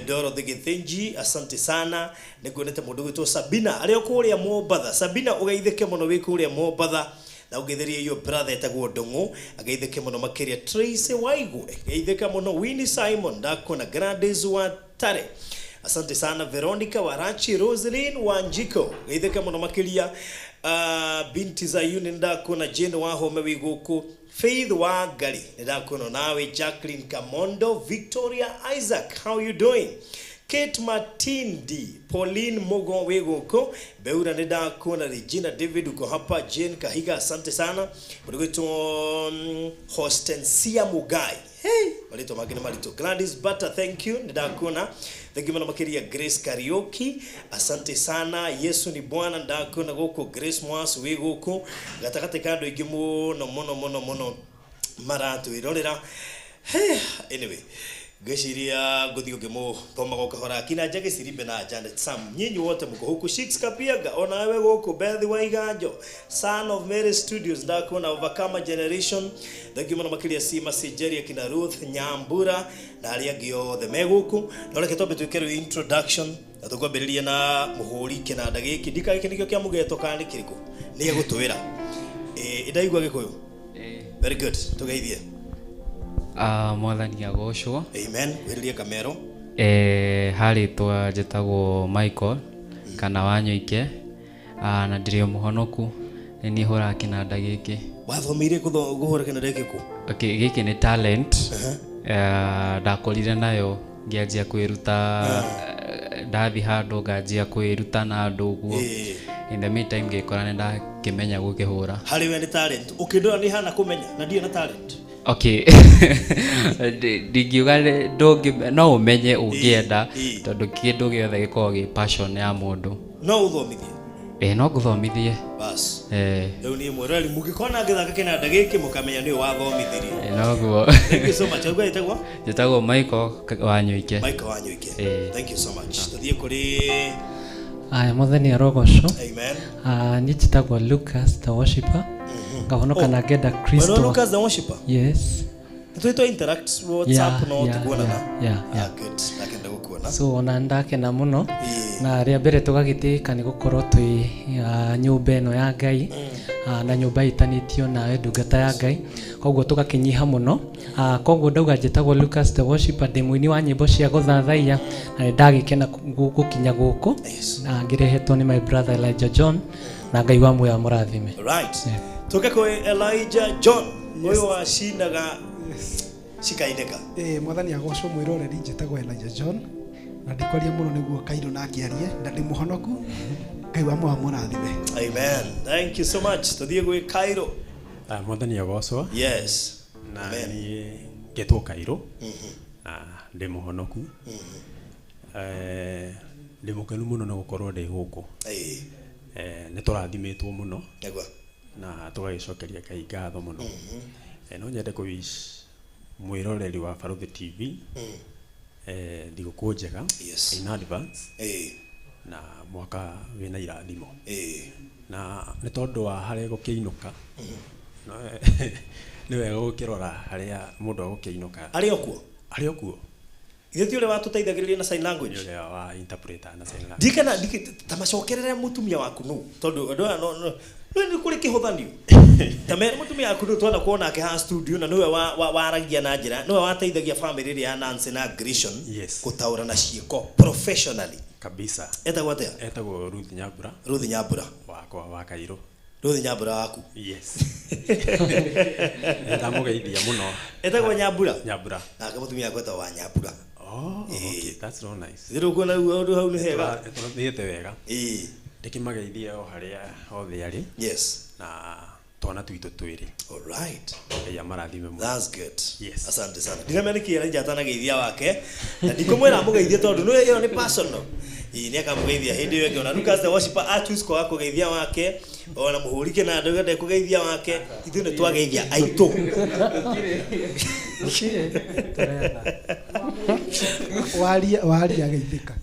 Speaker 2: Dorothy Githinji, asante sana. Nĩnguonete mũndũ gwĩtwo Sabina arĩa kũrĩa Mombatha. Sabina, ũgeithĩke mũno wĩ kũrĩa Mombatha, na ũgeithĩrie your brother etagwo Ndũng'ũ, ageithĩke mũno makĩria. Tracy Waigwe, geithĩka mũno. Winnie Simon ndakuona. Gladys wa Tare, asante sana. Veronica Warachi, Roselyn Wanjiko, geithĩka mũno makĩria. Binti Zayuni ndakuona. Jane Wahome wĩ gũkũ. Faith wa Ngari nĩ ndakuona nawe. Jacqueline Kamondo, Victoria Isaac, how you doing? Kate Matindi, Pauline Mugo wĩ gũkũ. Beura nĩ ndakuona. Regina David uko hapa. Jane Kahiga, asante sana. Mũndũ gwĩtwo Hostensia Mugai, hey, marĩtwa mangĩ nĩ maritũ. Gladys Butter, thank you, nĩ ndakuona, thank you mũno makĩria. Grace Kariuki, asante sana. Yesu ni Bwana ndakuona gũkũ. Grace Mwas wĩ gũkũ gatagatĩ ka andũ aingĩ mũno mũno mũno mũno maratwĩrorera. Hey, anyway, ngwĩciria ngũthiĩ ũngĩmũthomaga o kahora. Kina Njagi Sirimbe na Janet Sam, nyinyi wote mko huku. Shix Kapiaga onawe gũkũ. Beth Waiganjo, Son of Mary Studios ndakuona. Overcomer Generation, thank you mũno makĩria. Sima Sijeri, akina Ruth Nyambura na arĩa angĩ othe me gũkũ. No reke twambe twĩke rĩu introduction, na tũkwambĩrĩria na mũhũri kĩnanda gĩkĩ. Ndika gĩkĩ nĩkĩo kĩa mũgeto kana nĩ kĩrĩkũ, nĩ egũtwĩra. Ndaigua Gĩkũyũ. Very good, tũgeithie.
Speaker 10: Mwathani agocwo.
Speaker 2: Amen. Kwĩrĩria kamero.
Speaker 10: Harĩtwa njĩtagwo Michael kana Wanyoike, na ndĩrĩ o mũhonoku, nĩ niĩ hũraga kĩnanda gĩkĩ.
Speaker 2: Wathomeire kũhũra kĩnanda gĩkĩ kũ?
Speaker 10: Okay, gĩkĩ nĩ talent. Ndakorire nayo ngĩanjia kwĩruta, ndathiĩ handũ nganjia kwĩruta na andũ ũguo. In the meantime ngĩkora nĩ ndakĩmenya gũkĩhũra.
Speaker 2: Harĩ we nĩ talent, ũkĩndora nĩ hana kũmenya na ndirĩ na talent.
Speaker 10: Okay, ndingiuga ndũngĩ, no ũmenye ũngĩenda, tondũ kĩndũ gĩothe gĩkoragwo gĩ passion ya mũndũ.
Speaker 2: No ũthomithie?
Speaker 10: Ĩ, no ngũthomithie.
Speaker 2: Bas.
Speaker 10: Eh.
Speaker 2: Rĩu niĩ mwĩroreri, mũngĩkona ngĩthaka kĩnanda gĩkĩ, mũkamenya nĩwe wathomithirie.
Speaker 10: Ĩ, noguo.
Speaker 2: Thank you so much. Auga ĩtagwo?
Speaker 10: Njĩtagwo Michael Wanyoike.
Speaker 2: Michael Wanyoike.
Speaker 10: Ĩ.
Speaker 2: Thank you so much. Tũthiĩ kũrĩ
Speaker 11: Aya, mwathani arogocwo.
Speaker 2: Amen.
Speaker 11: Niĩ njĩtagwo Lucas the Worshipper, ngahonoka na ngenda
Speaker 2: Mwena
Speaker 11: Kristo.
Speaker 2: Lucas the Worshipper.
Speaker 11: Yes.
Speaker 2: Nĩtũĩ interact WhatsApp, no tũkuonana.
Speaker 11: Yeah.
Speaker 2: Ah, good, ndakenda gũkuona.
Speaker 11: So ona ndakena mũno,
Speaker 2: Ĩĩ.
Speaker 11: na rĩa mbere tũgagĩtĩĩka nĩ gũkorwo twĩ nyũmba ĩno ya Ngai, na nyũmba ĩtanĩtio nawe ndungata ya Ngai, koguo tũgakĩnyiha mũno. Koguo ndauga njĩtagwo Lucas the Worshipper, ndĩ mũini wa nyĩmbo cia gũthathaiya, na nĩ ndagĩkena gũkinya gũkũ na ngĩrehetwo nĩ my brother Elijah John, na Ngai wa muoyo amũrathime.
Speaker 2: Right, tũke kwĩ Elijah John ũyũ wacinaga cikainĩka.
Speaker 8: Mwathani agocwo. Mwĩroreri, njĩtagwo Elijah John, na ndikwaria mũno nĩguo Kairũ na akĩarie, na ndĩ mũhonoku. Ngai wa muoyo amũrathime.
Speaker 2: Amen, thank you so much. Tũthiĩ gwĩ Cairo.
Speaker 12: Ah, mwathani agocwo.
Speaker 2: Yes.
Speaker 12: Na
Speaker 2: Amen.
Speaker 12: niĩ Ngetwo Kairũ na ndĩ mũhonoku. Ndĩ mũkenu mũno nĩ gũkorwo ndĩ gũkũ. Nĩ tũrathimĩtwo mũno
Speaker 2: Nĩguo.
Speaker 12: na tũgagĩcokeria Ngai ngatho mũno. No nyende kũ wish mwĩroreri wa Barũthi TV thigũkũ njega in advance na mwaka wĩna irathimo. Na nĩ tondũ wa harĩa gũkĩinũka, nĩ wega gũkĩrora harĩa mũndũ agũkĩinũka.
Speaker 2: Arĩ o kuo?
Speaker 12: Arĩ o kuo.
Speaker 2: Ithe ti ũrĩa watũteithagĩrĩria na sign language?
Speaker 12: Nĩ ũrĩa wa interpreter na sign language.
Speaker 2: Ndikana ta macokerere mũtumia waku nũ, tondũ andũ aya no nĩ kũrĩ kĩhũthanio. Ta mere mũtumia waku nũ twanakorwo nake haha studio na nĩwe waragia na njĩra, nĩwe wateithagia family ĩrĩa ya Nancy na Grishon gũtaũra na ciĩko professionally.
Speaker 12: Kabisa.
Speaker 2: Etagwo atĩa?
Speaker 12: Etagwo Ruth Nyambura.
Speaker 2: Ruth Nyambura.
Speaker 12: Wakwa wa Kairũ.
Speaker 2: Ruth Nyambura waku?
Speaker 12: Yes. Ndamũgeithia mũno.
Speaker 2: Etagwo Nyambura?
Speaker 12: Nyambura.
Speaker 2: Nake mũtumia wakwa etagwo wa Nyambura.
Speaker 12: Oh, okay, that's so nice.
Speaker 2: Thĩrĩ ũkuona rĩu ũndũ hau nĩ hega.
Speaker 12: Tũrathiĩte wega. Ndĩkĩmageithie o harĩa hothe arĩ.
Speaker 2: Yes.
Speaker 12: Na twana twitũ twĩrĩ.
Speaker 2: All right.
Speaker 12: Ngai amarathime mũno.
Speaker 2: That's good.
Speaker 12: Yes.
Speaker 2: Asante sana. Ndiramenya nĩkĩ Elijah atanageithia wake. Na ndikũmwĩra amũgeithie tondũ nĩ ĩyo nĩ personal. Ĩĩ nĩ akamũgeithia hĩndĩ ĩyo ĩngĩ. Ona Lucas the worshiper Atus kwaga kũgeithia wake, ona mũhũri kĩnanda ũrĩa ndekũgeithia wake, ithuĩ nĩ twageithia aitũ.
Speaker 8: Waria waria ageithĩka.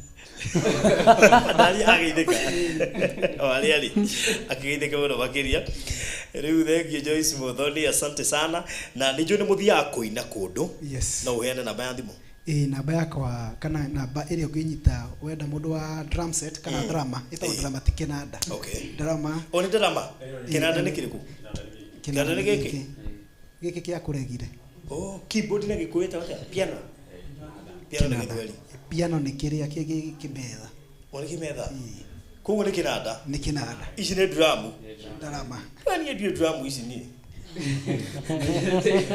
Speaker 2: Waria ageithĩka. Waria rĩ akĩgeithĩka mũno makĩria. Rĩu thengiũ Joyce Muthoni, asante sana. Na nĩ njũĩ nĩ mũthiaga kũina kũndũ.
Speaker 8: Yes.
Speaker 2: No ũheane namba ya thimũ.
Speaker 8: Ĩĩ namba yakwa kana namba ĩrĩa ũngĩnyita wenda mũndũ wa drum set kana drama, ĩtagwo drama ti kĩnanda.
Speaker 2: Okay.
Speaker 8: Drama.
Speaker 2: O nĩ drama. Kĩnanda nĩ kĩrĩkũ? Kĩnanda nĩ gĩkĩ?
Speaker 8: Gĩkĩ kĩa kũregire.
Speaker 2: Oh, keyboard na gĩkũyũ ĩtagwo atĩa? Piano. Piano nĩ gĩthweri.
Speaker 8: Piano nĩ kĩrĩa kĩmetha.
Speaker 2: O nĩ kĩmetha? Koguo nĩ kĩnanda?
Speaker 8: Nĩ kĩnanda.
Speaker 2: Ici nĩ drum.
Speaker 8: Drama.
Speaker 2: Na niĩ ndiũĩ drum ici niĩ.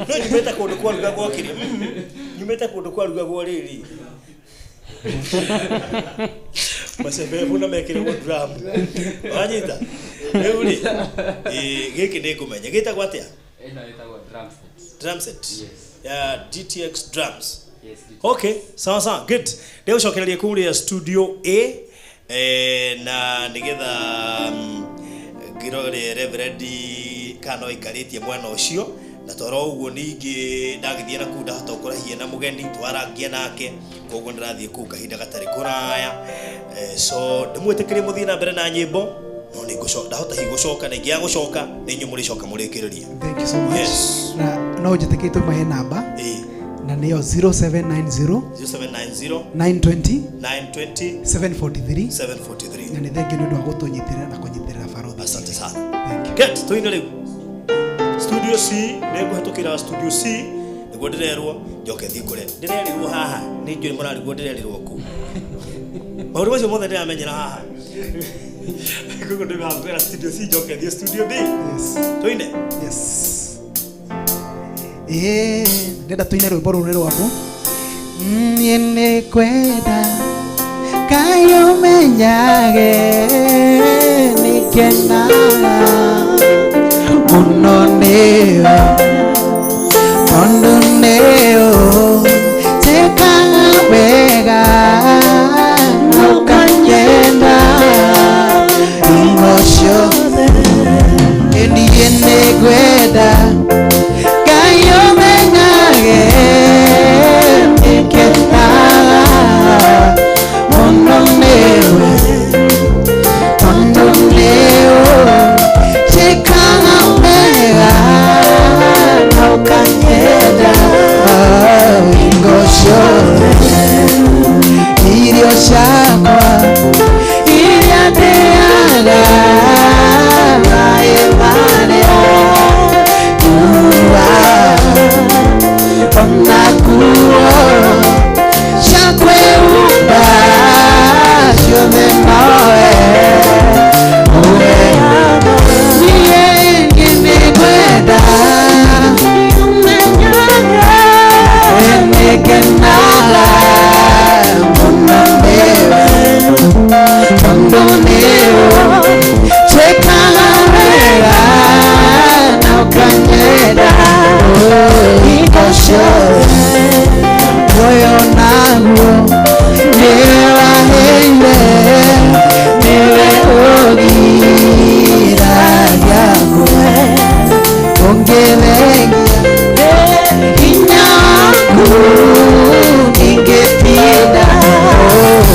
Speaker 2: No nyumĩte kũndũ kwarugagwo kĩrĩa. Nyumĩte kũndũ kwarugagwo rĩrĩ. Macebebu na mekĩrĩgwo drum. Wanyita? Rĩu rĩ, gĩkĩ nĩ ngũmenya. Gĩtagwo atĩa?
Speaker 10: Ĩno ĩtagwo drum set.
Speaker 2: Drum set?
Speaker 10: Yes.
Speaker 2: Ya DTX drums.
Speaker 10: Yes, DTX.
Speaker 2: Okay, sawa sawa, good. Ndĩgũcokereria kũrĩa studio A na nĩgetha ngĩrore Reverend kana no aikarĩtie mwena ũcio, na toro ũguo ningĩ ndagĩthiĩ na kũu ndahota gũkorwo na mũgeni twarangia nake, koguo ndĩrathiĩ kũu kahinda gatarĩ kũraya. So ndĩmwĩtĩkĩrie mũthiĩ na mbere na nyĩmbo, no nĩ ndahota hihi gũcoka, na ingĩaga gũcoka nĩ inyuĩ mũrĩcoka mũrĩkĩrĩrie.
Speaker 8: Thank you so much.
Speaker 2: Yes.
Speaker 8: Na no njĩtĩkĩrie tũmahe namba. Na nĩyo 0790
Speaker 2: 0790
Speaker 8: 920
Speaker 2: 920
Speaker 8: 743
Speaker 2: 743.
Speaker 8: Na nĩ thengiũ nĩ ũndũ wa gũtũnyitĩrĩra na kũnyitĩrĩra Barũthi.
Speaker 2: Asante sana. Good, tũine rĩu. Studio C, nĩ ngũhetũkĩra studio C, nĩguo ndĩrerwo njoke thiĩ kũrĩa. Ndĩrerirwo haha, nĩ njũĩ mũrarigwo ndĩrerirwo kũ. Maũndũ macio mothe ndĩramenyera haha. Koguo ndĩrakwĩra studio C njoke thiĩ studio B.
Speaker 8: Yes.
Speaker 2: Tũine?
Speaker 8: Yes. Ndĩrenda tũine rwĩmbo rũrũ nĩ rwaku. Niĩ nĩngwenda Ngai ũmenyage nĩngenaga mũno nĩwe, tondũ nĩũnjĩkaga wega na ũkanyenda hingo ciothe. Niĩ nĩngwenda Ngai ũmenyage nĩngenaga mũno nĩwe, tondũ nĩũnjĩkaga wega na ũkanyenda hingo ciothe. Irio ciakwa iria ndĩaga maĩ marĩa nyuaga, ona nguo cia kwĩhumba ciothe nowe ũheaga. Niĩ nĩngwenda nĩngenaga mũno nĩwe,
Speaker 7: Ũngĩthengia hinya waku ndingĩtinda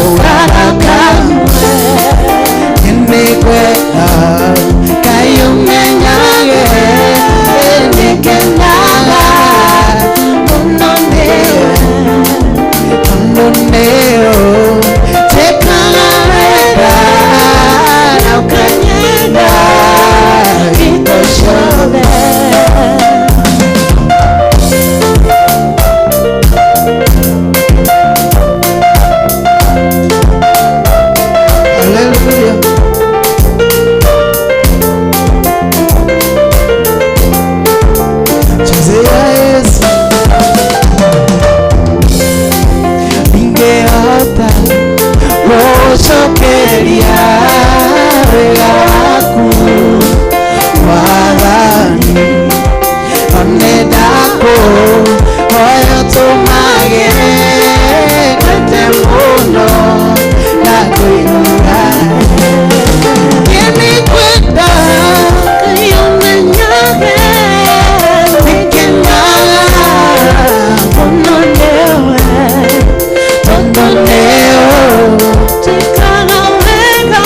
Speaker 7: ũgarakamwe nĩngwenda Ngai ũmenyage nĩngenaga mũno nĩwe tondũ nĩũ njĩkaga wega na ũkanyenda hingo ciothe.
Speaker 8: Hallelujah. Chezea Yesu.
Speaker 7: Ingehota gũcokeria wega waku Mwathani, no nĩndakũhoya ũtũmage ngwende mũno na kũigua nĩngwenda Ngai ũmenyage nĩngenaga mũno nĩwe tondũ nĩũ njĩkaga wega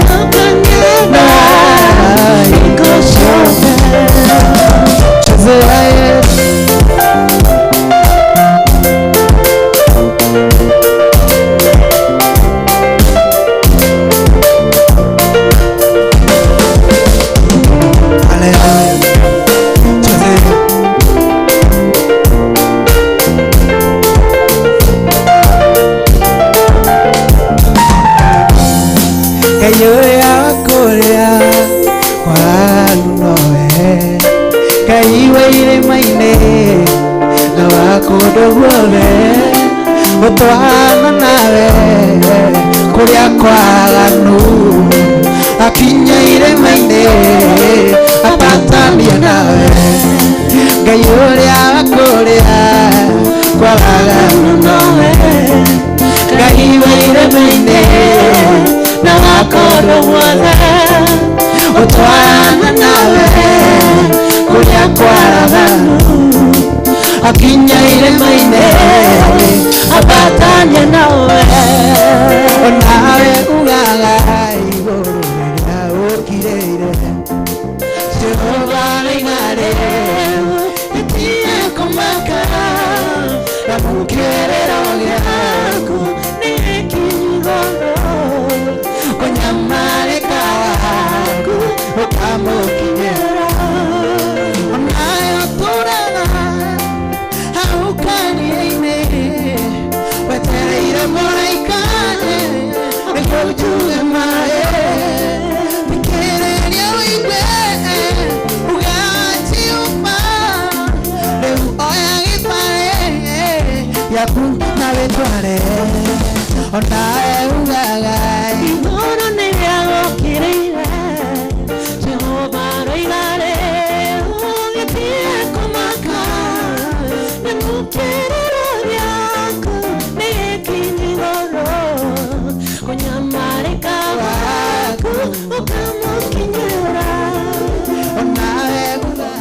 Speaker 7: na ũkanyenda hingo ciothe.
Speaker 8: Chezea Yesu. Hallelujah. Chezea. Ngai ũrĩa wa kũrĩa kwanu nowe Ngai wa irĩma-inĩ na wa kũndũ guothe gũtwarana nawe kũrĩa kwaganu akinya irĩma-inĩ abatania nawe Ngai ũrĩa wa kũrĩa kwaganu nowe Ngai wa irĩma-inĩ
Speaker 7: na wa kũndũ guothe ũtwarana nawe kũrĩa kwaraganu akinya irĩma-inĩ abatania nawe.
Speaker 8: Onawe ugaga igũrũ rĩrĩa ũkirĩire
Speaker 7: Jehova rĩigare ĩtige kũmaka na mũkĩrĩro gĩaku nĩ gĩkinyi igũrũ kũnyamarĩka waku ũkamũkinyĩra.
Speaker 8: Onawe ũtũraga hau kanitha-inĩ wetereire mũraika nĩguo njuge maĩ thikĩrĩria ũigue uga Jehova rĩu oya gĩbarĩ gĩaku na wĩtware onawe ugaga
Speaker 7: Igũrũ nĩrĩagũkĩrĩire Jehova roigare ũgĩtige kũmaka na mũkĩrĩro gĩaku nĩ gĩkinyi igũrũ kũnyamarĩka waku ũkamũkinyĩra.
Speaker 8: Onawe ugaga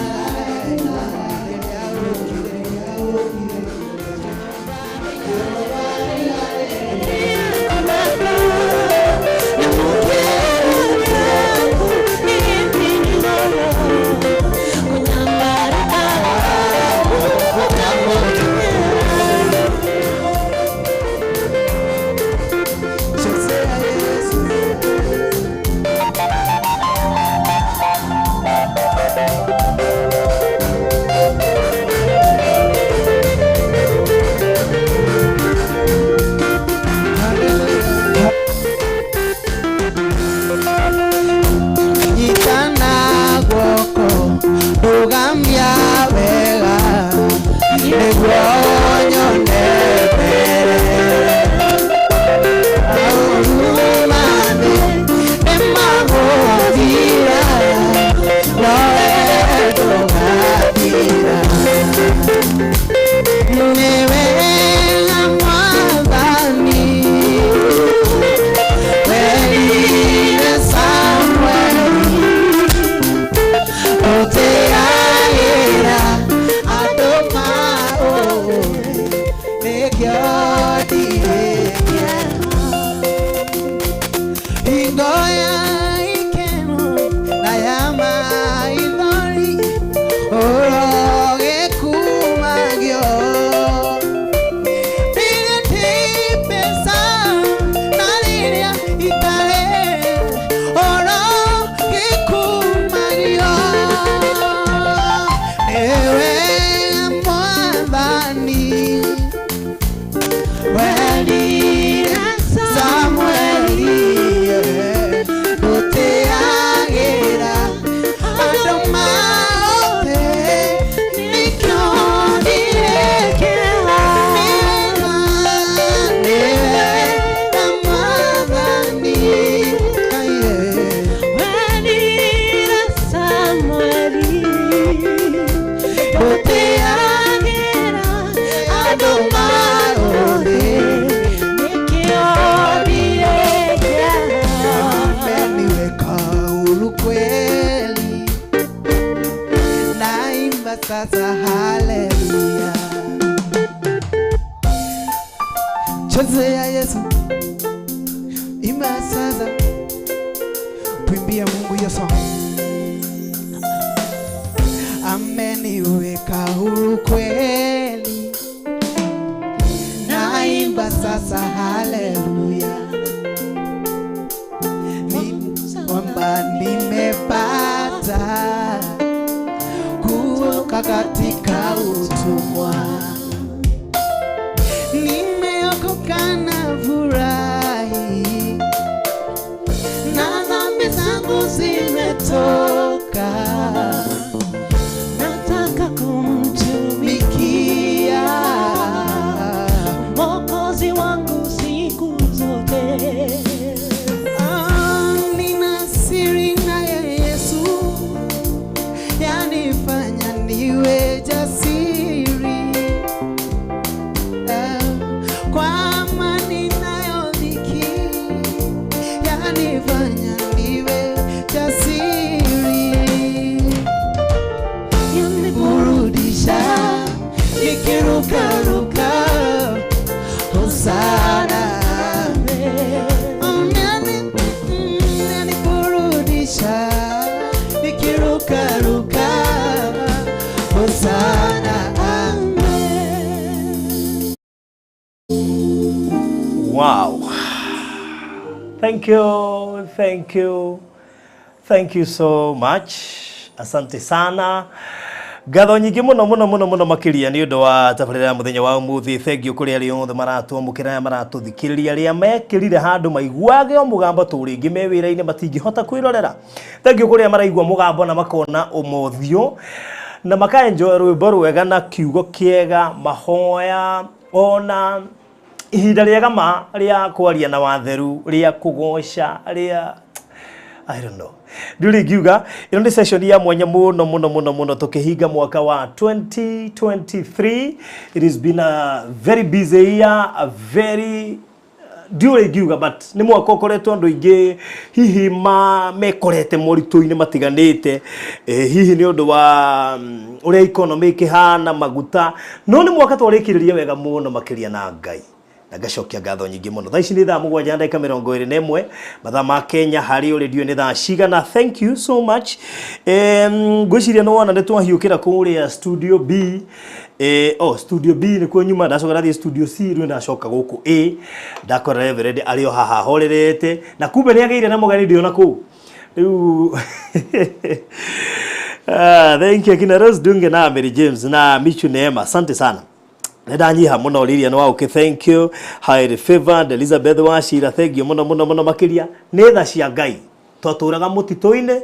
Speaker 8: Ameniweka huru kweli, naimba sasa haleluya. Chezea Yesu, imba sasa, tuimbie Mungu hiyo song. Ameniweka huru kweli, naimba sasa haleluya, ni kwamba nimepata kutoka katika utumwa, nimeokoka na furahi, na dhambi zangu zimetoka,
Speaker 7: Nataka kumtumikia
Speaker 8: tumikia
Speaker 7: Mwokozi wangu siku zote.
Speaker 8: Ah, nina siri naye Yesu, yanifanya niwe jasiri. Ah, kwa amani nayodhiki, yanifanya niwe jasiri. Yaniburudisha nikirukaruka, hosana. Unaniburudisha nikirukaruka, hosana. Amen.
Speaker 2: Wow. Thank you, thank you, thank you so much. Asante sana. Ngatho nyingĩ mũno mũno mũno mũno makĩria nĩ ũndũ wa tabarĩra ya mũthenya wa ũmũthĩ. Thank you kũrĩ arĩa othe maratwamũkĩra, arĩa maratũthikĩrĩria, arĩa mekĩrire handũ maiguage o mũgambo tũ rĩngĩ me wĩra-inĩ matingĩhota kwĩrorera. Thank you kũrĩ arĩa maraigua mũgambo na makona ũmothiũ na makaenjoy rwĩmbo rwega na kiugo kĩega, mahoya ona ihinda rĩega ma rĩa kwaria na watheru, rĩa kũgoca, rĩa I don't know. Ndiũrĩ ingiuga ĩno nĩ session ya mwanya mũno mũno mũno mũno tũkĩhinga mwaka wa 2023. It has been a very busy year, a very ndiũrĩ ingiuga, but nĩ mwaka ũkoretwo andũ aingĩ hihi ma mekorete moritũ-inĩ matiganĩte, hihi nĩ ũndũ wa ũrĩa economy ĩkĩhana, maguta, no nĩ mwaka twarĩkĩrĩria wega mũno makĩria na Ngai, na ngacokia ngatho nyingĩ mũno. Thaa ici nĩ thaa 7:21 mathaa ma Kenya, harĩ ũrĩ ndiũĩ nĩ thaa cigana. Thank you so much. Ngwĩciria nĩ wona nĩ twahiũkĩra kũrĩa studio B. Oh, studio B nĩkuo nyuma, ndacoka ndathiĩ studio C, rĩu ndacoka gũkũ A, ndakora Reverend arĩ o haha ahorerete, na kumbe nĩ agĩire na mũgeni ndĩona kũu rĩu. Ah, thank you akina Rose Dunge na Mary James na Michu Neema, asante sana. Nĩ ndanyiha mũno. Lilian Wauke, thank you. Highly favored Elizabeth Wachira, thank you mũno mũno mũno makĩria. Nĩ tha cia Ngai. Twatũraga mũtitũ-inĩ,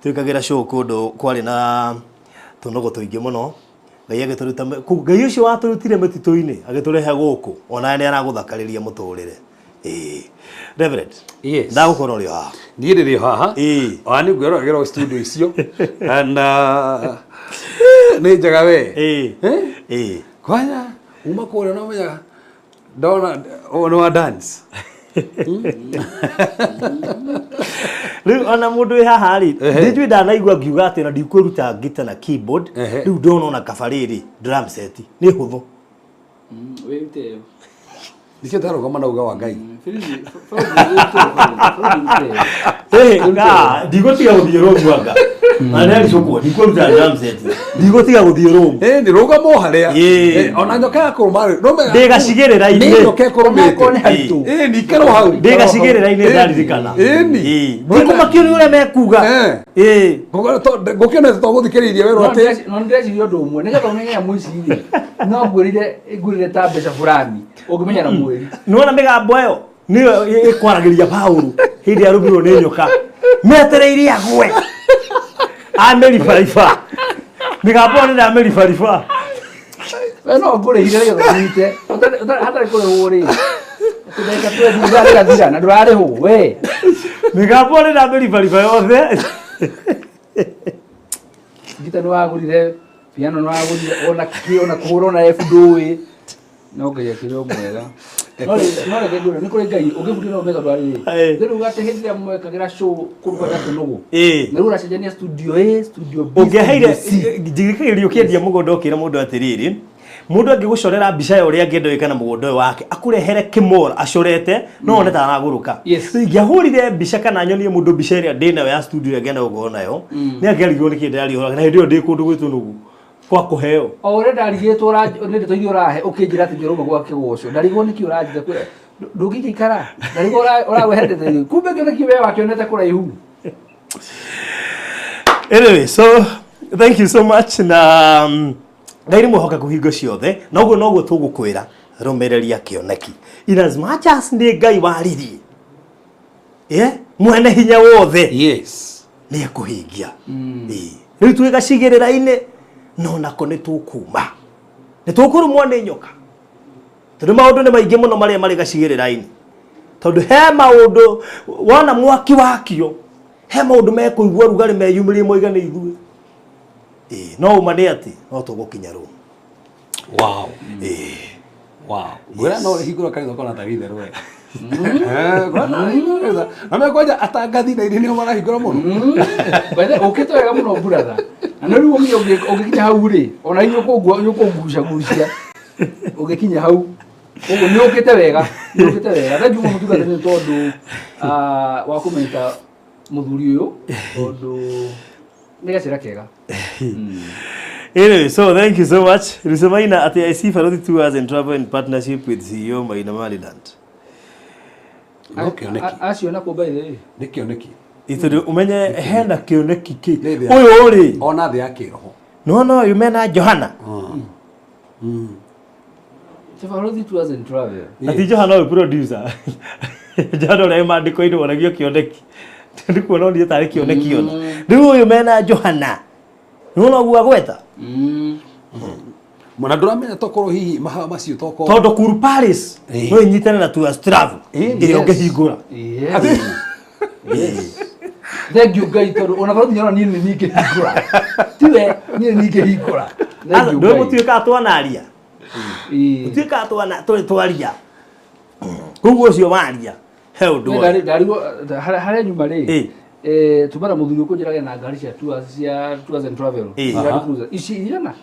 Speaker 2: twĩkagĩra show kũndũ kwarĩ na tũnũgũ tũingĩ mũno. Ngai agĩtũruta Ngai ũcio watũrutire mĩtitũ-inĩ agĩtũrehe gũkũ, onawe nĩ aragũthakarĩria mũtũrĩre. Ĩĩ, Reverend.
Speaker 9: Yes.
Speaker 2: Ndagũkorwo ũrĩ o haha.
Speaker 9: Niĩ ndĩrĩ haha. Ona nĩ ngwĩroragĩra studio icio na nĩ njega we.
Speaker 2: Ĩĩ.
Speaker 9: Kwanya uma kũrĩa no menyaga ndona ũyũ nĩ wa dance.
Speaker 2: Rĩu ona mũndũ wĩ haha rĩ, ndinjũĩ ndanaigua ngiuga atĩ ona ndikwĩruta ngita na keyboard. Rĩu ndona ona kaba rĩrĩ drum set nĩ hũthũ.
Speaker 3: Wĩrute ĩyo.
Speaker 9: Nĩkĩo ndarũgama na uga wa Ngai.
Speaker 2: Ndigũtiga gũthiĩ rũmu anga na nĩ aricũkwo ndikwĩruta drum set, ndigũtiga gũthiĩ rũmu.
Speaker 9: Nĩ rũgama o harĩa. Ona nyoka ya kũrũma rĩ, no menya-
Speaker 2: Ndĩ gacigĩrĩra-inĩ.
Speaker 9: Nĩ nyoka ĩkũrũmĩte.
Speaker 2: Onakorwo nĩ haritũ.
Speaker 9: Nĩ ikerwo hau.
Speaker 2: Ndĩ gacigĩrĩra-inĩ ndaririkana.
Speaker 9: Ĩni.
Speaker 2: Ndikũmakio nĩ ũrĩa mekuga.
Speaker 9: Ngũkĩona tũgũthikĩrĩirie werwo atĩ
Speaker 3: No ndĩreciria ũndũ ũmwe nĩgetha ũmenye nyamũ ici rĩ, no ngwĩrire ta mbeca fulani ũngĩmenya na mwĩri.
Speaker 2: Nĩwona mĩgambo ĩyo nĩyo ĩkwaragĩria Paũlũ hĩndĩ ĩrĩa arũmirwo nĩ nyoka metereire agwe. Amĩribariba. Mĩgambo ĩyo nĩ ndamĩribariba.
Speaker 3: We no ngũrĩhire nĩgetha ũnyite. Hatarĩ kũrĩhwo rĩ. Atĩ ndagĩka 20 ithaa rĩgathira na ndũrarĩhwo we.
Speaker 2: Mĩgambo ĩyo nĩ ndamĩribariba yothe.
Speaker 3: Ngita nĩ wagũrire piano nĩ wagũrire ona kĩ ona kũhũra ona F ndũĩ. No Ngai akĩrĩ o mwega. No no reke ngwĩre nĩ kũrĩ Ngai ũngĩbundithia no ũmenya tondũ arĩ. Rĩu atĩ hĩndĩ ĩrĩa mwekagĩra show kũndũ kwa Gatũnũgũ. Na rĩu ũracenjania studio A, studio B,
Speaker 2: Ũngĩaheire
Speaker 3: studio C.
Speaker 2: njirikagĩria ũkĩendia mũgũnda ũkĩra mũndũ atĩrĩrĩ mũndũ angĩgũcorera mbica ya ũrĩa angĩenda gwĩka na mũgũnda ũyũ wake akũrehere kĩmora acorete no one ta aragũrũka ingĩahũrire mbica kana nyonie mũndũ mbica ĩrĩa ndĩ nayo ya studio ĩrĩa ngĩenda gũkorwo nayo nĩ angĩarigirwo nĩkĩ ndĩraria ũhoro wake, na hĩndĩ ĩyo ndĩ kũndũ gwĩtũnũgũ kwa kũheo
Speaker 3: O ũrĩa ndarigĩtwo nĩ ndeto iria ũrahe ũkĩnjĩra atĩ njũrũma gwa kĩgoco ndarigwo nĩkĩ ũranjĩra ndũngĩgĩikara ndarigwo ũragwehe ndeto iria kumbe kĩoneki we wakĩonete kũraihu.
Speaker 2: Anyway, so thank you so much na Ngai nĩ mwĩhokeku hingo ciothe na ũguo noguo tũgũkwĩra rũmĩrĩria kĩoneki in as much as nĩ Ngai waririe yeah? mwene hinya wothe
Speaker 9: yes
Speaker 2: nĩ ekũhingia. Ĩĩ. Rĩu twĩ gacigĩrĩra-inĩ no nako nĩ tũkuma nĩ tũkũrũmwo nĩ nyoka tondũ maũndũ nĩ maingĩ mũno marĩa marĩ gacigĩrĩra-inĩ tondũ he maũndũ wona mwaki wakio he maũndũ mekũigua rugarĩ meyumĩrie moiga nĩ ithuĩ. Ĩĩ, no ũma nĩ atĩ no tũgũkinya rũm.
Speaker 9: Wow.
Speaker 2: Ĩĩ.
Speaker 9: Wow. Ngwĩra no ũrĩhingũra kanitha ũkona tarĩ itherũ we. Ngwĩra no ũrĩhingũra kanitha. Na mekwanja atangathi na iria nĩo marahingũra mũno.
Speaker 3: By the way, ũkĩte wega mũno brother. Na nĩ rĩu ũngĩkinya hau rĩ, ona inyuĩ ũkũngucagucia. Ũngĩkinya hau. Koguo nĩ ũkĩte wega, nĩ ũkĩte wega. Thank you mũno mũtungatĩri nĩ tondũ wa kũmenya mũthuri ũyũ tondũ nĩ gacĩra kega.
Speaker 2: Anyway, so thank you so much. Lucy Maina at the IC Farothi Tours and Travel in partnership with CEO Maina Maryland.
Speaker 9: No kĩoneki.
Speaker 3: Acio na kũ by the way.
Speaker 9: Nĩ kĩoneki.
Speaker 2: Itũrĩ umenye hena kĩoneki kĩ.
Speaker 9: Nĩ thĩ ya-
Speaker 2: Ũyũ rĩ.
Speaker 9: Ona thĩ ya kĩroho.
Speaker 2: No no ũyũ mena Johana.
Speaker 3: Farothi Tours and Travel.
Speaker 2: Na ti Johana ũyũ producer. Johana ũrĩa wĩ maandĩko-inĩ wonagio kĩoneki. Ndikuona onire tarĩ kĩoneki ona. Rĩu ũyũ mena Johana. Nĩwona ũguo agweta?
Speaker 9: Mwana ndũramenya tokorwo hihi mahaha macio tokorwo.
Speaker 2: Tondũ Cool Paris no ĩnyitane na Tours Travel ĩrĩa ũngĩhingũra.
Speaker 3: Yes. Thank you Ngai tondũ ona Farothi nyona niĩ nĩ niĩ ingĩhingũra. Tiwe niĩ nĩ niĩ ingĩhingũra. Thank you
Speaker 2: Ndũĩ
Speaker 3: Ngai.
Speaker 2: mũtuĩkaga twanaria. Mũtuĩkaga twana twaria. Koguo ũcio waria he ũndũ
Speaker 3: Nĩ
Speaker 2: oĩ.
Speaker 3: ndarigwo harĩa nyuma rĩ tuma na mũthuri ũkũnjĩra na ngari cia tours cia tours and travel Land Cruiser ici igana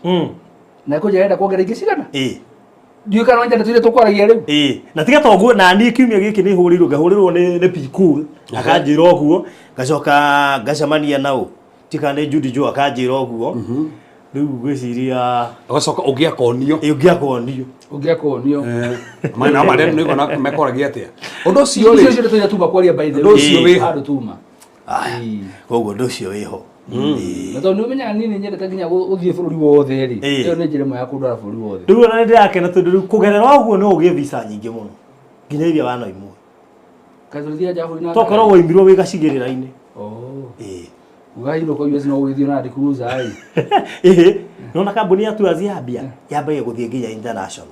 Speaker 3: na kũnjĩra arenda kuongerera ingĩ cigana ndiũĩ kana wanja ndeto iria tũkwaragia rĩu
Speaker 2: Ĩĩ, na tiga toguo na niĩ kiumia gĩkĩ nĩ hũrĩirwo ngahũrĩrwo nĩ P Cool akanjĩra ũguo ngacoka ngacemania nao tika nĩ Judy Joe akanjĩra ũguo rĩu ngwĩciria
Speaker 9: ũgacoka ũngĩ akonio
Speaker 2: ũngĩ akonio
Speaker 3: ũngĩ akonio
Speaker 9: Maina marĩa nĩ kona mekoragia atĩa. Ũndũ ũcio
Speaker 3: icio
Speaker 9: rĩ.
Speaker 3: ndeto iria tuma kwaria by the
Speaker 9: Ũndũ ũcio
Speaker 3: way
Speaker 9: wĩho.
Speaker 3: handũ tuma
Speaker 2: koguo ũndũ ũcio wĩho
Speaker 3: na tondũ nĩ ũmenyaga niĩ nĩ nyendete nginya gũthiĩ bũrũri wothe rĩ ĩyo nĩ njĩra ĩmwe ya kũndwara bũrũri wothe
Speaker 2: rĩu ona nĩ ndĩrakena tondũ rĩu kũgerera ũguo no ũgĩe visa nyingĩ mũno nginya iria wanaimwo
Speaker 3: Kaĩ tũrĩthiaga nja wa bũrũri na
Speaker 2: tokorwo
Speaker 3: ngari?
Speaker 2: woimirwo wĩ gacigĩrĩra-inĩ
Speaker 3: Oh.
Speaker 2: Ĩĩ.
Speaker 3: Ũgainũka US no ũgĩthiĩ na Land Cruiser ĩ.
Speaker 2: Ĩhĩ, nona kambuni ya Tours yambia yambagia gũthiĩ nginya international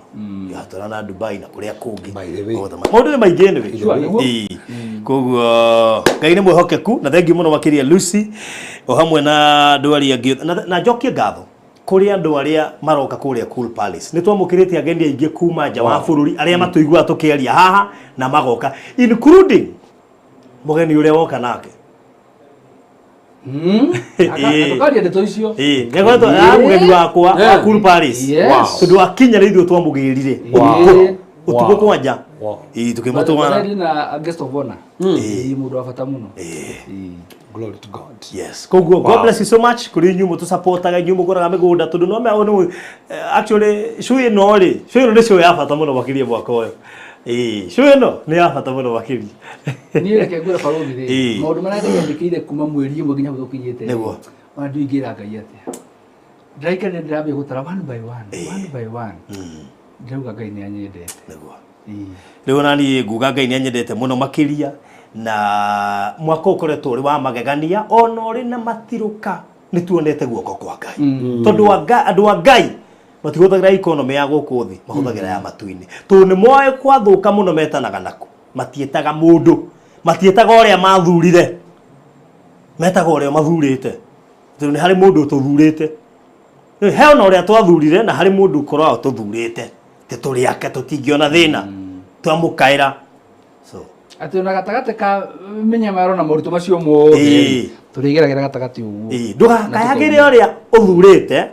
Speaker 2: yatwara na Dubai na kũrĩa kũngĩ maũndũ nĩ maingĩ anyway.
Speaker 3: Sure, nĩguo.
Speaker 2: Ĩĩ. Koguo Ngai nĩ mwĩhokeku na thengiũ mũno makĩria Lucy o hamwe na andũ arĩa angĩ na njokie ngatho kũrĩ andũ arĩa maroka kũrĩa Cool Palace. Nĩ twamũkĩrĩte ageni aingĩ kuma nja wa bũrũri arĩa matũiguaga tũkĩaria haha na magoka including mũgeni ũrĩa woka nake.
Speaker 3: Aka- Tũkaria ndeto icio.
Speaker 2: Ĩĩ, nĩakoretwo a mũgeni wakwa wa
Speaker 3: Yeah.
Speaker 2: Cool Palace.
Speaker 3: Yes.
Speaker 2: Wow. Tondũ akinya nĩ ithuĩ twamũgĩrire
Speaker 3: Wow.
Speaker 2: ũtukũ ũtukũ kwanja. Ĩĩ, tũkĩmũtwara.
Speaker 3: Ndĩ na guest of honor. Ĩĩ, mũndũ wa bata mũno.
Speaker 9: Glory to God.
Speaker 2: Yes. Koguo God
Speaker 9: Wow.
Speaker 2: bless you so much kũrĩ inyuĩ mũtũsupportaga inyuĩ mũgũraga mĩgũnda tondũ no mea nĩ actually show ĩno rĩ show ĩno nĩ show ya bata mũno makĩria mwaka ũyũ. Ĩĩ, show ĩno nĩ ya bata mũno makĩria.
Speaker 3: Niĩ reke ngwĩre barũthi rĩ,
Speaker 2: Ĩĩ.
Speaker 3: maũndũ marĩa Ngai anjĩkĩire kuma mweri ũmwe nginya hau tũkinyĩte rĩ,
Speaker 2: Nĩguo.
Speaker 3: ona ndiũĩ ingĩra Ngai atĩa. Ndĩraikarire ndĩrambia gũtara one by one, one by one. Ndĩrauga Ngai nĩ anyendete.
Speaker 2: Nĩguo. Rĩu ona niĩ nguga Ngai nĩ anyendete mũno makĩria na mwaka ũkoretwo ũrĩ wa magegania ona ũrĩ na matirũka Nĩ tuonete guoko kwa Ngai, tondũ andũ a Ngai matihũthagĩra economy ya gũkũ thĩ, mahũthagĩra ya matu-inĩ, tondũ nĩ moĩ kwathũka mũno metanaga naku. Matiĩtaga mũndũ, matiĩtaga ũrĩa mathurire, metaga ũrĩa mathurĩte, tondũ nĩ harĩ mũndũ ũtũthurĩte. He ona ũrĩa twathurire na harĩ mũndũ ũkoragwo tũthurĩte tĩ tũrĩ ake, tũtingĩona thĩna twamũkaĩra. So
Speaker 3: atĩ ona gatagatĩ ka mĩnyamaro na moritũ macio mothe, tũrĩgeragĩra gatagatĩ ũguo.
Speaker 2: Ndũgakayagĩre ũrĩa ũthurĩte,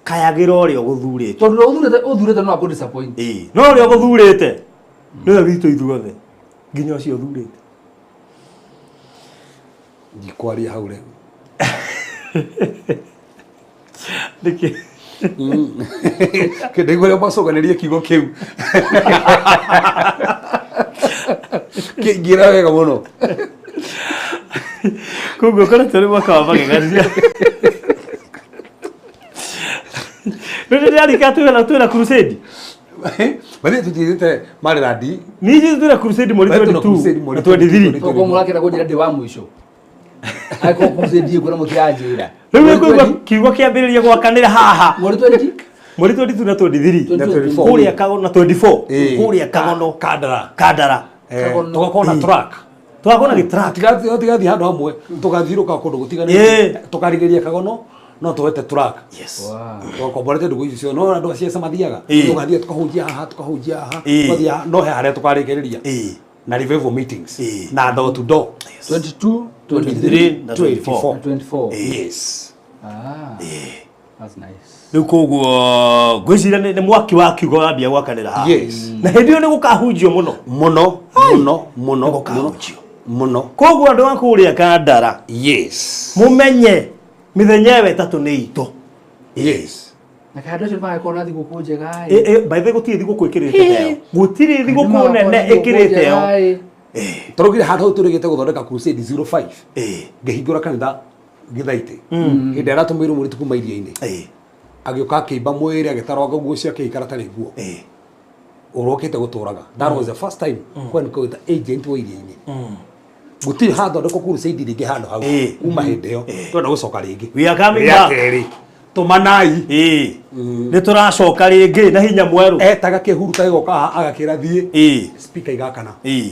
Speaker 2: kayagĩra ũrĩa ũgũthurĩte.
Speaker 3: Tondũ ũrĩa ũthurĩte no akũ disappoint.
Speaker 2: No ũrĩa ũgũthurĩte nĩwe witũ ithuothe, nginya ũcio ũthurĩte.
Speaker 9: Ndikwaria hau rĩu.
Speaker 2: Nĩkĩ?
Speaker 9: Kĩndaigua ũrĩa macokanĩrie kiugo kĩu kĩingĩra wega mũno.
Speaker 2: Koguo ũkoretwo nĩ mwaka wa magegania. Rĩu nĩndĩrarika twĩna crusade.
Speaker 9: Bathi tũtigĩte marĩrandi.
Speaker 2: Ningĩ twĩna crusade mweri
Speaker 9: Twĩna
Speaker 2: 22
Speaker 9: crusade mweri
Speaker 2: na 23.
Speaker 3: Koguo mũrakĩenda kũnjĩra ndĩ wa mũico? Angĩkorwo crusade ĩkuo na mũtiranjĩra.
Speaker 2: Rĩu nĩkũigua kiugo kĩambĩrĩria gwakanĩra haha.
Speaker 3: Mweri 20?
Speaker 2: Mweri 22 na 23.
Speaker 9: Na 24.
Speaker 2: Kũrĩa Kagono na 24. Kũrĩa Kagono.
Speaker 9: Kandara.
Speaker 2: Kandara.
Speaker 9: Tũgakorwo na truck.
Speaker 2: Tũgakorwo na gĩtruck.
Speaker 9: Tigathiĩ handũ hamwe, tũgathiũrũrũka kũndũ gũtiganĩte. Tũkarigĩrĩria Kagono, no tũwete truck. Tũgakomborete ndũgũ icio ciothe. No andũ a ciaca mathiaga. Tũgathiĩ tũkahunjia haha, tukahunjia haha, tũgathiĩ haha, no he harĩa tũkarĩkĩrĩria. Na revival meetings. Na door to door.
Speaker 3: 22,
Speaker 2: 23 na 24.
Speaker 3: 24.
Speaker 9: Yes.
Speaker 3: That's nice.
Speaker 2: Rĩu koguo ngwĩciria nĩ mwaki wa kiugo wambia gwakanĩra haha.
Speaker 9: Yes.
Speaker 2: Na hĩndĩ ĩyo nĩ gũkahunjio mũno.
Speaker 9: Mũno, mũno, mũno,
Speaker 2: Nĩgũkahunjio.
Speaker 9: mũno.
Speaker 2: Koguo andũ a kũrĩa Kandara.
Speaker 9: Yes.
Speaker 2: Mũmenye mĩthenya ĩyo ĩtatũ nĩ itũ.
Speaker 9: Yes.
Speaker 3: Na kaĩ andũ acio nĩmagakorwo na thigũkũ njega ĩ?
Speaker 2: By the way, gũtirĩ thigũkũ ĩkĩrĩte ta ĩyo. Gũtirĩ thigũkũ nene ĩkĩrĩte ĩyo.
Speaker 9: Tũraugire handũ hau tũrĩgĩte gũthondeka crusade 05. Ngĩhingũra kanitha Gĩthaitĩ. Hĩndĩ ĩrĩa aratũmĩirwo mũirĩtu kuma iria-inĩ. Agĩũka akĩimba mwĩrĩ, agĩtarwanga nguo ciake agĩikara atarĩ nguo. Ũrokĩte gũtũraga. That was the first time when kwĩta agent wa iria-inĩ. Gũtirĩ hathondekwo crusade rĩngĩ handũ hau. Kuma hĩndĩ ĩyo. Twenda gũcoka rĩngĩ.
Speaker 2: We are coming
Speaker 9: Rĩa
Speaker 2: back.
Speaker 9: kerĩ. Tũmanai.
Speaker 2: Nĩ tũracoka rĩngĩ na hinya mwerũ.
Speaker 9: Etaga kĩhuruta gĩgoka haha agakĩra thiĩ. Speaker igakana.
Speaker 2: Nĩ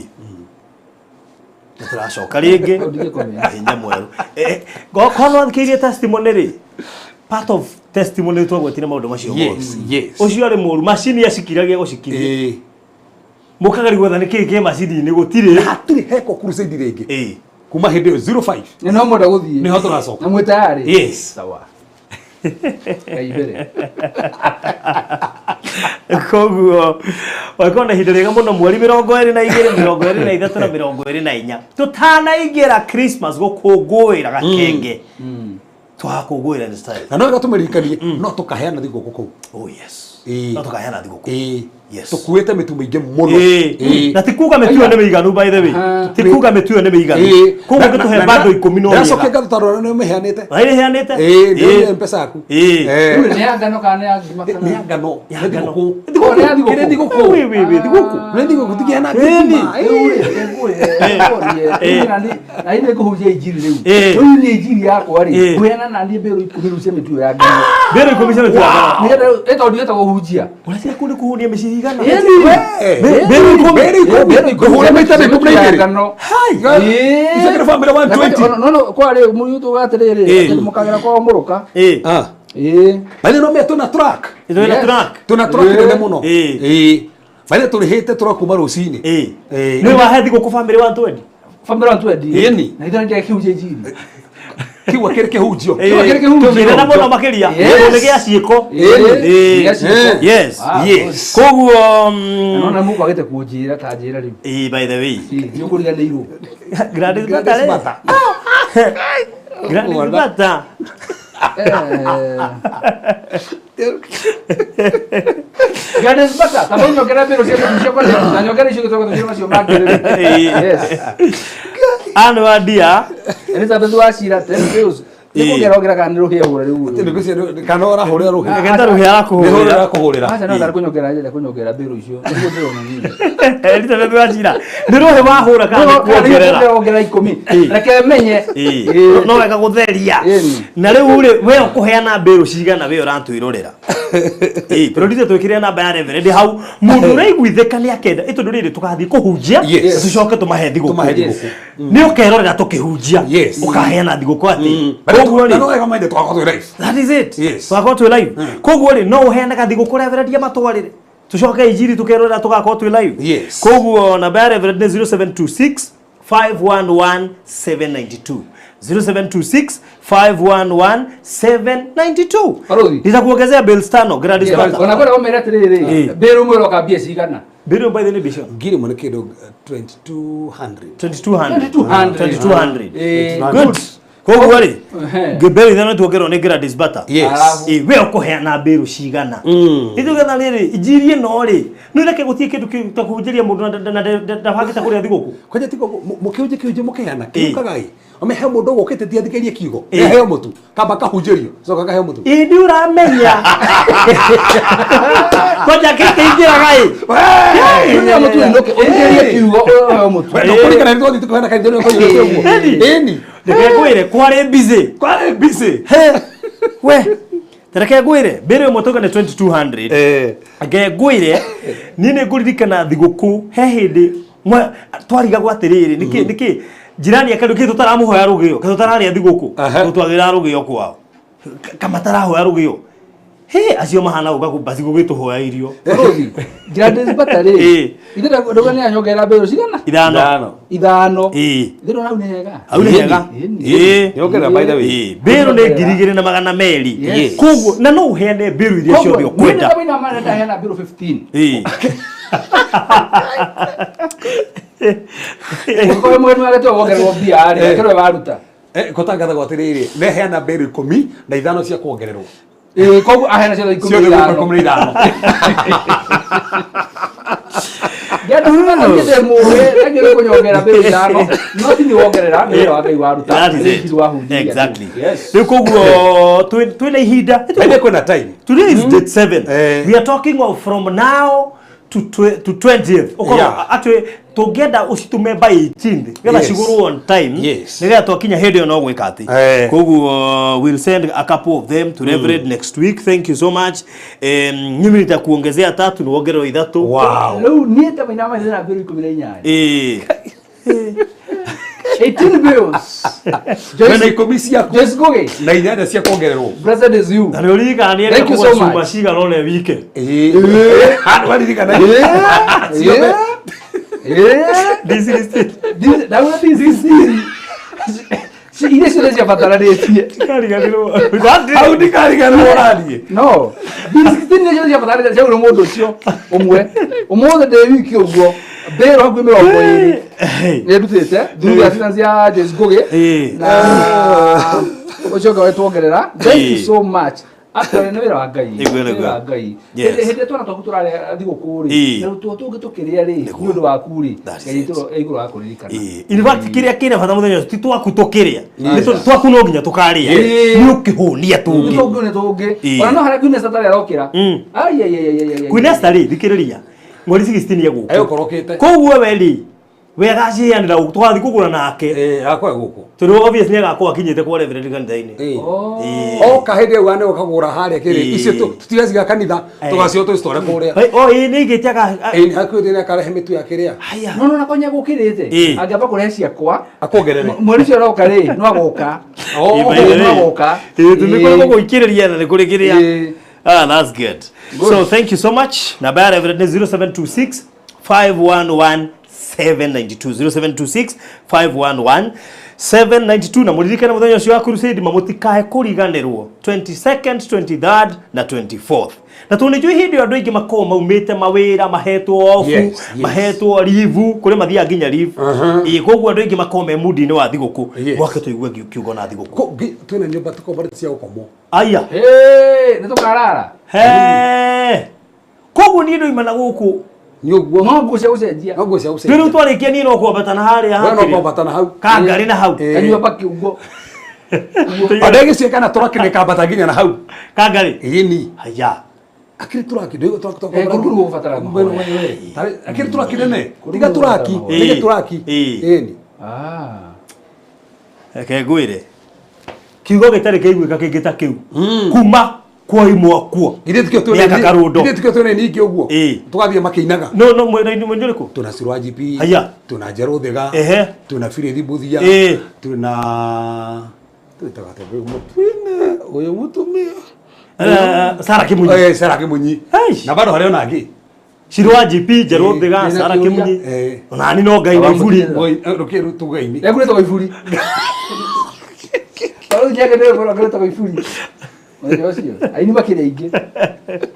Speaker 2: tũracoka rĩngĩ na hinya mwerũ. Korwo nĩwathikĩrĩirie testimony rĩ, part of testimony twagwetire maũndũ macio mothe.
Speaker 9: Yes, yes.
Speaker 2: Ũcio arĩ mũru, macini acikiragia gũcikiria. Mũkageria gwetha nĩ kĩĩ kĩ macini-inĩ, gũtirĩ.
Speaker 9: Na hatirĩ hekwo crusade rĩngĩ. Kuma hĩndĩ ĩyo 05.
Speaker 3: Nĩ no mwenda gũthiĩ.
Speaker 9: Nĩho tũracoka.
Speaker 3: Na mwĩ tayarĩ?
Speaker 9: Yes.
Speaker 3: Sawa. Ngai mbere.
Speaker 2: Koguo wakorwo na ihinda rĩega mũno mweri 22, 23 na 24, tũtanaingĩra Christmas gũkũngũĩra gakenge, twakũngũĩra nĩ style.
Speaker 9: Na no wega tũmĩririkanie, no tũkaheana thigũkũ kũu.
Speaker 2: Oh yes. No tũkaheana thigũkũ. Yes.
Speaker 9: Tũkuĩte mĩtu mĩingĩ mũno.
Speaker 2: Na ti kuga mĩtu ĩyo nĩ mĩiganu, by the way. Ti kuga mĩtu ĩyo nĩ mĩiganu. Koguo ũngĩtũhe bando 10 no
Speaker 9: Ndĩracokia ngatho tondũ ona nĩ ũmĩheanĩte.
Speaker 2: Na ĩrĩheanĩte?
Speaker 9: Ndĩrĩ M-Pesa yaku.
Speaker 3: Rĩu nĩ ya ngano kana nĩ ya ngima kana?
Speaker 9: Nĩ ya ngano.
Speaker 2: Ya ngano.
Speaker 9: Thigũkũ.
Speaker 3: Thigũkũ. Nĩ ya thigũkũ.
Speaker 9: Kĩrĩ thigũkũ.
Speaker 2: Wĩ, wĩ, wĩ, thigũkũ.
Speaker 9: Nĩ thigũkũ tigĩhana
Speaker 2: Ĩni.
Speaker 9: ngima.
Speaker 3: Na niĩ ngũhunjia injiri rĩu. Rĩu niĩ injiri yakwa rĩ, ngũheana na niĩ mbĩrũ 10 rĩu cia mĩtu ĩyo ya ngano.
Speaker 2: Mbĩrũ 10 cia mĩtu ya ngano.
Speaker 3: Nĩgetha tondũ ndihotaga kũhunjia.
Speaker 2: Ũreciria kũu nĩ kũhũnia mĩciĩ igana?
Speaker 9: Ĩni.
Speaker 2: Mbĩrũ 10.
Speaker 9: Mbĩrũ 10.
Speaker 3: Mbĩrũ 10.
Speaker 9: Kũhũra maita 12.
Speaker 3: Ngano.
Speaker 9: Hai. Icakĩra bamĩrĩ 120.
Speaker 3: No no kwa rĩ mũyutu atĩrĩrĩ, atĩ mũkagera kwao mũrũka.
Speaker 9: Baithe no mea twĩna truck.
Speaker 2: Twĩna truck.
Speaker 9: Twĩna truck nene mũno. Baithe tũrĩhĩte truck kuma rũcinĩ.
Speaker 2: Nĩ wahe thigũkũ bamĩrĩ 120?
Speaker 3: Bamĩrĩ 120.
Speaker 9: Ĩni.
Speaker 3: Na ithuĩ nĩ kĩhunjia injiri.
Speaker 9: Kiu kĩrĩ kĩhunjio.
Speaker 3: Kiu kĩrĩ kĩhunjio.
Speaker 2: Kĩnene mũno makĩria. Nĩ gĩa ciĩko.
Speaker 3: Gĩa ciĩko.
Speaker 2: Yes.
Speaker 9: Yes.
Speaker 2: Koguo
Speaker 3: Na nona mũkwagĩte kũnjĩra ta njĩra rĩu.
Speaker 2: By the way.
Speaker 3: Nĩ ũkũriganĩirwo.
Speaker 2: Gladys Bata rĩ. Gladys Bata.
Speaker 3: Gladys Bata, ta mũnyongera mbĩrũ cia mĩtu ciakwa na nyongera icio gĩcoka tũciro macio mangĩ rĩu. Yes.
Speaker 2: Anne wa Dia.
Speaker 3: Elizabeth wa Cira, 10 bills. Nĩ kuongerera ongerera kana nĩ rũhĩ ahũra rĩu.
Speaker 9: Atĩ nĩ kana ũrahũrĩra rũhĩ.
Speaker 2: Reke ta rũhĩ arakũhũrĩra.
Speaker 9: Nĩ rũhĩ arakũhũrĩra.
Speaker 3: Aca no ndarĩ kũnyongerera ndĩrenda kũnyongerera mbĩrũ icio. Nĩguo ndĩrona niĩ.
Speaker 2: Elizabeth Wachira nĩ rũhĩ wahũra kana nĩ kuongerera?
Speaker 3: Kuongerera 10. Reke menye.
Speaker 2: Ĩĩ. No wega gũtheria. Na rĩu rĩ, we ũkũheana mbĩrũ cigana we ũratwĩrorera? Ĩĩ, producer twĩkĩrĩre namba ya Reverend hau. Mũndũ ũraiguithĩka nĩ akenda. Ĩ tondũ rĩrĩ tũgathiĩ kũhunjia
Speaker 9: Yes.
Speaker 2: tũcoke tũmahe thigũkũ.
Speaker 9: Tũmahe thigũkũ.
Speaker 2: Nĩ ũkerorera tũkĩhunjia. Ũkaheana thigũkũ atĩ. Koguo rĩ,
Speaker 9: No wega maithe tũgakorwo twĩ live.
Speaker 2: That is it.
Speaker 9: Yes.
Speaker 2: Tũgakorwo twĩ live. Koguo rĩ, no ũheanaga thigũkũ Reverend amatwarĩre. Tũcoke injiri tũkerorera tũgakorwo twĩ live.
Speaker 9: Yes.
Speaker 2: Koguo namba ya Reverend nĩ 0726 511 792. 0726 511 792.
Speaker 3: Barothi.
Speaker 2: Nitakuongezea bills tano Gladys Bata.
Speaker 3: Ona kwenda ũmere atĩrĩrĩ,
Speaker 2: Ĩĩ.
Speaker 3: mbĩrũ ĩmwe ĩroka mbia cigana?
Speaker 2: Mbĩrũ by the way bishop.
Speaker 9: Ngiri ĩmwe nĩ kĩndũ 2200.
Speaker 2: 2200.
Speaker 3: 2200.
Speaker 2: 2200.
Speaker 3: Ĩĩ.
Speaker 2: Good. Koguo rĩ,
Speaker 3: Ehe.
Speaker 2: mbĩrũ ithano tuongererwo nĩ Gladys Bata.
Speaker 9: Yes.
Speaker 3: Alafu.
Speaker 2: Ĩ, we ũkũheana mbĩrũ cigana? Ithugetha rĩrĩ, injiri ĩno rĩ, nĩ reke gũtirĩ kĩndũ kĩu ta kũhunjĩria mũndũ na ndabangĩte kũrĩa thigũkũ.
Speaker 9: Kwanja tigo mũkĩhunjia kĩhunjia mũkĩheana
Speaker 2: Ĩĩ.
Speaker 9: kĩũkaga ĩ. Ome he mũndũ ũgũkĩte ti athikĩrĩrie kiugo.
Speaker 2: Ĩĩ.
Speaker 9: Heo mũtu. Kamba kahunjĩrio. Coka kaheo mũtu.
Speaker 2: Ĩ nĩ ũramenya. Kwanja kĩingĩraga ĩ.
Speaker 3: Ũrĩa mũtu ũinũke, ũthikĩrĩrie kiugo, ũheo mũtu.
Speaker 9: We ndũkũririkana nĩ twathiĩ tũkĩheana kanitha nĩ ũkũiyũrĩte ũguo.
Speaker 2: Ĩni.
Speaker 9: Ĩni.
Speaker 2: Reke ngwĩre kwarĩ busy.
Speaker 9: Kwarĩ busy.
Speaker 2: He. We. Reke ngwĩre mbĩrũ ĩmwe tauga nĩ 2200.
Speaker 9: Eh.
Speaker 2: Reke ngwĩre niĩ nĩ ngũririkana thigũkũ he hĩndĩ twarigagwo atĩrĩrĩ nĩkĩ nĩkĩ jirani akendũ kĩ tũtaramũhoya rũgĩo kĩ tũtararĩa thigũkũ
Speaker 9: Aha.
Speaker 2: tũtwagĩra rũgĩo kwao kamatarahoya rũgĩo he acio mahana gũka basi gũgĩtũhoya irio
Speaker 3: Barothi. Gladys Bata rĩ,
Speaker 2: Ĩĩ.
Speaker 3: ithe ndauga nĩ anyongerera mbĩrũ cigana?
Speaker 2: Ithano.
Speaker 3: Ithano.
Speaker 2: Ĩĩ.
Speaker 3: Ithe ndona hau nĩ hega.
Speaker 2: Hau nĩ hega.
Speaker 3: Ĩni.
Speaker 2: Ĩĩ.
Speaker 9: Nĩongerera by the way.
Speaker 2: Ĩĩ. Mbĩrũ nĩ 2200.
Speaker 3: Yes.
Speaker 2: Koguo na no ũheane mbĩrũ iria ciothe ũkwenda.
Speaker 3: Koguo, niĩ ndamenya ndaheana mbĩrũ 15.
Speaker 2: Ĩĩ.
Speaker 3: Ũngĩkorwo mũgeni wake tiwe wongererwo mbia rĩ,
Speaker 9: Eh.
Speaker 3: akerwo waruta.
Speaker 9: Gũtangathagwo atĩrĩrĩ, neheana mbĩrũ 15 cia kuongererwo.
Speaker 3: Ĩĩ, koguo aheana ciothe ikũmi
Speaker 9: Ciothe
Speaker 3: na ithano.
Speaker 9: 15.
Speaker 3: Gladys Bata niĩ ndĩ mũũgĩ, thengiũ nĩ kũnyongerera mbĩrũ ithano, no ti niĩ wongerera, nĩ wĩra wa Ngai waruta.
Speaker 2: That is
Speaker 3: Nĩ
Speaker 2: it.
Speaker 3: injiri wahunjia.
Speaker 2: Exactly.
Speaker 3: Yes.
Speaker 2: Rĩu koguo twĩna ihinda.
Speaker 9: By kwĩna time.
Speaker 2: Today is date 7.
Speaker 9: Eh.
Speaker 2: We are talking of from now to to 20th. Ũkorwo
Speaker 9: Yeah.
Speaker 2: atĩ tũngĩenda ũcitũme by 18th nĩgetha
Speaker 9: Yes.
Speaker 2: cigũrwo on time.
Speaker 9: Yes.
Speaker 2: Nĩgetha twakinya hĩndĩ ĩyo no gwĩka atĩ.
Speaker 9: Eh.
Speaker 2: Koguo we'll send a couple of them to Reverend next week. Thank you so much. Mimi nitakuongezea tatu niwongererwo ithatũ.
Speaker 9: Wow.
Speaker 3: Rĩu niĩ ndamenya maithe mbĩrũ 18.
Speaker 2: Ĩĩ.
Speaker 3: 18 bills.
Speaker 9: Wĩna ikũmi ciaku
Speaker 3: Joyce Ngugi,
Speaker 9: na inyanya cia kuongererwo.
Speaker 3: blessed is you.
Speaker 2: Na nĩ ũririkana nĩ
Speaker 3: Thank you so
Speaker 2: cuma
Speaker 3: much.
Speaker 2: cigana ũna wike.
Speaker 9: Ĩĩ. Waririkana. Ciothe.
Speaker 2: D16.
Speaker 3: Ndauga D16. Iria ciothe ciabataranĩtie.
Speaker 2: Ndikariganĩrwo.
Speaker 9: Hau ndikariganĩrwo ũrathiĩ.
Speaker 3: No. D16 nĩ ciothe ciabataranĩtie ciagũrwo mũndũ ũcio ũmwe. Ũmũthĩ ndĩ wiki ũguo. Mbĩrũ hakuhĩ 20. Nĩ ndutĩte through the assistance ya Joyce Ngugi
Speaker 2: Ĩĩ.
Speaker 3: na ũcio ũngĩ wetwongerera. Thank you so much. Actually nĩ wĩra wa Ngai.
Speaker 2: Nĩguo,
Speaker 3: Nĩ wĩra wa
Speaker 2: nĩguo.
Speaker 3: Ngai.
Speaker 2: Yes.
Speaker 3: Hĩndĩ ĩrĩa twana twaku tũrarĩa thigũkũ rĩ,
Speaker 2: Ĩĩ.
Speaker 3: na tũo tũngĩ tũkĩrĩa rĩ, nĩ ũndũ waku rĩ,
Speaker 2: That is
Speaker 3: Ngai
Speaker 2: it.
Speaker 3: igũrũ wa kũririkana.
Speaker 2: Ĩĩ. In fact kĩrĩa kĩna bata mũthenya ũcio ti twaku tũkĩrĩa. Nĩ tondũ twaku no nginya tũkarĩa.
Speaker 3: Ĩĩ.
Speaker 2: Nĩ ũkĩhũnia
Speaker 3: Nĩ
Speaker 2: tũngĩ.
Speaker 3: tũngĩ nĩ tũngĩ.
Speaker 2: Ĩĩ.
Speaker 3: Ona no harĩa Queen Esther atarĩ arokĩra. Ai ai ai ai ai, ai.
Speaker 2: Queen Esther rĩ thikĩrĩria. Mweri 16 egũka.
Speaker 9: Egũkorwo okĩte.
Speaker 2: Koguo we rĩ we agaciheanĩra gũkũ tũgathiĩ kũgũra nake.
Speaker 9: Ĩĩ, agakorwo gũkũ.
Speaker 2: Tondũ obviously nĩ agakorwo akinyĩte kwa Reverend kanitha-inĩ.
Speaker 9: Ĩĩ.
Speaker 2: Ĩĩ.
Speaker 9: Oka hĩndĩ ĩyo nĩ ũkagũra harĩa kĩrĩ.
Speaker 2: Ĩĩ.
Speaker 9: Icio tũtigaciga kanitha tũgacio tũcitware kũrĩa.
Speaker 2: O ĩĩ nĩ igĩte aka
Speaker 9: Ĩĩ nĩ hakuhĩ nĩ akarehe mĩtu ya kĩrĩa.
Speaker 2: Haya.
Speaker 3: No no nakonya gũkĩrĩte.
Speaker 2: Ĩĩ.
Speaker 3: Angĩamba kũrehe ciakwa.
Speaker 9: Akuongerere.
Speaker 3: Mweri ũcio ũroka rĩ, no agoka.
Speaker 9: Oh.
Speaker 2: Ĩĩ, by the way.
Speaker 3: No agoka.
Speaker 2: Ĩĩ, tondũ nĩ kũrĩ
Speaker 3: Ĩĩ.
Speaker 2: gũgũikĩrĩria na nĩ kũrĩ kĩrĩa.
Speaker 3: Ĩĩ.
Speaker 2: Ah, that's good. So thank you so much. Namba ya Reverend nĩ 0726 511 792 0726 511 792 na mũririkane mũthenya ũcio wa crusade mamũtikae kũriganĩrwo 22nd 23rd na 24th na tondũ nĩnjũĩ hĩndĩ ĩyo andũ aingĩ makoragwo maumĩte mawĩra mahetwo ofu
Speaker 9: Yes, yes.
Speaker 2: mahetwo leave kũrĩ mathiaga nginya leave ĩĩ koguo andũ aingĩ makoragwo me mood-inĩ wa thigũkũ
Speaker 9: Yes.
Speaker 2: mwake tũigue kiugo na thigũkũ
Speaker 9: Twĩna nyũmba tũkomborete cia gũkomwo.
Speaker 2: aya
Speaker 3: Hey, nĩ tũkarara.
Speaker 2: He. Koguo niĩ ndoima na gũkũ
Speaker 9: Nĩ ũguo.
Speaker 3: No nguo cia gũcenjia.
Speaker 9: No nguo cia gũcenjia.
Speaker 2: Rĩu twarĩkia niĩ no kwambata na harĩa
Speaker 9: We no
Speaker 2: hakĩrĩ.
Speaker 9: kwambata na hau.
Speaker 2: Kangarĩ na hau.
Speaker 9: Ĩĩ.
Speaker 3: Kanyua baki ũguo.
Speaker 9: Andegĩcie kana tũraki nĩ kambata nginya na hau.
Speaker 2: Kangarĩ?
Speaker 9: Ĩni.
Speaker 2: Haya.
Speaker 9: Akĩrĩ tũraki ndĩgo tũraki
Speaker 3: Eh, kũruguru gũbatara mahoya.
Speaker 9: Akĩrĩ tũraki nene.
Speaker 3: Kũruguru
Speaker 9: Tiga tũraki,
Speaker 3: gũbatara
Speaker 9: nĩge tũraki. Ĩni.
Speaker 3: Ah.
Speaker 2: Reke ngwĩre kiugo gĩtarĩ kĩiguĩka kĩngĩ ta kĩu kuma kuoimwo kuo
Speaker 9: Githĩ tikio twĩ
Speaker 2: Mĩaka karũndo.
Speaker 9: Githĩ tikio twĩ ningĩ ũguo. Tũgathiĩ makĩinaga.
Speaker 2: No no mwena mwena ũrĩkũ?
Speaker 9: Tuna Sirwa GP.
Speaker 2: Haya.
Speaker 9: Tuna Njerũ Thĩga.
Speaker 2: Ehe.
Speaker 9: Tuna Birithi Mbuthia.
Speaker 2: Ĩĩ.
Speaker 9: Tuna twĩtaga atĩa ũyũ mũtwine ũyũ mũtumia.
Speaker 2: Sarah Kĩmunyi.
Speaker 9: Eh, Sarah Kĩmunyi. Na bado harĩ ona angĩ.
Speaker 2: Shirwa GP Njerũ Thĩga Sarah Kĩmunyi. Onani no Ngai na iburi.
Speaker 9: Rũkĩ tugaini.
Speaker 3: Ekũrĩtagwo iburi. Barũthi nĩake nĩwe ũrĩtagwo iburi. Mũthenya ũcio. Aini makĩrĩ aingĩ.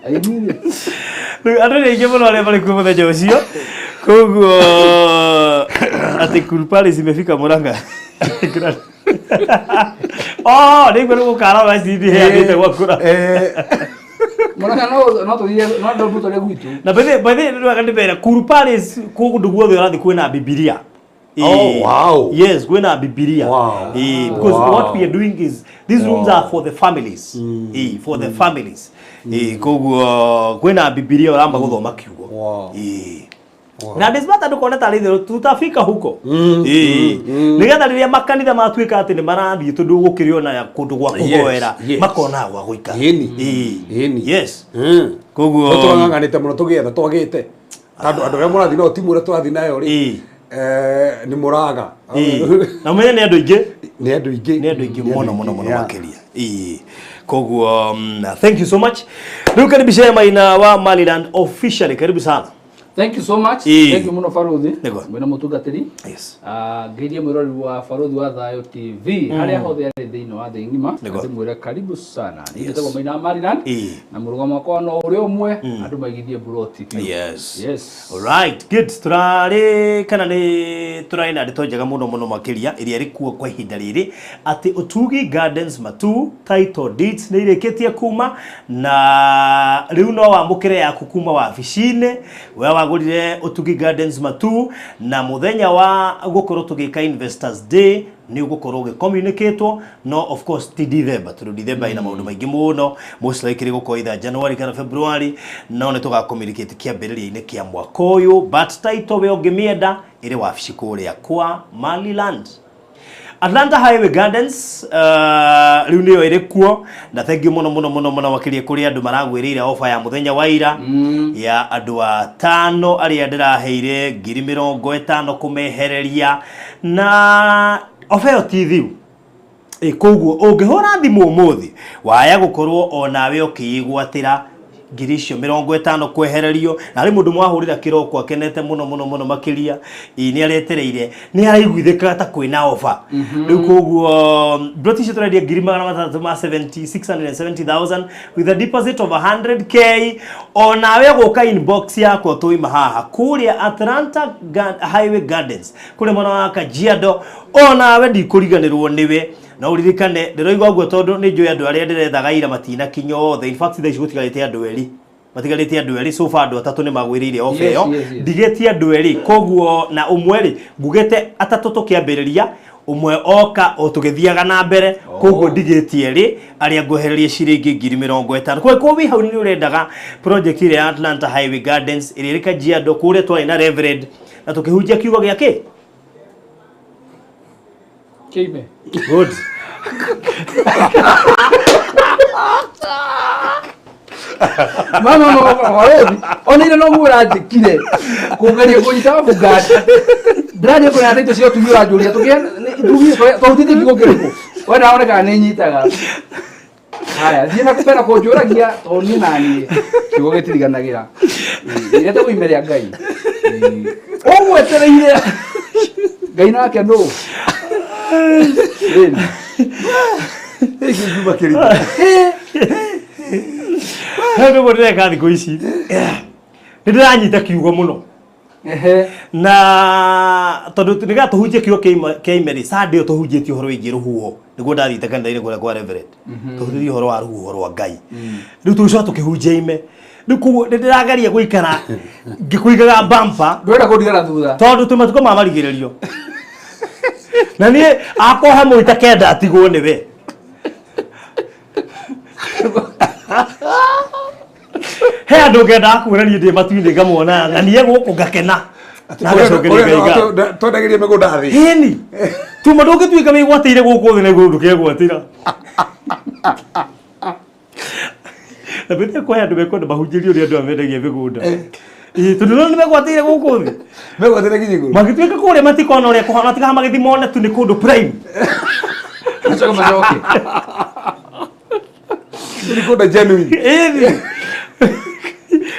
Speaker 3: Aini rĩ.
Speaker 2: Rĩu andũ nĩ aingĩ mũno arĩa marĩ kuo mũthenya ũcio koguo atĩ Cool Palace imefika Murang'a oh nĩguo nĩ gũkara wacindi heanĩte gwakũra
Speaker 3: Murang'a no no tũthiĩ no no tũtware gwitũ.
Speaker 2: na by the by the nĩ wega ndĩmere Cool Palace kũndũ guothe ũrathiĩ kwĩna Bibilia
Speaker 9: Oh, wow.
Speaker 2: Yes, kwĩna Bibilia.
Speaker 9: Wow.
Speaker 2: Because
Speaker 9: Wow.
Speaker 2: what we are doing is these rooms
Speaker 9: Wow.
Speaker 2: are for the families. For the families. Koguo kwĩna Bibilia ũramba gũthoma kiugo.
Speaker 9: Wow.
Speaker 2: Na ndĩcibata ndũkone tarĩ itherũ tutafika huko. Nĩgetha rĩrĩa makanitha matuĩka atĩ nĩ marathiĩ tondũ gũkĩrĩ ona kũndũ gwa kũhoera
Speaker 9: Yes, yes.
Speaker 2: makona gwa gũikara.
Speaker 9: Ĩni.
Speaker 2: Ĩni. Yes.
Speaker 9: Koguo
Speaker 2: Koguo
Speaker 9: tũrang'ang'anĩte mũno tũgĩetha twagĩte. Tondũ andũ arĩa mũrathiĩ nao timu ĩrĩa tũrathiĩ nayo rĩ. Nĩ mũraga.
Speaker 2: Na ũmenye nĩ andũ aingĩ.
Speaker 9: Nĩ andũ aingĩ.
Speaker 2: Nĩ andũ aingĩ mũno mũno mũno makĩria. Ĩĩ. Koguo thank you so much. Rĩu karibisha Maina wa Maliland officially karibu sana.
Speaker 3: Thank you so much.
Speaker 2: Ĩĩ.
Speaker 3: Thank you mũno Barũthi.
Speaker 2: Nĩguo.
Speaker 3: Mwĩna mũtungatĩri.
Speaker 2: Yes.
Speaker 3: Ngeirie mwĩroreri wa Barũthi wa Thayũ TV harĩa hothe arĩ thĩinĩ wa thĩ ng'ima.
Speaker 2: Nĩguo.
Speaker 3: Ndĩmwĩre karibu sana. Niĩ
Speaker 2: Yes.
Speaker 3: njĩtagwo Maina wa Maryland
Speaker 2: Ĩĩ.
Speaker 3: na mũrũgamo wakwa no ũrĩa ũmwe andũ maigithie mburoti biũ.
Speaker 2: Yes.
Speaker 3: Yes.
Speaker 2: Alright, good. Turarĩ kana nĩ tũrarĩ na ndeto njega mũno mũno makĩria ĩrĩa ĩrĩ kuo kwa ihinda rĩrĩ atĩ Ũtugi Gardens Matu title deeds nĩ irĩkĩtie kuma na rĩu no wamũkĩre yaku kuma wabici-inĩ we wagũrire Ũtugi Gardens Matu na mũthenya wa gũkorwo tũgĩka Investors Day nĩ ũgũkorwo ũgĩcommunicatwo no of course ti December tondũ December ĩna maũndũ maingĩ mũno most likely gũkorwo either January kana February no nĩ tũga communicate kĩambĩrĩria-inĩ kĩa mwaka ũyũ but title we ũngĩmĩenda ĩrĩ wabici kũrĩa kwa Maliland Atlanta Highway Gardens rĩu nĩyo ĩrĩ kuo na thank you mũno mũno mũno mũno makĩria kũrĩ andũ maragwĩrĩire ofa ya mũthenya wa ira ya andũ atano arĩa ndĩraheire 50,000 kũmehereria na ofa ĩyo ti thiru. Koguo ũngĩhũra thimũ ũmũthĩ waya gũkorwo onawe ũkĩĩgwatĩra 50,000 kwehererio na harĩ mũndũ mwahũrĩra kĩroko akenete mũno mũno mũno makĩria nĩ aretereire nĩ araiguithĩka ta kwĩna ofa rĩu koguo mburoti icio tũrendia 670,000 670,000 with a deposit of 100K onawe gũka inbox yakwa tũima haha kũrĩa Atlanta Highway Gardens kũrĩa mwena wa Kajiado onawe ndikũriganĩrwo nĩwe no ũririkane ndĩroiga ũguo tondũ nĩ njũĩ andũ arĩa ndĩrethaga ira matinakinya othe in fact thaa ici gũtigarĩte andũ erĩ matigarĩte andũ erĩ so far andũ atatũ nĩ magwĩrĩire ofa
Speaker 3: Yes,
Speaker 2: ĩyo
Speaker 3: yes, yes.
Speaker 2: ndigĩtie andũ erĩ koguo na ũmwe rĩ ngugĩte atatũ tũkĩambĩrĩria ũmwe oka o tũgĩthiaga na mbere koguo ndigĩtie erĩ arĩa ngwehereria ciringi 50,000 koguo wĩ hau nĩ ũrendaga project ĩrĩa ya Atlanta Highway Gardens ĩrĩa ĩrĩ Kajiado kũrĩa twarĩ na Reverend na tũkĩhunjia kiugo gĩa kĩ
Speaker 3: Kĩime.
Speaker 2: Good.
Speaker 3: Mama mama Barũthi ona ira noguo ũranjĩkire kũgeria kũnyita Bugatti ndĩrathiĩ kũrĩa na indo cia ũtugi ũranjũria tũhutĩtie kiugo kĩrĩkũ we ndaroneka nĩ nyitaga haya thiĩ na mbere kũnjũragia tondũ niĩ na niĩ kiugo gĩtiriganagĩra ĩretagwo ime rĩa Ngai ũgwetereire Ngai nake nũ Ĩni.
Speaker 2: He ũndũ ndĩreka thikũ ici nĩ ndĩranyita kiugo mũno na tondũ nĩgetha tũhunjie kiugo kĩa ime rĩ Sunday ĩyo tũhunjĩtie ũhoro wĩgiĩ rũhuho nĩguo ndathiĩte kanitha-inĩ kũrĩa kwa Reverend tũhunjĩtie ũhoro wa rũhuho rwa Ngai rĩu tũgĩcoka tũkĩhunjia ime rĩu koguo nĩ ndĩrageria gũikara ngĩkũigaga bumper
Speaker 3: ndũrenda kũndigana thutha
Speaker 2: tondũ twĩ matukũ ma marigĩrĩrio na niĩ akoha mũita kenda atigwo nĩwe He andũ ngendaga kuona niĩ ndĩ matu-inĩ ngamona ng'anie gũkũ ngakena. Na ngacokeria Ngai ngatho.
Speaker 9: Twendagĩria mĩgũnda thĩ.
Speaker 2: Ĩni. Tuma ndũngĩtuĩka wĩgwatĩire gũkũ thĩ na igũrũ ndũkegwatĩra. Na mbete kwa andũ mekwenda mahunjĩrio ũrĩa andũ aya mendagia mĩgũnda. Ĩĩ, tondũ nĩ megwatĩire gũkũ thĩ.
Speaker 9: Megwatĩire nginya igũrũ.
Speaker 2: Magĩtuĩka kũrĩa matikona ũrĩa kũhana tiga magĩthiĩ mone tu nĩ kũndũ prime.
Speaker 3: Macoke macoke.
Speaker 9: Nĩ kũndũ genuine.
Speaker 2: Ĩni.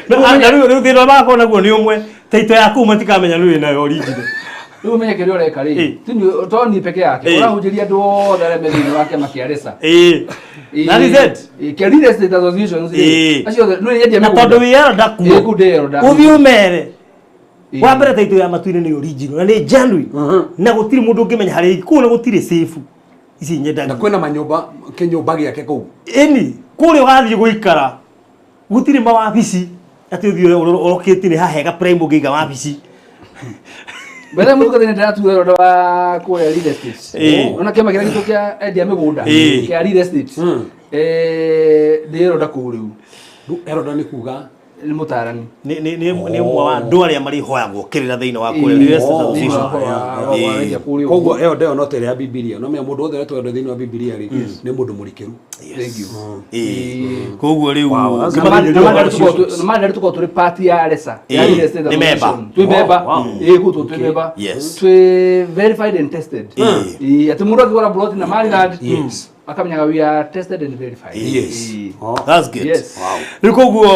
Speaker 2: Na na rĩu rĩu thĩna magakorwo naguo nĩ ũmwe taito yaku matikamenya nĩ wĩ nayo original.
Speaker 3: Rĩu ũmenye kĩrĩa ũreka rĩ. Ti ni to ni peke yake. Ũrahunjĩria andũ othe arĩa me thĩinĩ wa kĩama kĩa RESA.
Speaker 2: That is it.
Speaker 3: Kĩa Real Estate Associations rĩ. Acio othe nĩ endia
Speaker 2: Na
Speaker 3: mĩgũnda.
Speaker 2: tondũ wĩ elder kuo.
Speaker 3: Ĩĩ, kũu ndĩ elder.
Speaker 2: Ũthiĩ ũmere. Wa mbere taito ya matu-inĩ nĩ original na nĩ genuine. Na gũtirĩ mũndũ ũngĩmenya harĩa kũu na gũtirĩ safe. Ici nyendagia.
Speaker 9: Na kwĩna manyũmba kĩnyũmba gĩake kũu.
Speaker 2: Ĩni, kũrĩa ũgathiĩ gũikara gũtirĩ mawabici atĩ ũthiĩ ũrokĩte nĩ hahega prime ũngĩiga wabici.
Speaker 3: Mbere mũthũka thĩinĩ ndĩratua elder wa kũrĩa real estate. Ona kĩama kĩrĩa gitũ kĩa endia mĩgũnda kĩa real estate. Ndĩ elder kũu rĩu.
Speaker 9: Elder nĩ kuga
Speaker 3: nĩ mũtarani.
Speaker 2: Nĩ nĩ nĩ nĩ ũmwe wa andũ arĩa marĩhoyagwo kĩrĩra thĩinĩ wa kũrĩa real estate association.
Speaker 9: Koguo ĩyo ndeo no ta ĩrĩa ya Bibilia. No menya mũndũ wothe ũretwo elder thĩinĩ wa Bibilia rĩ, nĩ mũndũ mũrikĩru.
Speaker 3: Thank you.
Speaker 2: Koguo rĩu
Speaker 3: na tũkorwo tũrĩ part ya RESA ya Real Estate
Speaker 2: Nĩ member.
Speaker 3: Association. Twĩ member. Ĩĩ, kũu twĩ member. Twĩ verified and tested. Ĩĩ, atĩ mũndũ akĩgũra plot na Maryland akamenyaga we are tested and verified.
Speaker 2: Yes.
Speaker 3: Ĩĩ.
Speaker 2: That's good.
Speaker 3: Yes.
Speaker 2: Rĩu koguo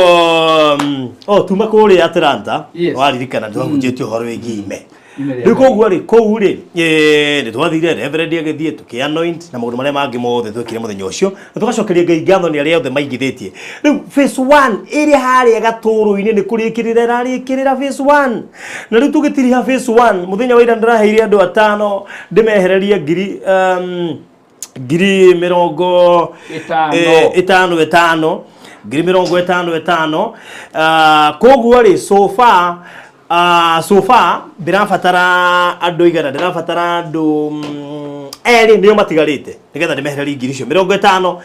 Speaker 2: oh tuma kũrĩa Atlanta waririkana nĩ twahunjĩtie ũhoro wĩgiĩ ime.
Speaker 3: Ime rĩa
Speaker 2: Rĩu koguo rĩ kũu rĩ nĩ twathire Reverend agĩthiĩ tũkĩ anoint na maũndũ marĩa mangĩ mothe twekire mũthenya ũcio na tũgacokeria Ngai ngatho nĩ arĩa othe maigithĩtie. Rĩu phase 1 ĩrĩa harĩa gatũrũ-inĩ nĩ kũrĩkĩrĩra ĩrarĩkĩrĩra phase 1 na rĩu tũgĩtiriha phase 1 mũthenya wa ira ndĩraheire andũ atano ndĩmehererie ngiri ngiri mĩrongo
Speaker 3: Ĩtano.
Speaker 2: ĩtano ĩtano ngiri mĩrongo ĩtano ĩtano. Koguo rĩ so far so far ndĩrabatara andũ igana ndĩrabatara andũ erĩ nĩo matigarĩte nĩgetha ndĩmehererie ngiri icio mĩrongo ĩtano.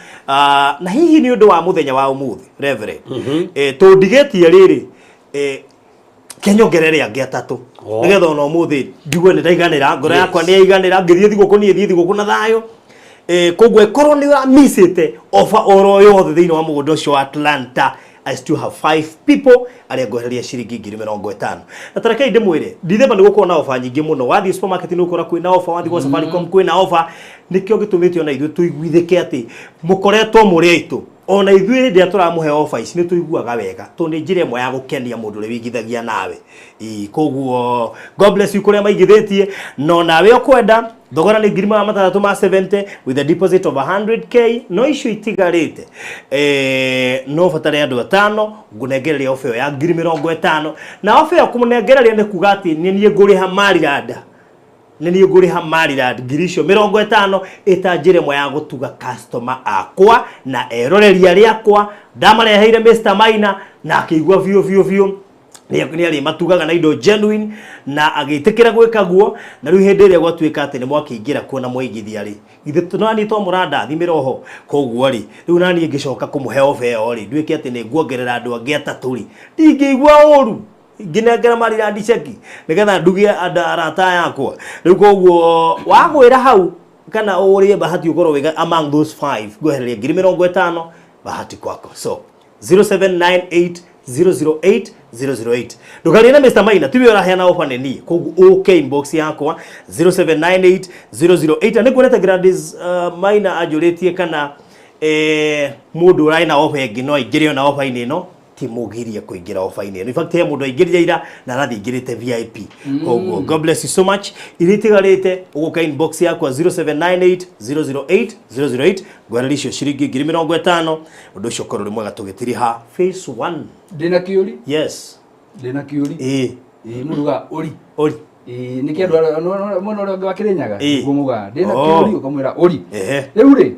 Speaker 2: Na hihi nĩ ũndũ wa mũthenya wa ũmũthĩ Reverend tũndigĩtie rĩrĩ kenyongerere angĩ atatũ nĩgetha ona ũmũthĩ njigue nĩ ndaiganĩra ngoro yakwa nĩ yaiganĩra ngĩthiĩ thigũkũ niĩ thiĩ thigũkũ na thayũ. Koguo ĩkorwo nĩ ũramicĩte ofa oro yothe thĩinĩ wa mũgũnda ũcio wa Atlanta, I still have 5 people arĩa ngwehereria ciringi ngiri mĩrongo ĩtano. Na ta rekei ndĩmwĩre Dithemba nĩ gũkorwo na ofa nyingĩ mũno. Wathiĩ supermarket nĩ ũgũkora kwĩna ofa, wathiĩ gwa Safaricom kwĩna ofa. Nĩkĩo gĩtũmĩte ona ithuĩ tũiguithĩke atĩ mũkoretwo mũrĩ aitũ. Ona ithuĩ hĩndĩ ĩrĩa tũramũhe ofa ici nĩ tũiguaga wega tondũ nĩ njĩra ĩmwe ya gũkenia mũndũ ũrĩa wĩigithagia nawe. Koguo God bless you kũrĩa maigithĩtie no nawe ũkwenda thogora nĩ ngiri magana matandatũ ma 70 with a deposit of 100k no icio itigarĩte no batare andũ atano ngũnengereria ofa ĩyo ya ngiri mĩrongo ĩtano na ofa ĩyo kũmũnengereria nĩ kuga atĩ nĩ niĩ ngũrĩha Maryland nĩ niĩ ngũrĩha Maryland ngiri icio mĩrongo ĩtano ĩta njĩra ĩmwe ya gũtuga customer akwa na eroreri arĩa akwa ndamareheire Mr Maina na akĩigua biũ biũ biũ nĩ arĩ matugaga na indo genuine na agĩtĩkĩra gwĩka guo na rĩu hĩndĩ ĩrĩa gwatuĩka atĩ nĩ mwakĩingĩra kuo na mwaigithia rĩ ithe nani to mũrandathimĩra oho koguo rĩ rĩu naniĩ ngĩcoka kũmũhe ofa ĩyo rĩ nduĩke atĩ nĩ nguongerera andũ angĩ atatũ rĩ ndingĩigua ũru ngĩnengera Maryland ceki nĩgetha ndugie andũ arata yakwa rĩu koguo wagwĩra hau kana ũrĩe bahati ũkorwo wĩ among those 5 ngwehereria ngiri mĩrongo ĩtano bahati kwako so 0798 008 008 ndũkarie na Mr Maina tiwe ũraheana ofa nĩ niĩ koguo ũke inbox yakwa 0798 008 na nĩkuonete Gladys Maina anjũrĩtie kana mũndũ ũrarĩ na ofa ĩngĩ no aingĩre ona ofa-inĩ ĩno ti mũgirie kũingĩra ofa-inĩ ĩno in fact he mũndũ aingĩrire ira na arathiĩ aingĩrĩte VIP koguo God bless you so much iria itigarĩte ũgũka inbox yakwa 0798 008 008 ngwehereria icio ciringi ngiri mĩrongo ĩtano ũndũ ũcio ũkorwo ũrĩ mwega tũgĩtiriha phase 1
Speaker 3: Ndĩna kĩũri.
Speaker 2: Yes.
Speaker 3: Ndĩna kĩũri.
Speaker 2: Ĩĩ.
Speaker 3: Ĩĩ mũruga ũri.
Speaker 2: Ũri.
Speaker 3: Ĩĩ nĩ kĩndũ mwena ũrĩa ũngĩ wa Kĩrĩnyaga.
Speaker 2: Ĩĩ.
Speaker 3: Nĩguo mugaga. Ndĩna
Speaker 2: Oh.
Speaker 3: kĩũri ũkamwĩra ũri.
Speaker 2: Ehe.
Speaker 3: Rĩu rĩ,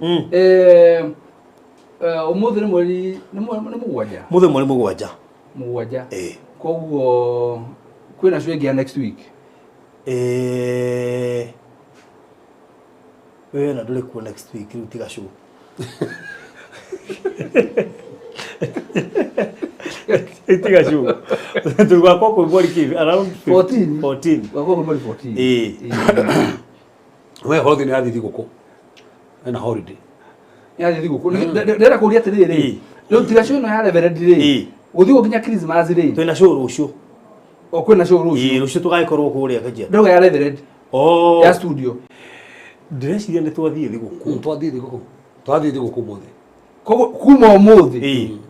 Speaker 3: ũmũthĩ nĩ mweri nĩ mũgwanja.
Speaker 2: Mũthĩ mweri mũgwanja.
Speaker 3: Mũgwanja.
Speaker 2: Ĩĩ.
Speaker 3: Koguo kwĩna show ĩngĩ ya next week.
Speaker 2: Ĩĩ. We na ndũrĩ kuo next week rĩu tiga show. Tiga ciugo. Tũgakwa kwĩ mweri kĩ around
Speaker 3: 14.
Speaker 2: 14.
Speaker 3: Gwakwa kwĩ mweri 14.
Speaker 2: Ĩĩ.
Speaker 9: We holiday nĩ yathiĩ thigũkũ. Ena holiday.
Speaker 3: Yathiĩ thigũkũ. Ndĩrenda kũria atĩrĩrĩ, rĩu tiga show ĩno ya Reverend rĩ, gũthiĩ ũguo nginya Christmas rĩ.
Speaker 2: Twĩna show rũciũ.
Speaker 3: O kwĩna show rũciũ.
Speaker 2: Ĩĩ, rũciũ tũgagĩkorwo kũrĩa Kajiado.
Speaker 3: Ndauga ya Reverend.
Speaker 2: Oh.
Speaker 3: Ya studio.
Speaker 2: Ndĩreciria nĩ twathiĩ thigũkũ.
Speaker 9: Twathiĩ thigũkũ. Twathiĩ thigũkũ ũmũthĩ.
Speaker 3: Koguo kuma ũmũthĩ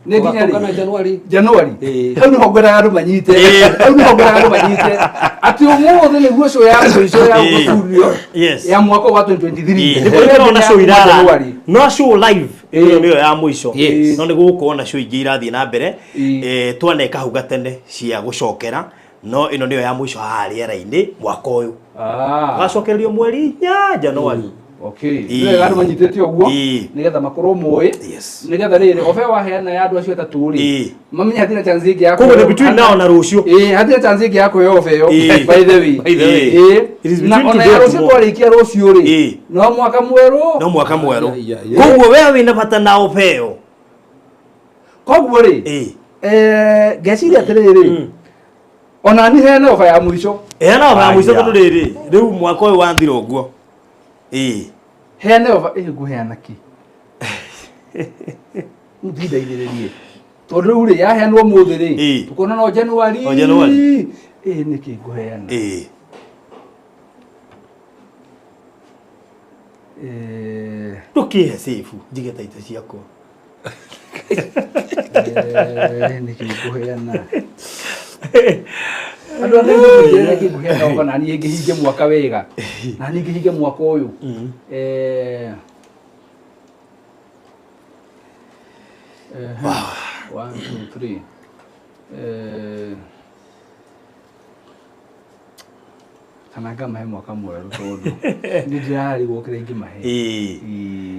Speaker 3: nĩ nginya rĩ?
Speaker 9: Tũgatũngana January.
Speaker 3: January. Hau nĩho ngwendaga andũ manyite. Hau nĩho ngwendaga andũ manyite. Atĩ ũmũthĩ nĩguo show ya mũico ya studio
Speaker 2: Yes.
Speaker 3: ya mwaka wa 2023.
Speaker 2: Nĩ kũrĩ na show irara.
Speaker 3: January.
Speaker 2: No show live ĩyo nĩyo ya mũico.
Speaker 3: Yes.
Speaker 2: No nĩ gũgũkorwo na show ingĩ irathiĩ na mbere. Twaneka hau gatene cia gũcokera no ĩno nĩyo ya mũico haha rĩera-inĩ mwaka ũyũ. Tũgacokererio mweri 4 January.
Speaker 3: Okay. Nĩ wega andũ manyitĩte ũguo nĩgetha makorwo moĩ nĩgetha rĩrĩ obe waheana ya andũ acio atatũ rĩ mamenye hatirĩ na chance ĩngĩ ya
Speaker 2: Koguo nĩ
Speaker 3: kũheo-
Speaker 2: between now na rũciũ.
Speaker 3: Ĩĩ, hatirĩ chance ĩngĩ ya kũheo obe ĩyo by the way.
Speaker 2: By the way.
Speaker 3: Ĩĩ.
Speaker 2: It is
Speaker 3: Na
Speaker 2: between
Speaker 3: ona
Speaker 2: today
Speaker 3: ya
Speaker 2: and
Speaker 3: rũciũ
Speaker 2: tomorrow.
Speaker 3: twarĩkia rũciũ rĩ no mwaka mwerũ
Speaker 2: No mwaka mwerũ. Koguo we wĩna bata na obe ĩyo.
Speaker 3: Koguo rĩ ngeciria atĩrĩrĩ ona ni heane oba ya mũico.
Speaker 2: Heana oba ya mũico tondũ rĩrĩ rĩu mwaka ũyũ wathira ũguo. Ĩĩ.
Speaker 3: Heane oba ĩ ngũheana kĩ? Ndindaithĩrĩrie. Tondũ rĩu rĩ yaheanwo ũmũthĩ rĩ tũkona no January.
Speaker 2: O January.
Speaker 3: Ĩ nĩkĩ ngũheana?
Speaker 2: Ĩĩ. Ndũkĩhe safe njige taito ciakwa.
Speaker 3: Nĩkĩ ngũheana? Andũ a Ngai nĩkĩ nĩkĩ ngũheana oba na niĩ ngĩhinge mwaka wega. Na niĩ ngĩhinge mwaka ũyũ. One, two, three. Kana ngamahe mwaka mwerũ tondũ nĩ ndĩrarigwo kĩrĩa ingĩmahe.
Speaker 2: Ĩĩ.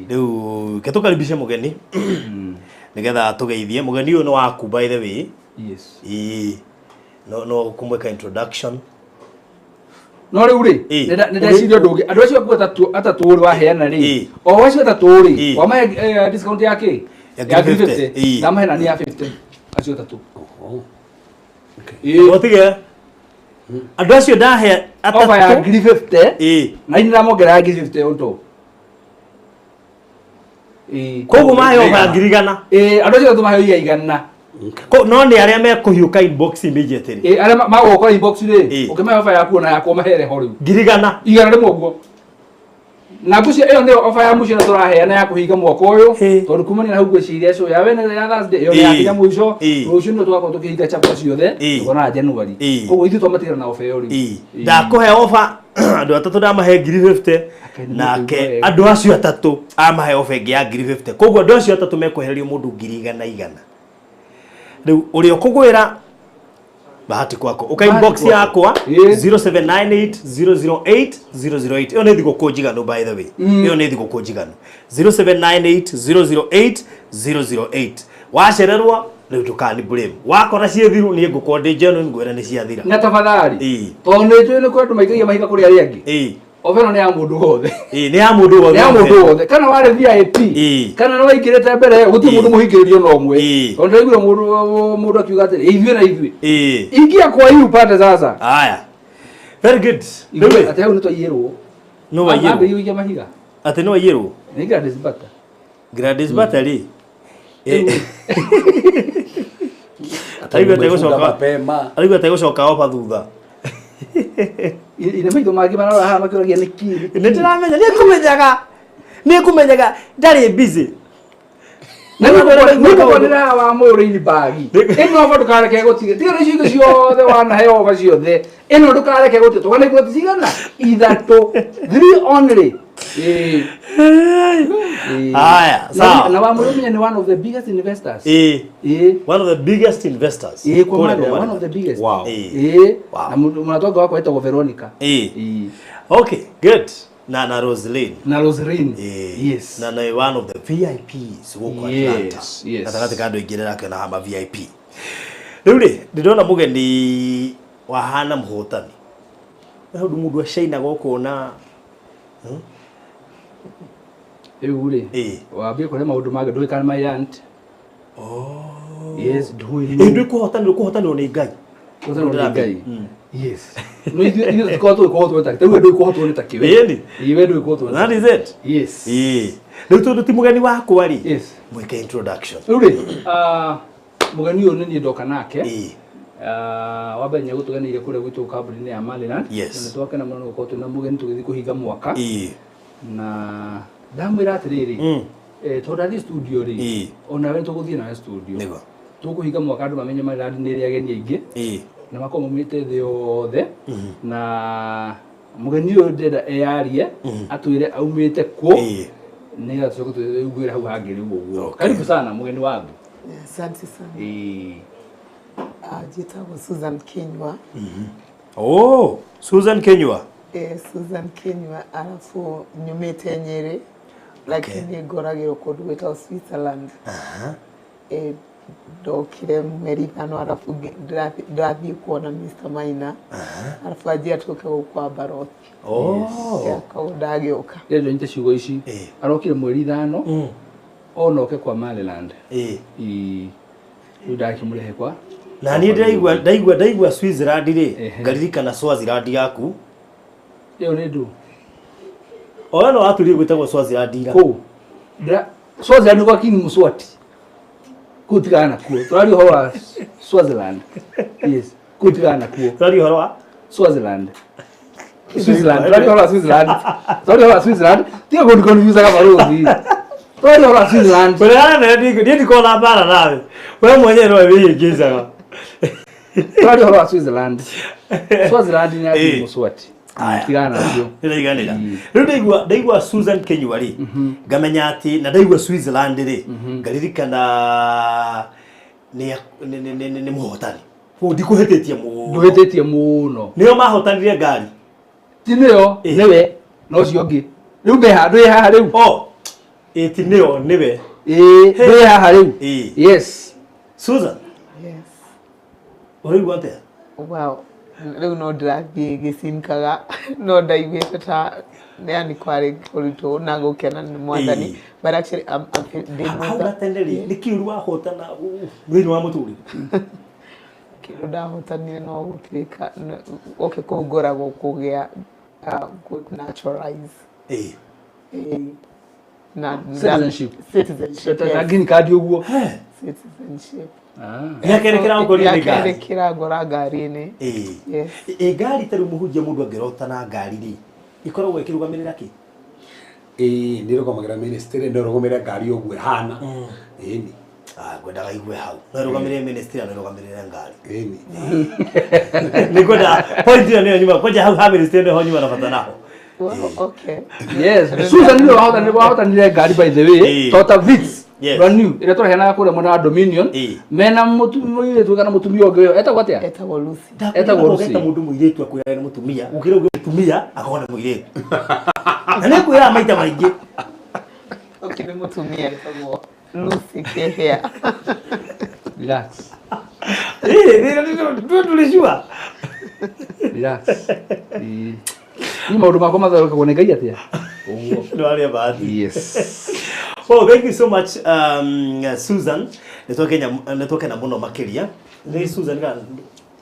Speaker 2: Rĩu ke tũkaribishe mũgeni nĩgetha tũgeithie mũgeni ũyũ nĩ waku by the way.
Speaker 3: Yes.
Speaker 2: Ĩĩ. No no kũmwĩka introduction.
Speaker 3: No rĩu rĩ nĩ ndeciria ũndũ ũngĩ andũ acio aku atatũ rĩ waheana rĩ o acio atatũ rĩ wamahe discount ya kĩ?
Speaker 2: Ya
Speaker 3: Ya
Speaker 2: 50.
Speaker 3: 50. Ndamahe na nĩ ya 50 acio atatũ.
Speaker 2: Otige. Andũ acio ndahe atatũ.
Speaker 3: Ofa ya 50.
Speaker 2: Ĩĩ.
Speaker 3: Na ini ndamongerera ya 50 on top. Ĩĩ.
Speaker 2: Koguo mahe ofa ya 100,000.
Speaker 3: Ĩĩ, andũ acio atatũ maheo 100.
Speaker 2: No nĩ arĩa mekũhiũka inbox immediately.
Speaker 3: Ĩĩ, arĩa magũka inbox rĩ, ũkĩmahe ofa yaku ona yakwa mahere ho rĩu.
Speaker 2: 100,000.
Speaker 3: 100 ũguo. Na ngwĩciria ĩyo nĩyo ofa ya mũico ĩrĩa tũraheana ya kũhinga mwaka ũyũ tondũ kumania na hau ngwĩciria show ya Wednesday ya Thursday ĩyo nĩ yakinya mũico rũciũ nĩrĩo tũgakorwo tũkĩhinga chapter ciothe tũkonaga January. Koguo ithuĩ twamatigĩra na ofa ĩyo rĩu.
Speaker 2: Ndakũhe ofa andũ atatũ ndamahe 50,000 nake andũ acio atatũ amahe ofa ĩngĩ ya 50,000 koguo andũ acio atatũ mekwehererio mũndũ 100,000 rĩu ũrĩa ũkũgwĩra bahati kwako ũka inbox yakwa 0798008008 ĩyo nĩ thigũkũ njiganu by the way ĩyo nĩ thigũkũ njiganu 0798008008 wacererwo rĩu ndũkani blame wakora ciĩ thiru niĩ ngũkorwo ndĩ genuine ngwĩre nĩ ciathira
Speaker 3: Na tafadhali tondũ nĩ njũĩ nĩ kũrĩ andũ maikagia mahiga kũrĩ arĩa angĩ. Ofa ĩno nĩ ya mũndũ wothe.
Speaker 2: Ĩĩ nĩ ya mũndũ wothe.
Speaker 3: Nĩ ya mũndũ wothe. Kana warĩ VIP kana nĩ waingĩrĩte mbere gũtirĩ mũndũ mũhingĩrĩrio na ũmwe. Tondũ ndĩraiguire mũndũ akiuga atĩrĩ ithuĩ na ithuĩ. Ingia kwa hii upande sasa.
Speaker 2: Haya. Very good.
Speaker 3: Ithuĩ atĩ hau nĩ twaiyĩrwo.
Speaker 2: Nũ waiyĩrwo?
Speaker 3: Ambĩrĩria gũikia mahiga.
Speaker 2: Atĩ nĩ waiyĩrwo?
Speaker 3: Nĩ Gladys Bata.
Speaker 2: Gladys Bata rĩ. Araigua ategũcoka oba thutha.
Speaker 3: Ine maitho mangĩ marora haha makĩũragia nĩ kĩ.
Speaker 2: Nĩ ndĩramenya nĩ ngũmenyaga. Nĩ ngũmenyaga ndarĩ busy.
Speaker 3: Nĩngũkwanĩra wa mũrĩini bagi ĩno oba ndũkareke gũtige tiga na icio ingĩ ciothe wanaheo oba ciothe ĩno ndũkareke gũtige tũgana iboti cigana ithatũ three only. Ĩĩ.
Speaker 2: Haya, sawa.
Speaker 3: Na wa mũrĩmi nĩ one of the biggest investors.
Speaker 2: Ĩĩ.
Speaker 3: Ĩĩ.
Speaker 2: One of the biggest investors.
Speaker 3: Ĩĩ kwa
Speaker 2: Kũrĩa
Speaker 3: Mandera,
Speaker 2: Mandera.
Speaker 3: one of the biggest.
Speaker 2: Wow.
Speaker 3: Ĩĩ. Na mũratwango wakwa etagwo Veronica.
Speaker 2: Ĩĩ. Okay, good. Na Roseline.
Speaker 3: Na Roseline.
Speaker 2: Yes. Na one of the VIPs gũkũ
Speaker 3: Yes,
Speaker 2: Atlanta.
Speaker 3: yes.
Speaker 2: Gatagatĩ ka andũ aingĩ ndĩrakĩona haha VIP. Rĩu rĩ, ndĩrona mũgeni wahana mũhotani. He ũndũ mũndũ acainaga ũkona.
Speaker 3: Rĩu rĩ, wambie kũrĩa maũndũ mangĩ ndũĩ kana my aunt. Yes, ndũĩ.
Speaker 2: Ĩ ndwĩ kũhotanĩrwo nĩ Ngai.
Speaker 3: Kũhotanĩrwo nĩ Ngai. Yes. No ithuĩ tũkoragwo tũgĩkũhotwo nĩ takĩ. Rĩu we ndũĩ kũhotwo nĩ takĩ we.
Speaker 2: Ĩni.
Speaker 3: Ĩĩ we ndũĩ kũhotwo nĩ
Speaker 2: That is it.
Speaker 3: Yes.
Speaker 2: Ĩĩ. Rĩu tondũ ti mũgeni wakwa rĩ.
Speaker 3: Yes.
Speaker 2: Mwĩke introduction.
Speaker 3: Rĩu rĩ, mũgeni ũyũ nĩ niĩ ndoka nake. Wa mbere nĩ egũtũgeneire kũrĩa gwitũ kambuni-inĩ ya Maryland.
Speaker 2: Yes.
Speaker 3: Na nĩ twakena mũno nĩ gũkorwo twĩna mũgeni tũgĩthiĩ kũhinga mwaka. Na ndamwĩra atĩrĩrĩ, tondũ ndathiĩ studio rĩ, onawe nĩ tũgũthiĩ nawe studio.
Speaker 2: Nĩguo.
Speaker 3: Tũkũhinga mwaka andũ mamenye Maryland nĩ ĩrĩ ageni aingĩ. Na makorwo maumĩte thĩ yothe. Na mũgeni ũyũ ndĩrenda eyarie, atwĩre aumĩte kũ, nĩgetha tũcoke tũiguĩre hau hangĩ rĩu ũguo. Karibu sana mũgeni wangu.
Speaker 13: Asante sana. Njĩtagwo Susan Kinyua.
Speaker 2: Oh, Susan Kinyua.
Speaker 13: Susan Kinyua arafu nyumĩte Nyĩrĩ, lakini ngoragĩrwo kũndũ gwĩtagwo Switzerland. Ndokire mweri 5 arafu ndĩrathiĩ kuona Mr. Maina. Arafu anjĩra tũke gũkũ kwa Barothi. Koguo ndagĩũka.
Speaker 3: Ndĩrenda nyite ciugo ici. Arokire mweri 5 onoke kwa Maryland. Rĩu ndakĩmũrehe kwa
Speaker 2: na niĩ ndaigua Switzerland rĩ, ngaririkana Swaziland yaku.
Speaker 3: Ĩyo nĩ ndũ.
Speaker 2: O no watũrire gwĩtagwo Swaziland ira.
Speaker 3: Kũu. Swaziland kwa King Mswati. Kũu tigana nakuo. Tũraria ũhoro wa Swaziland. Yes. Kũu tigana nakuo.
Speaker 2: Tũraria ũhoro wa
Speaker 3: Swaziland. Switzerland. Tũraria ũhoro wa Switzerland. Tũraria ũhoro wa Switzerland. Tiga kũndi confuse kabaruthi. Tũraria ũhoro wa Switzerland.
Speaker 2: Kũregana nawe niĩ ndikoragwo na mbara nawe. We mwenyewe nowe wĩhĩngĩcaga.
Speaker 3: Tũraria ũhoro wa Switzerland. Swaziland nĩ ya King Mswati. Tigana nacio.
Speaker 2: Nĩndaiganĩra. Rĩu ndaigua Susan Kinyua rĩ, ngamenya atĩ na ndaigua Switzerland rĩ, ngaririkana nĩ mũhotani. Koguo ndikũhĩtĩtie mũno.
Speaker 3: Ndũhĩtĩtie mũno.
Speaker 2: Nĩo mahotanire ngari.
Speaker 3: Ti nĩo, nĩwe na ũcio ũngĩ. Rĩu ndwĩ haha rĩu.
Speaker 2: Oh, ĩ ti nĩo, nĩwe.
Speaker 3: Ĩĩ, ndwĩ haha rĩu. Yes.
Speaker 2: Susan.
Speaker 13: Yes.
Speaker 2: Ũraigua atĩa?
Speaker 13: Wow. Rĩu no ndĩrathiĩ gĩcinkaga no ndaiguĩte ta yani kwarĩ kũritũ na gũkena nĩ Mwathani. But actually I'm
Speaker 2: hau gatene rĩ, nĩ kĩũru wahotana thĩinĩ wa mũtũrĩre?
Speaker 13: Kĩndũ ndahotanire no gũtuĩka okay, kũu ngoragwo kũgĩa naturalize. Na
Speaker 3: citizenship.
Speaker 13: Citizenship.
Speaker 3: Na green card ũguo.
Speaker 13: Citizenship.
Speaker 2: Gĩa kerĩ kĩragũkorire nĩ ngari.
Speaker 13: Gĩa kerĩ kĩrangora ngari-inĩ. Yes.
Speaker 2: Ĩ ngari ta rĩu mũhunjia mũndũ angĩrotana ngari rĩ, ĩkoragwo ĩkĩrũgamĩrĩra kĩ?
Speaker 9: Ĩĩ nĩ ĩrũgamagĩrĩra ministry, no ĩrũgamĩrĩre ngari ũguo ĩhana. Ĩni.
Speaker 2: Ngwendaga igue hau. No ĩrũgamĩrĩre ministry na ĩrũgamĩrĩre ngari.
Speaker 9: Ĩni.
Speaker 2: Nĩ ngwenda point ĩyo nĩyo nyuma, kwanja hau ha ministry nĩho nyuma na bata naho.
Speaker 13: Well, okay.
Speaker 3: Yes. Susan nĩwe wahotanire ngari by the way. Toyota Vitz.
Speaker 2: Yes.
Speaker 3: Brand new. Ĩrĩa tũraheanaga kũrĩa mwena wa Dominion. Mena mũirĩtu kana mũtumia ũngĩ ũyũ etagwo atĩa?
Speaker 13: Etagwo Lucy.
Speaker 3: Etagwo Lucy.
Speaker 2: Ũgeta mũndũ mũirĩtu akwĩra nĩ mũtumia, gũkĩra ũguo mũtumia akorwo nĩ mũirĩtu. Na nĩ ngwĩraga maita maingĩ.
Speaker 13: Okay, nĩ mũtumia etagwo Lucy Kehia.
Speaker 3: Relax.
Speaker 2: Ndũrĩ sure.
Speaker 3: Relax. Ni maũndũ makwa mathondekagwo nĩ Ngai atĩa? Ũguo.
Speaker 2: Ndwarĩa bahati.
Speaker 3: Yes.
Speaker 2: Well, thank you so much Susan. Nĩtwakena mũno makĩria. Nĩ Susan kana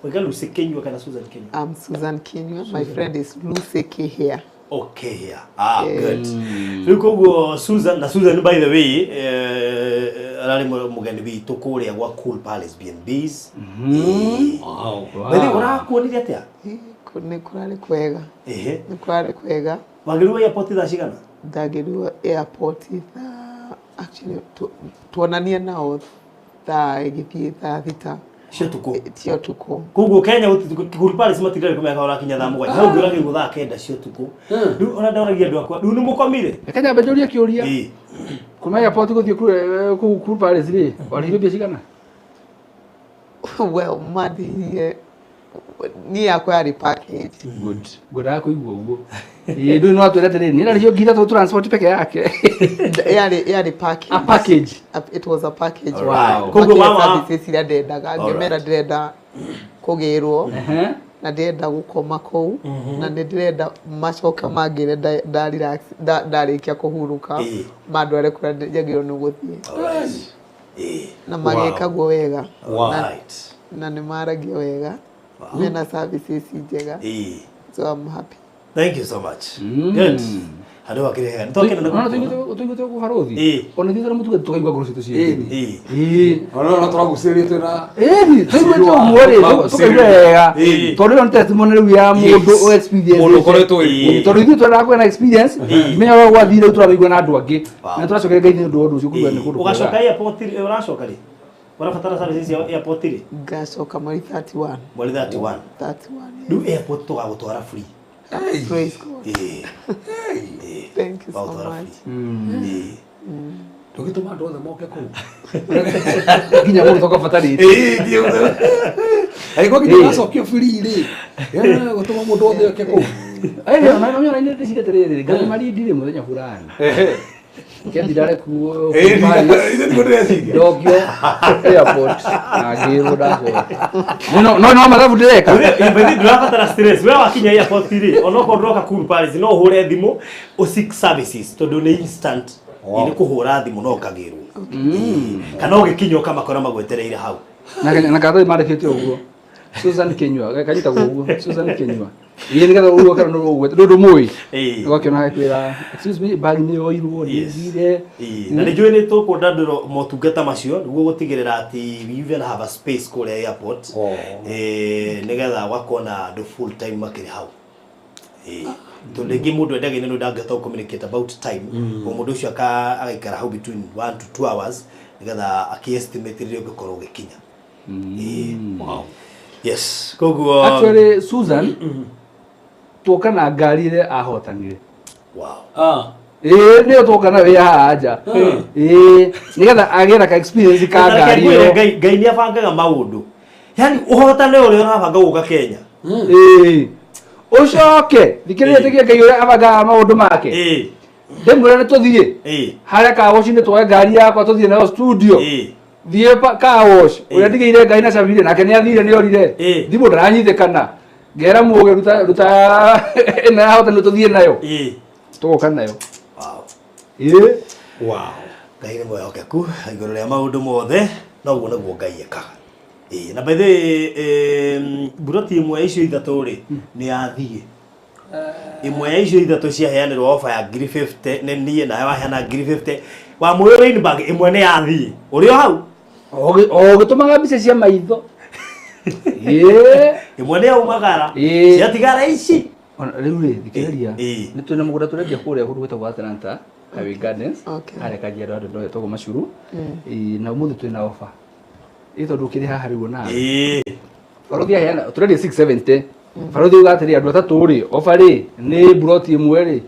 Speaker 2: Weka Lucy Kinyua kana Susan Kinyua?
Speaker 13: I'm Susan Kinyua. My friend is Lucy Kehia.
Speaker 2: Okay, yeah. Ah, good. Rĩu koguo Susan na Susan by the way ararĩ mũgeni witũ kũrĩa gwa Cool Palace B&Bs.
Speaker 9: Wow.
Speaker 2: By the way, ũrakuonire atĩa?
Speaker 13: Nĩ kũrarĩ kwega.
Speaker 2: Ehe.
Speaker 13: Nĩ kũrarĩ kwega.
Speaker 2: Wagĩrĩirwo airport thaa cigana?
Speaker 13: Ndagĩrĩirwo airport thaa actually tuonanie nao thaa ĩgĩthiĩ thaa 6
Speaker 2: cia ũtukũ.
Speaker 13: Cia ũtukũ.
Speaker 2: Koguo Kenya Cool Palace matirarĩ kũmenya ũrakinya thaa 7. Hau ũngĩ ũragĩrĩirwo thaa 9 cia ũtukũ. Rĩu ona ndoragia andũ akwa, rĩu nĩ mũkomire?
Speaker 3: Reke nyambe njũrie kĩũria. Kuma airport gũthiĩ kũu Cool Palace rĩ, warĩhire mbia cigana?
Speaker 13: Well, mandĩhire niĩ yakwa yarĩ package.
Speaker 3: Good. Ngwendaga kũigua ũguo. Ĩĩ ndũĩ no atwĩre atĩrĩrĩ, niĩ ndarĩhio ngiri ithatũ transport peke yake.
Speaker 13: Yarĩ package.
Speaker 3: A package.
Speaker 13: It was a package.
Speaker 3: Wow.
Speaker 2: Koguo mama
Speaker 13: services iria ndendaga, ngĩmera ndĩrenda kũgĩrwo na ndĩrenda gũkoma kũu na nĩ ndĩrenda macoke mangĩre nda relax ndarĩkia kũhurũka mandware kũrĩa njagĩrĩirwo nĩ gũthiĩ. Na magĩkagwo wega.
Speaker 2: Wow.
Speaker 13: Na nĩ maragia wega. Mena services njega. So I'm happy.
Speaker 2: Thank you so much. Good. Handå hakĩrĩ hega. Nĩ twakena nĩ
Speaker 3: Ona
Speaker 2: gũkuona.
Speaker 3: tũiguĩte ũguo barũthi. Ona ithuĩ tũrĩa mũtuge tũkaigua ngoro citũ ciĩ
Speaker 2: Ĩĩ.
Speaker 3: Ĩĩ.
Speaker 9: Ona ona tũragucĩrĩrio twĩna
Speaker 3: Ĩni, tũiguĩte ũguo rĩ, tũkaigua wega. Tondũ ĩyo nĩ testimony rĩu ya mũndũ o experience.
Speaker 9: Mũndũ ũkoretwo wĩ kuo.
Speaker 3: Tondũ ithuĩ twendaga kũgĩa na experience, menya ũrĩa gwathire rĩu tũraigua na andũ angĩ. Na tũracokeria Ngai nĩ ũndũ wa ũndũ ũcio kũigua nĩ kũndũ
Speaker 2: Ũgacoka
Speaker 3: kwega.
Speaker 2: airport rĩ, ũracoka rĩ? Ũrabatara services cia airport rĩ?
Speaker 13: Ngacoka mweri 31.
Speaker 2: Mweri 31.
Speaker 13: 31.
Speaker 2: Rĩu airport tũgagũtwara free.
Speaker 13: Praise God.
Speaker 2: Ĩĩ.
Speaker 13: Thank you so
Speaker 2: Tũgagũtwara
Speaker 13: much.
Speaker 2: free. Ĩĩ.
Speaker 9: Ndũgĩtũma andũ othe moke kũu.
Speaker 3: Nginya mũndũ tũkabatarĩte.
Speaker 9: Angĩkorwo nginya ũracokio free rĩ, gũtũma mũndũ othe oke kũu.
Speaker 3: Ĩĩ, ndĩcirĩte rĩrĩ, ngathiĩ Malindi rĩ mũthenya fulani. Kethi ndarekuo
Speaker 9: Ĩĩ, nĩguo ndĩreciria.
Speaker 3: Ndokio airport na ngĩrwo ndacoka. No no no mathabu ndĩreka.
Speaker 2: By ndũrabatara stress. We wakinya airport rĩ, onokorwo ndũroka kuru Paris, no ũhũre thimũ ũ seek services tondũ nĩ instant. Nĩ kũhũra thimũ no ũkagĩrwo. Kana ũgĩkinya ũkamakora magwetereire hau.
Speaker 3: Na karatathi mandĩkĩte ũguo. Susan Kinyua, kanyitagwo ũguo. Susan Kinyua. Ĩĩ nĩgetha ũguo kana nĩ ũguo. Ndũ ndũmũĩ. Ũgakĩona gakwĩra, excuse me, bag nĩ yoirwo, nĩ ĩthire.
Speaker 2: Na nĩ njũĩ nĩ tũkwandandũra motungata macio nĩguo gũtigĩrĩra atĩ we even have a space kũrĩa airport. Nĩgetha ũgakorwo na andũ full time makĩrĩ hau. Tondũ rĩngĩ mũndũ endagia nĩ ndangĩhota gũ communicate about time. Koguo mũndũ ũcio agaikara hau between 1 to 2 hours nĩgetha akĩ-estimate rĩrĩa ũngĩkorwo ũgĩkinya.
Speaker 9: Wow.
Speaker 2: Yes. Koguo
Speaker 3: Actually Susan tuoka na ngari ĩrĩa ahotanire.
Speaker 2: Wow.
Speaker 3: Ĩĩ nĩyo tuoka nayo ĩ haha nja. Ĩĩ nĩgetha agĩe na ka experience ka
Speaker 2: Na reke
Speaker 3: ngari
Speaker 2: ngwĩre,
Speaker 3: ĩyo.
Speaker 2: Ngai nĩ abangaga maũndũ. Yaani ũhotane ũrĩa ũrabanga gũka Kenya.
Speaker 3: Ĩĩ. Ũcoke thikĩrĩria tĩkia Ngai ũrĩa abangaga maũndũ make. Ndĩmwĩre nĩ tũthiĩ. Harĩa car wash -inĩ tuoe ngari yakwa tũthiĩ nayo studio. Thiĩ car wash ũrĩa ndigĩire ngari na cabire nake nĩ athire nĩ orire. Thimũ ndaranyitĩkana. Ngera mũgĩ ruta ruta ĩno yahota nĩ tũthiĩ nayo. Tũgoka nayo. Ĩĩ.
Speaker 2: Wow. Ngai nĩ mwĩhokeku igũrũ rĩa maũndũ mothe na ũguo nĩguo Ngai ekaga. Ĩĩ, na by the way, mburoti ĩmwe ya icio ithatũ rĩ nĩ yathiĩ. Ĩmwe ya icio ithatũ ciaheanĩrwo ofa ya ngiri 50 nĩ niĩ nawe waheana ngiri 50 wa Mũyũ Rainbag ĩmwe nĩ yathiĩ. Ũrĩ o hau?
Speaker 3: O ũgĩtũmaga mbica cia maitho. Ĩĩ.
Speaker 2: Ĩmwe nĩ yaumagara. Ciatigara ici.
Speaker 3: Ona rĩu rĩ thikĩrĩria nĩ twĩna mũgũnda tũrendia kũrĩa kũndũ gwĩtagwo Atlanta Highway Gardens harĩa Kajiado handũ ndũ hetagwo Macuru. Ĩĩ, na ũmũthĩ twĩna ofa. Ĩ tondũ ũkĩrĩ haha rĩu onawe. Barũthi aheana tũrendia 670. Barũthi auga atĩrĩ andũ atatũ rĩ ofa rĩ nĩ mburoti ĩmwe rĩ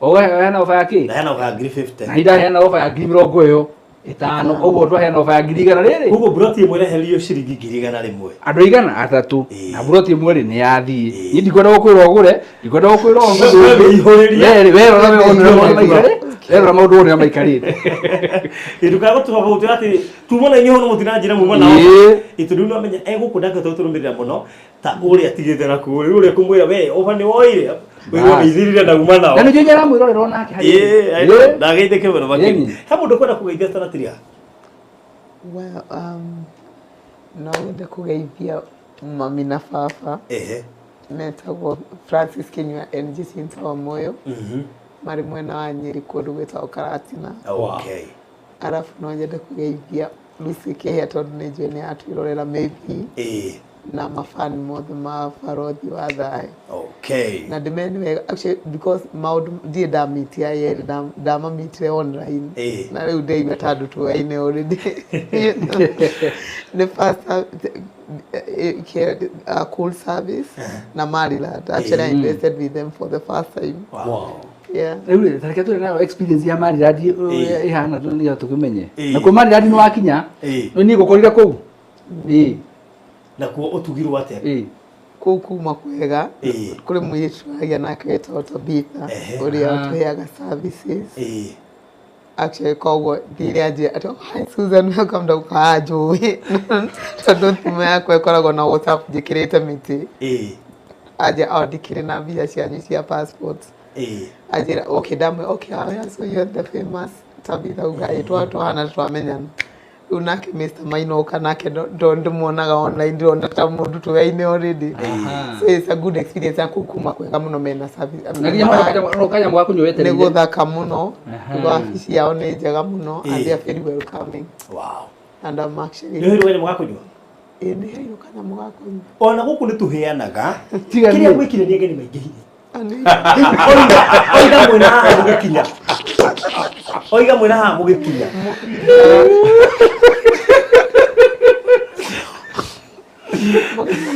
Speaker 3: ũgaheana ofa ya kĩ?
Speaker 2: Ndaheana ofa ya ngiri 50.
Speaker 3: Na ndaheana ofa ya ngiri mĩrongo ĩyo ĩtano koguo twaheana ofa ya ngiri igana rĩrĩ.
Speaker 2: Koguo mburoti ĩmwe ĩreherio ciringi ngiri igana rĩmwe.
Speaker 3: Andũ igana atatũ na mburoti ĩmwe rĩ nĩ yathiĩ. Niĩ ndikwenda gũkwĩra ũgũre, ndikwenda gũkwĩra
Speaker 2: Wĩihũrĩrie.
Speaker 3: We rora we wone ũrĩa maikarĩte. We rora maũndũ wone ũrĩa maikarĩte.
Speaker 2: Ndũkae gũtũma gũtwĩra atĩ tuma na inyuĩ no mũtinanjĩra muma nao.
Speaker 3: Ĩĩ.
Speaker 2: Ĩ tondũ rĩu nĩwamenya egũkũ ndangĩhota gũtũrũmĩrĩra mũno ta ũrĩa atigĩte na kũu rĩu ũrĩa kũmwĩra we oba nĩ woire ũigua
Speaker 3: Bas.
Speaker 2: nĩithirire na uma nao.
Speaker 3: Na nĩnjũĩ nĩaramwĩrorera onake harĩ.
Speaker 2: Ĩĩ,
Speaker 3: Ĩĩ.
Speaker 2: ndageithĩke mũno makĩria.
Speaker 3: Ĩni.
Speaker 2: He mũndũ ũkwenda kũgeithia atanatiria?
Speaker 13: Well, no nyende kũgeithia mami na baba.
Speaker 2: Ehe.
Speaker 13: Metagwo Francis Kinyua and Jacinta Wamoyo. Marĩ mwena wa Nyeri kũndũ gwĩtagwo Karatina.
Speaker 2: Okay.
Speaker 13: Arabu no nyende kũgeithia Lucy Kĩhĩa tondũ nĩ njũĩ nĩ atwĩrorera maybe.
Speaker 2: Ĩĩ.
Speaker 13: Na mafani mothe ma Barothi wa Thayũ.
Speaker 2: Okay.
Speaker 13: Na ndĩmere nĩ wega actually because maũndũ ndirĩ ndamitia yerĩ ndamamitire online.
Speaker 2: Ĩĩ.
Speaker 13: Na rĩu ndĩraigua ta andũ tũaine already. Nĩ pastor cool service na Maryland. Actually I invested with them for the first time.
Speaker 2: Wow.
Speaker 13: Yeah.
Speaker 3: Rĩu rĩ, ta reke tũrĩ nayo experience ya Maryland ũrĩa ĩhana nĩgetha tũkĩmenye. Nakuo Maryland nĩ wakinya, nĩ niĩ ngũkorire kũu. Ĩĩ.
Speaker 2: Nakuo ũtugirwo atĩa?
Speaker 3: Ĩĩ.
Speaker 13: Kũu kuma kwega kũrĩ mũirĩtu tũragia nake wĩtagwo Tabitha ũrĩa ũtũheaga services. Actually koguo thire anjĩra atĩ "Oh, hi Susan welcome ndauga anjũĩ tondũ thimũ yakwa ĩkoragwo na WhatsApp njĩkĩrĩte mĩtĩ. Anjĩra oh ndikĩrĩ na mbia cianyu cia passport. Anjĩra okay ndamwĩra okay oh, yeah, so you're the famous Tabitha uga ĩ twahana twamenyana. Rĩu nake Mr. Maina oka nake ndĩmuonaga online, ndĩrona ta mũndũ tũyaine already. So it's a good experience ya kũu kuma kwega mũno mena service.
Speaker 3: Na nginya no kanyamũ ga kũnyua
Speaker 13: nĩ
Speaker 3: wetereire.
Speaker 13: gũthaka mũno.
Speaker 3: Aha.
Speaker 13: Wabici yao nĩ njega mũno and they are very welcoming. And I'm actually
Speaker 2: Nĩ ũheirwo kanyamũ ga kũnyua?
Speaker 13: Ĩĩ, nĩ heirwo kanyamũ ga kũnyua.
Speaker 2: Ona gũkũ nĩ tũheanaga.
Speaker 3: Tiga
Speaker 2: Kĩrĩa
Speaker 3: niĩ.
Speaker 2: gwĩkire nĩ ageni maingĩhire. Oiga oiga mwĩna haha mũgĩkinya. Oiga mwĩna haha mũgĩkinya.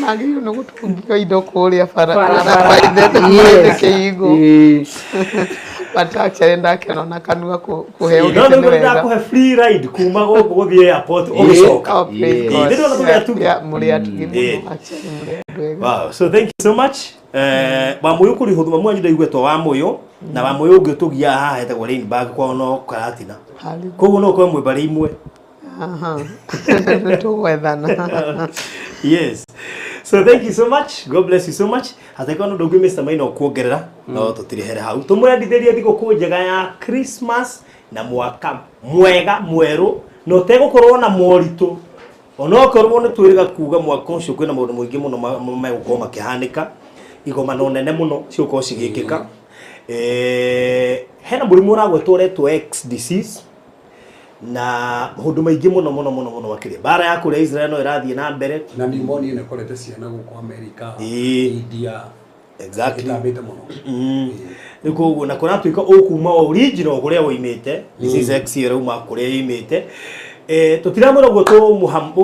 Speaker 13: Magĩrĩirwo nĩ gũtungio indo kũrĩa bara
Speaker 3: Barabara.
Speaker 13: bara kĩhingo.
Speaker 3: Ĩĩ.
Speaker 13: But actually ndakena ona kanua kũheo
Speaker 2: No
Speaker 13: gĩtĩ
Speaker 2: nĩ
Speaker 13: nĩ wega.
Speaker 2: ndakũhe free ride kuma gũkũ gũthiĩ airport ũgĩcoka.
Speaker 13: Oh, praise God.
Speaker 2: Nĩ ndĩrona tũrĩ atugi.
Speaker 13: Yeah, mũrĩ atugi
Speaker 2: Ĩĩ.
Speaker 13: mũno actually, mũrĩ andũ ega.
Speaker 2: Wow. So thank you so much. Wamũyũ kũrĩ hũthũ mamu wanyu ndaiguĩtwo Wamũyũ na Wamũyũ ũngĩ ũtũgiaga haha hetagwo Rainbag kwao no Karatina.
Speaker 13: Hallelujah.
Speaker 2: Koguo no ũkorwo mwĩ mbarĩ imwe.
Speaker 13: Aha. Nĩ tũgwethana.
Speaker 2: Yes. So thank you so much. God bless you so much. Hatakorwo na ũndũ ũngĩ Mr. Maina ũkuongerera no tũtirihere hau. Tũmwendithĩrie thigũkũ njega ya Christmas na mwaka mwega mwerũ na ũtegũkorwo na moritũ onokorwo nĩ twĩrĩga kuga mwaka ũcio kwĩna maũndũ maingĩ mũno megũkorwo makĩhanĩka, igomano nene mũno cigũkorwo cigĩkĩka. Hena mũrimũ ũragwetwo ũretwo X disease na maũndũ maingĩ mũno mũno mũno mũno makĩria. Mbara ya kũrĩa Israel no ĩrathiĩ na mbere.
Speaker 9: Na pneumonia ĩno ĩkorete ciana gũkũ America, India. Ĩtambĩte mũno.
Speaker 2: Rĩu koguo na kũratuĩka ũkuma original kũrĩa woimĩte, this is X ĩrauma kũrĩa yoimĩte. Tũtiramwĩra ũguo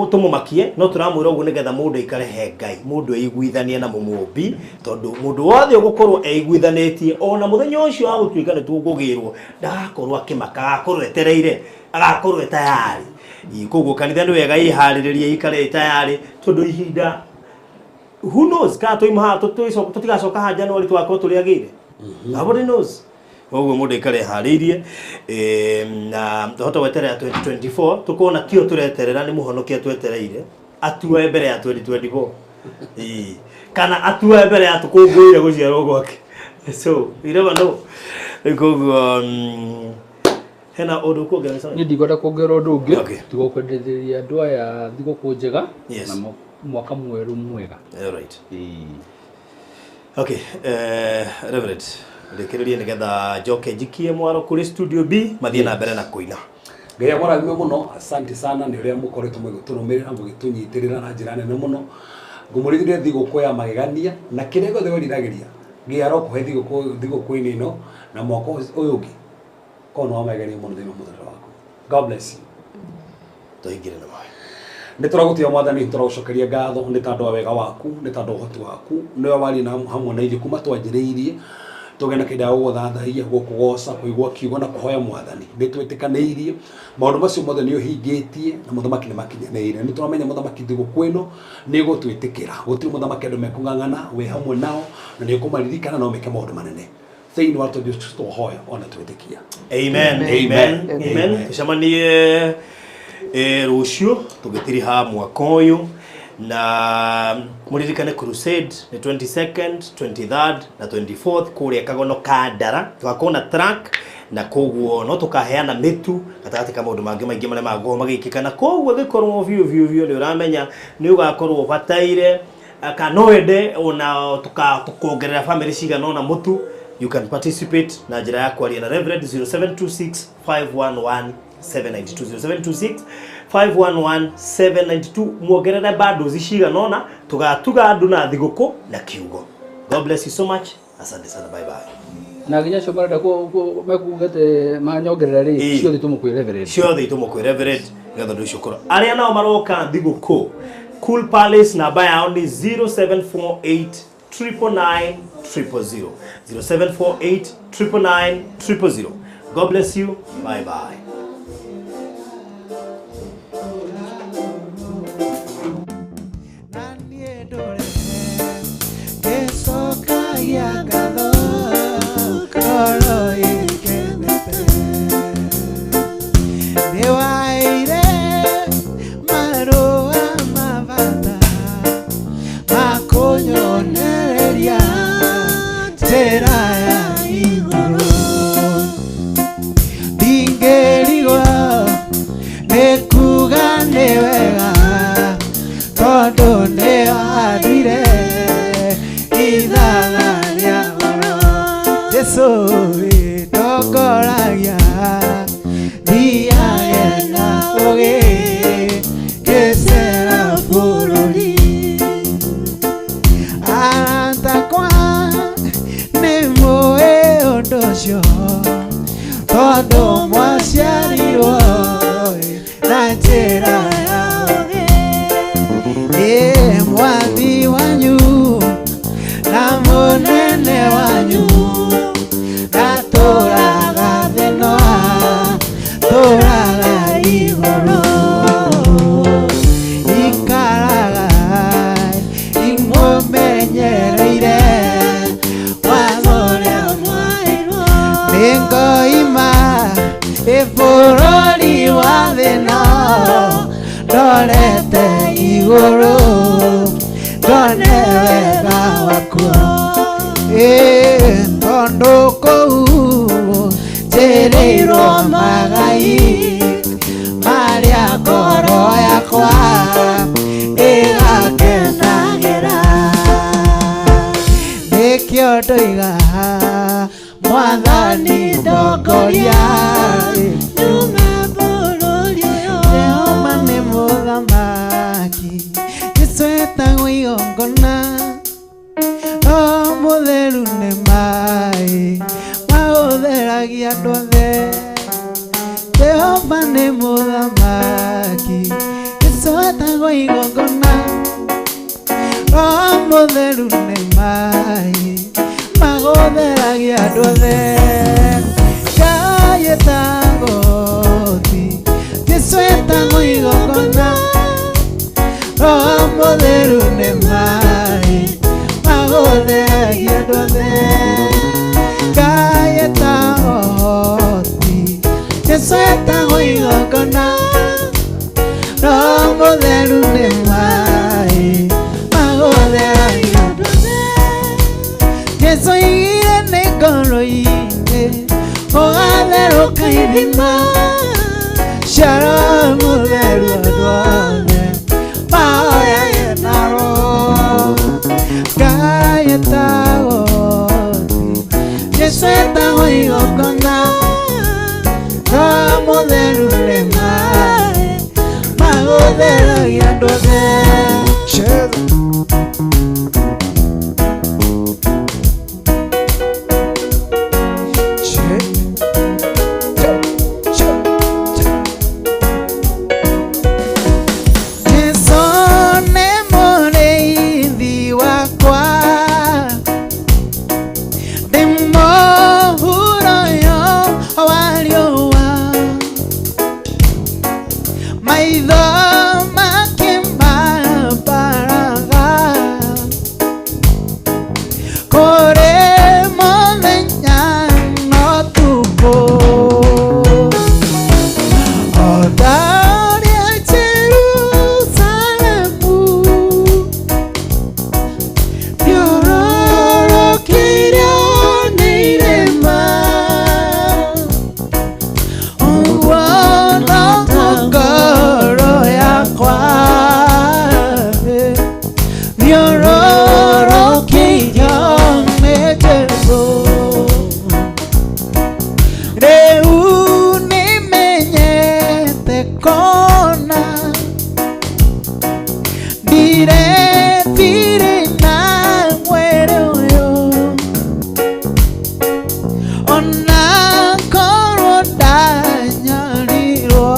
Speaker 2: tũmũmakie, no tũramwĩra ũguo nĩgetha mũndũ aikare he Ngai, mũndũ eiguithanie na mũmũmbi, tondũ mũndũ wothe ũgũkorwo eiguithanĩtie ona mũthenya ũcio wa gũtuĩka nĩ tũkũgĩrwo ndagakorwo akĩmaka, agakorwo etereire, agakorwo e tayari. Koguo kanitha nĩ wega ĩharĩrĩrie ikare ĩ tayari, tondũ ihinda who knows kana tũima haha tũtigacoka haha January tũgakorwo tũrĩ agĩire. Nobody knows. Koguo mũndũ aikare eharĩirie, na tũhote gweterera 2024 tũkona tio tũreterera nĩ mũhonokia twetereire atuoe mbere ya 2024. Ĩĩ. Kana atuoe mbere ya tũkũngũĩre gũciarwo gwake. So you never know. Rĩu koguo hena ũndũ ũkuongerera? Sorry.
Speaker 3: Niĩ ndikwenda kuongerera ũndũ ũngĩ tiga kwendithĩria andũ aya thigũkũ njega na mwaka mwerũ mwega.
Speaker 2: All right. Okay, Reverend, rĩkĩrĩrie nĩgetha njoke njikie mwaro kũrĩ studio B mathiĩ na mbere na kũina.
Speaker 9: Ngai amũrathime mũno. Asante sana nĩ ũrĩa mũkoretwo mũgĩtũrũmĩrĩra, mũgĩtũnyitĩrĩra na njĩra nene mũno. Ngũmũrĩithĩrie thigũkũ ya magegania na kĩrĩa gĩothe wĩriragĩria Ngai arokũhe thigũkũ-inĩ ĩno na mwaka ũyũ ũngĩ korwo nĩ wa magegania mũno thĩinĩ wa mũtũrĩre waku. God bless you.
Speaker 2: Tũingĩre na mahoya.
Speaker 9: Nĩ tũragũtĩa Mwathani, tũragũcokeria ngatho nĩ tondũ wa wega waku, nĩ tondũ wa ũhoti waku, nĩwe waria na hamwe na ithuĩ kuma twanjĩrĩirie tũgĩe na kĩndũ gĩa gũgũthathaiya, gũkũgoca, kũigua kiugo na kũhoya Mwathani. Nĩ twĩtĩkanĩirie maũndũ macio mothe nĩ ũhingĩtie na mũthamaki nĩ makinyanĩire. Nĩ tũramenya mũthamaki thigũkũ ĩno nĩ ũgũtwĩtĩkĩra, gũtirĩ mũthamaki andũ mekũng'ang'ana, wĩ hamwe nao na nĩ ũkũmaririkana na ũmeke maũndũ manene thĩinĩ wa Jesu Kristo twahoya ona twĩtĩkia.
Speaker 2: Amen. Amen. Amen. Tucemanie rũciũ tũgĩtiriha mwaka ũyũ na mũririkane crusade nĩ 22nd, 23rd na 24th kũrĩa Kagono ka Ndara. Tũgakorwo na track na koguo no tũkaheana mĩtu gatagatĩ ka maũndũ mangĩ maingĩ marĩa magũkorwo magĩkĩka, na koguo ĩgĩkorwo biũ biũ biũ nĩ ũramenya nĩ ũgakorwo ũbataire kana no wende ona tũkongerera family cigana ona mũtu, you can participate na njĩra ya kwaria na Reverend 0726 511 792, 0726 511 792. Muongerere bundles cigana ona tũgatuga andũ na thigũkũ na kiugo. God bless you so much. Asante sana. Bye bye.
Speaker 3: Na nginya acio marenda mekugĩte manyongerera rĩ, ciothe itũmwo kwĩ Reverend.
Speaker 2: Ciothe itũmwo kwĩ Reverend nĩgetha ũndũ ũcio ũkorwo. Arĩa nao maroka thigũkũ Cool Palace, namba yao nĩ 0748 999 000, 0748 999 000. God bless you. Bye bye.
Speaker 7: Ngĩcokagia ngatho ngoro ĩkenete nĩ waheire marũa ma bata ma kũnyonereria njĩra ya igũrũ. Ndingĩrira. Jesu ndongoragia thiage na ũgĩ ngĩcera bũrũri aratakwa nĩ mũĩ ũndũ ũcio tondũ mwaciarirwo na njĩra ya ũgĩ ĩ mwathi wanyu na mũnene wanyu ndatũraga thĩ no atũraga igũrũ ikaraga imũmenyereire watho ũrĩa mwaheirwo nĩngoima ĩ bũrũri wa thĩna ndorete igũrũ ndone wega waku ĩ tondũ kũu njĩrĩirwo magai marĩa ngoro yakwa ĩgakenagĩra nĩkĩo ndoiga mwathani ndongoria nyume bũrũri ũyũ Jehova nĩ mũthamaki Jesũ etagwo igongona Roho mũtheru nĩ maĩ maũtheragia andũ othe Jehova nĩ mũthamaki Jesũ etagwo igongona Roho mũtheru nĩ maĩ magũtheragia andũ othe Ngai etagwo hoti Jesũ etagwo igongona Roho mũtheru nĩ maĩ magũtheragia andũ othe Ngai etagwo hoti Jesũ etagwo igongona Roho mũtheru nĩ maĩ magũtheragia andũ othe Jesũ aigire nĩ ngoro-inĩ ũgatherũka ithima cia Roho mũtheru andũ othe mahoyage na Roho Ngai etagwo hoti Jesũ etagwo igongona Roho mũtheru nĩ maĩ magũtheragia andũ othe Jesũ nĩ mũrĩithi wakwa ndĩ mũhuro wa riũa maitho make mambaraga kũrĩ mũthenya na ũtukũ o ta ũrĩa Jerusalemu thiũrũrũkĩirio nĩ irĩma ũguo noguo ngoro yakwa thiũrũrũkĩirio nĩ Jesũ rĩu nĩmenyete kona ndiretirĩ na mwĩrĩ ũyũ ona korwo ndanyarirwo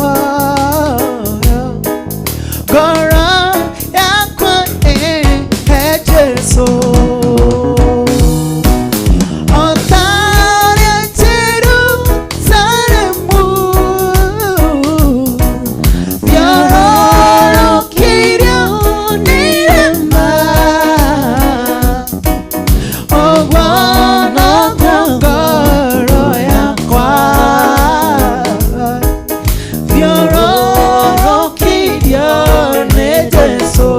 Speaker 7: ngoro yakwa ĩhe Jesũ o ta ũrĩa Jerusalemu thiũrũrũkĩirio nĩ irĩma ũguo noguo ngoro yakwa thiũrũrũkĩirio nĩ Jesũ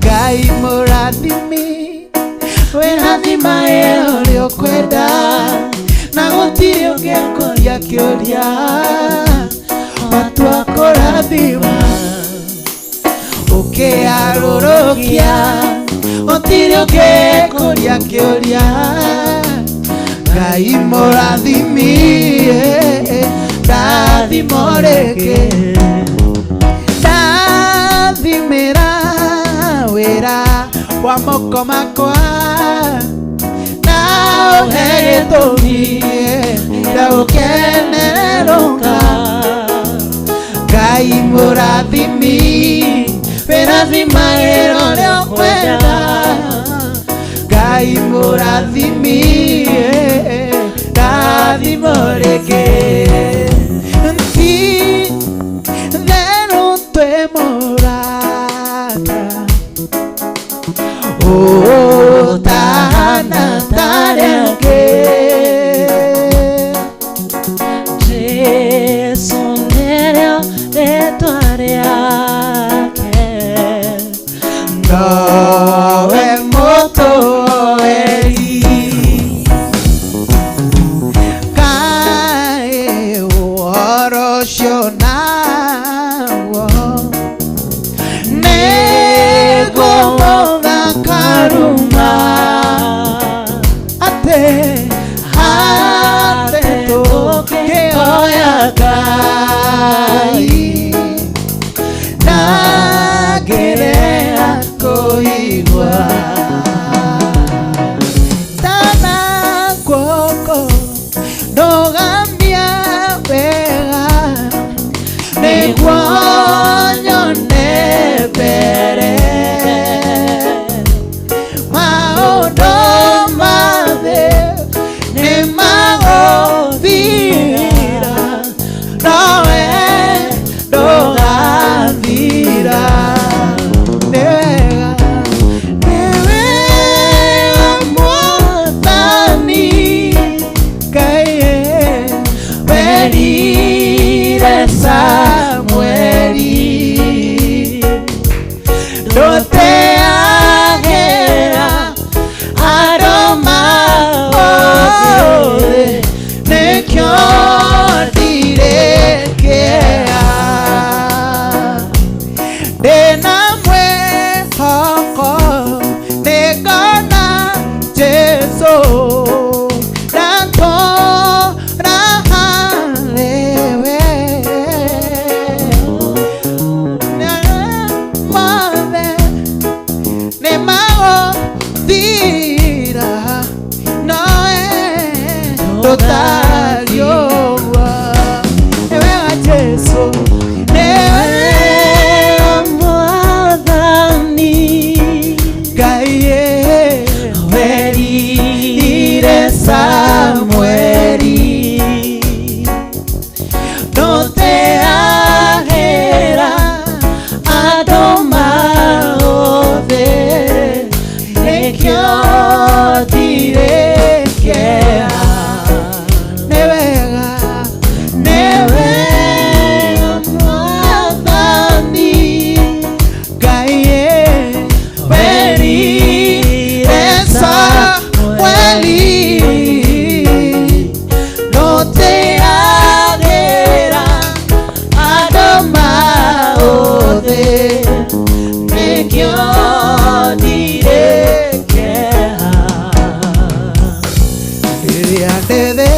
Speaker 7: Ngai mũrathimi wĩrathimae ũrĩa ũkwenda na gũtirĩ ũngĩkũria kĩũria matua kũrathima ũkĩarũrũkia. Gũtirĩ ũngĩkũria kĩũria Ngai mũrathimie ndathimo rĩngĩ Ndathimĩra wĩra wa moko makwa Na ũhe gĩtũmi gĩa gũkenerũka Ngai mũrathimi wĩrathimagĩra ũrĩa ũkwenda Ngai mũrathimi ndathimo rĩngĩ Ti therũ twĩ mũrata Ũtahana tarĩa angĩ
Speaker 14: Jesu nĩrĩo rĩtwa rĩake
Speaker 7: Nowe mũtũeri Kaĩ ũhoro ũcio naguo Nĩguo mũthakaruma Atĩ atĩ tũkĩhoya Ngai Ndangĩrega kũigua Tana guoko ndũgamia wega Nĩguo nyone mbere Maũndũ ma thĩ nĩmagũthira Nowe ndũgathira Nĩ wega nĩ wega Mwathani Ngai werire Samueli Ndũteagĩra andũ maũthĩ Nĩkĩo ndirĩ kĩeha Ndĩna mwĩhoko nĩngona Jesũ ndatũra harĩwe Mothe nĩmagũthira nowe ndũtariũa Nĩ wega Jesũ nĩ wega
Speaker 14: Mwathani
Speaker 7: Ngai werire Samueli
Speaker 14: Ndũteagĩra andũ maũthĩ Nĩkĩo ndirĩ kĩeha
Speaker 7: Nĩ wega nĩ wega Mwathani Ngai werire Samueli
Speaker 14: Ndũteagĩra andũ maũthĩ Nĩkĩo ndirĩ kĩeha
Speaker 7: Rĩrĩa ndĩthĩ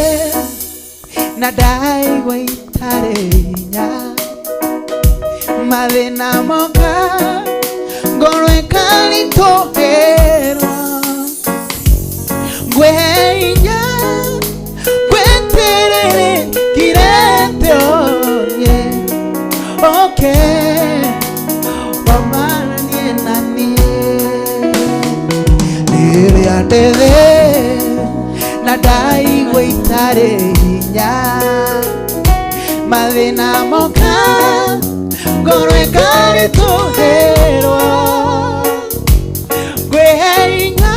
Speaker 7: na ndaigua itarĩ hinya mathĩna moka ngoro ĩkaritũhĩrwo ngwĩhe hinya ngwĩtĩrĩre ngirete orie oke wamaranie na niĩ rĩrĩa ndĩthĩ na ndaigua itarĩ hinya mathĩna moka ngoro ĩkaritũhĩrwo ngwĩhe hinya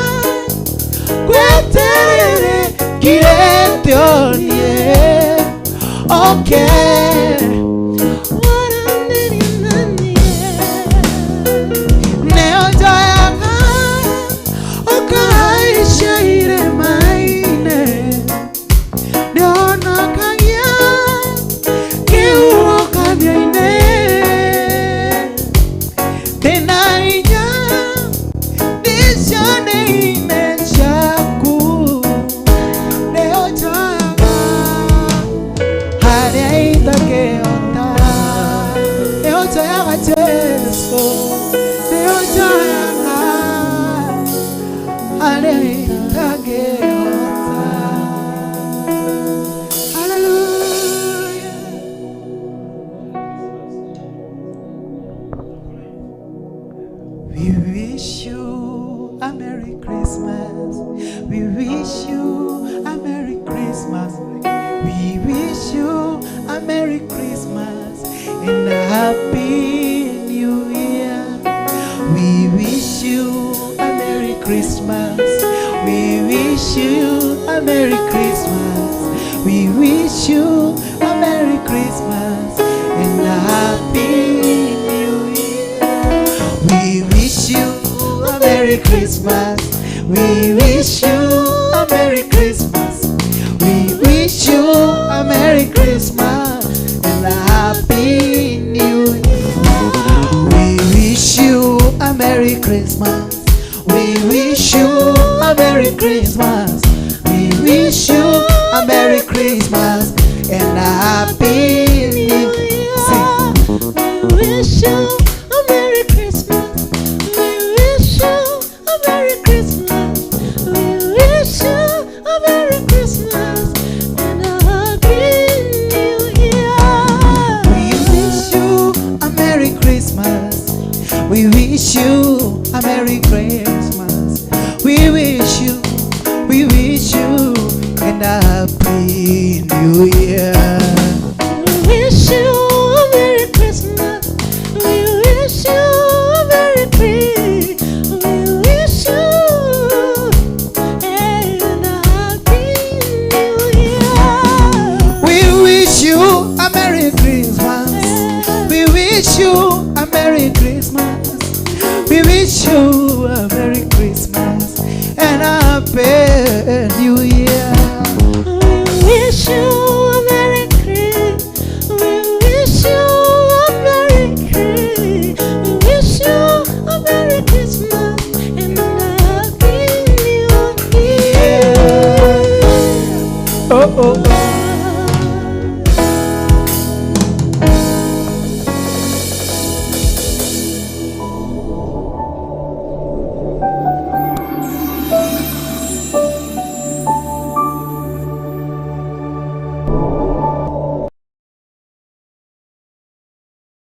Speaker 7: ngweterere ngirete orie oke Nĩũnjoyaga ũkahaica irĩma-inĩ Nĩhonokagia kĩhuhũkanio-inĩ Ndĩna hinya Njoyaga Jesu, nĩwe njoyaga harĩa itangĩhota. Hallelujah. We wish you a Merry Christmas. We wish you a Merry Christmas. We wish you a Merry Christmas and a Happy New Year. We wish you a Merry Christmas. We wish you a Merry Christmas. We wish you a Merry Christmas and a Happy New Year. We wish you a Merry Christmas. We wish you a Merry Christmas. We wish you a Merry Christmas and a Happy New Year. We wish you a Merry Christmas. We wish you a Merry Christmas. We wish you a Merry Christmas and a Happy New Year. Sing.
Speaker 14: We wish you a Merry Christmas. We wish you a Merry Christmas. We wish you a Merry Christmas and a Happy New Year.
Speaker 7: We wish you a Merry Christmas. We wish you a Merry Christmas. We wish you and a Happy New Year.